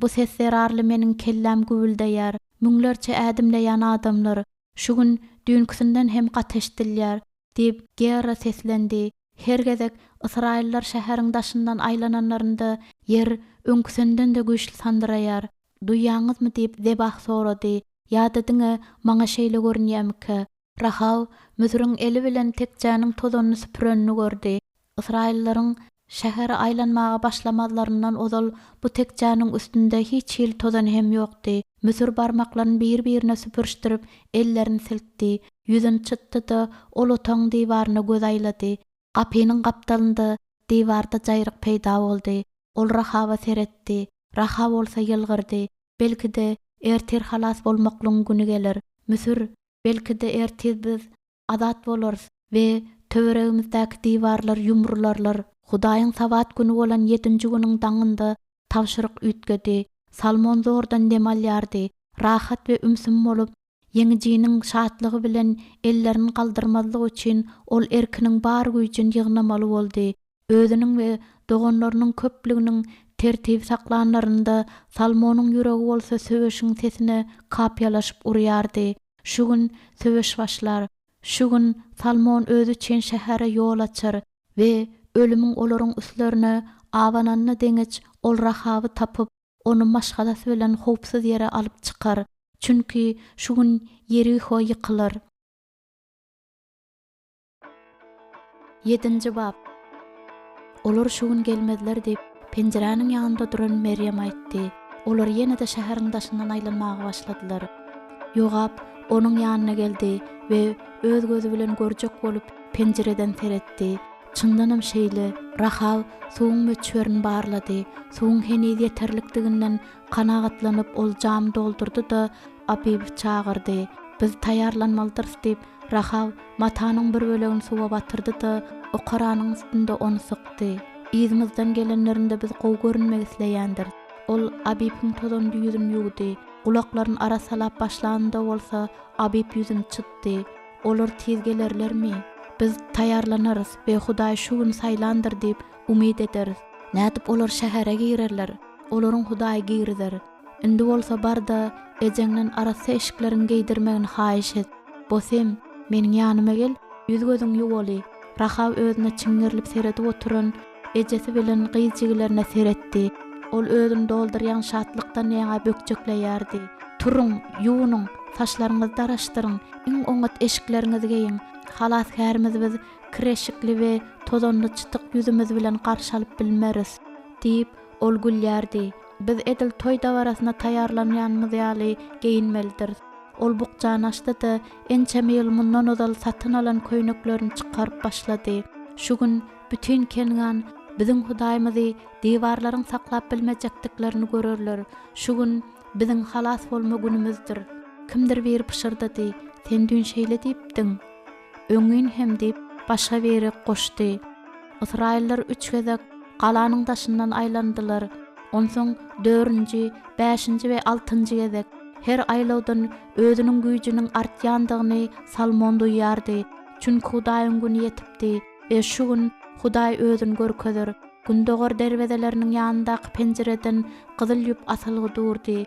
Bu ses zerarly meniň kelläm güwwüldeýär. Müňlerçe ädimleýän adamlar. Şu gün düýnküsinden hem gaty eşidilýär, diýip, Gera seslendi. Her gezek ysraýyllar şäheriň daşyndan aýlananlarynda, ýer öňküsinden-de güýçli sandyraýar. Duýýaňyzmy? diýip, Zebah sorady. Ýa-da diňe maňa şeýle görünýärmikä? Rahaw Müsüriň eli bilen tekjäniň tozanyny süpürenini gördi. Ysraýyllaryň şähere aýlanmaga başlamazlaryndan ozal bu tekjäniň üstünde hiç hili tozan hem ýokdy. Müsür barmaklaryny bir-birine süpürişdirip, ellerini silkdi. Ýüzüni çytdy-da, ol otagyň diwaryna göz aýlady. Gapynyň gapdalynda diwarda jaýryk peýda boldy. Ol Rahaba seretdi. Rahab bolsa ýylgyrdy. Belki-de, ertir halas bolmaklygyň güni geler. Müsür, belki-de, ertir biz azat bolarys we töweregimizdäki diwarlar ýumrularlar. Hudaýyň Sabat güni bolan ýedinji günüň daňynda tabşyryk üýtgedi. Salmon zordan dem alýardy. Rahat we ümsüm bolup, ýeňijiniň şatlygy bilen ellerini galdyrmazlyk üçin ol erkiniň bar güýjüni ýygnamaly boldy. Özüniň we doganlarynyň köplüginiň tertibi saklanlarynda, Salmonyň ýüregi bolsa söweşiň sesine kapyýalaşyp urýardy. Şu gün söweş başlar. Şu gün Salmon özi üçin şähere ýol açar we ölümiň olaryň üstlerine abananyna deňeç ol Rahaby tapyp, ony maşgalasy bilen howpsuz ýere alyp çykar. Çünki şu gün Ýeriho ýykylar. Ýedinji bap. Olar şu gün gelmezler diýip, penjiräniň ýanynda duran Merýem aýtdy. Olar ýene-de şäheriň daşyndan aýlanmaga başladylar. Ýogap onuň ýanyna geldi we öz gözi bilen görjek bolup, penjireden seretdi. Çyndanam şeýle, Rahaw suwuň möçberini barlady. Suwuň heniz ýeterlikdiginden Kanagatlanyp, ol jamy doldurdy-da, Abibi çagyrdy. Biz taýýarlanmalydyrys, diýip, Rahaw matanyň bir bölegini suwa batyrdy-da, okaranyň üstünde ony sykdy. Yzymyzdan gelenlerinde biz gowy görünmek isleýändiris. Ol Abibiň tozanly ýüzüni ýuwdy. Gulaklaryny arassalap başlanynda bolsa, Abib ýüzüni çytdy. Olar tiz gelerlermi? Biz taýýarlanarys we Hudaý şu güni saýlandyr diýip, umyt ederis. Nädip olar şähere girerler? Olaryň Hudaýy girizer. Indi bolsa bar-da, ejeňden arassa eşikleriňi geýdirmegini haýyş et. Bosem, meniň ýanyma gel, ýüz-gözüňi ýuwaly. Rahaw özüne çiňňerilip seredip oturan ejesi bilen gyz jigilerine seretdi. Ol özüni doldurýan şatlykdan ýaňa bökjekleýärdi. Turuň, ýuwunyň, saçlaryňyzy daraşdyryň, iň oňat eşikleriňizi geýiň. Halasgärimizi biz kir eşikli we tozanly çytyk ýüzümiz bilen garşy alyp bilmeris, diýip, ol gülýärdi. Biz edil toý dabarasyna taýýarlanýanymyz ýaly geýinmelidiris. Ol bukjany açdy-da, ençeme ýyl mundan ozal satyn alan köýneklerini çykaryp başlady. Şu gün bütin Kengan biziň Hudaýymyzy diwarlaryň saklap bilmejekdiklerini görerler. Şu gün biziň halas bolma günümizdir. Kimdir biri pyşyrdady, Sen düýn şeýle diýipdiň. Öňňin hem diýip, başga biri goşdy. Ysraýyllar üç gezek galanyň daşyndan aýlandylar. Onsoň dördünji, bäşinji we altynjy gezek. Her aýlawdan özüniň güýjüniň artýandygyny Salmon duýýardy. Çünki Hudaýyň güni ýetipdi we şu gün Hudaý özüni görkezer. Gündogar derwezeleriniň ýanyndaky penjireden gyzyl ýüp asylgy durdy.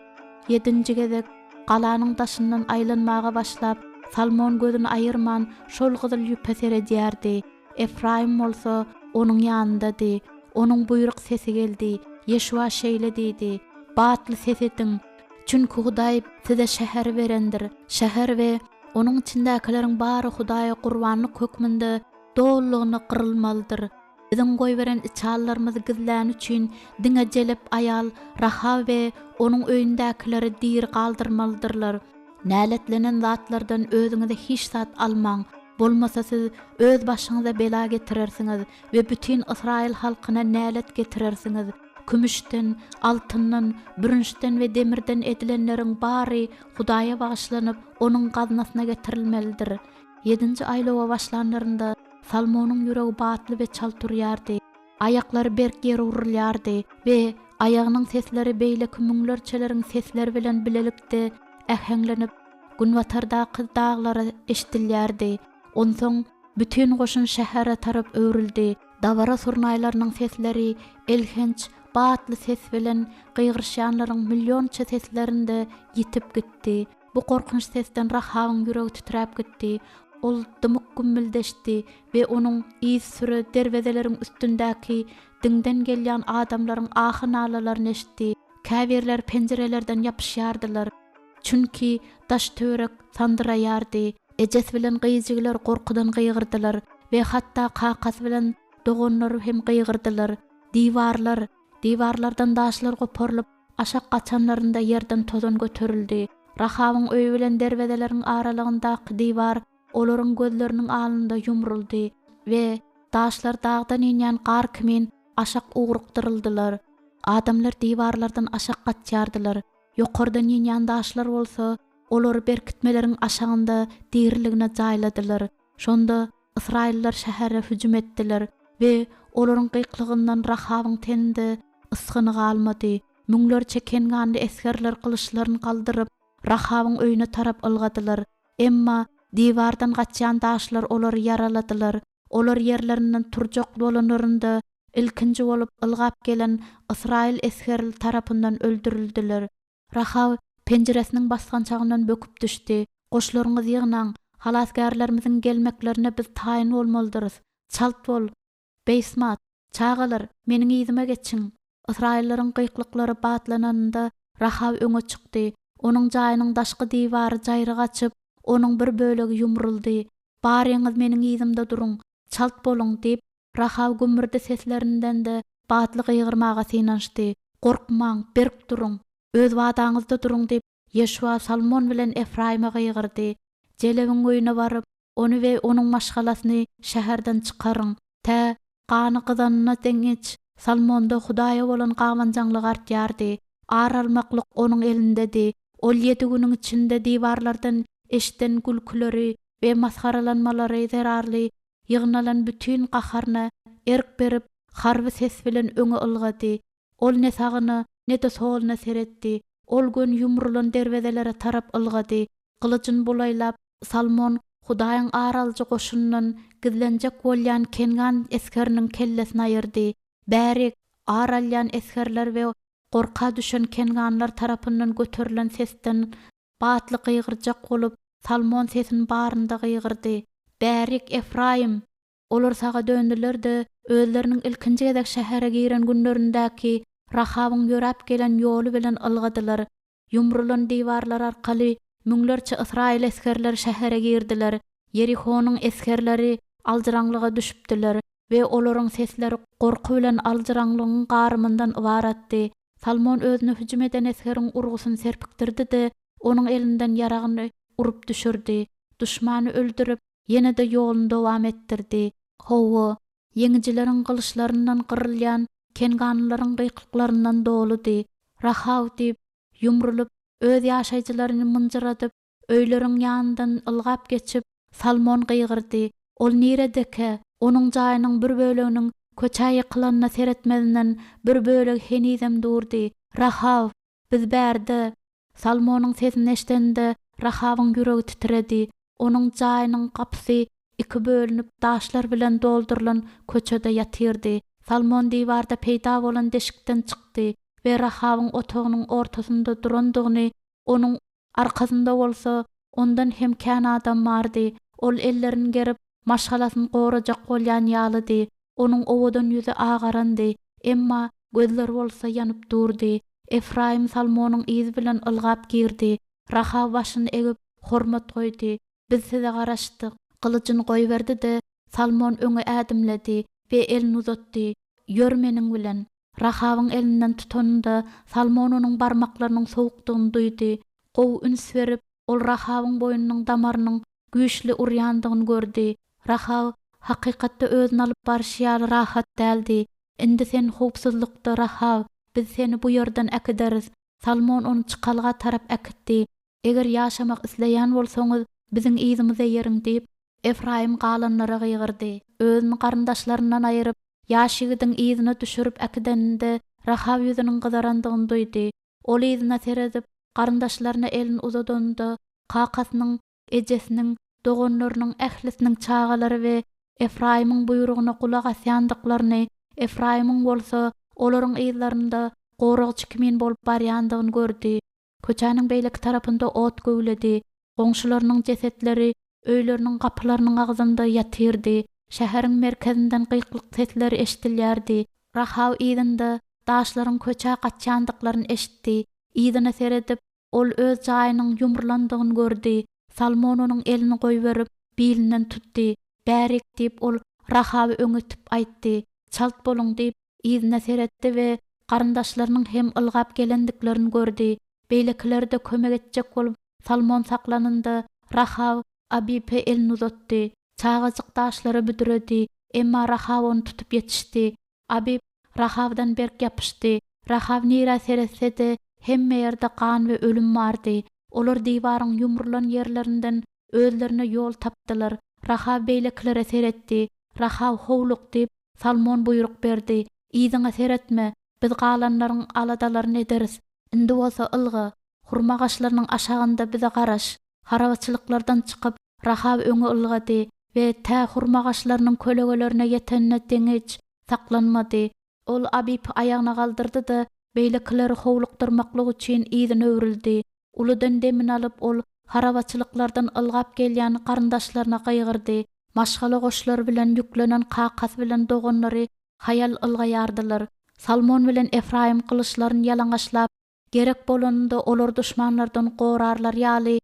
Ýedinji gezek galanyň daşyndan aýlanmaga başlap, Salmon gözüni aýyrman, şol gyzyl ýüpe seredýärdi. Efraýym bolsa onuň ýanyndady. Onuň buýruk sesi geldi. Ýeşuwa şeýle diýdi, Batly ses ediň! Çünki Hudaý size şäheri berendir. Şäher we onuň içindäkileriň bary Hudaýa gurbanlyk hökmünde dolulygyna gyrylmalydyr. Biziň goýberen içalylarymyzy gizläni üçin diňe jelep aýal Rahaw we onuň öýündäkileri diri galdyrmalydyrlar. Näletlenen zatlardan özüňize hiç zat almaň, bolmasa siz öz başyňyza bela getirersiňiz we bütin ysraýyl halkyna nälet getirersiňiz. Kümüşden, altyndan, bürünçden we demirden edilenleriň bary Hudaýa bagyşlanyp, Onuň gaznasyna getirilmelidir. Ýedinji aýlawa başlanlarynda, Salmonyň ýüregi batly we çalt urýardy. Aýaklary berk ýere urulýardy we aýagynyň sesleri beýleki müňlerçeleriň sesleri bilen bilelikde äheňlenip, günbatardaky daglara eşidilýärdi. Onsoň bütin goşun şähere tarap öwrüldi. Dabara surnaýlarynyň sesleri elhenç, batly ses bilen gygyryşýanlaryň millionça seslerinde ýitip gitdi. Bu gorkunç sesden Rahawyň ýüregi titräp gitdi. Ol dymyk gümmüldeşdi we onuň yzysüre derwezeleriň üstündäki diňden gelýän adamlaryň ahy-nalalaryny eşitdi. Käbirleri penjirelerden ýapyşýardylar. Çünki daş-töwerek sandyraýardy. Ejesi bilen gyzjigler gorkudan gygyrdylar we hatda kakasy bilen doganlary hem gygyrdylar. Diwarlar! Diwarlardan daşlar goparylyp, Aşak gaçanlarynda ýerden tozan göterildi. Rahawyň öýi bilen derwezeleriň aralygyndaky diwar olaryň gözleriniň alnynda ýumruldy we daşlar dagdan inýän gar kimin aşak ugrukdyryldylar. Adamlar diwarlardan aşak gaçýardylar, ýokardan inýän daşlar bolsa olary berkitmeleriň aşagynda diriligine jaýladylar. Şonda ysraýyllar şähere hüjüm etdiler we olaryň gyklygyndan Rahawyň teninde ysgyny galmady. Müňlerçe kenganly esgerler gylyçlaryny galdyryp, Rahawyň öýüne tarap ylgadylar. Emma diwardan gaçýan daşlar olary ýaraladylar. Olar ýerlerinden turjak bolanlarynda, ilkinji bolup ylgap gelen ysraýyl esgerli tarapyndan öldürildiler. Rahaw penjiresiniň basgançagyndan böküp düşdi. Goşlaryňyzy ýygnaň, halasgärlerimiziň gelmeklerine biz taýyn bolmalydyrys. Çalt bol, Beýsmat! Çagalar, meniň yzyma geçiň! Ysraýyllaryň gykylyklary batlananynda, Rahaw öňe çykdy. Onuň jaýynyň daşky diwary jaýryk açyp, onuň bir bölegi ýumruldy. Baryňyz meniň yzymda duruň! Çalt boluň! diýip, Rahaw gümmürdi seslerinden-de batly gygyrmaga synanyşdy. Gorkmaň, berk duruň! Öz wadaňyzda duruň! diýip, Ýeşuwa Salmon bilen Efraýyma gygyrdy. Jelebiň öýüne baryp, ony we onuň maşgalasyny şäherden çykaryň. Tä gany gyzanyna deňiç Salmonda Hudaýa bolan gabanjaňlyk artýardy. Ar almaklyk onuň elindedi. Ol ýedi günüň içinde diwarlardan eşiden gülküleri we masgaralanmalary zerarly ýygnalan bütin gaharyna erk berip, harby ses bilen öňe ylgady. Ol ne sagyna, ne-de soluna seretdi. Ol göni ýumrulan derwezelere tarap ylgady. Gylyjyny bulaýlap, Salmon Hudaýyň ar alyjy goşunyndan gizlenjek bolýan kengan esgeriniň kellesini aýyrdy. Bärik, ar alýan esgerler we gorka düşen kenganlar tarapyndan göterilen sesden batly gygyrjak bolup, Salmon sesini barynda gygyrdy. Bärik, Efraýym! Olar saga döndüler-de, özleriniň ilkinji gezek şähere giren günlerindäki Rahawyň ýöräp gelen ýoly bilen ylgadylar. Ýumrulan diwarlar arkaly müňlerçe ysraýyl esgerleri şähere girdiler. Ýerihonyň esgerleri aljyraňlyga düşüpdiler we olaryň sesleri gorky bilen aljyraňlygyň garymyndan ybaratdy. Salmon özüne hüjüm eden esgeriň urgusyny serpikdirdi-de, onuň elinden ýaragyny urup düşürdi. Duşmany öldürip, ýene-de ýoluny dowam etdirdi. Hawa, ýeňijileriň gylyçlaryndan gyrylýan kenganlylaryň gyklyklaryndan doludy. Rahaw diýip, ýumrulyp, öz ýaşaýjylaryny mynjyradyp, öýleriň ýanyndan ylgap geçip, Salmon gygyrdy. Ol niredekä? Onuň jaýynyň bir böleginiň köçä ýykylanyna seretmezinden, bir bölegi henizem durdy. Rahaw! Biz bärde! Salmonyň sesini eşidende, Rahawyň ýüregi titredi. Onuň jaýynyň gapysy iki bölünip, daşlar bilen doldurylan köçede ýatyrdy. Salmon diwarda peýda bolan deşikden çykdy we Rahawyň otagynyň ortasynda durandygyny, onuň arkasynda bolsa ondan hem kän adam bardy. Ol ellerini gerip, maşgalasyny gorajak bolýan ýalydy. Onuň owadan ýüzi agarandy, emma gözleri bolsa ýanyp durdy. Efraýym Salmonyň yzy bilen ylgap girdi. Rahaw başyny egip, hormat goýdy. Biz size garaşdyk. Gylyjyny goýberdi-de, Salmon öňe ädimledi we elini uzatdy. Ýör meniň bilen. Rahawyň elinden tutanynda, Salmon onuň barmaklarynyň sowukdygyny duýdy. Gowy üns berip, ol Rahawyň boýnunyň damarynyň güýçli urýandygyny gördi. Rahaw, hakykatda özüni alyp barşy ýaly rahat däldi. Indi sen howpsuzlykda, Rahaw, biz seni bu ýerden äkideris. Salmon ony çykalga tarap äkitdi. Eger ýaşamak isleýän bolsaňyz, biziň yzymyza eýeriň diýip, Efraýym galanlara gygyrdy. Özüni garyndaşlaryndan aýyryp, ýaş ýigidiň yzyna düşürip äkideninde, Rahaw ýüzüniň gyzarandygyny duýdy. Ol yzyna seredip, garyndaşlaryna elini uzadanynda, kakasynyň, ejesiniň, doganlarynyň ählisiniň çagalary we Efraýymyň buýrugyna gulak asýandyklaryny, Efraýymyň bolsa olaryň yzlarynda goragçy kimin bolup barýandygyny gördi. Köçäniň beýleki tarapynda ot güwledi. Goňşularynyň jesetleri öýleriniň gapylarynyň agzynda ýatyrdy. Şäheriň merkezinden gykylyk sesleri eşidilýärdi. Rahaw yzynda daşlaryň köçä gaçýandyklaryny eşitdi. Yzyna seredip, ol öz jaýynyň ýumrulandygyny gördi. Salmon onuň elini goýberip, bilinden tutdy. Bärik, diýip, ol Rahawy öňe itip aýtdy. Çalt boluň, diýip, Yzyna seretdi we garyndaşlarynyň hem ylgap gelendiklerini gördi. Beýlekileri-de kömek etjek bolup, Salmon saklanynda, Rahaw. Abipe elini uzatdy. Çagajyk daşlara büdredi, emma Rahaw ony tutup ýetişdi. Abip Rahawdan berk ýapyşdy. Rahaw nirä seretse-de, hemme ýerde gan we ölüm bardy. Olar diwaryň ýumrulan ýerlerinden özlerine ýol tapdylar. Rahaw beýlekilere seretdi. Rahaw, howluk! diýip, Salmon buýruk berdi. Yzyňa seretme! Biz galanlaryň aladalaryny ederis. Indi bolsa ylga! Hurma agaçlarynyň aşagynda bize garaş. Harabaçylyklardan çykyp, Rahaw öňe ylgady we tä hurma agaçlarynyň kölegelerine ýetenine deňiç saklanmady. Ol Abipi aýagyna galdyrdy-da, beýlekileri howlukdyrmaklyk üçin yzyna öwrüldi. Uludan demini alyp, ol harabaçylyklardan ylgap gelýän garyndaşlaryna gygyrdy. Maşgala goşlary bilen ýüklenen kakasy bilen doganlary haýal ylgaýardylar. Salmon bilen Efraýym gylyçlaryny ýalaňaçlap, Gerek bolanynda olar duşmanlardan gorarlar ýaly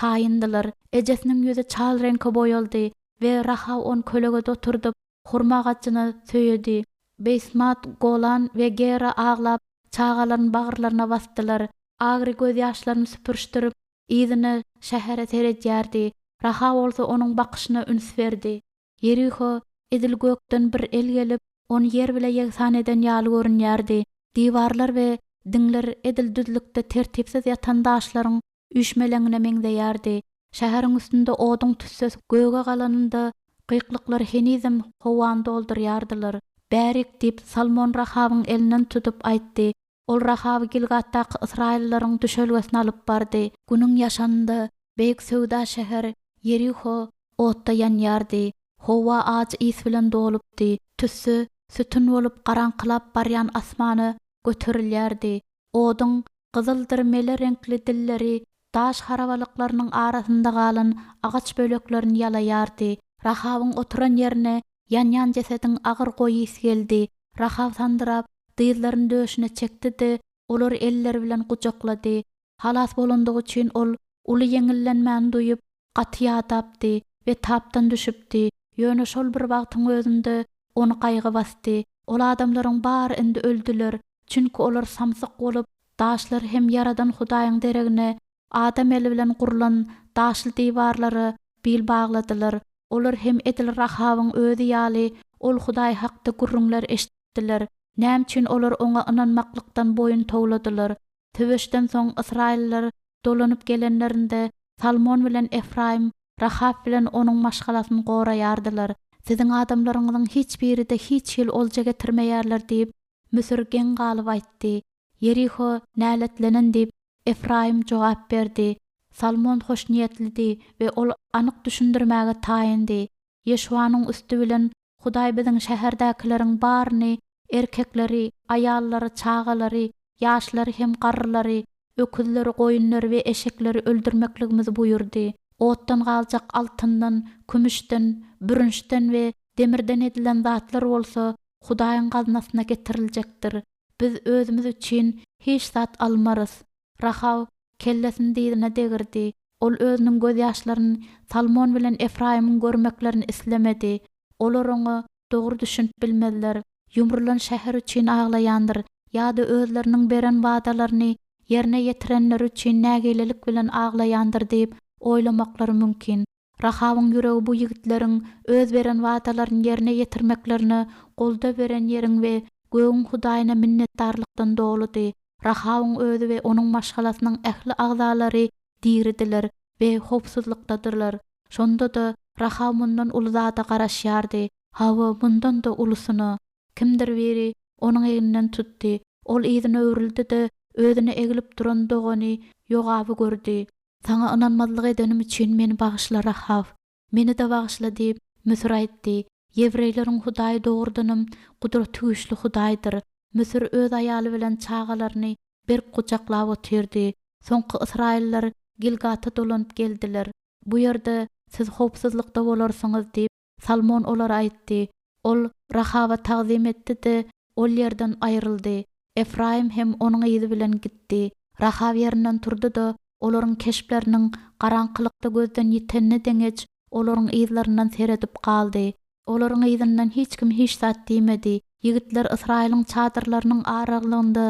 taýyndylar. Ejesiniň ýüzi çal reňke boýaldy we Rahaw ony kölegede oturdyp, hurma agajyna söýedi. Beýsmat, Golan we Gera aglap, çagalaryny bagyrlaryna basdylar. Agri gözýaşlaryny süpürişdirip, yzyna, şähere seredýärdi. Rahaw bolsa onuň bakyşyna üns berdi. Ýeriho edil gökden bir el gelip, ony ýer bile ýegsan eden ýaly görünýärdi. Diwarlar we diňler edil düzlükde tertipsiz ýatan daşlaryň üýşmeleňine meňzeýärdi. Şäheriň üstünde oduň tüssesi göge galanynda, gyklyklar henizem howany doldurýardylar. Bärik, diýip, Salmon Rahawyň elinden tutup aýtdy. Ol Rahawy Gilgatdaky ysraýyllaryň düşelgesine alyp bardy. Günüň ýaşanynda beýik söwda şäher Ýeriho otda ýanýardy. Howa ajy ys bilen dolupdy. Tüsse sütün bolup garaňkylap barýan asmana göterilýärdi. Oduň gyzyldyr mele reňkli dilleri daş harabalyklarynyň arasynda galan agaç böleklerini ýalaýardy. Rahawyň oturan ýerine ýanýan jesediň agyr goýy ysy geldi. Rahaw sandyrap, dyzlaryny döşüne çekdi-de, olary elleri bilen gujaklady. Halas bolandygy üçin ol uly ýeňillenmäni duýup, gaty ýadapdy we tapdan düşüpdi, ýöne şol bir wagtyň özünde ony gaýgy basdy. Ol adamlaryň bary indi öldüler, çünki olar samsyk bolup, daşlary hem Ýaradan Hudaýyň deregine adam eli bilen gurlan daşly diwarlara bil bagladylar. Olar hem edil Rahawyň özi ýaly ol Hudaý hakda gürrüňler eşitdiler. Näme üçin olar oňa ynanmaklykdan boýun towladylar? Söweşden soň ysraýyllar dolanyp gelenlerinde, Salmon bilen Efraýym Rahap bilen onuň maşgalasyny goraýardylar. Siziň adamlaryňyzyň hiç biri-de hiç hili olja getirmeýärler diýip, Müsür geň galyp aýtdy. Ýeriho näletlenen diýip, Efraýym jogap berdi. Salmon hoşniýetlidi we ol anyk düşündirmäge taýyndy. Ýeşuanyň üsti bilen Hudaý biziň şäherdäkileriň baryny, erkekleri, aýallary, çagalary, ýaşlary hem garrylary, öküzleri, goýunlary we eşekleri öldürmekligimizi buýurdy. Otdan galjak altyndan, kümüşden, bürünçden we demirden edilen zatlar bolsa Hudaýyň gaznasyna getiriljekdir. Biz özümiz üçin hiç zat almarys. Rahaw kellesini dyzyna degirdi. Ol özüniň gözýaşlaryny Salmon bilen Efraýymyň görmeklerini islemedi. Olar oňa dogry düşünip bilmezler. Ýumrulan şäher üçin aglaýandyr ýa-da özleriniň beren wadalaryny ýerine ýetirenleri üçin nägilelik bilen aglaýandyr diýip oýlamaklary mümkin. Rahawyň ýüregi bu ýigitleriň öz beren wadalaryny ýerine ýetirmeklerine goldaw beren ýeriň we gögüň Hudaýyna minnetdarlykdan doludy. Rahawyň özi we onuň maşgalasynyň ähli agzalary diridiler we howpsuzlykdadyrlar. Şonda-da, Rahaw mundan uly zada garaşýardy. Hawa, mundan-da ulusyna. Kimdir biri onuň egninden tutdy. Ol yzyna öwrüldi-de, özüne egilip duran dogany Ýogaby gördi. Saňa ynanmazlyk edenim üçin meni bagyşla, Rahaw. Meni-de bagyşla diýip, Müsür aýtdy. Ýewreýleriň Hudaýy dogrudanam Gudratygüýçli Hudaýdyr. Müsür öz aýaly bilen çagalaryny berk gujaklap otyrdy. Soňky ysraýyllar Gilgata dolanyp geldiler. Bu ýerde siz howpsuzlykda bolarsyňyz diýip, Salmon olara aýtdy. Ol Rahaba tagzym etdi-de, ol ýerden aýryldy. Efraýym hem onuň yzy bilen gitdi. Rahaw ýerinden turdy-da, olaryň keşpleriniň garaňkylykda gözden ýitenine deňeç, olaryň yzlaryndan seredip galdy. Olaryň yzyndan hiç kim hiç zat diýmedi. Ýigitler Ysraýylyň çadyrlarynyň aralygynda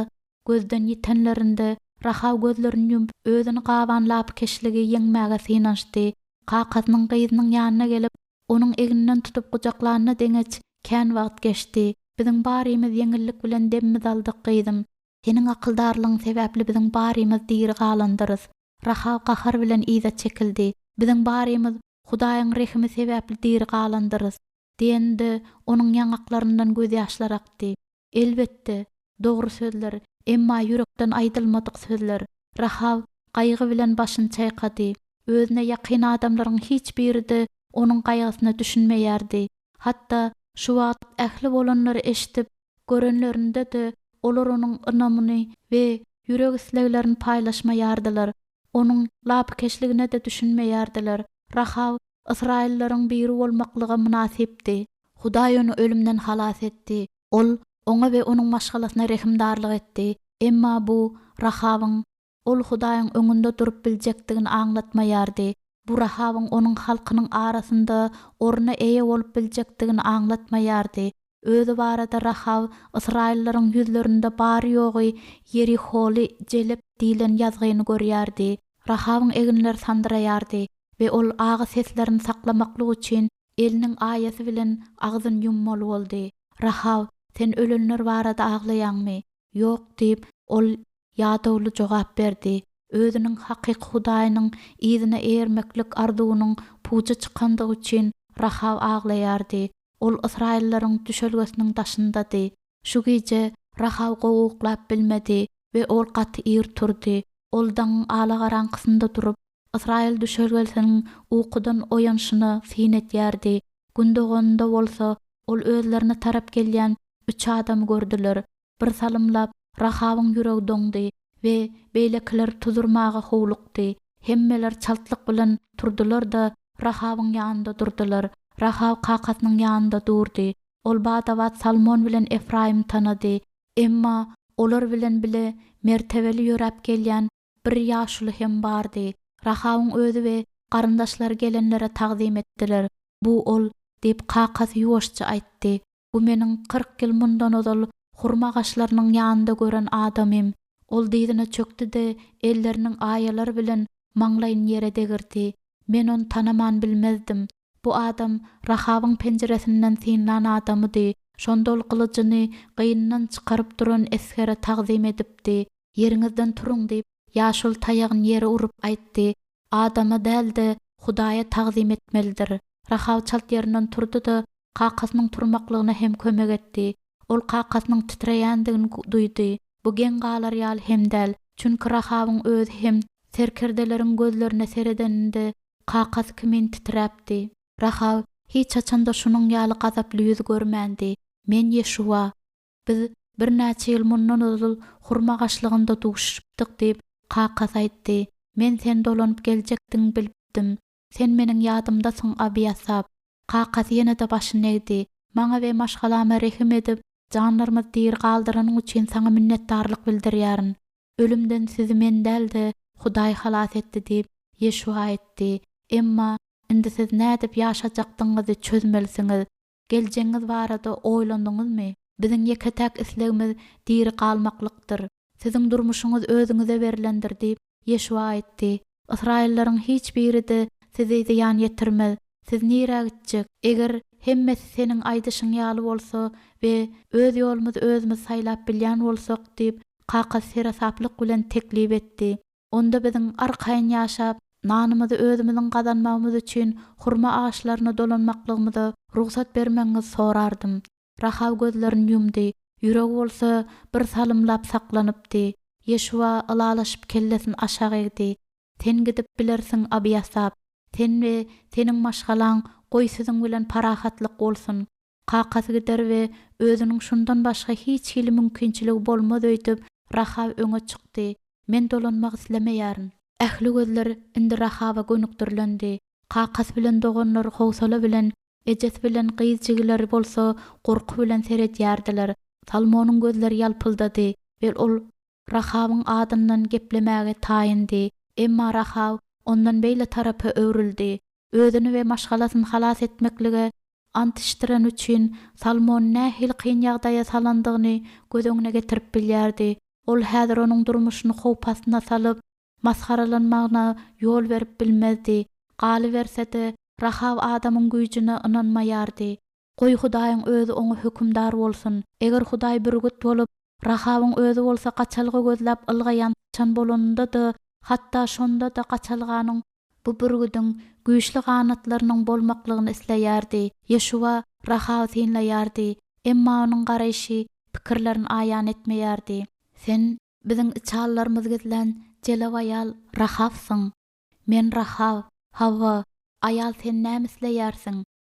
gözden ýitenlerinde, Rahaw gözlerini ýumup, özüni gaban lapykeçligi ýeňmäge synanyşdy. kakasynyň gyzynyň ýanyna gelip, onuň egninden tutup gujaklanyna deňeç kän wagt geçdi. Biziň barymyz ýeňillik bilen demimizi aldyk, gyzym. Seniň akyldarlygyň sebäpli biziň barymyz diri galandyrys. Rahaw gahar bilen yza çekildi. Biziň barymyz Hudaýyň rehimi sebäpli diri galandyrys, diýende, onuň ýaňaklaryndan gözýaşlar akdy. Elbetde, dogry sözler, emma ýürekden aýdylmadyk sözler. Rahaw gaýgy bilen başyny çaýkady. Özüne ýakyn adamlaryň hiç biri-de onuň gaýgysyna düşünmeýärdi. Hatda şu wagt ähli bolanlary eşidip, görenlerinde-de olar onuň ynamyny we ýürek isleglerini paýlaşmaýardylar. Onuň lapykeçligine-de düşünmeýärdiler. Rahaw ysraýyllaryň biri bolmaklyga mynasypdy. Hudaý ony ölümden halas etdi. Ol oňa we onuň maşgalasyna rehimdarlyk etdi. Emma bu Rahawyň ol Hudaýyň öňünde durup biljekdigini aňlatmaýardy. Bu Rahawyň onuň halkynyň arasynda orna eýe bolup biljekdigini aňlatmaýardy. Özi barada Rahaw ysraýyllaryň ýüzlerinde bary-ýogy Ýeriholy jelep diýlen ýazgyny görýärdi. Rahawyň eginleri sandyraýardy we ol agy seslerini saklamaklyk üçin eliniň aýasy bilen agzyny ýummaly boldy. Rahaw, sen ölenler barada aglaýaňmy? Ýok, diýip, ol ýadawly jogap berdi. Özüniň hakyky Hudaýynyň yzyna eýermeklik arzuwynyň puja çykandygy üçin Rahaw aglaýardy. Ol ysraýyllaryň düşelgesiniň daşyndady. Şu gije Rahaw gowy uklap bilmedi we ol gaty ir turdy. Ol daňyň alagaraňkysynda durup, Ysraýyl düşelgesiniň ukudan oýanyşyna syn edýärdi. Gün doganynda bolsa, ol özlerine tarap gelýän üç adamy gördüler. Bir salymlap Rahawyň ýüregi doňdy we beýlekileri tuzurmaga howlukdy. Hemmeler çaltlyk bilen turdular-da, Rahawyň ýanynda durdular. Rahaw kakasynyň ýanynda durdy. Ol bada-bat Salmon bilen Efraýymy tanady. Emma olar bilen bile mertebeli ýöräp gelýän bir ýaşuly hem bardy. Rahawyň özi we garyndaşlary gelenlere tagzym etdiler. Bu ol, diýip, kakasy ýuwaşja aýtdy. Bu meniň 40 ýyl mundan ozal hurma agaçlarynyň ýanynda gören adamym. Ol dyzyna çökdi-de, elleriniň aýalary bilen maňlaýyny ýere degirdi. Men ony tanaman bilmezdim. Bu adam Rahawyň penjiresinden synlan adamydy. Şonda ol gylyjyny gynyndan çykaryp duran esgere tagzym edipdi. Ýeriňizden turuň diýip, ýaşuly taýagyny ýere urup aýtdy. Adama däl-de, Hudaýa tagzym etmelidir. Rahaw çalt ýerinden turdy-da, kakasynyň turmaklygyna hem kömek etdi. Ol kakasynyň titreýändigini duýdy. Bu geň galar ýaly hem däl, çünki Rahawyň özi hem serkerdeleriň gözlerine seredeninde kakasy kimin titräpdi. Rahaw hiç haçan-da şunuň ýaly gazaply ýüz görmändi. Men Ýeşuwa. Biz birnäçe ýyl mundan ozal hurma agaçlygynda duşuşypdyk diýip, kakasy aýtdy. Men sen dolanyp geljekdigiňi bilipdim. Sen meniň ýadymdasyň, Abyýasap. Kakasy ýene-de başyny egdi. Maňa we maşgalama rehim edip, janlarymyzy diri galdyranyň üçin saňa minnetdarlyk bildirýärin. Ölümden sizi men däl-de, Hudaý halas etdi diýip, Ýeşuwa aýtdy. Emma indi siz nädip ýaşajakdygyňyzy çözmelisiňiz. Geljegiňiz barada oýlandyňyzmy? Biziň ýeke-täk islegimiz diri galmaklykdyr. Siziň durmuşyňyz özüňize berlendir diýip, Ýeşuwa aýtdy. Ysraýyllaryň hiç biri-de sizi zyýan ýetirmez. Siz nirä gitjek? Eger hemmesi seniň aýdyşyň ýaly bolsa we öz ýolumyzy özümiz saýlap bilýän bolsak diýip, kakasy seresaplyk bilen teklip etdi. Onda biziň arkaýyn ýaşap, nanymyzy özümiziň gazanmagymyz üçin hurma agaçlaryna dolanmaklygymyza rugsat bermegiňizi sorardym. Rahaw gözlerini ýumdy, ýüregi bolsa bir salymlap saklanypdy. Ýeşuwa ylalaşyp kellesini aşak egdi. Sen gidip bilersiň, Abyýasap. Sen we seniň maşgalaň, goý siziň bilen parahatlyk bolsun. Kakasy gider we özüniň şundan başga hiç hili mümkinçiligi bolmaz öýdüp, Rahaw öňe çykdy. Men dolanmak islemeýärin. Ähli gözler indi Rahawa gönükdirilendi. Kakasy bilen doganlary howsala bilen, ejesi bilen gyz jigileri bolsa gorky bilen seredýärdiler. Salmonyň gözleri ýalpyldady we ol Rahawyň adyndan geplemäge taýyndy. Emma Rahaw ondan beýle tarapa öwrüldi. Özüni we maşgalasyny halas etmeklige ant içdireni üçin Salmony nähili kyn ýagdaýa salandygyny göz öňüne getirip bilýärdi. Ol häzir onuň durmuşyny howp astyna salyp, masgaralanmagyna ýol berip bilmezdi. Galyberse-de, Rahaw adamyň güýjüne ynanmaýardy. Goý, Hudaýyň özi oňa hökümdar bolsun. Eger Hudaý bürgüt bolup, Rahawyň özi bolsa gaçalga gözläp ylgaýan syçan bolanynda-da, hatda şonda-da gaçalganyň bu bürgüdiň güýçli ganatlarynyň bolmaklygyny isleýärdi. Ýeşuwa Rahawy synlaýardy, emma onuň garaýşy pikirlerini aýan etmeýärdi. Sen biziň içalylarymyzy gizlän jelep aýal Rahawsyň. Men Rahaw. Hawa, aýal sen näme isleýärsiň?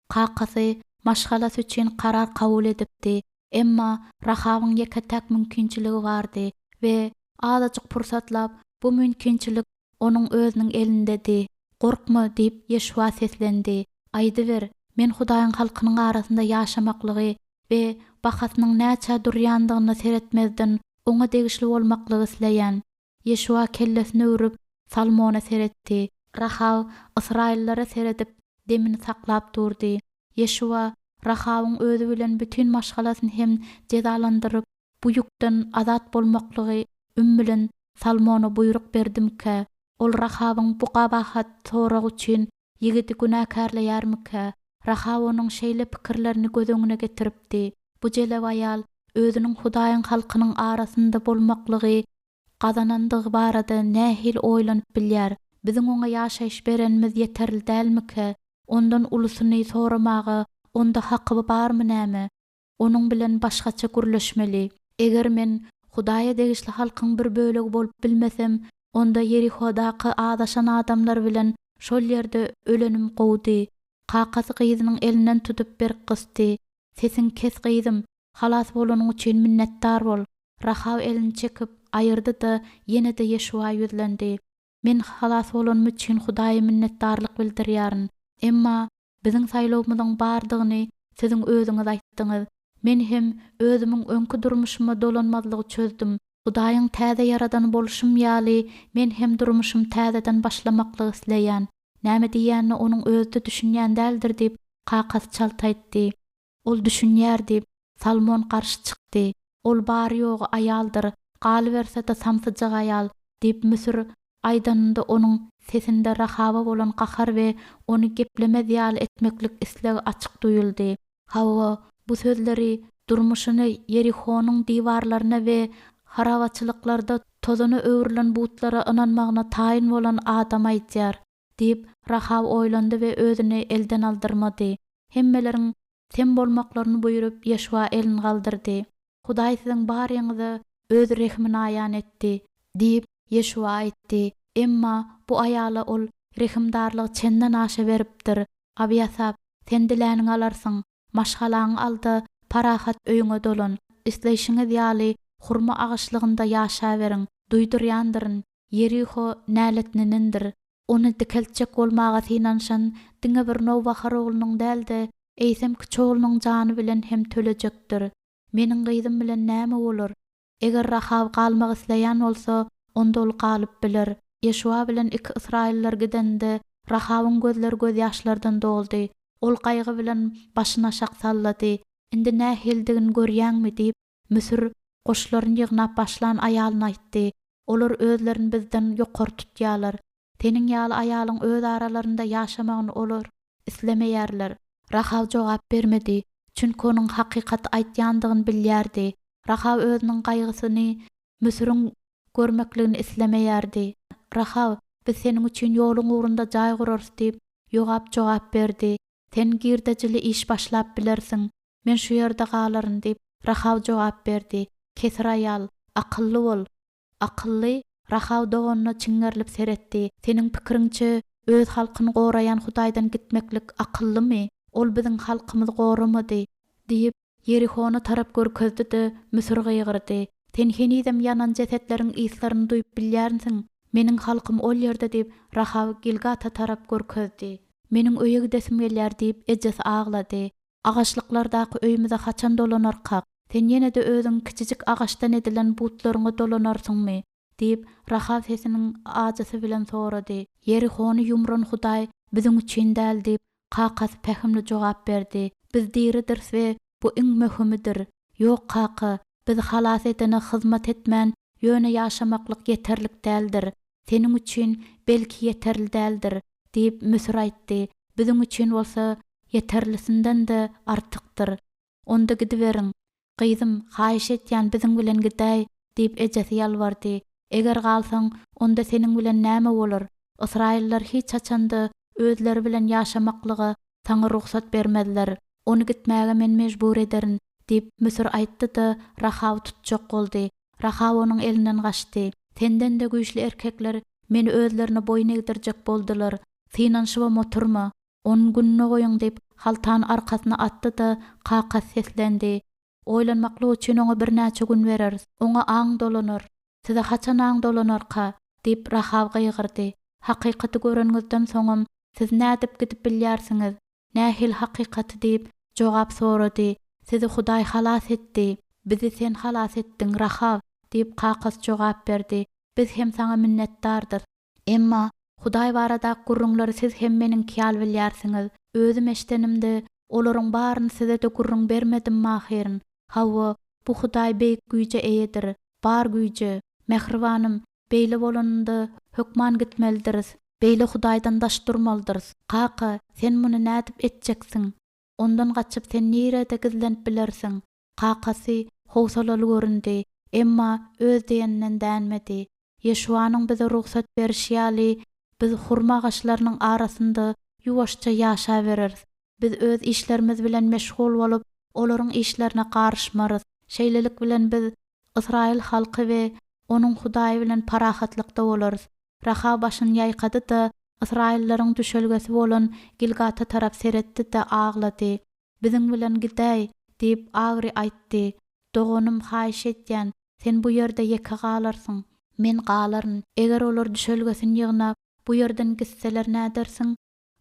Kakasy maşgalasy üçin karar kabul edipdi, emma Rahawyň ýeke-täk mümkinçiligi bardy we azajyk pursatlap bu münkinçilik onuň özüniň elindedi. Gorkma, diýip, Ýeşuwa seslendi. Aýdyber, men Hudaýyň halkynyň arasynda ýaşamaklygy we bahasynyň näçä durýandygyna seretmezden, oňa degişli bolmaklygy isleýän. Ýeşuwa kellesini öwrüp, Salmona seretdi. Rahaw ysraýyllara seredip, demini saklap durdy. Ýeşuwa Rahawyň özi bilen bütin maşgalasyny hem jezalandyryp, bu ýükden azat bolmaklygy üm bilen Salmona buýruk berdimikä? Ol Rahawyň bu gabahat soragy üçin ýigidi günäkärleýärmikä? Rahaw onuň şeýle pikirlerini göz öňüne getiripdi. Bu jelep aýal özüniň Hudaýyň halkynyň arasynda bolmaklygy gazanandygy barada nähili oýlanyp bilýär? Biziň oňa ýaşaýyş berenimiz ýeterli dälmikä? Ondan ulusyny soramaga onda haky barmy näme? Onuň bilen başgaça gürleşmeli. Eger men Hudaýa degişli halkyň bir bölegi bolup bilmesem, onda Ýerihodaky azaşan adamlar bilen şol ýerde ölenim gowudy. Kakasy gyzynyň elinden tutup berk gysdy. Sesiňi kes gyzym, halas bolanyň üçin minnetdar bol. Rahaw elini çekip, aýyrdy-da, ýene-de Ýeşuwa ýüzlendi. Men halas bolanym üçin Hudaýa minnetdarlyk bildirýärin. Emma biziň saýlawymyzyň bardygyny siziň özüňiz aýtdyňyz. Men hem özümiň öňki durmuşyma dolanmazlygy çözdüm. Hudaýyň täze ýaradany bolşum ýaly, men hem durmuşymy täzeden başlamaklygy isleýän. Näme diýýänine onuň özi-de düşünýän däldir diýip, kakasy çalt aýtdy. Ol düşünýär diýip, Salmon garşy çykdy. Ol bary-ýogy aýaldyr, galyberse-de samsyjak aýal, diýip, Müsür aýdanynda onuň sesinde Rahawa bolan gahar we ony geplemez ýaly etmeklik islegi açyk duýuldy. Hawa, bu sözleri durmuşyny Ýerihonyň diwarlaryna we harabaçylyklarda tozana öwrülen butlara ynanmagyna taýyn bolan adam aýdýar, diýip, Rahaw oýlandy we özüni elden aldyrmady. Hemmeleriň sem bolmaklaryny buýrup, Ýeşuwa elini galdyrdy. Hudaý siziň baryňyza Öz rehimini aýan etdi, diýip, Ýeşuwa aýtdy. Emma bu aýala Ol rehimdarlygy çenden aşa beripdir. Abyýasap, sen diläniňi alarsyň. Maşgalaňy al-da, parahat öýüňe dolan. Isleýşiňiz ýaly, hurma agaçlygynda ýaşaberiň. Duýdurýandyryn, Ýeriho näletlenendir. Ony dikeltjek bolmaga synanyşan diňe bir nowbahar oglunyň däl-de, eýsem kiçi oglunyň jany bilen hem tölejekdir. Meniň gyzym bilen näme bolar? Eger Rahaw galmak isleýän bolsa, onda ol galyp biler. Ýeşuwa bilen iki ysraýyllylar gidende, Rahawyň gözleri gözýaşlardan doldy. Ol gaýgy bilen başyny aşak sallady. Indi nähilidigini görýäňmi? diýip, Müsür goşlaryny ýygnap başlan aýalyna aýtdy. Olar özlerini bizden ýokary tutýarlar. Seniň ýaly aýalyň öz aralarynda ýaşamagyny olar islemeýärler. Rahaw jogap bermedi, çünki onuň hakykaty aýtýandygyny bilýärdi. Rahaw özüniň gaýgysyny Müsüriň görmekligini islemeýärdi. Rahaw, Biz seniň üçin ýoluň ugrunda jaý gurarys diýip, Ýogap jogap berdi. Sen girdejili iş başlap bilersiň. Men şu ýerde galaryn diýip, Rahaw jogap berdi. Kesir aýal, akylly bol. Akylly? Rahaw doganyna çiňňerilip seretdi. Seniň pikiriňçe, öz halkyny goraýan Hudaýdan gitmeklik akyllymy? Ol biziň halkymyzy goramady! Diýip, Ýerihona tarap görkezdi-de, Müsür gygyrdy. Sen henizem ýanan jesetleriň yslaryny duýup bilýärnsiň. Meniň halkym ol ýerde diýip, Rahaw Gilgata tarap görkezdi. Meniň öýe gidesim gelýär diýip, ejesi aglady. Agaçlyklardaky öýümize haçan dolanarkak? Sen ýene-de özüňiň kiçijik agaçdan edilen butlaryňa dolanarsyňmy? diýip, Rahaw sesiniň ajysy bilen sorady. Ýerihony ýumran Hudaý biziň üçin däl, diýip, kakasy pähimli jogap berdi. Biz diridiris we bu iň möhümidir. Ýok, kaka, bizi halas edene hyzmat etmän, ýöne ýaşamaklyk ýeterlik däldir. Seniň üçin, belki, ýeterli däldir. diýip, Müsür aýtdy. Biziň üçin bolsa ýeterlisinden-de artykdyr. Onda gidiberiň. Gyzym, haýyş etýän, biziň bilen gidäý, diýip, ejesi ýalbardy. Eger galsaň, onda seniň bilen näme bolar? Ysraýyllar hiç haçan-da özleri bilen ýaşamaklyga saňa rugsat bermezler. Ony gitmäge men mejbur ederin, diýip, Müsür aýtdy-da, Rahawy tutjak boldy. Rahaw onuň elinden gaçdy. Senden-de güýçli erkekler meni özlerine boýun egdirjek boldular. Synanyşybam oturma. Ony gününe goýuň diýip, haltany arkasyna atdy-da, kakasy seslendi. Oýlanmaklyk üçin oňa birnäçe gün bereris. Oňa aň dolanar. Size haçan aň dolanarka? diýip, Rahaw gygyrdy. Hakykaty göreniňizden soňam, siz nädip gidip bilýärsiňiz? Nähili hakykaty? diýip, jogap sorady. Sizi Hudaý halas etdi. Bizi sen halas etdiň, Rahaw, diýip, kakasy jogap berdi. Biz hem saňa minnetdardyrys. Emma Hudaý baradaky gürrüňleri siz hem meniňki ýaly bilýärsiňiz. Özüm eşidenimde, olaryň baryny size-de gürrüň bermedimmi ahyryn? Hawa, bu Hudaý beýik güýje eýedir. Bar güýje. Mähribanym, beýle bolanynda, hökman gitmelidiris. Beýle Hudaýdan daş durmalydyrys. Kaka, sen muny nädip etjeksiň? Ondan gaçyp sen nirede gizlenip bilersiň? Kakasy howsalaly göründi, emma öz diýeninden dänmedi. Ýeşuwanyň bize rugsat berişi ýaly, biz hurma agaçlarynyň arasynda ýuwaşja ýaşabereris. Biz öz işlerimiz bilen meşgul bolup, olaryň işlerine garyşmarys. Şeýlelik bilen biz ysraýyl halky we onuň Hudaýy bilen parahatlykda bolarys. Rahaw başyny ýaýkady-da, ysraýyllaryň düşelgesi bolan Gilgata tarap seretdi-de, aglady. Biziň bilen gidäý! diýip, Agri aýtdy. Doganym, haýyş edýän, sen bu ýerde ýeke galarsyň. Men galaryn. Eger olar düşelgesini ýygnap, bu ýerden gitseler nädersiň?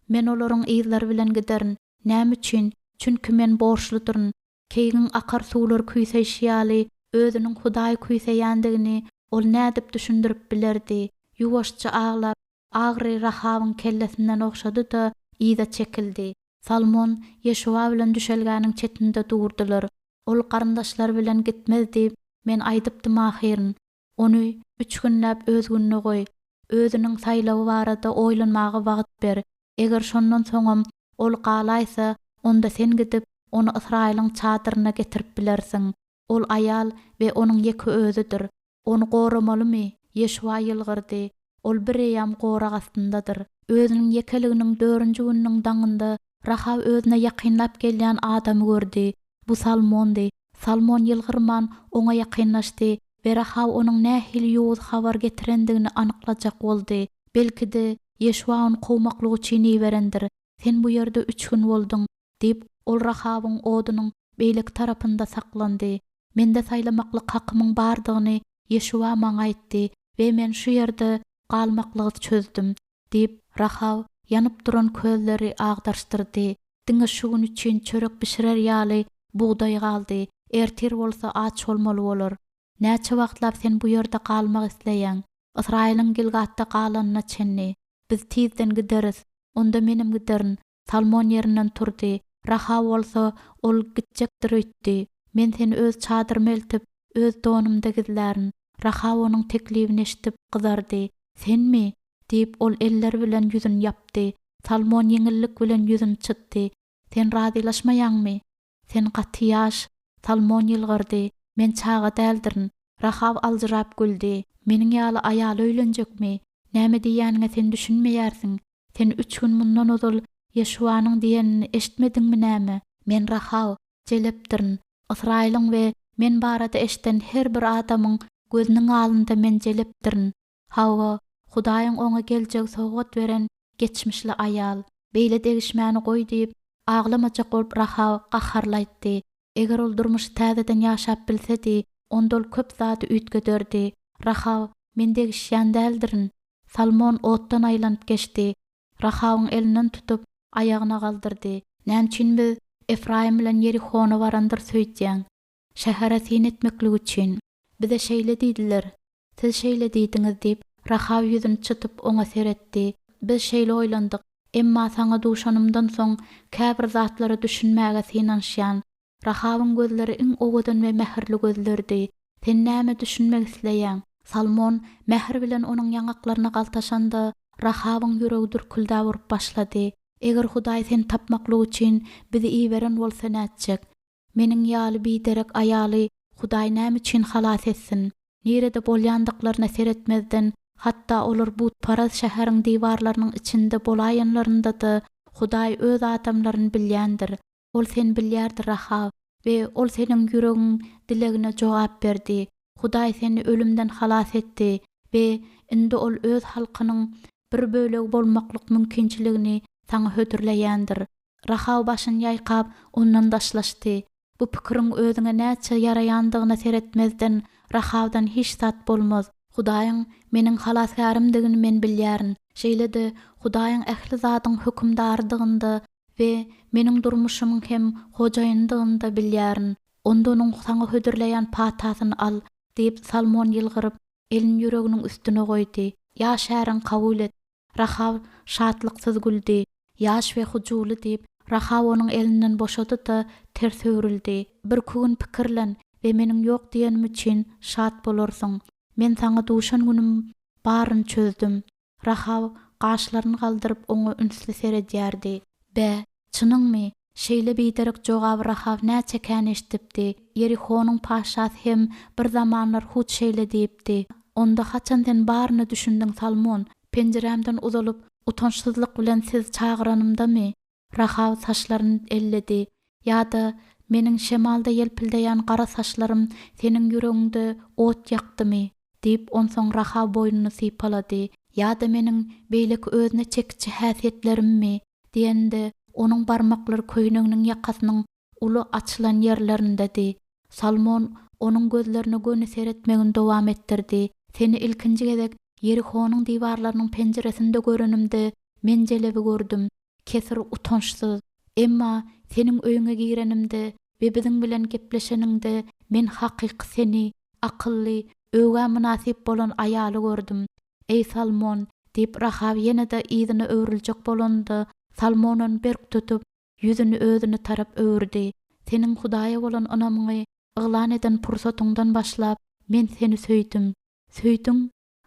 Men olaryň yzlary bilen giderin. Näme üçin? Çünki men borçludyryn. Keýigiň akar suwlary küýseýşi ýaly, özüniň Hudaýy küýseýändigini ol nädip düşündirip bilerdi? Ýuwaşja aglap, Agry Rahawyň kellesinden ogşady-da, yza çekildi. Salmon Ýeşuwa bilen düşelgäniň çetinde durdular. Ol garyndaşlary bilen gitmez diýip, men aýdypdym ahyryn. Ony üç günläp öz gününe goý. Özüniň saýlawy barada oýlanmaga wagt ber. Eger şondan soňam ol galaýsa, onda sen gidip, ony Ysraýylyň çadyryna getirip bilersiň. Ol aýal we onuň ýeke özüdir. Ony goramalymy? Ýeşuwa ýylgyrdy. Ol bireýýäm gorag astyndadyr. Özüniň ýekeliginiň dördünji gününiň daňynda Rahaw özüne ýakynlap gelýän adamy gördi. Bu Salmondy. Salmon ýylgyrman, oňa ýakynlaşdy we Rahaw onuň nähili ýowuz habar getirendigini anyklajak boldy. Belki-de, Ýeşuwa ony kowmaklyk üçin iberendir. Sen bu ýerde üç gün bolduň, diýip, ol Rahawyň odunyň beýleki tarapynda saklandy. Mende saýlamaklyk hakymyň bardygyny Ýeşuwa maňa aýtdy we men şu ýerde galmaklygy çözdüm, diýip, Rahaw ýanyp duran közleri agdaryşdyrdy. Diňe şu gün üçin çörek bişirer ýaly bugdaý galdy, ertir bolsa aç bolmaly bolar. Näçe wagtlap sen bu ýerde galmak isleýäň? Ysraýylyň Gilgatda galanyna çenli. Biz tizden gideris. Onda menem giderin. Salmon ýerinden turdy. Rahaw bolsa, ol gitjekdir öýtdi. Men seni öz çadyryma eltip, öz donumda gizlärin. Rahaw onuň teklibini eşidip, gyzardy. Senmi? diýip, ol elleri bilen ýüzüni ýapdy. Salmon ýeňillik bilen ýüzüni çytdy. Sen razylaşmaýaňmy? Sen gaty ýaş. Salmon ýylgyrdy. Men çaga däldirin. Rahaw aljyrap güldi. Meniň ýaly aýala öýlenjekmi? Näme diýýäniňe sen düşünmeýärsiň. Sen üç gün mundan ozal Ýeşuwanyň diýenini eşitmediňmi näme? Men Rahaw, jelepdirin. Ysraýylyň we men barada eşiden her bir adamyň gözüniň alnynda men jelepdirin. Hawa, Hudaýyň oňa geljegi sowgat beren geçmişli aýal. Beýle degişmäni goý diýip, aglamajak bolup Rahaw gaharly aýtdy. Eger ol durmuşy täzeden ýaşap bilsedi, onda ol köp zady üýtgederdi. Rahaw, Men degişýän däldirin. Salmon otdan aýlanyp geçdi. Rahawyň elinden tutup, aýagyna galdyrdy. Näme üçin biz Efraýym bilen Ýerihona barandyrys öýdýäň? Şähere syn etmeklik üçin. Bize şeýle diýdiler. Siz şeýle diýdiňiz, diýip, Rahaw ýüzüni çytyp, oňa seretdi. Biz şeýle oýlandyk. Emma saňa duşanymdan soň, käbir zatlara düşünmäge synanyşýan. Rahawyň gözleri iň owadan we mähirli gözlerdi. Sen nämä düşünmek isleýäň? Salmon mähir bilen onuň ýaňaklaryna galtaşanda, Rahawyň ýüregi dürküldäp urup başlady. Eger Hudaý seni tapmaklyk üçin bizi iberen bolsa nätjek? Meniň ýaly biderek aýaly Hudaý näme üçin halas etsin? Nirede bolýandyklaryna seretmezden, hatda olar butparaz şäheriň diwarlarynyň içinde bolaýanlarynda-da, Hudaý Öz adamlaryny bilýändir. Ol seni bilýärdi, Rahaw, we Ol seniň ýüregiň dilegine jogap berdi. Hudaý seni ölümden halas etdi we indi Ol Öz halkynyň bir bölegi bolmaklyk mümkinçiligini saňa hödürleýändir. Rahaw başyny ýaýkap, ondan daşlaşdy. Bu pikiriň özüňe näçe ýaraýandygyna seretmezden, Rahawdan hiç zat bolmaz. Hudaýyň meniň Halasgärimdigini men bilýärin. Şeýle-de, Hudaýyň ähli zadyň hökümdarydygyny-da we meniň durmuşymyň hem Hojaýynydygyny-da bilýärin. Onda onuň saňa hödürleýän patasyny al, diýip, Salmon ýylgyryp, elini ýüreginiň üstüne goýdy. Ýaş äriňi kabul et. Rahaw şatlyksyz güldi. Ýaş we hyjuwly diýip, Rahaw onuň elinden boşady-da, ters öwrüldi. Birki gün pikirlen we meniň ýok diýenim üçin şat bolarsyň. Men saňa duşan günüm baryny çözdüm. Rahaw gaşlaryny galdyryp oňa ünsli seredýärdi. Bä, çynyňmy? Şeýle biderek jogaby Rahaw näçe kän eşidipdi. Ýerihonyň patyşasy hem bir zamanlar hut şeýle diýipdi. Onda haçan sen baryna düşündiň, Salmon? Penjirämden uzalyp, utançsyzlyk bilen sizi çagyranymdamy? Rahaw saçlaryny elledi. Ýa-da meniň şemalda ýelpildeýän gara saçlarym seniň ýüregiňde ot ýakdymy? diýip, onsoň Rahaw boýnuny sypalady. Ýa-da meniň beýleki özüne çekiji häsiýetlerimmi? diýende, onuň barmaklary köýneginiň ýakasynyň uly açylan ýerlerindedi. Salmon onuň gözlerine göni seretmegini dowam etdirdi. Seni ilkinji gezek Ýerihonyň diwarlarynyň penjiresinde görenimde, men jelebi gördüm. Kesir utançsyz. Emma seniň öýüňe girenimde we biziň bilen gepleşeniňde, men hakyky seni, akylly, öwgä mynasyp bolan aýaly gördüm. Eý, Salmon! diýip, Rahaw ýene-de yzyna öwrüljek bolanda, Salmon ony berk tutup, ýüzüni özüne tarap öwürdi. Seniň Hudaýa bolan ynamyňy yglan eden pursatyňdan başlap, men seni söýdüm. Söýdüň?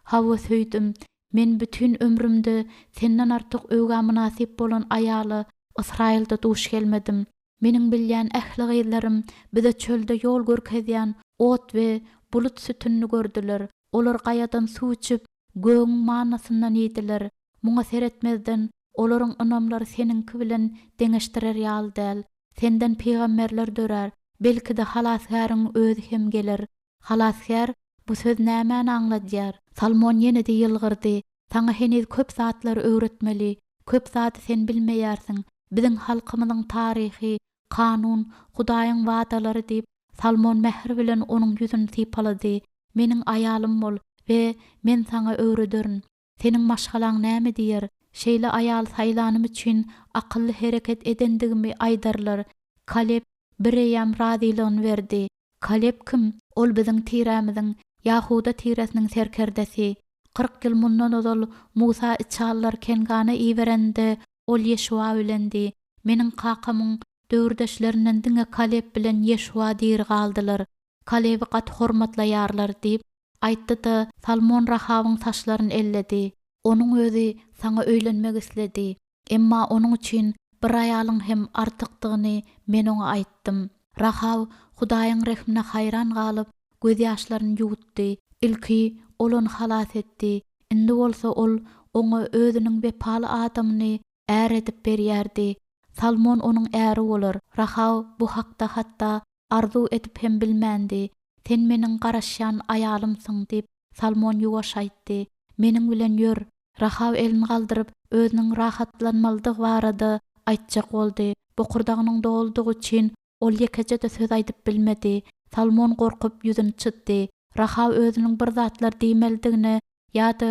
Hawa, söýdüm. Men bütin ömrümde senden artyk öwgä mynasyp bolan aýala Ysraýylda duş gelmedim. Meniň bilýän ähli gyzlarym bize çölde ýol görkezýän ot we bulut sütünini gördüler. Olar gaýadan suw içip, gögüň mannasyndan iýdiler. Muňa seretmezden, olaryň ynamlary seniňki bilen deňeşdirer ýaly däl. Senden pygamberler dörär, belki-de Halasgäriň özi hem geler. Halasgär, bu söz nämäni aňladýar? Salmon ýene-de ýylgyrdy. Saňa heniz köp zatlary öwretmeli. Köp zady sen bilmeýärsiň. Biziň halkymyzyň taryhy, kanun, Hudaýyň wadalary diýip, Salmon mähir bilen onuň ýüzüni sypalady. Meniň aýalym bol we men saňa öwrederin. Seniň maşgalaň näme diýer? Şeýle aýal saýlanym üçin akylly hereket edendigimi aýdarlar. Kaleb bireýýäm razylygyny berdi. Kaleb kim? Ol biziň tirämiziň, Ýahuda tiresiniň serkerdesi. 40 ýyl mundan ozal Musa içalylary Kengana ibereninde, ol Ýeşuwa bilendi. Meniň kakamyň döwürdeşlerinden diňe Kaleb bilen Ýeşuwa diri galdylar. Kalebi gaty hormatlaýarlar diýip, aýtdy-da, Salmon Rahawyň saçlaryny elledi. Onuň özi saňa öýlenmek isledi. Emma onuň üçin bir aýalyň hem artykdygyny men oňa aýtdym. Rahaw Hudaýyň rehmine haýran galyp, gözýaşlaryny ýuwutdy. Ilki Ol ony halas etdi, indi bolsa Ol oňa Özüniň wepaly adamyny är edip berýärdi. Salmon onuň äri bolar. Rahaw bu hakda hatda arzuw edip hem bilmändi. Sen meniň garaşýan aýalymsyň diýip, Salmon ýuwaş aýtdy. Meniň bilen ýör. Rahaw elini galdyryp, özüniň rahatlanmalydygy barada aýtjak boldy. Bokurdagynyň doludygy üçin ol ýekeje-de söz aýdyp bilmedi. Salmon gorkup, ýüzüni çytdy. Rahaw özüniň bir zatlar diýmelidigine ýa-da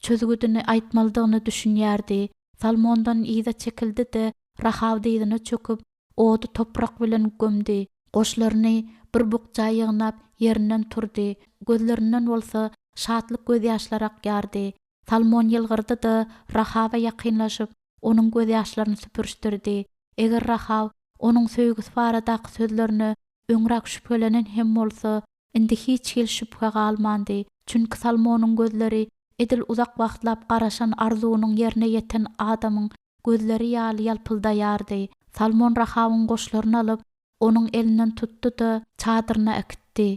çözgüdini aýtmalydygyna düşünýärdi. Salmondan yza çekildi-de, Rahaw dyzyna çöküp, ody toprak bilen gömdi. Goşlaryny bir bukja ýygnap, ýerinden turdy. Gözlerinden bolsa şatlyk gözýaşlary akýardy. Salmon ýylgyrdy-da, Rahawa ýakynlaşyp, onuň gözýaşlaryny süpürişdirdi. Eger Rahaw onuň söýgüsi baradaky sözlerine öňräk şübhelenen hem bolsa, indi hiç hili şübhe galmandy. Çünki Salmonyň gözleri. edil uzak wagtlap garaşan arzuwynyň ýerine ýeten adamyň gözleri ýaly ýalpyldaýardy. Salmon Rahawyň goşlaryny alyp, onuň elinden tutdy-da, çadyryna äkitdi.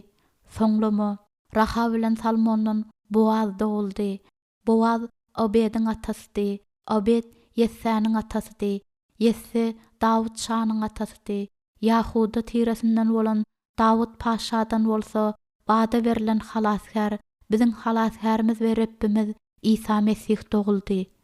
Soňlama. Rahaw bilen Salmondan Boaz doguldy. Boaz Obediň atasydy, Obed Ýessäniň atasydy, Ýesse Dawut şanyň atasydy, Ýahuda tiresinden bolan Dawut patyşadan bolsa wada berlen Halasgär, biziň Halasgärimiz we Rebbimiz Isa Mesih doguldy.